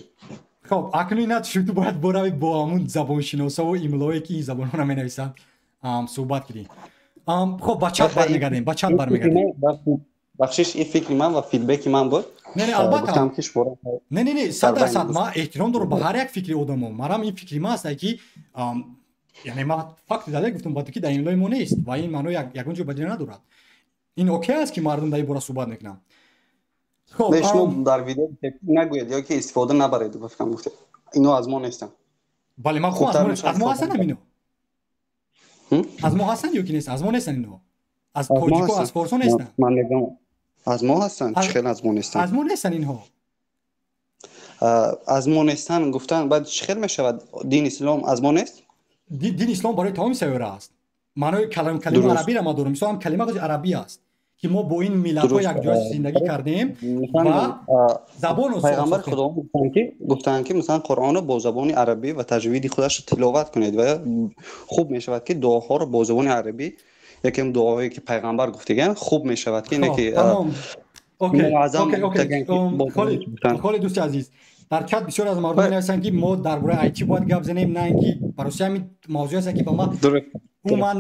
Хоб, акнун ина ту бояд боравӣ бо ҳамун забоншиносову имлое ки ин забонҳоро менависанд суҳбат кунӣ. Хоб, ба чат бармегардем, ба чат бармегардем. Бахшиш, ин фикри ман ва фидбеки ман буд. Не, не, албатта. Не, не, не, 100% ман эҳтиром дорам ба ҳар як фикри одамо. Марам ин фикри ман аст ки яъне ман факти далел гуфтам ба ту ки дар имлои мо нест ва ин маъно ягон ҷо бадила надорад. Ин окей аст ки мардум дар ин бора суҳбат мекунанд. Хоб, шумо дар видео нагӯед ё ки истифода набаред, ба фикрам гуфтед. Ино аз мо нестанд. Бале, ман хуб аз мо ҳастанд ино. Аз мо ҳастанд ё ки нест? Аз мо нестанд ино. Аз тоҷико, аз форсо нестанд. Ман мегӯям аз мо ҳастанд, чӣ хел аз мо нестанд? Аз мо нестанд инҳо. Аз мо нестанд гуфтан, баъд чӣ хел мешавад? Дини ислом аз мо нест? Дини ислом барои тамоми сайёра аст. Маънои калимаи арабиро ман дорам. Мисол ҳам калима арабӣ аст ки мо бо ин миллатҳо якҷоя зиндагӣ кардем ва забонро пайғамбар Худо гуфтанд ки масалан Қуръонро бо забони арабӣ ва таҷвиди худаш тиловат кунед ва хуб мешавад ки дуоҳоро бо забони арабӣ, якем дуоҳое ки пайғамбар гуфтаган хуб мешавад ки не ки Холид дӯсти азиз, дар чат бисёр аз мардум менависанд ки мо дар бораи айти бояд гап занем, на ин ки бароси ҳамин мавзӯе аст ки ба ман умуман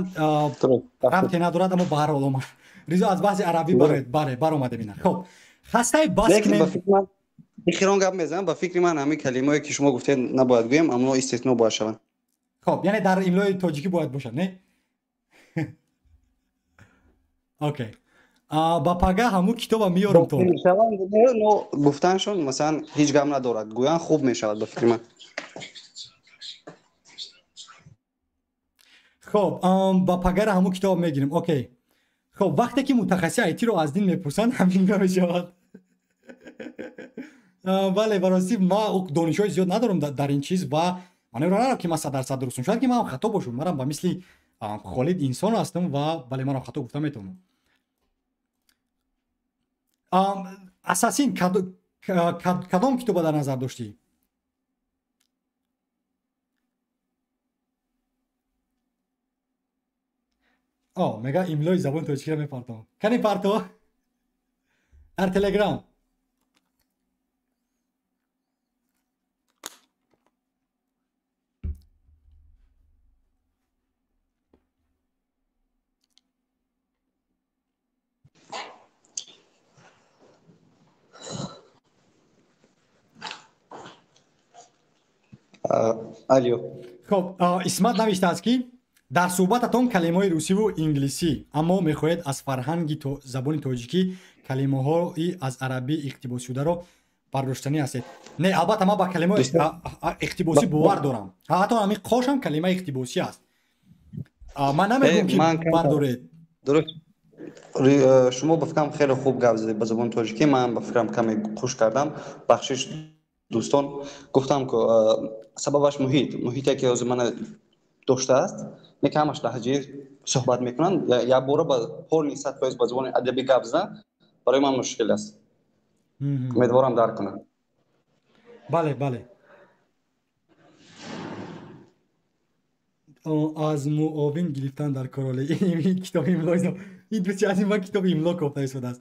рабте надорад, аммо ба ҳар ҳол омад. Ризо аз баҳси арабӣ бароед, баромадем ина. Хоб, хастаи бас кунем. Охирон гап мезанам, ба фикри ман ҳамин калимаое ки шумо гуфтед набояд гӯем, аммо истисно бояд шаванд. Хоб, яъне дар имлои тоҷикӣ бояд бошад, не? Окей. Ба пага ҳамун китоба меёрам то. Но гуфтаншон масалан ҳеҷ гап надорад, гӯян хуб мешавад ба фикри ман. Хоб, ба пагара ҳамун китоб мегирем. Окей. Хоб, вақте ки мутахассиси айтиро аз дин мепурсанд, ҳамин мешавад. Бале, ба ростӣ ман донишҳои зиёд надорам дар ин чиз ва ман намедонам ки ман 100% дурустам. Шояд ки ман хато бошам. Манам ба мисли Холид инсон ҳастам ва бале, манам хато гуфта метавонам. Асасин кадом китоба дар назар доштӣ? Мега имлои забони тоҷикиро мепартом. Кани парто? Дар Телеграм. Алё. Хоб, Исмат навиштааст ки дар суҳбататон калимаҳои русиву инглисӣ, аммо мехоҳед аз фарҳанги забони тоҷикӣ калимаҳои аз арабӣ иқтибосшударо бардоштанӣ ҳастед. Не, албатта ман ба калимаҳои иқтибосӣ бовар дорам. Ҳатто ҳамин қош ҳам калимаи иқтибосӣ аст. Ман намегӯям ки бардоред. Дуруст. Шумо ба фикрам хеле хуб гап задед ба забони тоҷикӣ, ман ба фикрам каме хуш кардам. Бахшиш дӯстон, гуфтам ки сабабаш муҳите ки ҳозир мана доштааст, не ки ҳамаш лаҳҷаи суҳбат мекунанд, якбора ба полни 100% ба забони адабӣ гап задан барои ман мушкил аст. Умедворам дарк кунам. Бале, бале. Аз муовин гирифтан дар короле. Ин китоби имло, ин дӯсти азиз ман китоби имло кофта истодааст.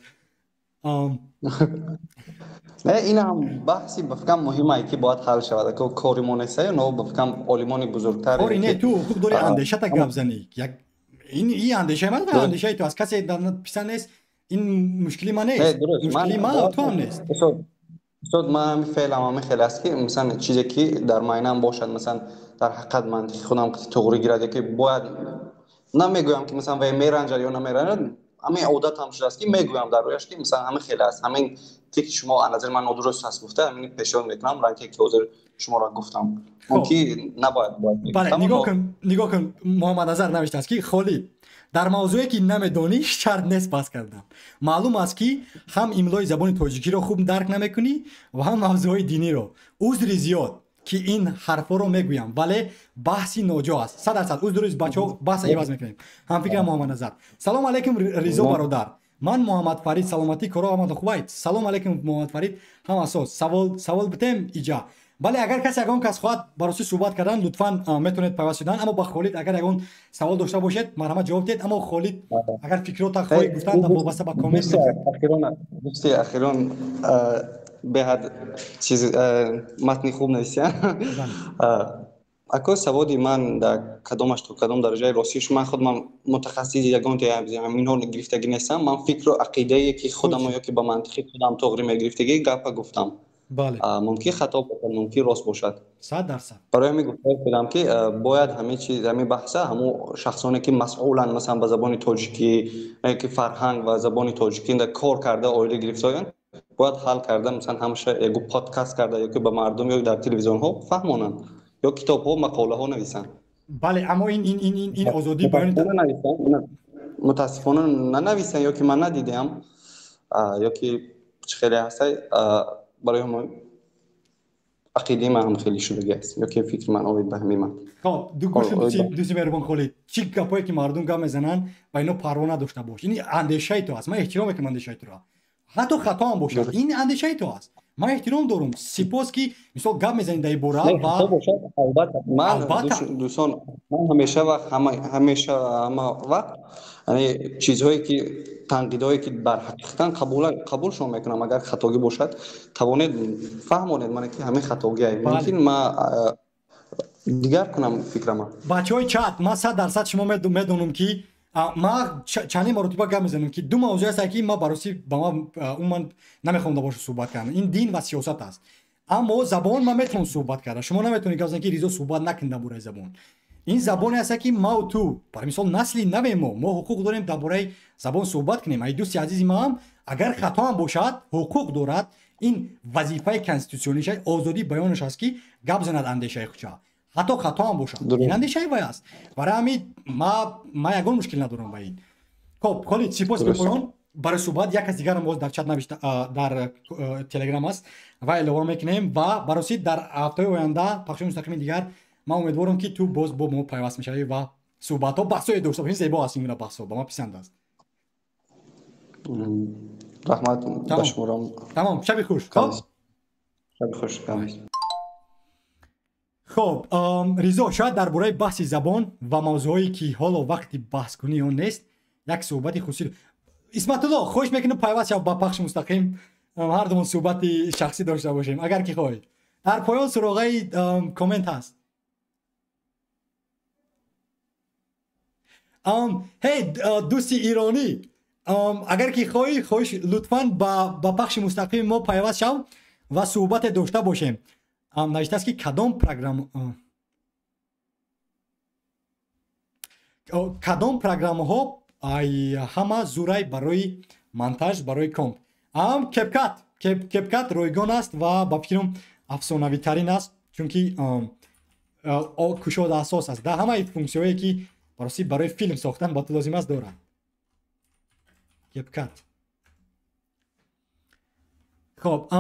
Не, ин ҳам баҳси ба фикрам муҳимае ки бояд ҳал шавад. Кори мо неста, но ба фикрам олимони бузургтар. Кори не, ту ҳуқуқ дори андешата гап занӣ. Як ин андешаи ман ва андешаи ту аст. Касе писанд нест, ин мушкили ман нест. Мушкили ман ту ҳам нест. Устод, ман ҳамин феълам ҳамин хел аст ки масалан чизе ки дар майнам бошад, масалан дар ҳақиқат мантиқи худам туғри гирад, ё ки бояд намегӯям ки масалан вай меранҷад ё намеранҷад, ҳамин одатам шудааст ки мегӯям дар рӯяш ки масалан ҳамин хел аст, ҳамин фикри шумо аз назари ман нодуруст аст гуфта, ҳамин пешниҳод мекунам, ранге ки ҳозир шуморо гуфтам. Мумкин набояд бояд. Бале, нигоҳ кун, нигоҳ кун, Муҳаммадназар навиштааст ки Холид, дар мавзӯе ки намедонӣ шарт нест баҳс кардан. Маълум аст ки ҳам имлои забони тоҷикиро хуб дарк намекунӣ ва ҳам мавзӯъҳои диниро. Узри зиёд ки ин ҳарфҳоро мегӯям, вале баҳси ноҷо аст. 100% узр дуруст, бачаҳо, баҳса иваз мекунем. Ҳамфикрам Муҳаммадназар. Салом алейкум Ризо бародар. Ман Муҳаммад Фарид, саломатӣ, коро ҳаматон хуб? Салом алейкум Муҳаммад Фарид, ҳам асос. Савол битем иҷа. Бале, агар касе ягон кас хоҳад бароси суҳбат кардан, лутфан метавонед пайваст шудан. Аммо ба Холид агар ягон савол дошта бошед, марҳамат ҷавоб диҳед. Аммо Холид агар фикрота хоҳӣ гуфтан вобаста ба коммент. Дӯсти ахирон беҳад чиз матни хуб нависиян. Ако саводи ман дар кадомаш то кадом дараҷаи ростиш, ман худам мутахассиси ягон инҳо гирифтагӣ нестам. Ман фикру ақидае ки худамо ё ки ба мантиқи худам тоғри мегирифтагӣ гапа гуфтам. Бале. Мумкин хато бошад, мумкин рост бошад. 100%. Барои ҳамин гуфта шудам ки бояд ҳамин чиз, ҳамин баҳса ҳамун шахсоне ки масъуланд, масалан ба забони тоҷикӣ, ки фарҳанг ва забони тоҷикӣ кор карда, оила гирифтоянд, бояд ҳал карда, масалан ҳамаша ягон подкаст карда ё ки ба мардум ё дар телевизионҳо фаҳмонанд, ё китобҳо, мақолаҳо нависанд. Бале, аммо ин озодии баёни мутаассифона нанависанд, ё ки ман надидаам, ё ки чӣ хеле ҳаста, барои ҳамон ақидаи ман ҳам хеле шудагӣ аст, ё ки фикри ман оид ба ҳамин ман. Хоб, дӯсти меҳрубон Холид, чӣ гапҳое ки мардум гап мезананд, ба ино парво надошта бош. Ин андешаи ту аст. Ман эҳтиром мекунам андешаи туро. Ҳатто хато ҳам бошад, ин андешаи ту аст. Ман эҳтиром дорам. Сипос ки мисол гап мезанед дар ин бора ва албатта ман дӯстон, ман ҳамеша вақт ҳамеша ҳама вақт яъне чизҳое ки танқидҳое ки бар ҳақиқатан қабулшон мекунам, агар хатогӣ бошад, тавонед фаҳмонед мана ки ҳамин хатогӣ аст. Мумкин ман дигар кунам фикрама. Бачаҳои чат, ман 100% шумо медонам ки ман чандин маротиба гап мезанам ки ду мавзӯе аст ки ман бароси ба ман умуман намехоҳам дар борааш суҳбат кардан. Ин дин ва сиёсат аст. Аммо забон ман метавонам суҳбат кардан. Шумо наметавонед гап занед ки Ризо суҳбат накун дар бораи забон. Ин забоне аст ки ма ту, барои мисол насли нави мо ҳуқуқ дорем дар бораи забон суҳбат кунем. Ай дӯсти азизи ман, агар хато ҳам бошад, ҳуқуқ дорад. Ин вазифаи конститутсиониш, озодии баёнаш аст ки гап занад андешаи худша. Ҳатто хато ҳам бошад, ин андешаи вай аст. Барои ҳамин ман ягон мушкил надорам ба ин. Хоб, Холид, сипос бепоён барои суҳбат. Як кас дигарам боз дар чат навишта, дар телеграм аст ва илова мекунем ва бароси дар ҳафтаи оянда пахши мустақими дигар ман умедворам ки ту боз бо мо пайваст мешавӣ ва суҳбатҳо, баҳсҳое дошта бошем. Зебо аст ин гуна баҳсҳо, ба ман писанд аст. Раҳмат ба шуморо. Тамом, шаби хуш. Хоб, шаби хуш. Хоб, Ризо, шояд дар бораи баҳси забон ва мавзӯъҳое ки ҳоло вақти баҳскунии он нест, як суҳбати хусусӣ. Исматулло, хоҳиш мекунам пайваст шав ба пахши мустақим, ҳардумон суҳбати шахсӣ дошта бошем, агар ки хоҳӣ. Дар поён суроғаи коммент ҳаст. Ҳей, дӯсти иронӣ, агар ки хоҳӣ, хоҳиш лутфан ба пахши мустақими мо пайваст шав ва суҳбате дошта бошем. Навиштааст ки кадом программаҳо ҳама зурай барои монтаж, барои комп. CapCut, CapCut ройгон аст ва ба фикрам афсонавитарин аст, чунки кушода асос аст. Дар ҳамаи функсияҳое ки барои филм сохтан ба ту лозим аст дорад. CapCut. خب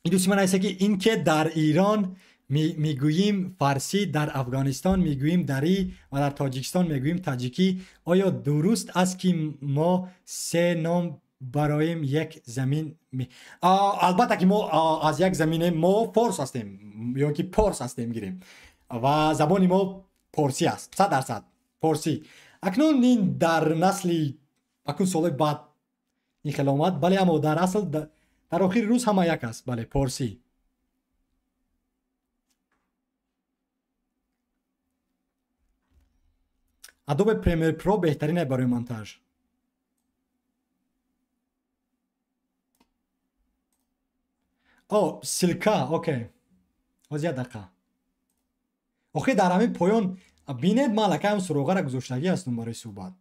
این دوستی من هسته که این که در ایران میگوییم فارسی، در افغانستان میگوییم دری و در تاجیکستان میگوییم تاجیکی، آیا درست است که ما سه نام برایم یک زمین البته که ما از یک زمین ما فارس هستیم یا که پارس هستیم گیریم و زبان ما پارسی است، 100% پارسی. اکنون این در نسل اکنون سال بعد این خیلی آمد، بله، اما در اصل در آخر روز همه یک است، بله، پارسی. Adobe Premiere Pro بهترینه برای مونتاژ. او سیلکا، اوکی. از یک دقیقه. اوکی در همین پایان بینید من الکی هم سراغه را گذاشتگی هستم برای صحبت.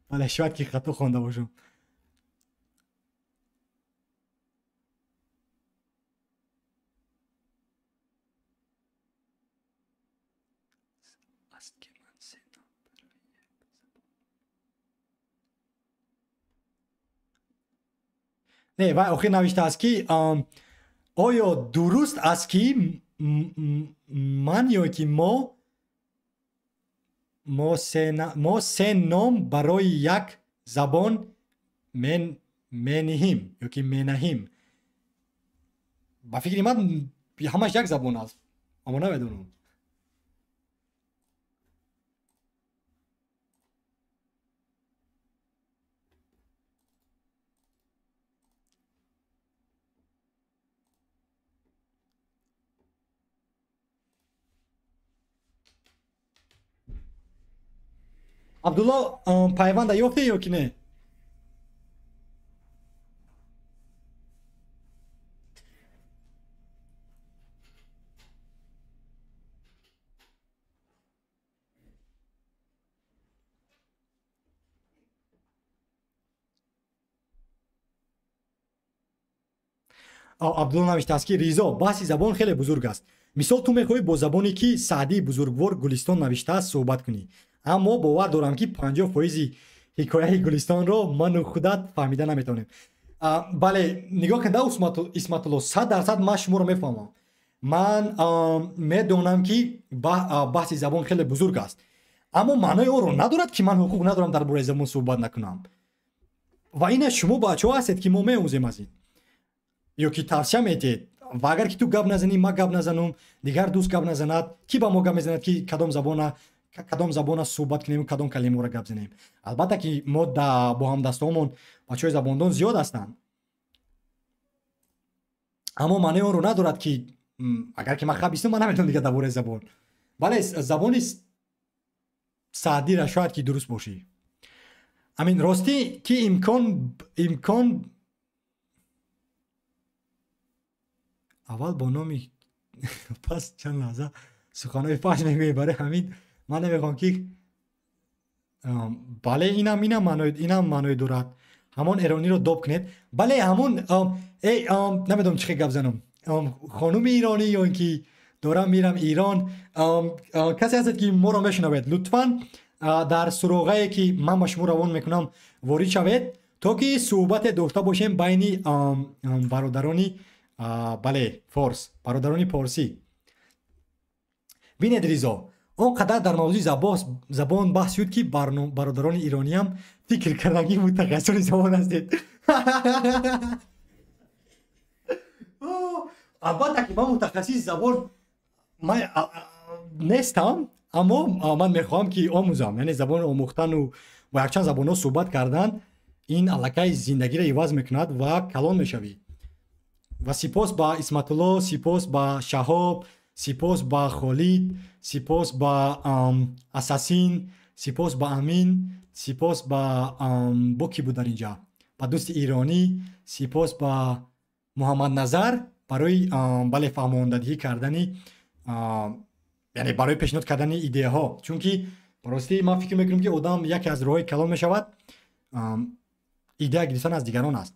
بله شاید که خطا خوانده باشم. نه و آخر نوشته است که آیا درست است که من یا که ما سه نام برای یک زبان منهیم یا که منهیم؟ با فکر من همش یک زبان است، اما نمیدونم. عبدالله پیوند یافته یا که نه؟ عبدالله نوشته است که ریزا بحث زبان خیلی بزرگ است. مثال تو میخوای با زبانی که سعدی بزرگوار گلستان نوشته است صحبت کنی، اما باور دارم که 50% حکایه گلستان رو من و خودت فهمیده نمیتونیم. بله نگاه کنید اسمت الله، 100% من شما رو میفهمم. من میدونم که بحث زبان خیلی بزرگ است، اما معنای او رو ندارد که من حقوق ندارم درباره زبان صحبت نکنم. و این شما بچه‌ها هستید که ما می‌آموزیم از این یا که توصیه میتید. و اگر که تو گپ نزنی، ما گپ نزنم، دیگر دوست گپ نزند، کی با ما گپ میزند که کدام زبان صحبت کنیم و کدام کلمه را گپ زنیم؟ البته که ما با هم دستامون بچهای زباندان زیاد هستند، اما معنی اون رو ندارد که اگر که من خبیثم من نمیتونم دیگه درباره زبان. بله زبان سعدی را شاید که درست باشی. امین راستی که امکان اول با نامی پس چند لحظه سخنهای فحش میگویی، برای همین من نمیخوام که بله اینم معنای دارد. همون ایرانی رو دوب کنید. بله همون ای نمیدونم چه گپ زنم، خانم ایرانی یا اینکه دارم میرم ایران، کسی هست که ما رو میشنوید لطفا در سراغه که من با شما روان میکنم وارد شوید تا که صحبت داشته باشیم بین برادرانی بله فارس، برادرانی پارسی. بینید ریزا آنقدر در موضوع زبان بحث شد که برادران ایرانی هم فکر کردن که متخصص زبان هستید. البته که من متخصص زبان من نیستم، اما من میخوام که آموزم، یعنی زبان آموختن و با چند زبان ها صحبت کردن این علاقه زندگی را عوض میکند و کلان میشوی. و سپاس با اسمت الله، سپاس با شهاب، سپاس با خالد، سپاس با اساسین، سپاس با امین، سپاس با با کی بود در اینجا، با دوست ایرانی، سپاس با محمد نظر برای بله فهماندگی کردنی، یعنی برای پیشنهاد کردن ایده ها. چون که راستی من فکر میکنم که آدم یکی از راههای کلام میشود ایده گرفتن از دیگران است.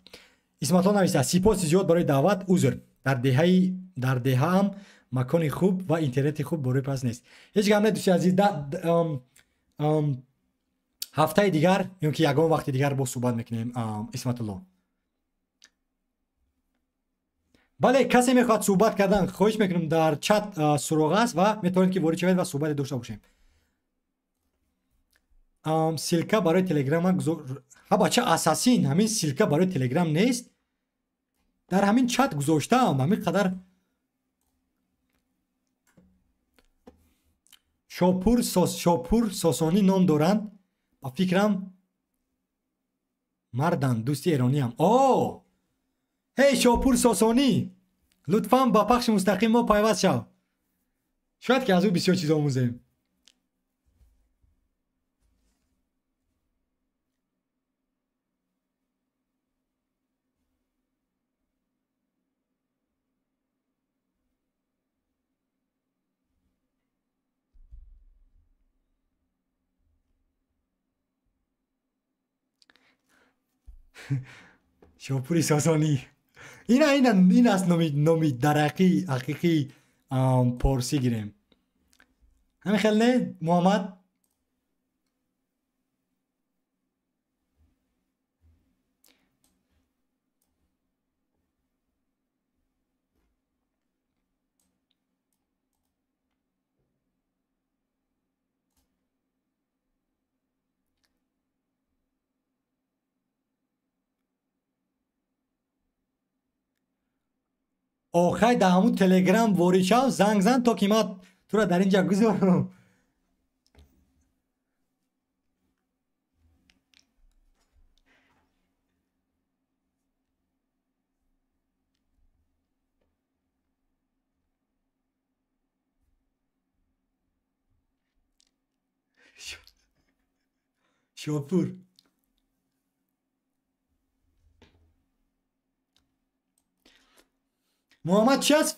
Исматулло навиштааст: сипоси зиёд барои даъват, узр, дар деҳаам макони хуб ва интернети хуб барои пас нест. Ҳеҷ гап не, дӯсти азиз, ҳафтаи дигар ё ки ягон вақти дигар боз суҳбат мекунем, Исматулло. Бале, касе мехоҳад суҳбат кардан, хоҳиш мекунам, дар чат суроғ аст ва метавонед ки ворид шавед ва суҳбате дошта бошем. Ссылка барои телеграма гузор. Ҳа бача, асасин ҳамин ссылка барои телеграм нест, дар ҳамин чат гузоштаам. Ҳамин қадар Шопур Сосонӣ ном доранд, ба фикрам марданд, дӯсти эрониам. О, ҳей, Шопур Сосонӣ, лутфан ба пахши мустақим мо пайваст шав, шояд ки аз ӯ бисёр чиз омӯзем. Шопури Сосонӣ, ина ина ин аст номи дарақи ҳақиқии порсӣ гирем. Ҳамин хел не, Муҳаммад? Охай, дар ҳамун телеграм ворид шав, занг зан, то ки ман тура дар ин ҷа гузорам. Шопур Муҳаммад, чи аст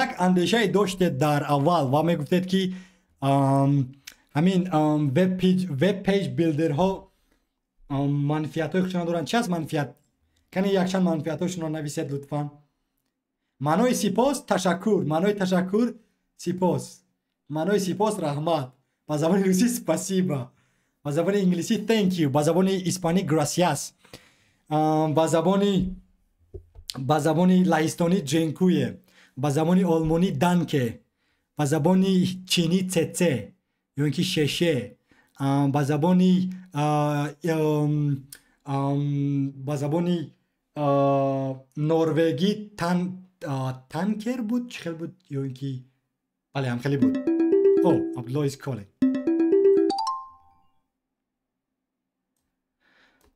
як андешае доштед дар аввал ва мегуфтед, ки ҳамин web page builder ҳо манфиатҳои худшона доранд? Чи аст манфиат? Кани якчанд манфиатҳошонро нависед, лутфан. Маънои сипос ташаккур, маънои ташаккур сипос, маънои сипос раҳмат, ба забони русӣ спасибо, ба забони инглисӣ thank you, ба забони испанӣ gracias, ба забони лаҳистонӣ dziękuję, ба забони олмонӣ danke, ба забони чинӣ цеце ё ин ки шеше, ба забони норвегӣ танкер буд, чӣ хел буд, ё ин ки бале, ҳам хеле буд. О, Абдулло is calling.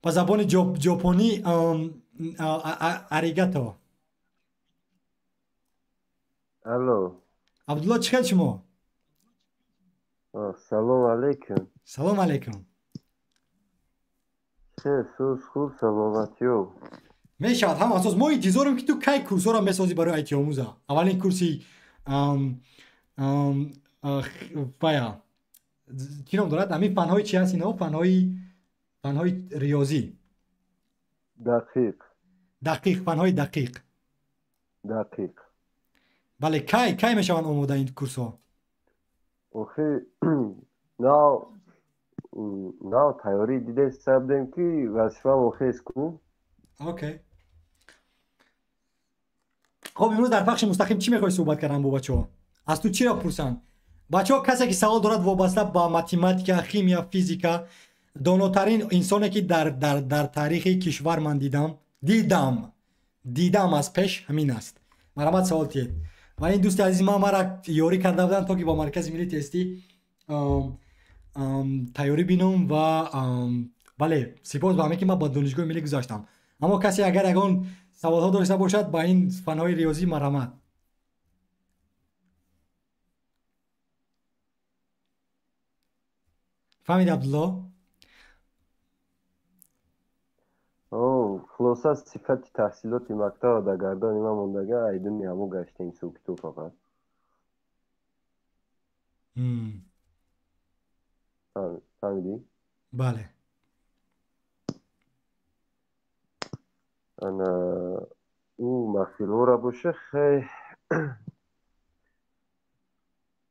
Ба забони ҷопонӣ аригато. Алло. Абдулло, чӣ хел шумо? Салом алейкум. Салом алейкум. Чӣ, суз, хуб, саломатиё? Мешавад, ҳама асос. Мо интизорем, ки ту кай курсҳоро месозӣ барои айтиомӯза. Аввалин курси вая чӣ ном дорад? Ҳамин фанҳои чи ҳаст ино? Фанҳои риёзӣ. Дақиқ. Дақиқ, фанҳои дақиқ. Дақиқ. Бале, кай мешаванд омода ин курсҳо? Охи, нав тайёрӣ дидаиста будем, ки вазифаам охез ку. Окей, хоб, имрӯз дар пахши мустақим чӣ мехоҳӣ суҳбат кардан бо бачаҳо? Аз ту чиро пурсанд бачаҳо? Касе ки савол дорад вобаста ба математика, химия, физика, донотарин инсоне ки дар таърихи кишвар ман дидам аз пеш, ҳамин аст. Марҳамат, савол тиҳед. Ва ин дӯсти азизи ман мара ёрӣ карда буданд, то ки ба Маркази миллии тестӣ тайёрӣ бинам ва бале, сипос ба ҳаме, ки ман ба Донишгоҳи миллӣ гузаштам. Аммо касе агар ягон саволҳо дошта бошад ба ин фанҳои риёзӣ, марҳамат. Фаҳмид, Абдулло? Хулоса, сифати таҳсилоти мактаба дар гардани ман мондага, айдуни ҳамо гаштем сукиту фақат. Фаҳмидӣ? Бале. Ана ӯ маҳфилҳоро боша, хе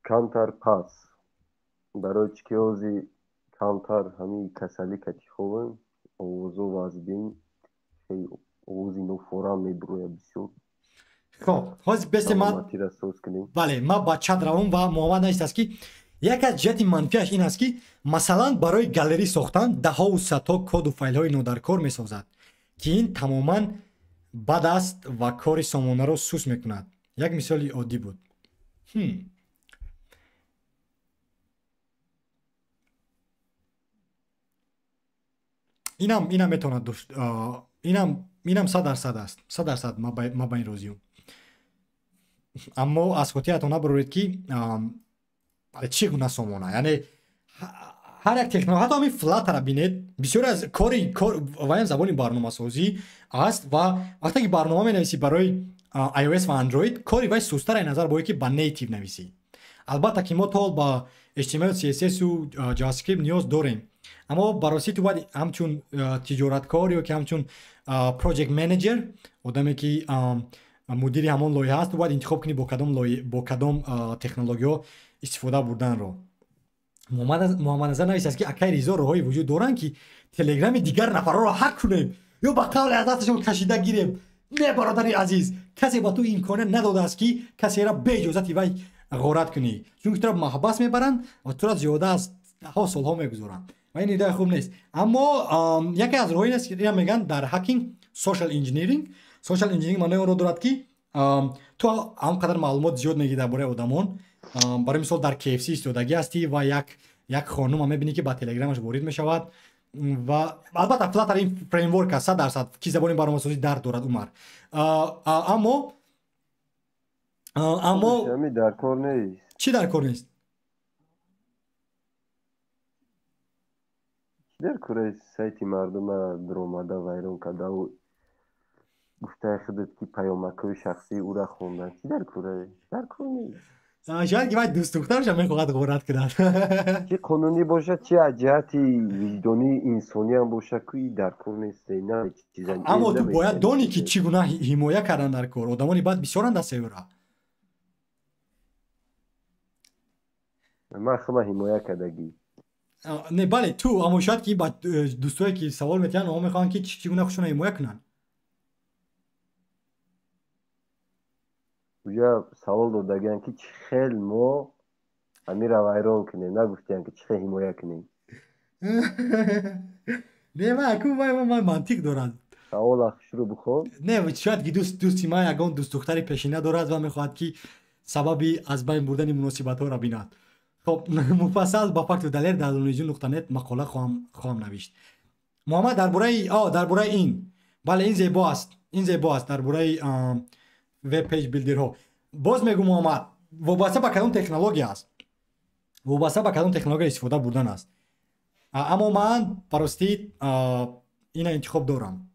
камтар пас, барои чӣ ки ҳози камтар ҳамин касалӣ кати хобем, овозо вазбин, хеле овози нофорам мебурояд бисёр. Хоб, ҳозир бесе ман саломатиро соз кунем. Бале, ман ба чат равам ва Муҳаммад навиштааст, ки яке аз ҷиҳати манфиаш ин аст, ки масалан барои галерӣ сохтан даҳову садҳо коду файлҳои нодаркор месозад, ки ин тамоман бад аст ва кори сомонаро сус мекунад. Як мисоли оддӣ буд. Инам метавонад, инам 100% аст, 100% ман ба ин розиюм. Аммо аз хотиратон набароред, ки чӣ гуна сомона, яъне ҳар як технология, ҳатто ҳамин Flutter-ра бинед, бисёре аз кори кор ваям забони барномасозӣ аст ва вақте ки барнома менависӣ барои iOS ва Android, кори вай сустар ай назар бо ки ба native нависӣ. Албатта ки мо то ҳол ба HTML, CSS-у JavaScript ниёз дорем, аммо барости ту бояд ҳамчун тиҷораткор ё ки ҳамчун project manager, одаме ки мудири ҳамон лоиҳа аст, ту бояд интихоб кунӣ бо кадом технологиҳо истифода бурданро. Муҳаммадназар нависааст, ки акай Ризо, роҳҳое вуҷуд доранд, ки телеграми дигар нафарҳоро ҳак кунем ё ба қавле аз дасташон кашида гирем? Не, бародари азиз, касе ба ту имконият надодааст, ки касеро бе иҷозати вай ғорат кунӣ, чунки туро маҳбас мебаранд ва туро зиёда аз даҳҳо солҳо мегузоранд ва ин идеяи хуб нест. Аммо яке аз роҳҳо ин аст, ки ина мегӯянд дар hacking social engineering. Social engineering маънои онро дорад, ки ту ҳам қадар маълумот зиёд мегирӣ дар бораи одамон. Барои мисол, дар KFC истодагӣ ҳастӣ ва як хонума мебинӣ, ки ба телеграмаш ворид мешавад. Ва албатта Flutter ин фреймворк аст, 100%, ки забони барномасозӣ дард дорад, Умар, аммо ҳами дар кор нест. Чӣ дар кор нест? Чӣ дар кораи сайти мардума дуромада вайрон кардаву гуфтаи худат, ки паёмакҳои шахсии ӯра хондан, чӣ дар кораи? Дар кор нест. Шояд ки вай дӯстдухтарашам мехоҳад ғорат кунад. Чӣ қонунӣ бошад, чӣ аз ҷиҳати виҷдонии инсониам бошад, ку и дар кор нест. Аммо ту бояд донӣ, ки чӣ гуна ҳимоя кардан дар кор. Одамони бад бисёранд дар севра. Ман худам ҳимоя кардагӣ. Не, бале, ту, аммо шояд ки ба дӯстое ки савол метиҳанд, онҳо мехоҳанд, ки чӣ гуна худшонро ҳимоя кунанд. Уҷа савол додагианд, ки чӣ хел мо ҳамира вайрон кунем, нагуфтианд, ки чӣ хел ҳимоя кунем. Не, ман аку ман мантиқ дорад. Савола хушрӯ бихон. Не, шояд ки дӯсти ман ягон дӯстдухтари пешина дорад ва мехоҳад, ки сабаби аз байн бурдани муносибатҳоро бинад. Хоб, муфассал ба факту далер дар донишҷӯ.нет мақола хоҳам навишт. Муҳаммад, дар бораи ин, бале, ин зебо аст, ин зебо аст. Дар бораи web page builder ҳо боз мегӯ, Муҳаммад, вобаста ба кадом технология аст, вобаста ба кадом технология истифода бурдан аст. Аммо ман баростӣ ина интихоб дорам,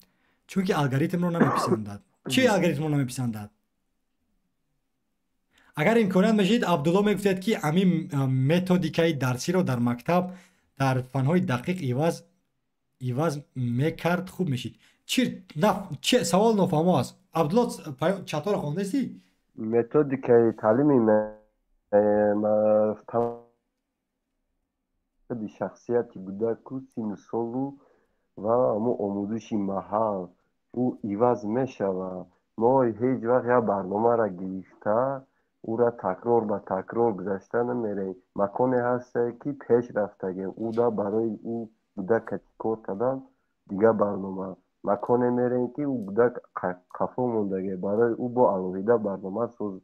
чунки алгоритмро намеписандад. Чӣ алгоритмро намеписандад? Агар имконият мешид, Абдулло, мегуфтед, ки ҳамин методикаи дарсиро дар мактаб дар фанҳои дақиқ иваз мекард, хуб мешид. Чи савол нофаҳмо аст, Абдулло? Чаторо хондастӣ? Методикаи таълими шахсияти кӯдаку, синну солу ва ҳамун омӯзиши маҳал ӯ иваз мешавад. Мо ҳеҷ вақт як барномаро гирифта, ӯра такрор ба такрор гузашта намерем. Маконе ҳастае, ки пеш рафтагем, ӯда барои ӯ кӯдак кор кардан дигар барнома. Маконе мерем, ки ӯ кӯдак қафо мондагӣ, барои ӯ бо алоҳида барнома соз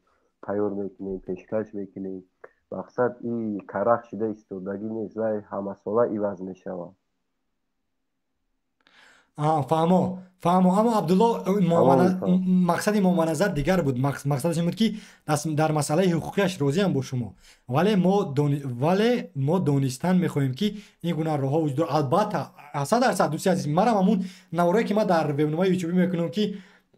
тайёр мекунем, пешкаш мекунем. Мақсад и карах шуда истодагӣ нест, вай ҳамасола иваз мешавад. Фаҳмо, фаҳмо. Аммо, Абдулло, мақсади Муҳаммадназар дигар буд. Мақсадаш ин буд, ки дар масъалаи ҳуқуқиаш розиам бо шумо, вале мо донистан мехоҳем, ки ин гуна роҳҳо вуҷуд дорад. Албатта, 100%, дӯсти азиз, манам ҳамун наворое, ки ман дар вебномаи ютубӣ мекунам, ки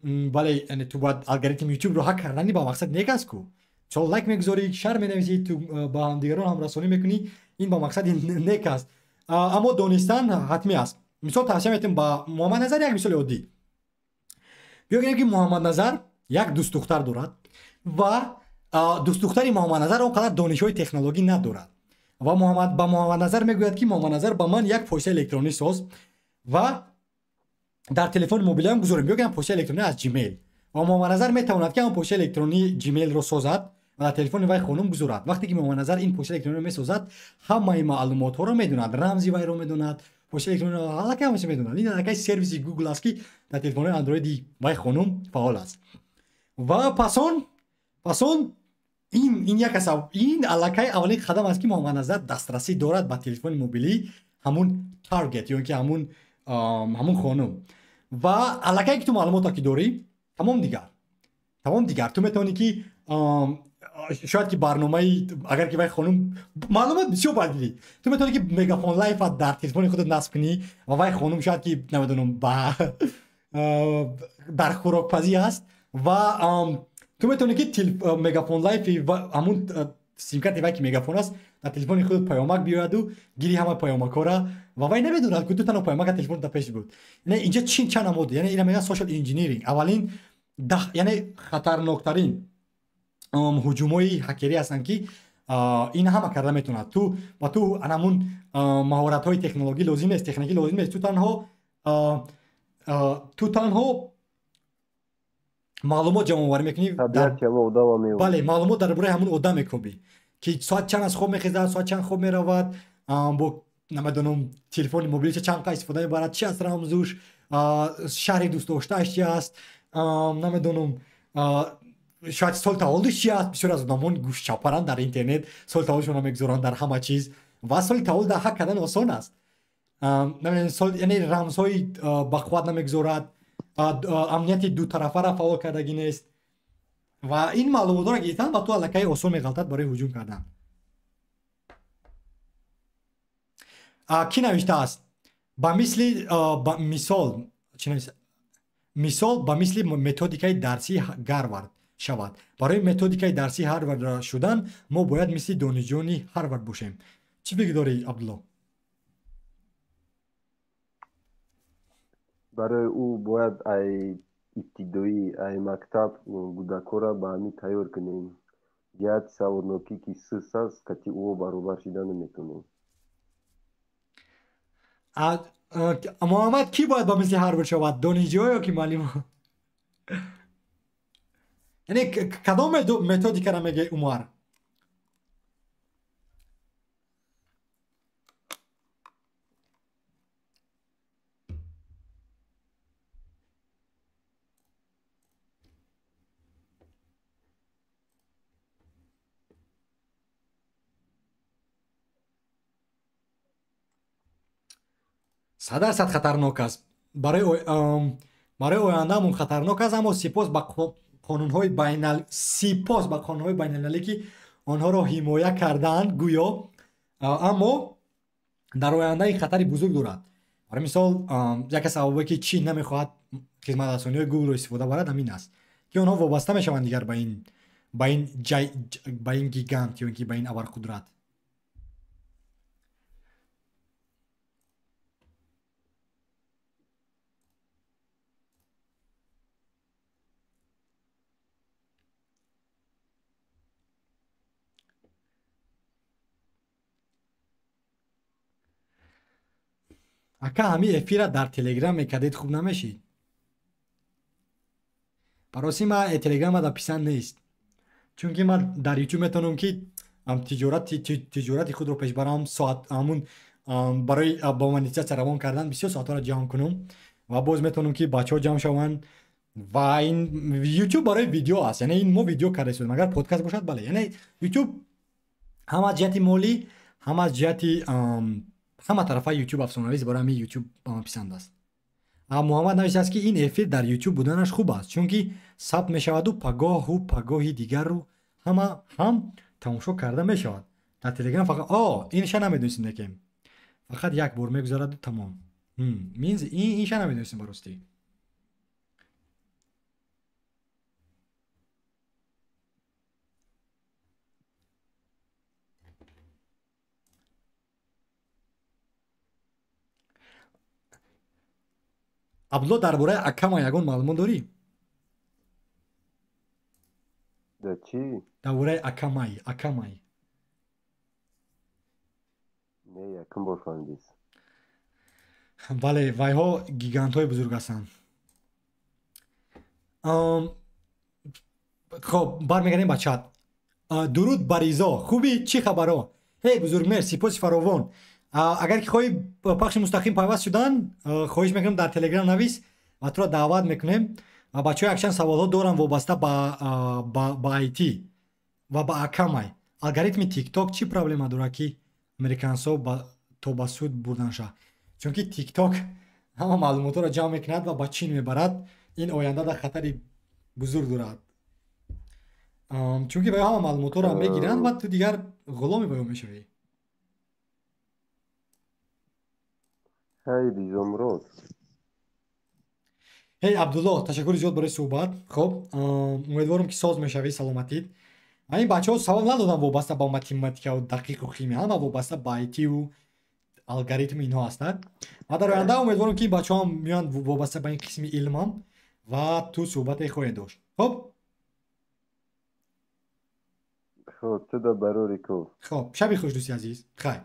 бале, ту бояд алгоритми ютубро ҳак кардани ба мақсад нек аст ку. Мисол, лайк мегузорӣ, шар менависӣ, ту ба ҳамдигарон ҳамрасонӣ мекунӣ, ин ба мақсади нек аст, аммо донистан ҳатмӣ аст. Мисол тавсия метавонем ба Муҳаммадназар, як мисоли оддӣ. Биёгем ки Муҳаммадназар як дӯстдухтар дорад ва дӯстдухтари Муҳаммадназар он қадар донишҳои технологӣ надорад ва ба Муҳаммадназар мегӯяд, ки Муҳаммадназар, ба ман як почтаи электронӣ соз ва дар телефони мобилиам гузорем. Биёгем почтаи электронӣ аз Gmail ва Муҳаммадназар метавонад, ки ҳамон почтаи электронии Gmail-ро созад ва дар телефони вай хонум гузорад. Вақте ки Муҳаммадназар ин почтаи электрониро месозад, ҳамаи маълумотҳоро медонад, рамзи вайро медонад, почтаи электрониро аллакай ҳамаша медонад. Ин аллакай сервиси Google аст, ки дар телефонҳои андроиди вай хонум фаъол аст. Ва пас он ин як ин аллакай аввалин қадам аст, ки Муҳаммадназар дастрасӣ дорад ба телефони мобилӣ ҳамун target ё ин ки ҳамун хонум. Ва аллакай ки ту маълумотро ки дорӣ, тамом дигар ту метавонӣ, ки шояд ки барномаи, агар ки вай хонум маълумот бисёр бояд гирӣ, ту метавонӣ, ки Мегафон Лайфа дар телефони худат насб кунӣ ва вай хонум шояд ки, намедонам, ба дар хӯрокпазӣ аст ва ту метавонӣ, ки Мегафон Лайфи ҳамун симкарти вай, ки Мегафон аст, дар телефони худат паёмак биёяду гири ҳама паёмакҳоро ва вай намедонад, ки ту танҳо паёмака телефонта пеш буд. Яъне инҷа чи чанд намуд, яъне ина мегӯянд social engineering. Аввалин, яъне хатарноктарин ҳуҷумҳои ҳакерӣ ҳастанд, ки ин ҳама карда метавонад. Ту ба ту анамун маҳоратҳои технологӣ лозим нест, техникӣ лозим нест. Ту танҳо маълумот ҷамъоварӣ мекунӣ, бале, маълумот дар бораи ҳамун одам мекобӣ, ки соат чанд аз хоб мехезад, соат чанд хоб меравад, бо, намедонам, телефони мобилиша чанд қадр истифода мебарад, чи аст рамзуш, шаҳри дӯстдоштааш чи аст, намедонам, шояд соли таваллудаш чи аст. Бисёр аз одамон гӯшчапаранд, дар интернет соли таваллудшонро мегузоранд дар ҳама чиз ва соли таваллуд ҳак кардан осон аст. Яъне рамзҳои бақувват намегузорад, амнияти дутарафаро фаъол кардагӣ нест ва ин маълумотҳоро гирифтан ба ту аллакай осон меғалтад барои ҳуҷум кардан. Кӣ навиштааст? Ба мисли мисол, мисол, ба мисли методикаи дарсии Гарвард шавад. Барои методикаи дарсии Ҳарвард шудан мо бояд мисли донишҷӯёни Ҳарвард бошем. Чӣ фикр дорӣ, Абдулло? Барои ӯ бояд ай ибтидоӣ, ай мактаб кӯдакҳоро ба ҳамин тайёр кунем. Ҷиҳати саводнокӣ ки сус аст, кати ӯ баробар шида наметавонем. Муҳаммад, кӣ бояд ба мисли Ҳарвард шавад, донишҷӯ ё ки муаллимо? Яъне кадом методикаро мегӯяй, Умар? 100% хатарнок аст, барои ояндаамон хатарнок аст, аммо сипос ба қонунҳои байналмилалӣ, ки онҳоро ҳимоя кардаанд гӯё, аммо дар оянда ин хатари бузург дорад. Барои мисол, яке сабабое, ки Чин намехоҳад хизматрасониҳои Гуглро истифода барад, ҳамин аст, ки онҳо вобаста мешаванд дигар ба ин гигант ё ин ки ба ин абарқудрат. Ака, ҳамин эфира дар Телеграм мекардед, хуб намешид? Бароси ма Телеграма дар писанд нест, чунки ман дар Ютуб метавонам, ки тиҷорати худро пеш барам, соат ҳамун барои ба монетизатсия равон кардан бисёр соатҳоро ҷамъ кунам ва боз метавонам, ки бачаҳо ҷамъ шаванд. Ва ин Ютуб барои видео аст, яъне ин мо видео карда истодем. Агар подкаст бошад, бале, яъне Ютуб ҳам аз ҷиҳати молӣ, ҳам аз ҷиҳати ҳама тарафа Ютуб афсонавист. Барои ҳамин Ютуб ба ман писанд аст. Муҳаммад навиштааст, ки ин эфир дар Ютуб буданаш хуб аст, чунки сабт мешаваду пагоҳу пагоҳи дигару ҳама ҳам тамошо карда мешавад. Дар Телеграм фақат инша намедонистем, лекин фақат як бор мегузараду тамом. Инша намедонистем ба ростӣ. Абдулло, дар бораи акама ягон маълумот дорӣ? Чӣ? Дар бораи Акамай, Акамай. Не, якум бор фаҳмидис. Бале, вайҳо гигантҳои бузург ҳастанд. Хоб, бармегардем ба чат. Дуруд ба Ризо, хубӣ, чӣ хабаро? Ҳей бузургмер, сипоси фаровон. Агар ки хоҳӣ пахши мустақим пайваст шудан, хоҳиш мекунам дар Телеграм навис ва туро даъват мекунем. Ва бачаҳо якчанд саволҳо дорам вобаста ба IT ва ба Акамай. Алгоритми TikTok чӣ проблема дорад, ки американсо то ба суд бурданша? Чунки TikTok ҳама маълумотҳоро ҷамъ мекунад ва ба Чин мебарад. Ин оянда дар хатари бузург дорад. Чунки ба ҳама маълумотҳоро мегиранд ва ту дигар ғуломи ба ё мешавӣ. Ҳей Ризомурод. Ҳей Абдулло, ташаккури зиёд барои суҳбат. Хоб, умедворам ки соз мешавӣ, саломатид. Ин бачаҳо савол надодам вобаста ба математикаву дақиқу химия, ҳама вобаста ба IT-ву алгоритми инҳо ҳастанд. Ва дар оянда умедворам ки ин бачаҳоам меоянд вобаста ба ин қисми илмам ва ту суҳбате хоҳед дошт. Хоб? Хоб, ту да барори кор. Хоб, шаби хуш, дӯсти азиз. Хайр.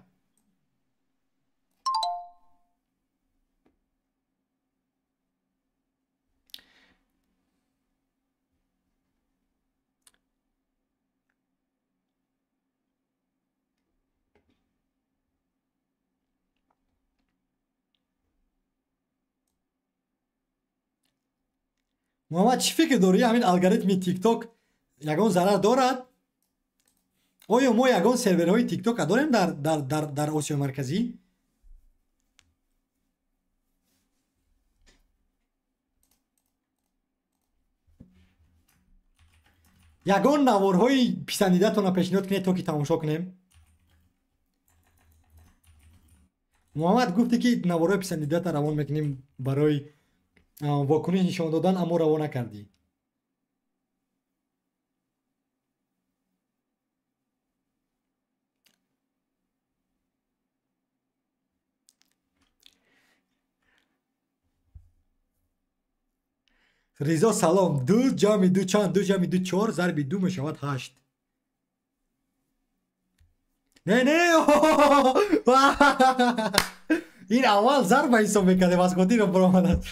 Муҳаммад, чӣ фикр дорӣ, ҳамин алгоритми TikTok ягон зарар дорад? Оё мо ягон серверҳои TikTok дорем дар Осиёи Марказӣ? Ягон наворҳои писандидатонро пешниҳод кунед, то ки тамошо кунем? Муҳаммад, гуфтӣ ки наворҳои писандидатро равон мекунем барои вокуниш нишон додан, аммо раво накардӣ. Ризо салом, 2 ҷамъи 2 чанд? 2 ҷамъи 2 4, зарби 2 мешавад 8. Не, не, ин аввал зарба ҳисоб мекардем, аз хотирам баромадааст.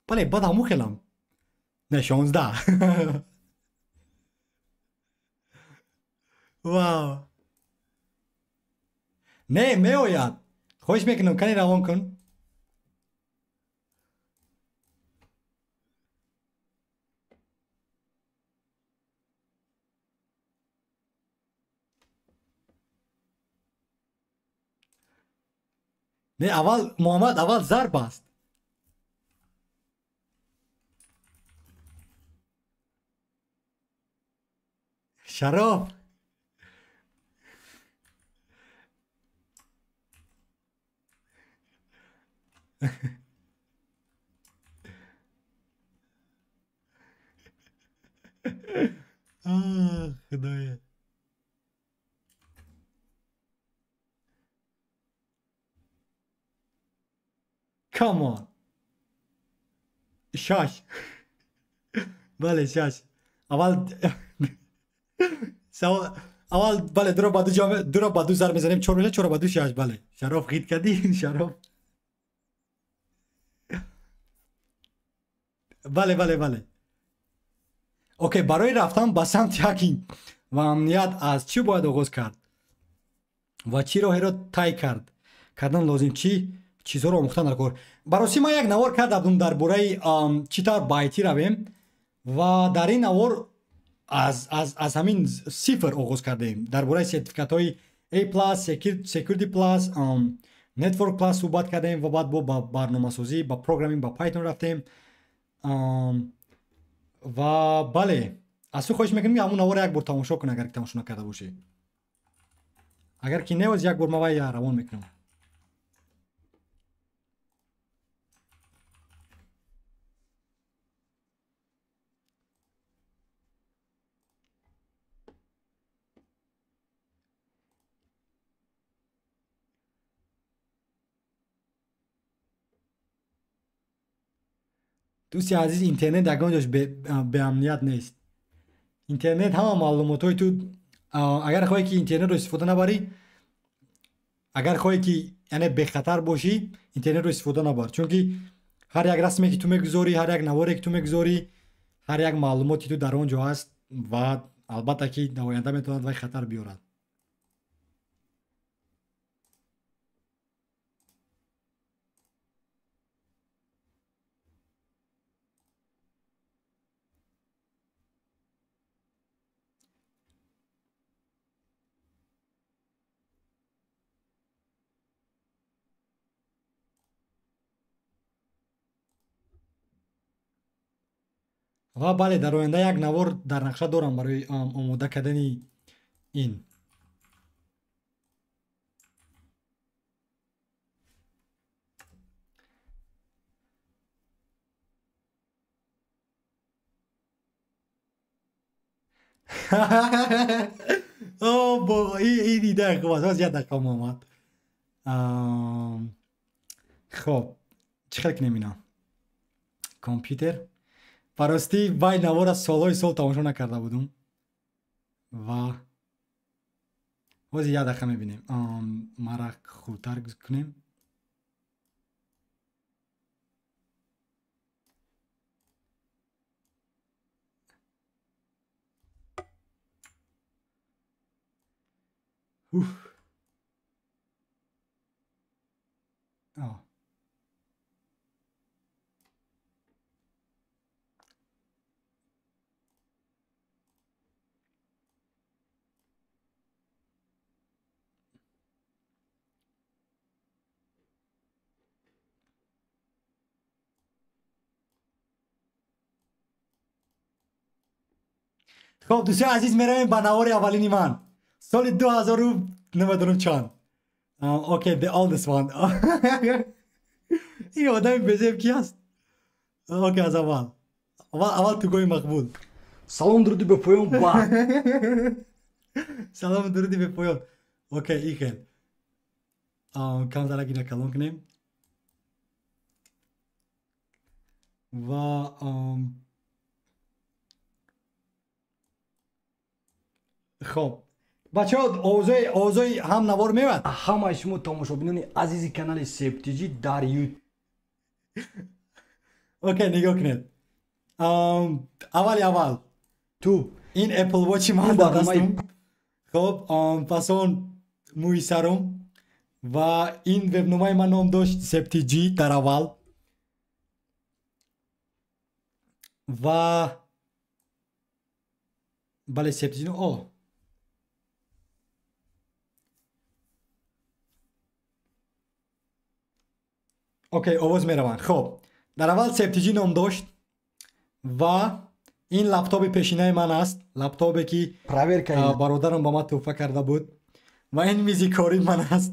Бале, баъд ҳамун хелам. Не, 16. Вау. Не, меояд. Хоҳиш мекунам, кани равон кун. Не, аввал Муҳаммад, аввал зарб аст. Шароф. Худоя. Come on. 6. Бале, 6. Аввал аввал бале, дуро ба ду ҷамъ, дуро ба ду зарб мезанем, 4 мешавад, 4 ба 2 6, бале. Шароф хит кардӣ, Шароф. Бале, бале, бале. Окей, барои рафтан ба самти hacking ва амният аз чӣ бояд оғоз кард? Ва чӣ роҳеро тай кард? Кардан лозим, чӣ чизҳоро омӯхтан дар кор? Баросӣ ман як навор кардам дар бораи чӣ тавр ба IT равем ва дар ин навор аз ҳамин сифр оғоз кардем. Дар бораи сертификатҳои A+, Security Plus, Network Plus суҳбат кардем ва баъд бо ба барномасозӣ, ба programming, ба Python рафтем. Ва бале, аз ту хоҳиш мекунем ки ҳамун наворро як бор тамошо кун, агар ки тамошо накарда бошӣ. Агар ки не, як бор ман вай равон мекунам. Дӯсти азиз, интернет ягон ҷош беамният нест. Интернет ҳама маълумотҳои ту, агар хоҳӣ ки интернетро истифода набарӣ, агар хоҳӣ ки яъне бехатар бошӣ, интернетро истифода набар, чунки ҳар як расме ки ту мегузорӣ, ҳар як наворе ки ту мегузорӣ, ҳар як маълумоти ту дар он ҷо ҳаст ва албатта ки дар оянда метавонад вай хатар биёрад. Ва бале, дар оянда як навор дар нақша дорам барои омода кардани ин. О, ин идея хуб аст. Боз як дақиқа омад. Хоб, чӣ хел кунем ина? Компютер. Ба ростӣ вай навора солҳои сол тамошо накарда будум ва ҳозир як дақиқа мебинем. Мара хубтар кунем. Уф. Хоб, дӯстони азиз, меравем ба навори аввалини ман. Соли 2000 намедонам чанд. Окей, the oldest one. Ин одами безеб ки аст? Окей, аз аввал. Аввал тугои мақбул. Салом, дуруди бепоён ба Салом, дуруди бепоён. Окей, ихел. Камтарак ина калон кунем. Ва хоб, бачаҳо, овозои ҳам навор меояд? Ҳамаи шумо тамошобинони азизи канали Септиҷи дар ютуб. Окей, нигоҳ кунед. Аввали аввал ин Apple Watch ман дар дастам. Хоб, пас он мӯи сарум ва ин вебномаи ман ном дошт Септиҷи дар аввал. Ва бале, Септиҷи, о окей, овоз мераванд. Хоб, дар аввал Септиҷи ном дошт ва ин лаптопи пешинаи ман аст, лаптопе ки бародарам ба ман тӯҳфа карда буд, ва ин мизи кори ман аст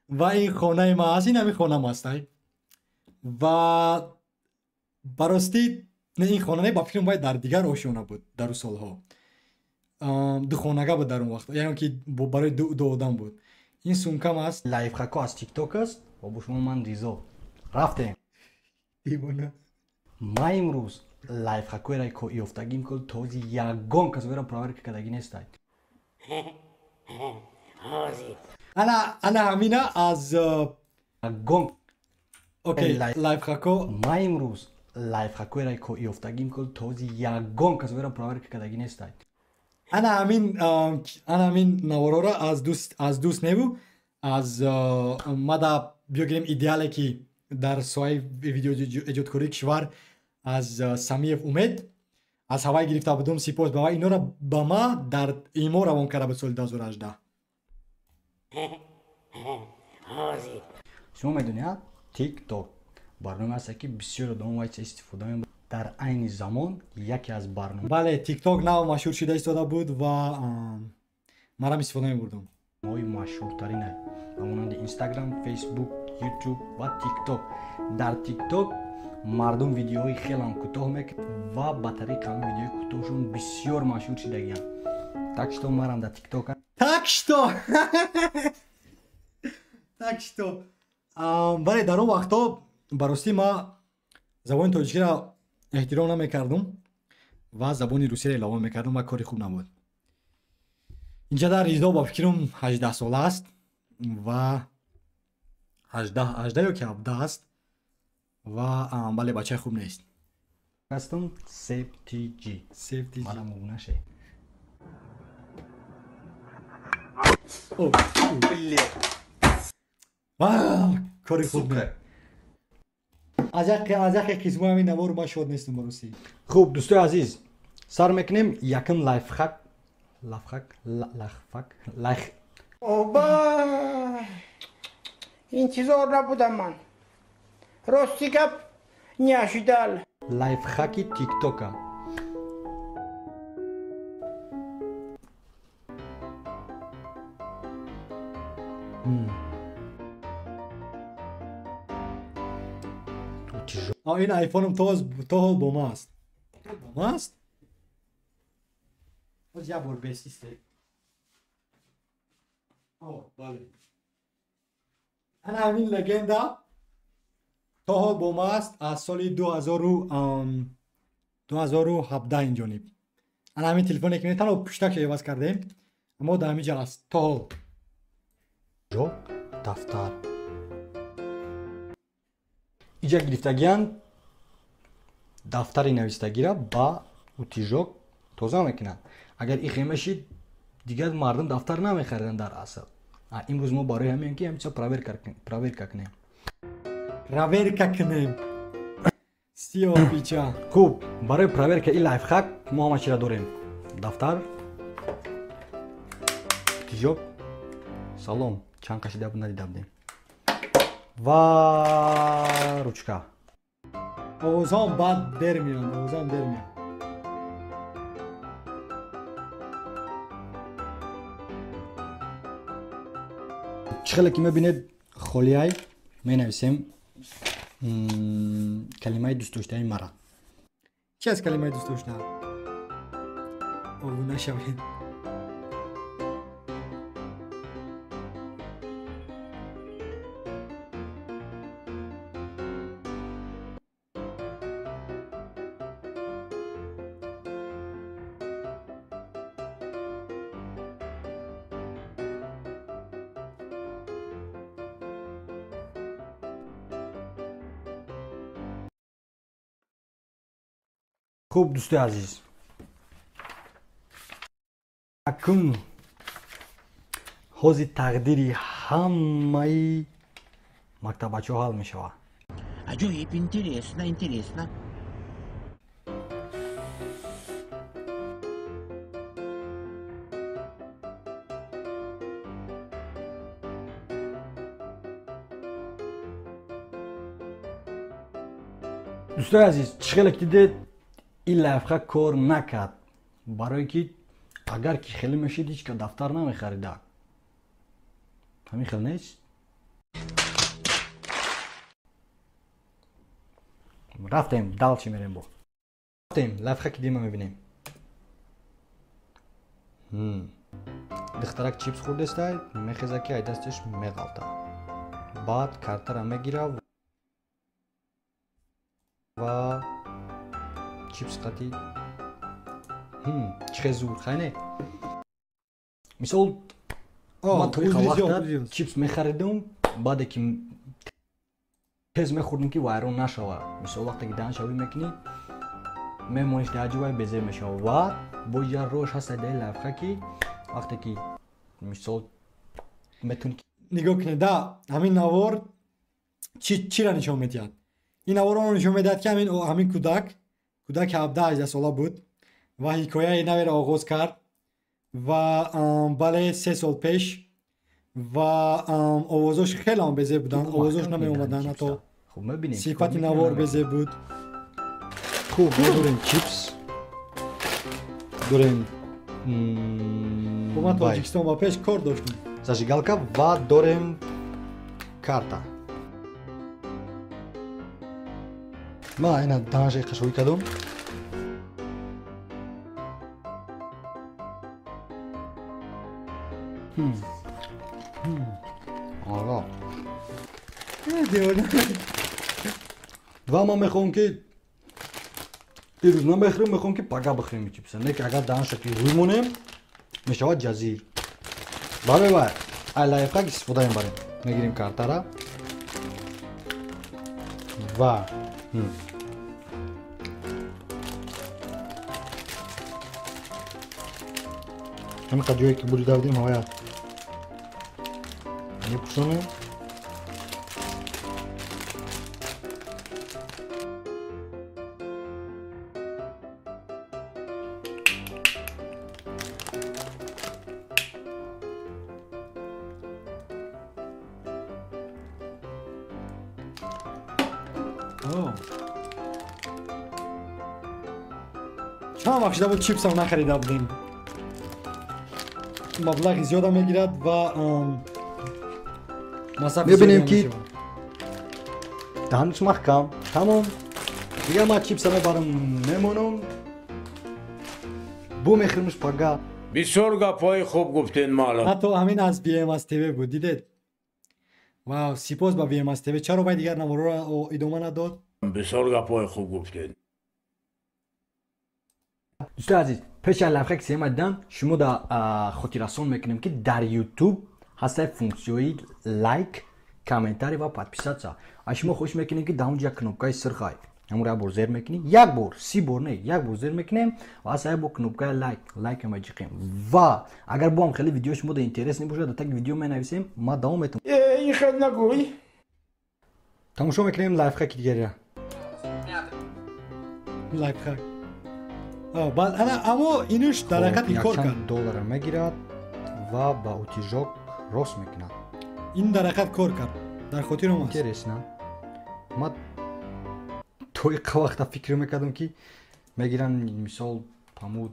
ва ин хонаи ман аст, ин ҳамин хонам аст. Ва ба ростӣ ин хона не, ба фикрам бояд дар дигар ошёна буд дар ӯ солҳо. Духонага буд дар он вақт, яъне ки барои ду одам буд. Ин сумкам аст. Лайфхако аз тикток аст ва бо шумо ман Ризо. Рафтем. Девона. Ман имрӯз лайфхакоеро ёфтагим, ки този ягон касоеро проверка кардагӣ нестай. Ана ҳамина аз ягон окей, лайфхако. Ман имрӯз лайфхакоеро ёфтагим, ки този ягон касоеро проверка кардагӣ нестай. Ана ҳамин наворҳоро аз дӯст неву аз мада биё гирем, идеале ки дар соҳаи видеоэҷодкории кишвар аз Самиев Умед аз ҳавай гирифта будум. Сипос ба вай, инора ба ма дар имо равон карда буд соли 2018. Шумо медонед, тикток барнома аст, ки бисёр одамон вайча истифода мебаранд. Дар айни замон яке аз барнома Бале, тикток нав машҳур шуда истода буд ва манам истифода мебурдум. Ҳои машҳуртарин ба монанди Инстаграм, Фейсбук, Ютуб ва Тикток. Дар Тикток мардум видеоҳои хелам кӯтоҳ мекунад ва ба тариқи ҳамин видеои кӯтоҳшон бисёр машҳур шидагианд. Так что марам дар Тикток. Так что, так что бале, дар он вақтҳо ба ростӣ ма забони тоҷикиро эҳтиром намекардум. ва забони русияро илова мекардам ва кори хуб набуд. Инҷа дар Ризо ба фикрам 18 сола аст ва 18 ё ки 17 аст ва бале, бачаи хуб нест. Ҳастам SafeTG. SafeTG. Манам обуна ше. Кори хуб не. Аз яке қисми ҳамин навор ман шод нестам баросӣ. Хуб, дӯстои азиз, сар мекунем якум лайфхак. Лайфхак, лайфхак, лайф. Оба! Интизор набудам ман. Рости гап не ожидал. Лайфхаки ТикТока. Ин айфоном то ҳол бо ма аст. Бо ма аст? Боз як бор бесисте. Бале. Ана ҳамин легенда то ҳол бо ма аст аз соли 2017 инҷониб. Ана ҳамин телефоне ки танҳо пуштакшо иваз кардем, аммо дар ҳамин ҷо аст то ҳол. Ҷо дафтар. Иҷа гирифтагиян дафтари навистагиро ба утижок тоза мекунанд. Агар ихе мешид, дигар мардум дафтар намехариданд дар асл. Имрӯз мо барои ҳамин ки ҳамча проверка кунем. Проверка кунем. Сиёпича. Хуб, барои проверка ин лайфхак мо ҳама чиро дорем. Дафтар, утижок, салом, чанд қашида надида будем. Ва ручка. Овозҳом баъд дер меоянд, овозҳом дер меоянд. Чӣ хеле ки мебинед, холиай менависем калимаи дӯстдоштаи мара. Чи аст калимаи дӯстдошта? Обуна шавед. Хуб, дӯстои азиз, акун ҳози тақдири ҳамаи мактабачаҳо ҳал мешавад. Аҷоиб, интересно, интересно. Дӯстои азиз, чӣ хеле ки дидед, ин лайфхак кор накард, барое ки агар ки хеле мешид, ҳеҷ кас дафтар намехарида. Ҳамин хел нест? Рафтем, дальше мерем бо. Рафтем, лайфхаки дима мебинем. Духтарак чипс хӯрдестай, мехеза ки ай дасташ меғалта. Баъд картара мегира ва чипс қати. Чӣ хел зур, хай не? Мисол, ман то иқа вақта чипс мехаридам, баъде ки тез мехӯрдам ки вайрон нашавад. Мисол, вақте ки даҳаншавӣ мекунӣ, мемониш дар ҷой безеб мешавад. Ва бо як роҳш ҳаст дар лайфхак ки вақте ки мисол метавонӣ нигоҳ кунед, да ҳамин навор чиро нишон медиҳад? Ин навор онро нишон медиҳад ки ҳамин кӯдак 17-18 сола буд ва ҳикояи наверо оғоз кард ва бале 3 сол пеш ва овозош хеле ҳам безеб буданд, овозош намеомаданд, ҳатто сифати навор безеб буд. Хуб, мо дорем чипс, дорем ма Тоҷикистон ба пеш кор доштем, зажигалка ва дорем карта. Ма ина данаши қашовӣ кардам. Ва ман мехоҳам ки Ирӯз намехӯрем, мехоҳем ки пага бихӯрем чипса. Не ки агар даҳанша ки рӯй монем, мешавад ҷазир. Барои вай ай лайфхак истифода мебарем. Мегирем картара ва ҳамин ҷое ки бурида будем ҳавая мепӯшонем. Чанд вақт шуда буд чипсам нахарида будем. Маблағи зиёда мегирад ва масрафи мебинем ки даҳанаш маҳкам. Тамом, дигар ман чипса мебарам, мемонам, бу мехӯримш пага. Бисёр гапҳои хуб гуфтен, маълум. Ҳатто ҳамин аз BMS TV буд, дидед? Ва сипос ба BMS TV. Чаро вай дигар наворро идома надод? Бисёр гапҳои хуб гуфтен. Дӯстои азиз, пеш аз лайфхак сема дидан шумо да хотиррасон мекунем, ки дар YouTube ҳастаи функсияи лайк, комментарий ва подписаться. А шумо хоҳиш мекунем, ки дар он ҷо як кнопкаи сирхай, ҳамонро як бор зер мекунӣ, як бор, 30 бор не, як бор зер мекунем ва аса як бор кнопкаи лайк, лайка меҷиқем. Ва агар бо ҳам хеле видео шумо да интерес небошад, дар таги видео менависем, ма давом метам. Ин хел нагӯй. Тамошо мекунем лайфхаки дигареро. Лайфхак. Аммо инуш дар ҳақиқат ин кор кард. Доллара мегирад ва ба утижок рост мекунад. Ин дар ҳақиқат кор кард. Дар хотирам аст. Интересно. Ма то иқа вақта фикр мекардам, ки мегиранд, мисол, ҳамун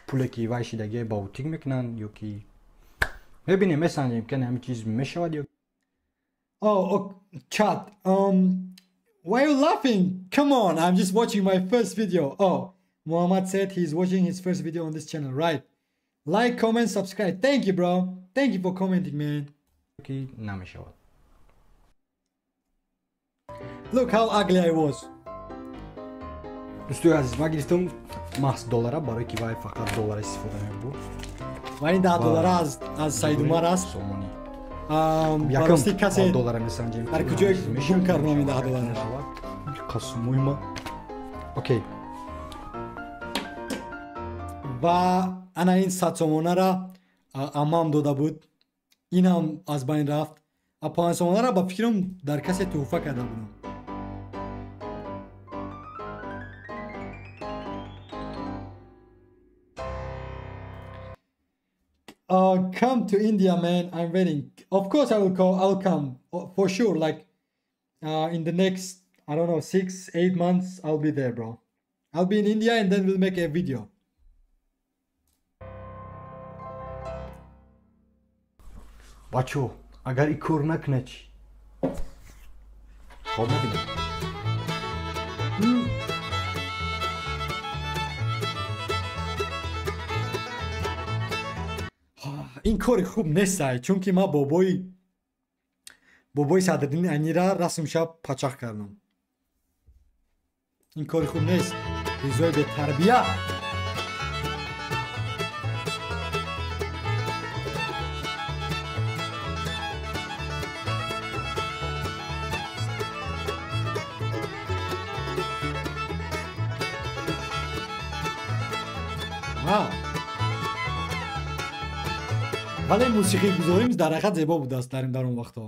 пуле ки вай шидагие ба утик мекунанд ё ки мебинем, месанҷем, ки ҳамин чиз мешавад ё Oh, chat. Why are you laughing? Come on, I'm just watching my first video. Oh, Muhammad said he's watching his first video on this channel, right? Like, comment, subscribe. Thank you, bro. Thank you for commenting, man. ки намешавад. Look how ugly I was. Дӯстои азиз, ман гирифтам маҳз доллара, барое ки вай фақат доллар истифода мебурд. Ва ин 10 доллара аз Саид Умар аст. Сомонӣ. Барости касе доллара месанҷем. Дар куҷо гум кардам ин 10 доллара? Қасумои ма. Окей. Ва ана ин 100 сомонара аммам дода буд. Ин ҳам аз байн рафт. А 5 сомонара ба фикрам дар касе тӯҳфа карда будам. Come to India, man. I'm waiting. Of course I will call. I'll come for sure. Like in the next, I don't know, 6-8 months, I'll be there, bro. I'll be in India and then we'll make a video. Бачо, агар ин кор накунад чӣ? Хоб мебинем. Ин кори хуб нест, чунки ман бобои Садриддини Айнира расм шаб пачақ кардам. Ин кори хуб нест. Ризои бетарбия. Вау! Вале мусиқӣ гузорим дар ҳақиқат зебо будааст дар он вақтҳо.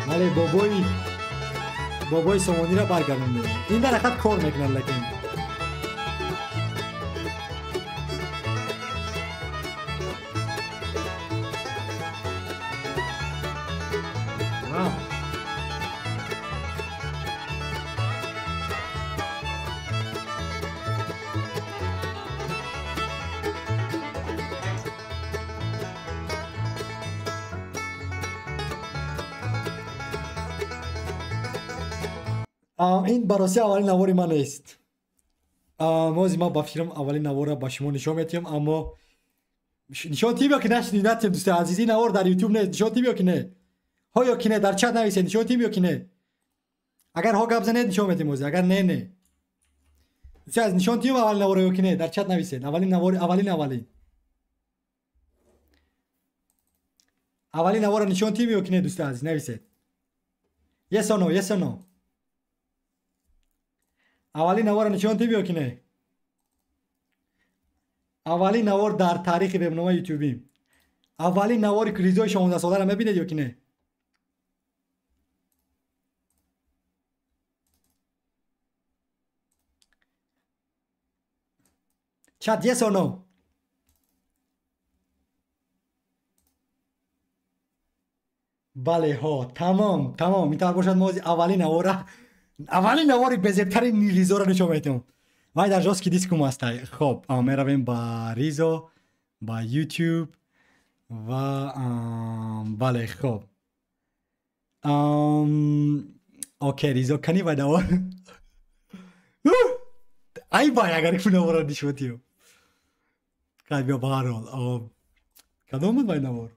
Вале бобои Сомониро баргардондем. Ин дар ҳақиқат кор мекунад, лекин ин бароси аввалин навори ман нест. Мози ма ба фикрам аввалин наворро ба шумо нишон метиҳам, аммо нишон тиҳем ё ки натиҳем, дӯстои азиз? Ин навор дар ютуб нест, нишон тиҳем ё ки не? Ҳо ё ки не, дар чат нависед, нишон тиҳем ё ки не? Агар ҳо гап занед, нишон метиҳем ози, агар не, не. Дӯстои азиз, нишон тиҳем аввалин наворро ё ки не? Дар чат нависед. Аввалин навори, аввалин, аввалин. Аввалин наворро нишон тиҳем ё ки не, дӯстои азиз, нависед. Yes or no, yes or no? Аввалин наворро нишон тиҳем ё ки не? Аввалин навор дар таърихи вебномаи ютубӣ. Аввалин навори Ризои 16 соларо мебинед ё ки не? Chat, yes or no? Бале, ҳо, тамом, тамом. Ин тавр бошад, мо аввалин навора, аввалин навори безебтарин Ризоро нишон медиҳем. Вай дар жёсткий дискум ҳастай. Хоб, меравем ба Ризо, ба YouTube ва бале, хоб. Окей, Ризо, кани вай навор? Ай бай, агар ин наворро нишон диҳем. Хай, биё, ба ҳар ҳол. Кадом буд вай навор?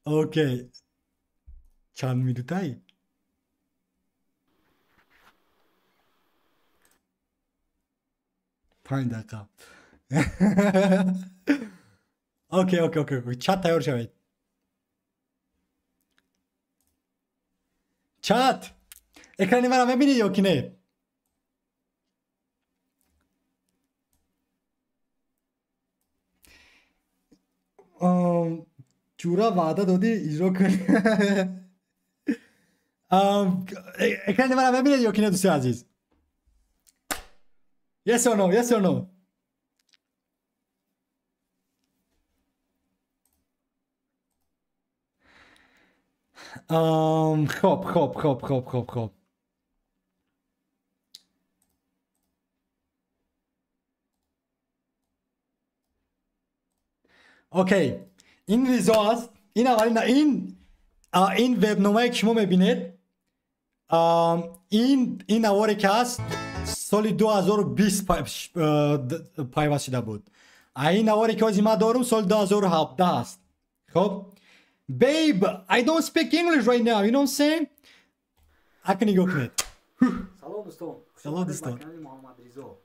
Окей. Чанд минутаи? 5 дақиқа. Окей, окей, окей, окей. Чат тайёр шавед. Чат! Экрани маро мебинед ё ки не? Ҷура ваъда додӣ, иҷро кун. Экрани маро мебинед ё ки не, дӯстои азиз? Yes or no? Yes or no? خب خب خب خب خب خب. Okay. این ریزا است. این اولین این وبنامه که شما میبینید، این نواری که هست سال 2020 پیوست شده بود. این نواری که ما دارم سال 2017 است. خب Babe, I don't speak English right now, you know what I'm saying? اکنی نگاه کنید. سلام دوستان. سلام دوستان. کانال محمد رضا.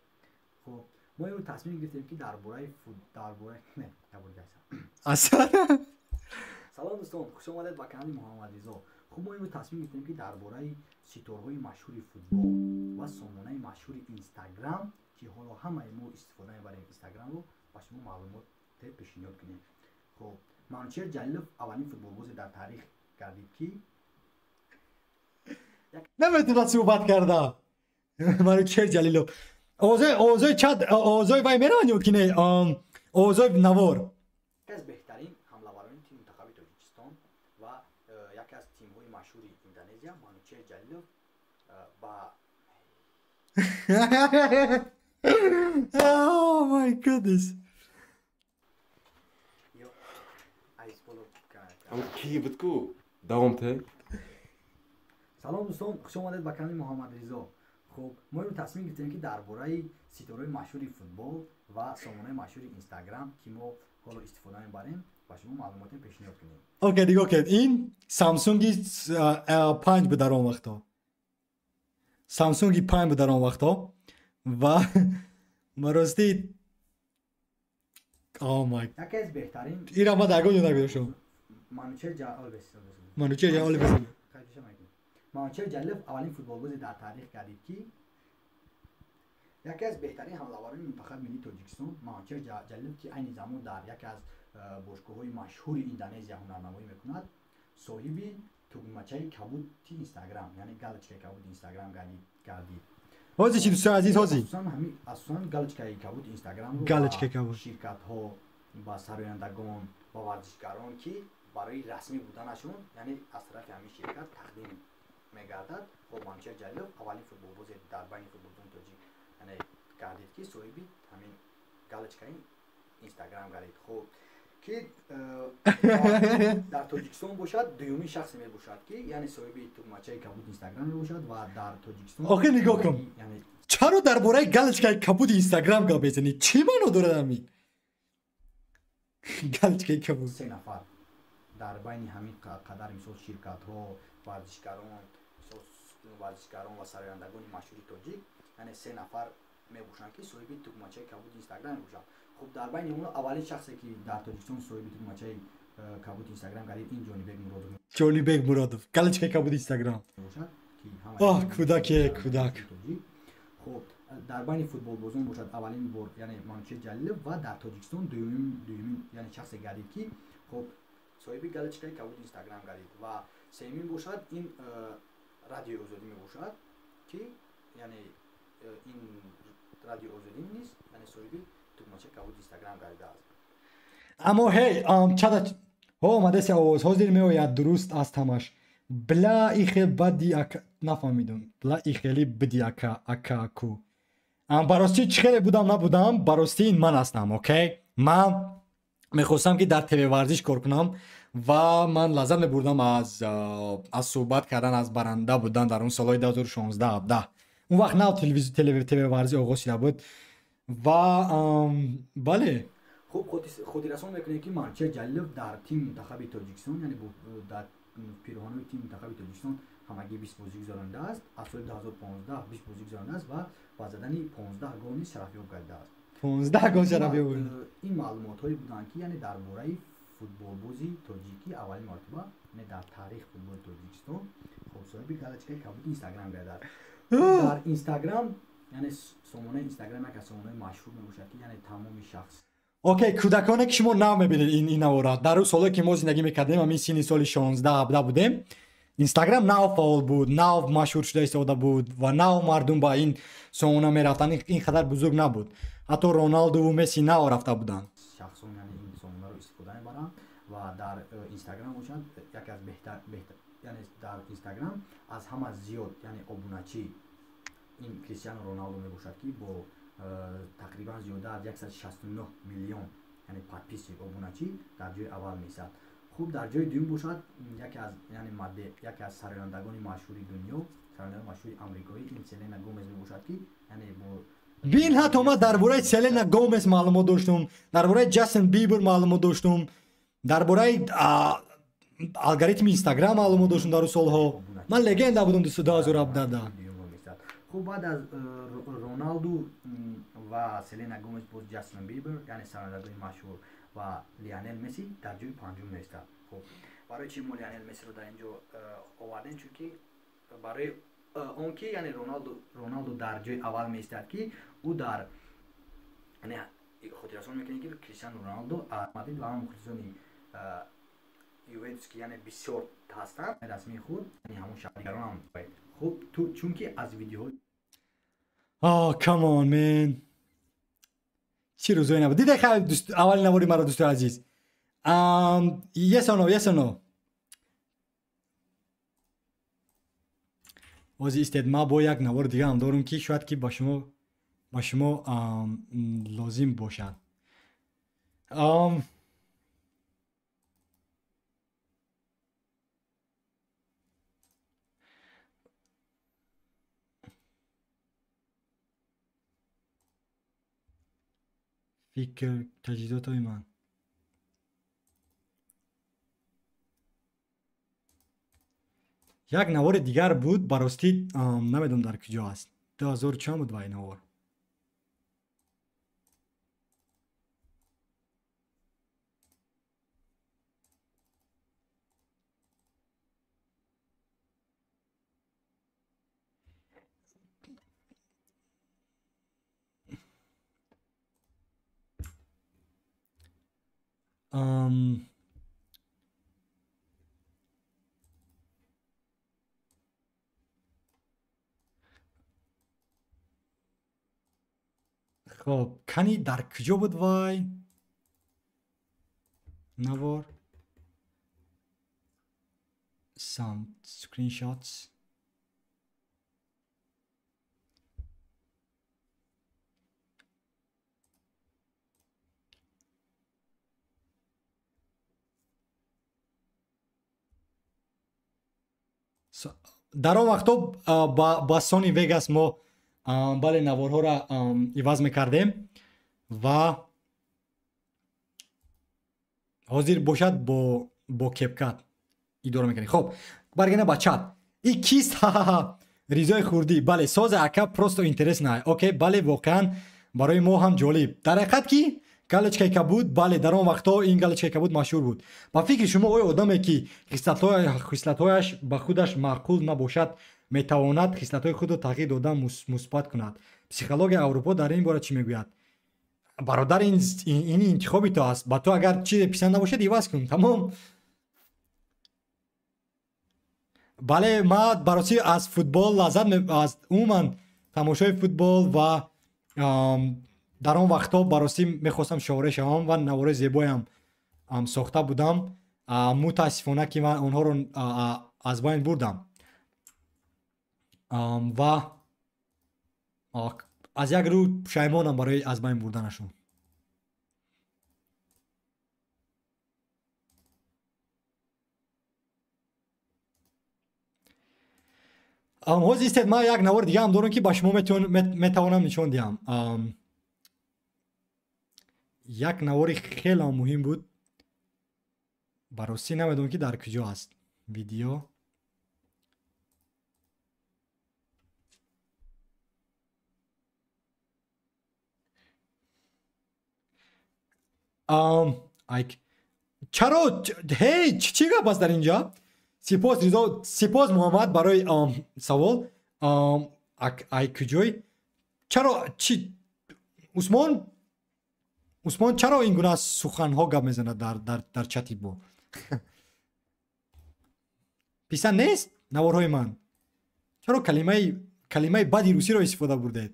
خب ما امروز تصمیم گرفتیم که درباره درباره نه اصلا. سلام دوستان، خوش آمدید به کانال محمد رضا. خب ما امروز تصمیم گرفتیم که درباره ستاره‌های مشهور فوتبال و سامانه مشهور اینستاگرام که حالا همه ما استفاده میبریم اینستاگرام رو با شما معلومات پیشنهاد کنیم. خب منوچهر جلیلов اولین فوتبالباز در تاریخ گردید که نمیتونه صحبت کرده. منوچهر جلیلов اوزای چت اوزای وای میرن یا که نه؟ اوزای نوار. یکی از بهترین حمله‌وران تیم منتخب تاجیکستان و یکی از تیم‌های مشهور اندونزیا منوچهر جلیلов با Oh my goodness. کی بود کو دوام ته. سلام دوستان، خوش آمدید به کانال محمد رضا. خب ما امروز تصمیم گرفتیم که درباره ستاره‌های مشهور فوتبال و سامانه مشهور اینستاگرام که ما حالا استفاده میبریم با شما معلومات پیشنهاد کنیم. Okay دیگه، okay. این سامسونگ 5 بود در آن وقتا. سامسونگ 5 بود در آن وقتا و مراستی Oh my. یکی از بهترین اینا ما در گوجه نگذاشتم. منوچهر منوچهر جلیلов. منوچهر جلیلов اولین فوتبالباز در تاریخ گردید که یکی از بهترین حمله‌وران منتخب ملی تاجیکستان منوچهر جلیلов که عین زمان در یکی از باشگاه‌های مشهور اندونزیا هنرنمایی میکند، صاحب тугмачаи кабуди اینستاگرام، یعنی галочкаи кабуди اینستاگرام گردید. ҳозир чӣ дӯстони азиз, ҳозир асосан галочкаи кабуди اینستاگرام رو галочкаи кабуд ширкатҳо ба сарояндагон ва варзишгарон ки барои расмӣ буданашон, яъне аз тарафи ҳамин ширкат тақдим мегардад. Хоб Манучеҳр Ҷалилов аввалин футболбозе дар байни футболбозони тоҷик яъне гардид ки соҳиби ҳамин галочкаи инстаграм гардид. Хоб Ки дар Тоҷикистон бошад, дуюмин шахсе мебошад, ки яъне соҳиби тугмачаи кабуди Инстаграм мебошад ва дар Тоҷикистон. Охи, нигоҳ кун, чаро дар бораи галочкаи кабуди Инстаграм гап мезанӣ? Чӣ маъно дорад ҳамин галочкаи кабуд? Се нафар дар байни ҳамин қадар, мисол, ширкатҳо, варзишгарон, мисол, варзишгарон ва сарояндагони машҳури тоҷик, яъне се нафар мебошанд, ки соҳиби тугмачаи кабуди Инстаграм мебошанд. Хуб, дар байни онҳо аввалин шахсе, ки дар Тоҷикистон соҳиби тугмачаи кабуди Инстаграм гардид, ин Ҷонибек Муродов. Ҷонибек Муродов, галочкаи кабуди Инстаграм. Оҳ, кӯдаке, кӯдак. Хуб, дар байни футболбозон бошад, аввалин бор, яъне Манучеҳр Ҷалилов ва дар Тоҷикистон дуюмин, яъне шахсе гардид, ки хуб, соҳиби галочкаи кабуди Инстаграм гардид. Ва сеюмин бошад, ин Радиои Озодӣ мебошад, ки яъне ин Радиои Озодӣ низ, яъне соҳиби тугмачаи кабуди Инстаграм гардидааст. Аммо ҳей, чада ҳо омадаси овоз, ҳозир меояд, дуруст аст ҳамаш. Бла, ихе бади ака, нафаҳмидум. Бла, ихели биди ака, ака ку. Баростӣ, чӣ хеле будам набудам, баростӣ ин ман ҳастам, окей? Ман мехостам, ки дар ТВ Варзиш кор кунам ва ман лаззат мебурдам аз суҳбат кардан, аз баранда будан дар он солҳои 2016-17. Он вақт нав ТВ Варзиш оғоз шуда буд ва бале. Хуб, хотиррасон мекунем, ки Манучеҳр Ҷалилов дар тими мунтахаби Тоҷикистон, яъне дар пироҳанои тими мунтахаби Тоҷикистон ҳамагӣ 20 бозӣ гузаронидааст. Аз соли 2015 20 бозӣ гузаронидааст ва ба задани 15 гол низ шарафёб гардидааст. 15 гол шарафёб. Ин маълумотҳое буданд, ки яъне дар бораи футболбози тоҷикӣ аввалин маротиба, яъне дар таърихи футболи Тоҷикистон, хуб, соҳиби галочкаи кабуди Инстаграм гардидааст. Дар Инстаграм, яъне сомонаи Инстаграм яке аз сомонаҳои машҳур мебошад, ки яъне тамоми шахс Окей, кӯдаконе, ки шумо нав мебинед ин навора, дар рӯз соле, ки мо зиндагӣ мекардем, ҳамин синни соли 16-17 будем, Инстаграм нав фаъол буд, нав машҳур шуда истода буд ва нав мардум ба ин сомона мерафтанд, ин қадар бузург набуд. Ҳатто Роналдуву Месси нав рафта буданд. Шахсон, яъне ин сомонаро истифода мебаранд ва дар Инстаграм бошад, яке аз беҳтар, яъне дар Инстаграм аз ҳама зиёд, яъне обуначӣ ин Кристиано Роналдо мебошад, ки бо тақрибан зиёда аз 169 миллион, яъне подписчик, обуначӣ дар ҷои аввал меистад. Хуб, дар ҷои дуюм бошад, яке аз, яъне яке аз сарояндагони машҳури дунё, сарояндагони машҳури амрикоӣ, ин Селена Гомес мебошад, ки яъне бо Бин, ҳатто ман дар бораи Селена Гомес маълумот доштум, дар бораи Ҷастин Бибер маълумот доштум, дар бораи алгоритми Инстаграм маълумот доштум. Дар он солҳо ман легенда будум, 2017. Хуб, баъд аз Роналду ва Селена Гомес боз Ҷастин Бибер, яъне сарояндагони машҳур, ва Лионел Месси дар ҷои панҷум меистад. Хуб, барои чи мо Лионел Мессиро дар ин ҷо овардем? Чунки барои он ки, яъне Роналду дар ҷои аввал меистад, ки ӯ дар, яъне хотиррасон мекунем, ки Кристиано Роналдо Мадрид ва ҳам мухлисони Ювентус, ки яъне бисёр ҳастанд, расмии худ, яъне ҳамон шаҳригаронам. Хуб, чунки аз видеоҳо Oh, come on, man. Чӣ рӯзое набуд. Диде, хай, аввали навори маро, дӯстои азиз. Yes or no, yes or no? Ози истед, ма бо як навори дига ҳам дорум, ки шояд ки ба шумо лозим бошад. Фикр, таҷҳизотҳои ман. Як навори дигар буд, ба ростӣ намедонам дар куҷо аст. 2000 чанд буд вай навор? Хоб, кани, дар куҷо буд вай навор? Some screenshots. Дар он вақтҳо ба Sony Vegas мо бале наворҳоро иваз мекардем ва ҳозир бошад бо CapCut идора мекунем. Хоб, баргардем ба чат. И кист? Ха-ха-ха. Ризои хурдӣ. Бале, сози ака просто интересно. Окей, бале, воқеан барои мо ҳам ҷолиб. Дар ҳақиқат ки галочкаи кабуд, бале, дар он вақтҳо ин галочкаи кабуд машҳур буд. Ба фикри шумо оё одаме ки хислатҳояш ба худаш маъқул набошад, метавонад хислатҳои худро тағйир дода мусбат кунад? Психологияи Аврупо дар ин бора чӣ мегӯяд? Бародар, ин интихоби ту аст. Ба ту агар чизе писанд набошад, иваз кун, тамом. Бале, ман бароси аз футбол лаззат, аз умуман тамошои футбол ва дар он вақтҳо баросӣ мехостам шоҳре шавам ва навораи зебоям сохта будам. Мутаассифона ки ман онҳоро аз байн бурдам ва аз як рӯ пушаймонам барои аз байн бурданашон. Ҳозир истед, ман як навори дигаам дорам ки ба шумо метавонам нишон диҳам. Як навори хеле муҳим буд. Ба ростӣ намедонам ки дар куҷо аст видео. Чаро ҳеҷ чӣ гап аст дар инҷа? Сипос Ризо, сипос Муҳаммад барои савол. Ай куҷой? Чаро чи Усмон чаро ин гуна суханҳо гап мезанад дар чати бо? Писанд нест наворҳои ман? Чаро калимаи бади русиро истифода бурдед?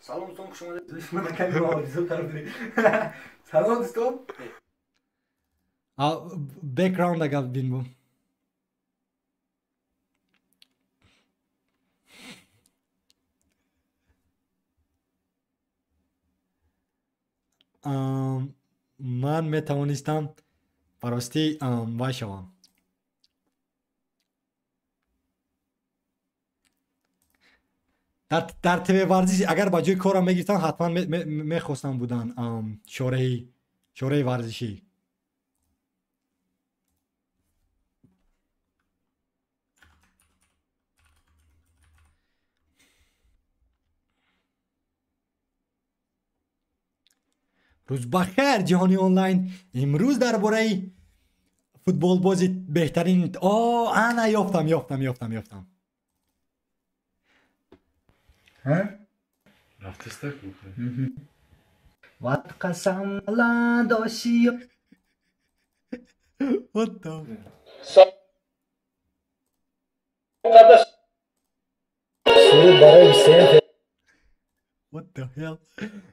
Салом дӯстон, хуш омадед. Салом дӯстон. Бэкграунд агар бинбо. Ман метавонистам ба ростӣ вай шавам. Дар ТВ варзиш агар ба ҷои корам мегирифтам, ҳатман мехостам будан шораи варзишӣ. Рӯз бахайр, ҷаҳони онлайн. Имрӯз дар бораи футболбози беҳтарин. О, ана ёфтам, ёфтам, ёфтам, ёфтам. What the? What the hell?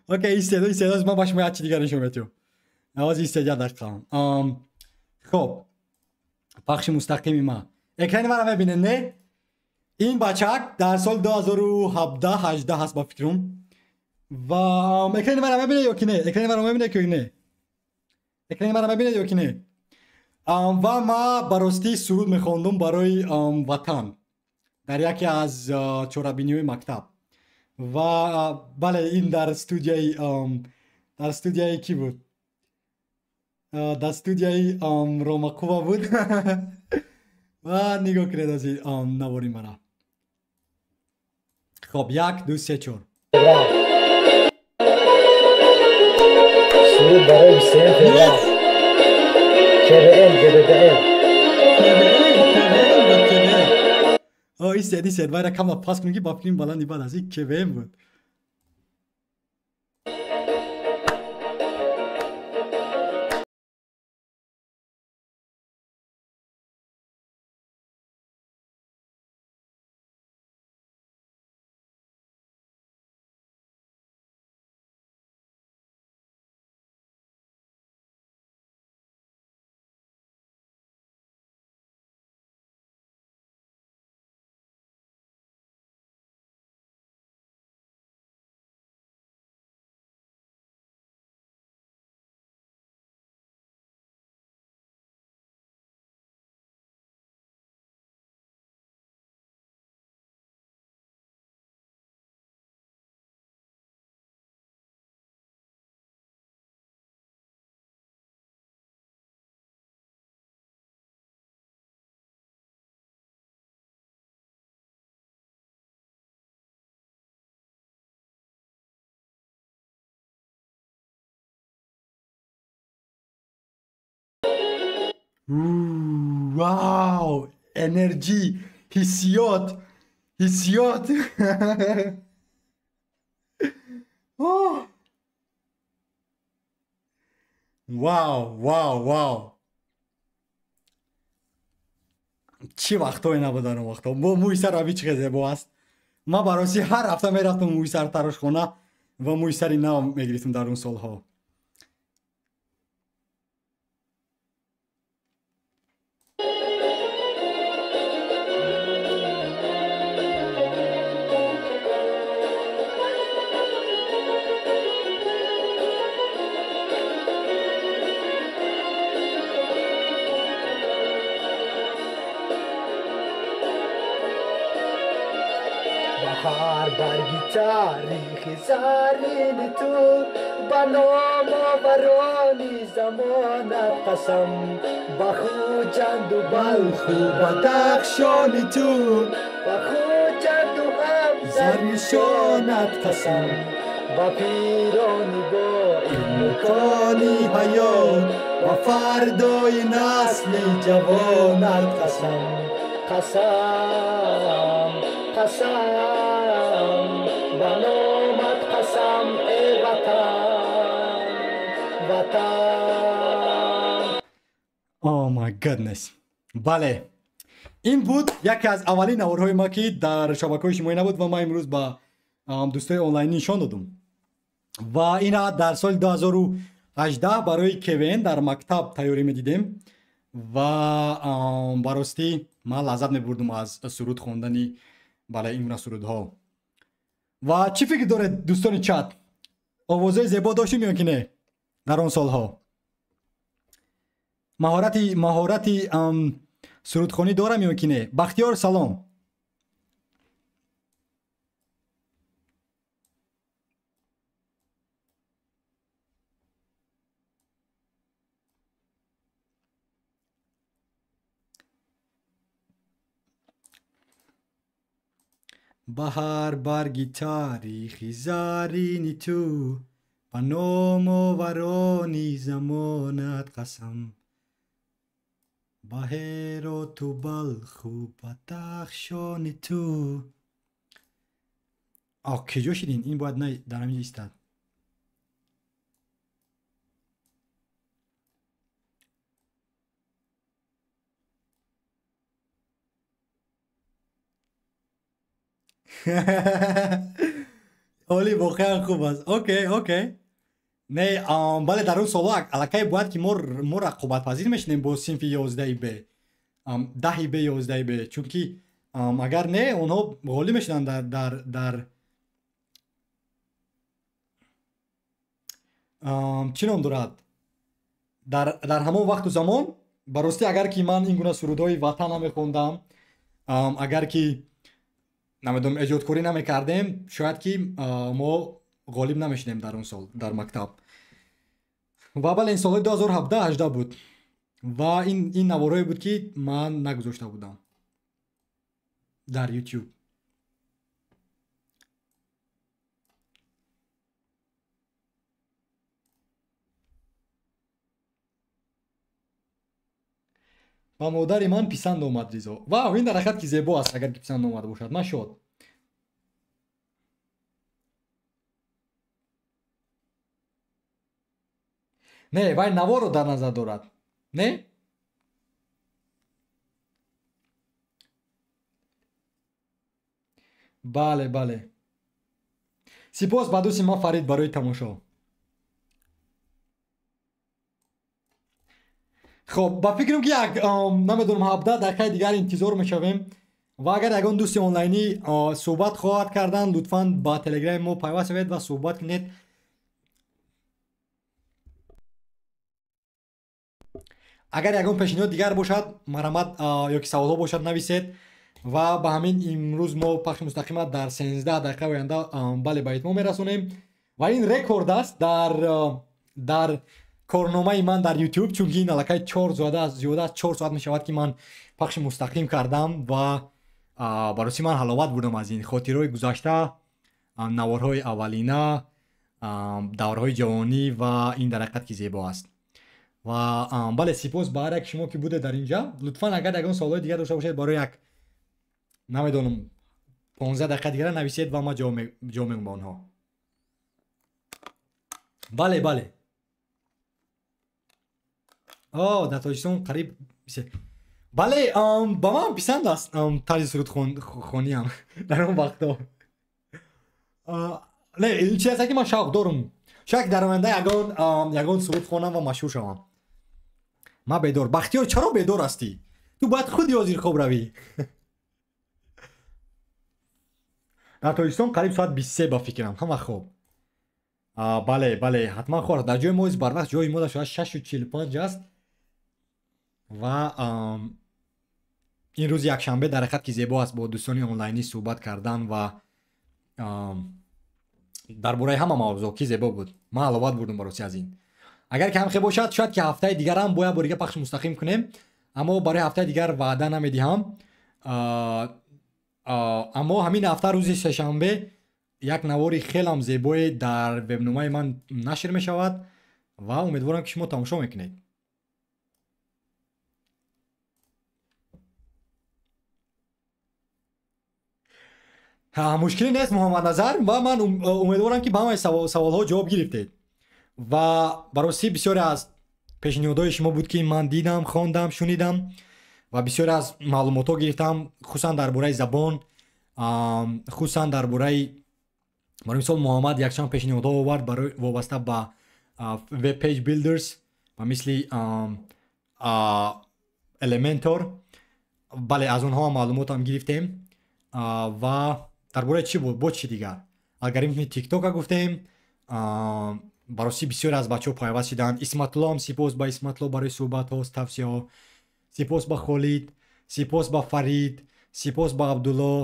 Окей, истед, истед, ман ба шумо як чи дигар нишон медиҳам. Ҳозир истед як дақиқа. Хоб, пахши мустақими ман. Экрани маро мебинед, не? Ин бачак дар соли 2017-18 ҳаст ба фикрам. Ва экрани маро мебинед ё ки не? Экрани маро мебинед ё ки не? Экрани маро мебинед ё ки не? Ва ман ба ростӣ суруд мехондум барои ватан дар яке аз чорабиниҳои мактаб. Ва бале, ин дар студияи кӣ буд? Дар студияи Ромақува буд. Ва нигоҳ кунед аз навори мара. Хоб, 1, 2, 3, 4. Суруд барои 21 феврал. КВН, ГДДР. КВН буд, КВН. О, истед, истед, вайра кама пас кунем ки ба филм баланди бад аст. Ин КВН буд. Вау, энерҷӣ, ҳиссиёт, ҳиссиёт. Вау, вау, вау. Чӣ вақтҳое набуд дар он вақтҳо. Бо мӯи сар аби чӣ хел зебо аст. Ман бароси ҳар ҳафта мерафтам мӯи сар тарошхона ва мӯи сари нав мегирифтам дар он солҳо. Ҳар барги таърихи зарини ту ба номоварони замонат қасам, ба Хуҷанду Балху Бадахшони ту, ба Хуҷанду ҳам зарнишонат қасам, ба пирони бо илму кони ҳаёт, ба фардои насли ҷавонат қасам. Қасам, қасам, ба номат қасам, э ватан, ватан. Oh my goodness. Бале, ин буд яке аз аввалин наворҳои ма, ки дар шабакаҳои иҷтимоӣ набуд ва ман имрӯз ба дӯстои онлайнӣ нишон додум. Ва ина дар соли 2018 барои КВН дар мактаб тайёрӣ медидем ва ба ростӣ ман лаззат мебурдум аз суруд хондани, бале, ин гуна сурудҳо. Ва чӣ фикр доред, дӯстони чат? Овозҳои зебо доштем ё ки не дар он солҳо? Маҳорати сурудхонӣ дорам ё ки не? Бахтиёр, салом. Ба ҳар барги таърихи зарини ту, ба номоварони замонат қасам, ба Ҳероту Балху Бадахшони ту. Киҷо шидин? Ин бояд на дар ҳамин ҷо истад. Олӣ, воқеан хуб аст. Окей, окей. Не, бале, дар он солҳо аллакай бояд ки мо рақобатпазир мешудем бо синфи 11 б, 10 б, 11 б, чунки агар не, онҳо ғолиб мешуданд дар чӣ ном дорад, дар ҳамон вақту замон. Ба ростӣ, агар ки ман ин гуна сурудҳои ватан намехондам, агар ки намедонам эҷодкорӣ намекардем, шояд ки мо ғолиб намешудем дар он сол дар мактаб. Ва бале, ин солҳои 2017-18 буд ва ин наворҳое буд, ки ман нагузошта будам дар YouTube. Ба модари ман писанд омад, Ризо. Вау, ин дар ҳақиқат ки зебо аст, агар ки писанд омада бошад. Ман шод. Не, вай наворро дар назар дорад. Не? Бале, бале. Сипос ба дӯсти ман Фарид барои тамошо. Хоб, ба фикрам ки як намедонам 17 дақиқаи дигар интизор мешавем ва агар ягон дӯсти онлайнӣ суҳбат хоҳад кардан, лутфан ба телеграми мо пайваст шавед ва суҳбат кунед. Агар ягон пешниҳод дигар бошад, марҳамат, ё ки саволҳо бошад, нависед. Ва ба ҳамин имрӯз мо пахши мустақима дар 13 дақиқаи оянда, бале, ба итмом мерасонем ва ин рекорд аст дар корномаи ман дар YouTube, чунки ин аллакай зиёда аз 4 соат мешавад, ки ман пахши мустақим кардам ва бароси ман ҳаловат бурдам аз ин хотирҳои гузашта, наворҳои аввалина, даврҳои ҷавонӣ ва ин дар ҳақиқат ки зебо аст. Ва бале, сипос ба ҳар як шумо ки буде дар инҷа. Лутфан агар ягон саволҳои дигар дошта бошед, барои як намедонам 15 дақиқа дигара нависед ва ман ҷавоб мегӯям ба онҳо. Бале, бале. О, дар Тоҷикистон қариб. Бале, ба ман писанд аст тарзи сурудхониам дар он вақтҳо. Не, ин чиз аст ки ман шавқ дорам. Шояд дар оянда ягон суруд хонам ва машҳур шавам. Ман бедор. Бахтиёр, чаро бедор ҳастӣ? Ту бояд худи ҳозир хоб равӣ. Дар Тоҷикистон қариб соат 23 ба фикрам, ҳама хоб. Бале, бале, ҳатман хоб. Дар ҷои мо барвақт, ҷои мо шояд 6:45 аст. Ва ин рӯзи якшанбе дар ҳақиқат ки зебо аст бо дӯстони онлайнӣ суҳбат кардан ва дар бораи ҳама мавзӯъ, ки зебо буд. Ман ҳаловат бурдам бароси аз ин. Агар ки ҳамхе бошад, шояд ки ҳафтаи дигарам бояд бо дига пахши мустақим кунем, аммо барои ҳафтаи дигар ваъда намедиҳам. Аммо ҳамин ҳафта рӯзи сешанбе як навори хелам зебое дар вебномаи ман нашр мешавад ва умедворам ки шумо тамошо мекунед. Мушкиле нест, Муҳаммадназар, ва ман умедворам ки ба ҳамаи саволҳо ҷавоб гирифтед. Ва баросӣ бисёре аз пешниҳодҳои шумо буд ки ман дидам, хондам, шунидам ва бисёре аз маълумотҳо гирифтам, хусусан дар бораи забон, хусусан дар бораи, барои мисол, Муҳаммад якчанд пешниҳодҳо овард барои вобаста ба web page builders ва мисли Elementor. Бале, аз онҳо маълумотам гирифтем. Ва дар бораи чӣ буд? Бо чӣ дигар? Алгоритми TikTok-а гуфтем. Баросӣ бисёре аз бачаҳо пайваст шиданд. Исматулло ҳам, сипос ба Исматулло барои суҳбатҳо, тавсияҳо. Сипос ба Холид, сипос ба Фарид, сипос ба Абдулло,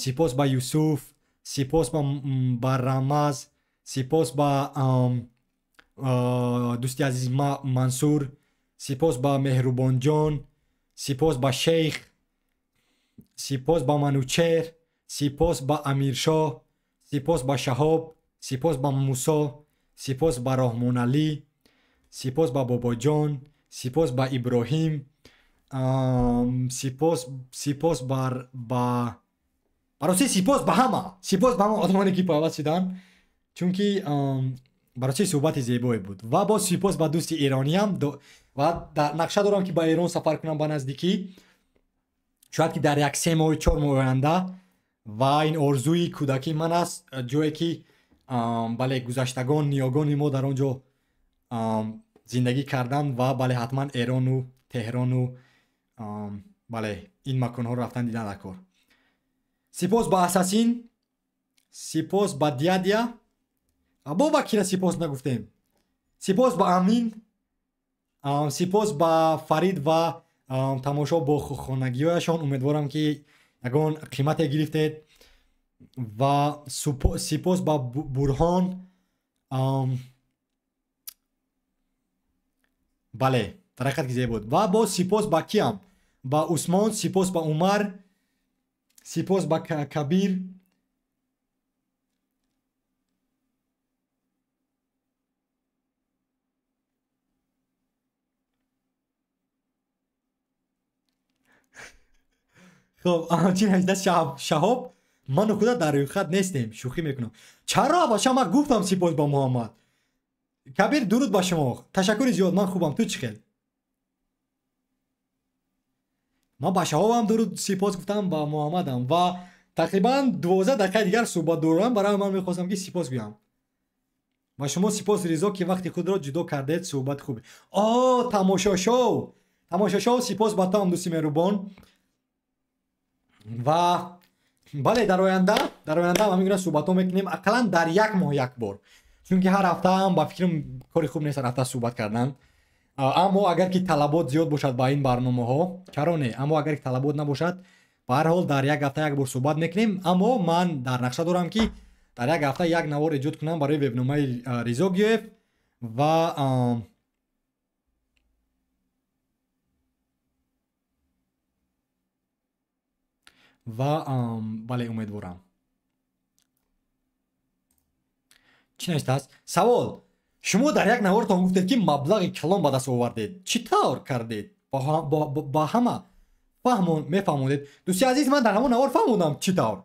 сипос ба Юсуф, сипос ба Рамаз, сипос ба дӯсти азиз Мансур, сипос ба Меҳрубонҷон, сипос ба Шейх, сипос ба Манучер, сипос ба Амиршоҳ, сипос ба Шаҳоб, сипос ба Мусо, сипос ба Роҳмоналӣ, сипос ба Бобоҷон, сипос ба Иброҳим, сипос ба бароси, сипос ба ҳама, сипос ба ҳама одамоне ки пайваст шуданд, чунки бароси суҳбати зебое буд. Ва боз сипос ба дӯсти эрониям ва нақша дорам ки ба Эрон сафар кунам ба наздикӣ, шояд ки дар як 3 моҳ 4 моҳ оянда. Ва ин орзуи кӯдакии ман аст, ҷое ки бале, гузаштагон, ниёгони мо дар он ҷо зиндагӣ карданд ва бале, ҳатман Эрону Теҳрону бале, ин маконҳоро рафтан дидан дар кор. Сипос ба Асасин, сипос ба Дядя, бо ба кира сипос нагуфтем. Сипос ба Амин, сипос ба Фарид ва тамошо бо хонагиҳояшон. Умедворам ки ягон қимате гирифтед. Ва сипос ба Бурҳон. Бале, дар ҳақиқат ки зебо буд. Ва боз сипос ба киам? Ба Усмон, сипос ба Умар, сипос ба Кабир, Хоб, чӣ навишта? Шаҳоб, ману худа дар рӯйхат нестем, шӯхӣ мекунам. Чаро баша ман гуфтам сипос ба Муҳаммад. Кабир, дуруд ба шумо. Ташаккури зиёд, ман хубам, ту чӣ хел? Ман ба Шаҳобам дуруд сипос гуфтам, ба Муҳаммадам ва тақрибан 12 дақиқаи дигар суҳбат дорам, барои ман мехостам ки сипос гӯям. Ба шумо сипос, Ризо, ки вақти худро ҷудо кардед, суҳбати хубе. О, тамошошоу! Тамошошоу, сипос ба ту ҳам, дӯсти меҳрубон. Ва бале, дар оянда ҳам ҳамин гуна суҳбатҳо мекунем, ақаллан дар як моҳ як бор, чунки ҳар ҳафта ҳам ба фикрам кори хуб нест ҳар ҳафта суҳбат кардан. Аммо агар ки талабот зиёд бошад ба ин барномаҳо, чаро не? Аммо агар ки талабот набошад, ба ҳар ҳол дар як ҳафта як бор суҳбат мекунем. Аммо ман дар нақша дорам ки дар як ҳафта як навор эҷод кунам барои вебномаи Ризо Гиёев ва бале, умедворам. Чӣ навиштааст? Савол: Шумо дар як навортон гуфтед, ки маблағи калон ба даст овардед. Чӣ тавр кардед? Ба ҳама мефаҳмондед. Дӯсти азиз, ман дар ҳамон навор фаҳмондам чӣ тавр.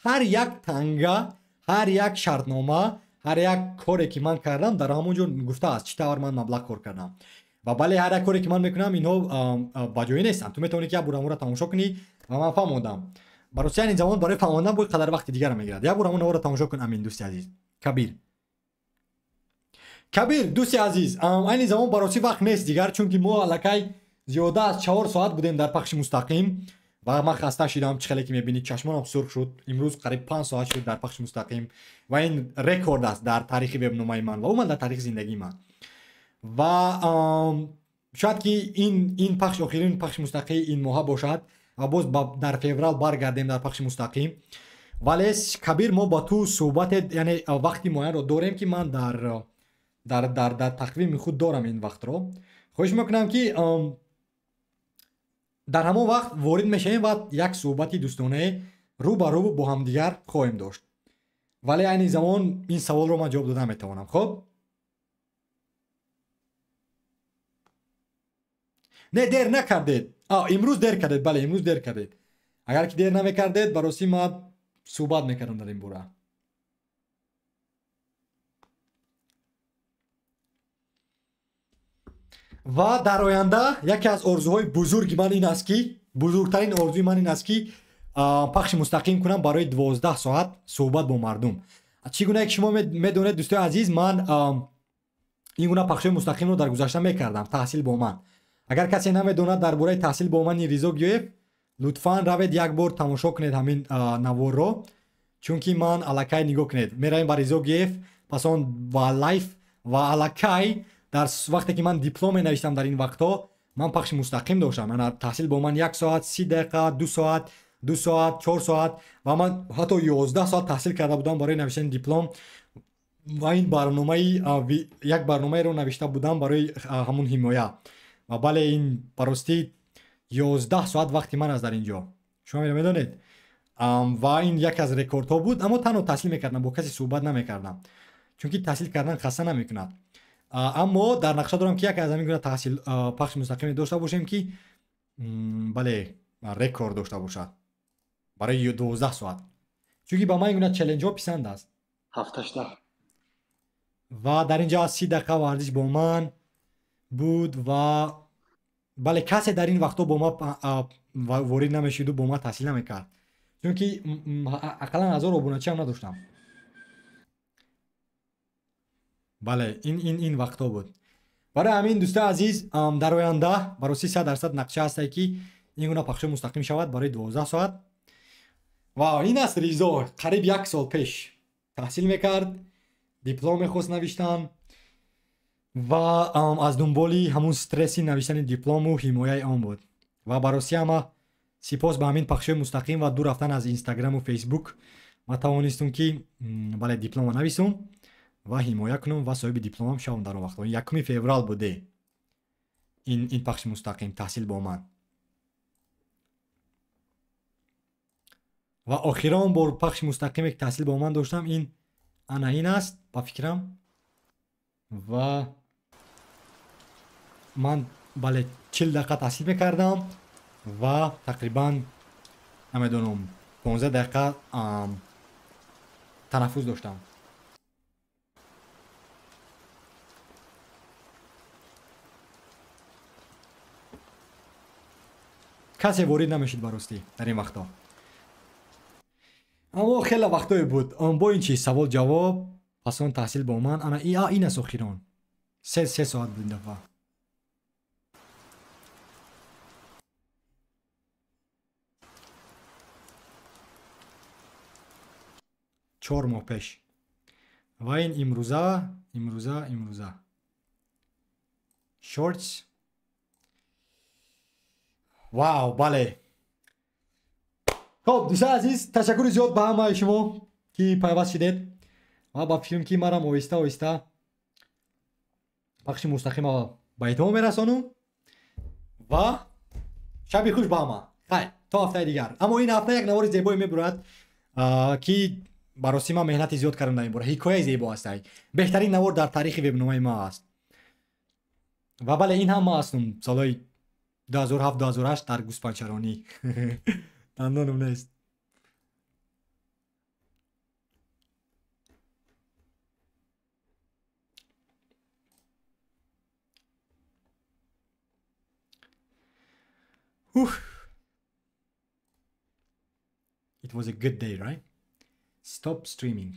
Ҳар як танга, ҳар як шартнома, ҳар як коре ки ман кардам, дар ҳамон ҷо гуфтааст чӣ тавр ман маблағ кор кардам. Ва бале, ҳар як коре ки ман мекунам, инҳо ба ҷоӣ нестанд. Ту метавонӣ ки як бор ҳамонро тамошо кунӣ ва ман фаҳмондам. Ба ростӣ ин замон барои фаҳмондан бояд қадар вақти дигарро мегирад. Як бор ҳамон наворро тамошо кун, амин, дӯсти азиз. Кабир. Кабир, дӯсти азиз, айни замон ба ростӣ вақт нест дигар, чунки мо аллакай зиёда аз 4 соат будем дар пахши мустақим ва ман хаста шидам, чӣ хеле ки мебинед, чашмонам сурх шуд. Имрӯз қариб 5 соат шуд дар пахши мустақим ва ин рекорд аст дар таърихи вебномаи ман ва умуман дар таърихи зиндагии ман. Ва шояд ки ин пахш охирин пахши мустақими ин моҳа бошад ва боз дар феврал баргардем дар пахши мустақим. Вале Кабир, мо ба ту суҳбате, яъне вақти муайянро дорем, ки ман дар дар дар дар тақвими худ дорам ин вақтро. Хоҳиш мекунам, ки дар ҳамон вақт ворид мешавем ва як суҳбати дӯстонае рӯ ба рӯ бо ҳамдигар хоҳем дошт. Вале айни замон ин саволро ман ҷавоб дода метавонам. Хоб, не, дер накардед. Имрӯз дер кардед, бале, имрӯз дер кардед. Агар ки дер намекардед, ба ростӣ ман суҳбат мекардам дар ин бора. Ва дар оянда яке аз орзуҳои бузурги ман ин аст, ки бузургтарин орзуи ман ин аст, ки пахши мустақим кунам барои 12 соат суҳбат бо мардум. Чӣ гуна ки шумо медонед, дӯстои азиз, ман ин гуна пахшҳои мустақимро дар гузашта мекардам, таҳсил бо ман. Агар касе намедонад дар бораи таҳсил бо мани Ризо Гиёев, лутфан равед як бор тамошо кунед ҳамин наворро, чунки ман аллакай, нигоҳ кунед, меравем ба Ризо Гиёев, пас он ба лайф ва аллакай дар вақте ки ман диплом менавиштам, дар ин вақтҳо ман пахши мустақим доштам. Ана таҳсил бо ман 1 соат 30 дақиқа, 2 соат, 2 соат, 4 соат ва ман ҳатто 11 соат таҳсил карда будам барои навиштани диплом ва ин барномаи як барномаеро навишта будам барои ҳамун ҳимоя. Ва бале, ин ба ростӣ 11 соат вақти ман аст дар ин ҷо, шумо медонед. Ва ин як аз рекордҳо буд, аммо танҳо таҳсил мекардам, бо касе суҳбат намекардам, чунки таҳсил кардан хаста намекунад. Аммо дар нақша дорам, ки яке аз ҳамин гуна таҳсил пахши мустақиме дошта бошем, ки бале, рекорд дошта бошад барои 12 соат, чунки ба ман ин гуна челленҷҳо писанд аст. Ҳафташта. Ва дар ин ҷо 30 дақиқа варзиш бо ман буд ва бале, касе дар ин вақтҳо бо ма ворид намешиду бо ман таҳсил намекард, чунки ақаллан 1000 обуначиам надоштам. Бале, ин вақтҳо буд. Барои ҳамин, дӯстои азиз, дар оянда ба ростӣ 100% нақша ҳастае, ки ин гуна пахшҳо мустақим шавад барои 12 соат. Ва ин аст Ризо, қариб як сол пеш таҳсил мекард, диплом мехост навиштан ва аз дунболи ҳамун стресси навиштани диплому ҳимояи он буд. Ва ба ростӣ ҳама сипос ба ҳамин пахшҳои мустақим ва дур рафтан аз Инстаграму Фейсбук ман тавонистум, ки бале, диплома нависум ва ҳимоя кунам ва соҳиби дипломам шавам дар он вақт. 1 феврал буде ин пахши мустақим таҳсил бо ман. Ва охирон бор пахши мустақиме ки таҳсил бо ман доштам, ин ана ин аст ба фикрам. Ва ман бале, 40 дақиқа таҳсил мекардам ва тақрибан намедонам 15 дақиқа танаффус доштам. Касе ворид намешид ба ростӣ дар ин вақтҳо, аммо хеле вақтҳое буд бо ин чиз савол ҷавоб, пас он таҳсил бо ман. Ана ин аст охирон, се соат буд ин дафъа. 4 моҳ пеш. Ва ин имрӯза, имрӯза, имрӯза шортс. Вау, бале. Хоб, дӯстони азиз, ташаккури зиёд ба ҳамаи шумо, ки пайваст шидед ва ба филм, ки марам оҳиста оҳиста пахши мустақима ба итмом мерасонум. Ва шаби хуш ба ҳама, хайр то ҳафтаи дигар. Аммо ин ҳафта як навори зебое мебурад, ки Ба ростӣ ман меҳнати зиёд кардам дар ин бора. Ҳикояи зебо ҳастай. Беҳтарин навор дар таърихи вебномаи ма аст. Ва бале, ин ҳам ма ҳастам солҳои 2007, 2008 дар гӯспанчаронӣ. Дандонам нест. Whew. It was a good day, right? Stop streaming.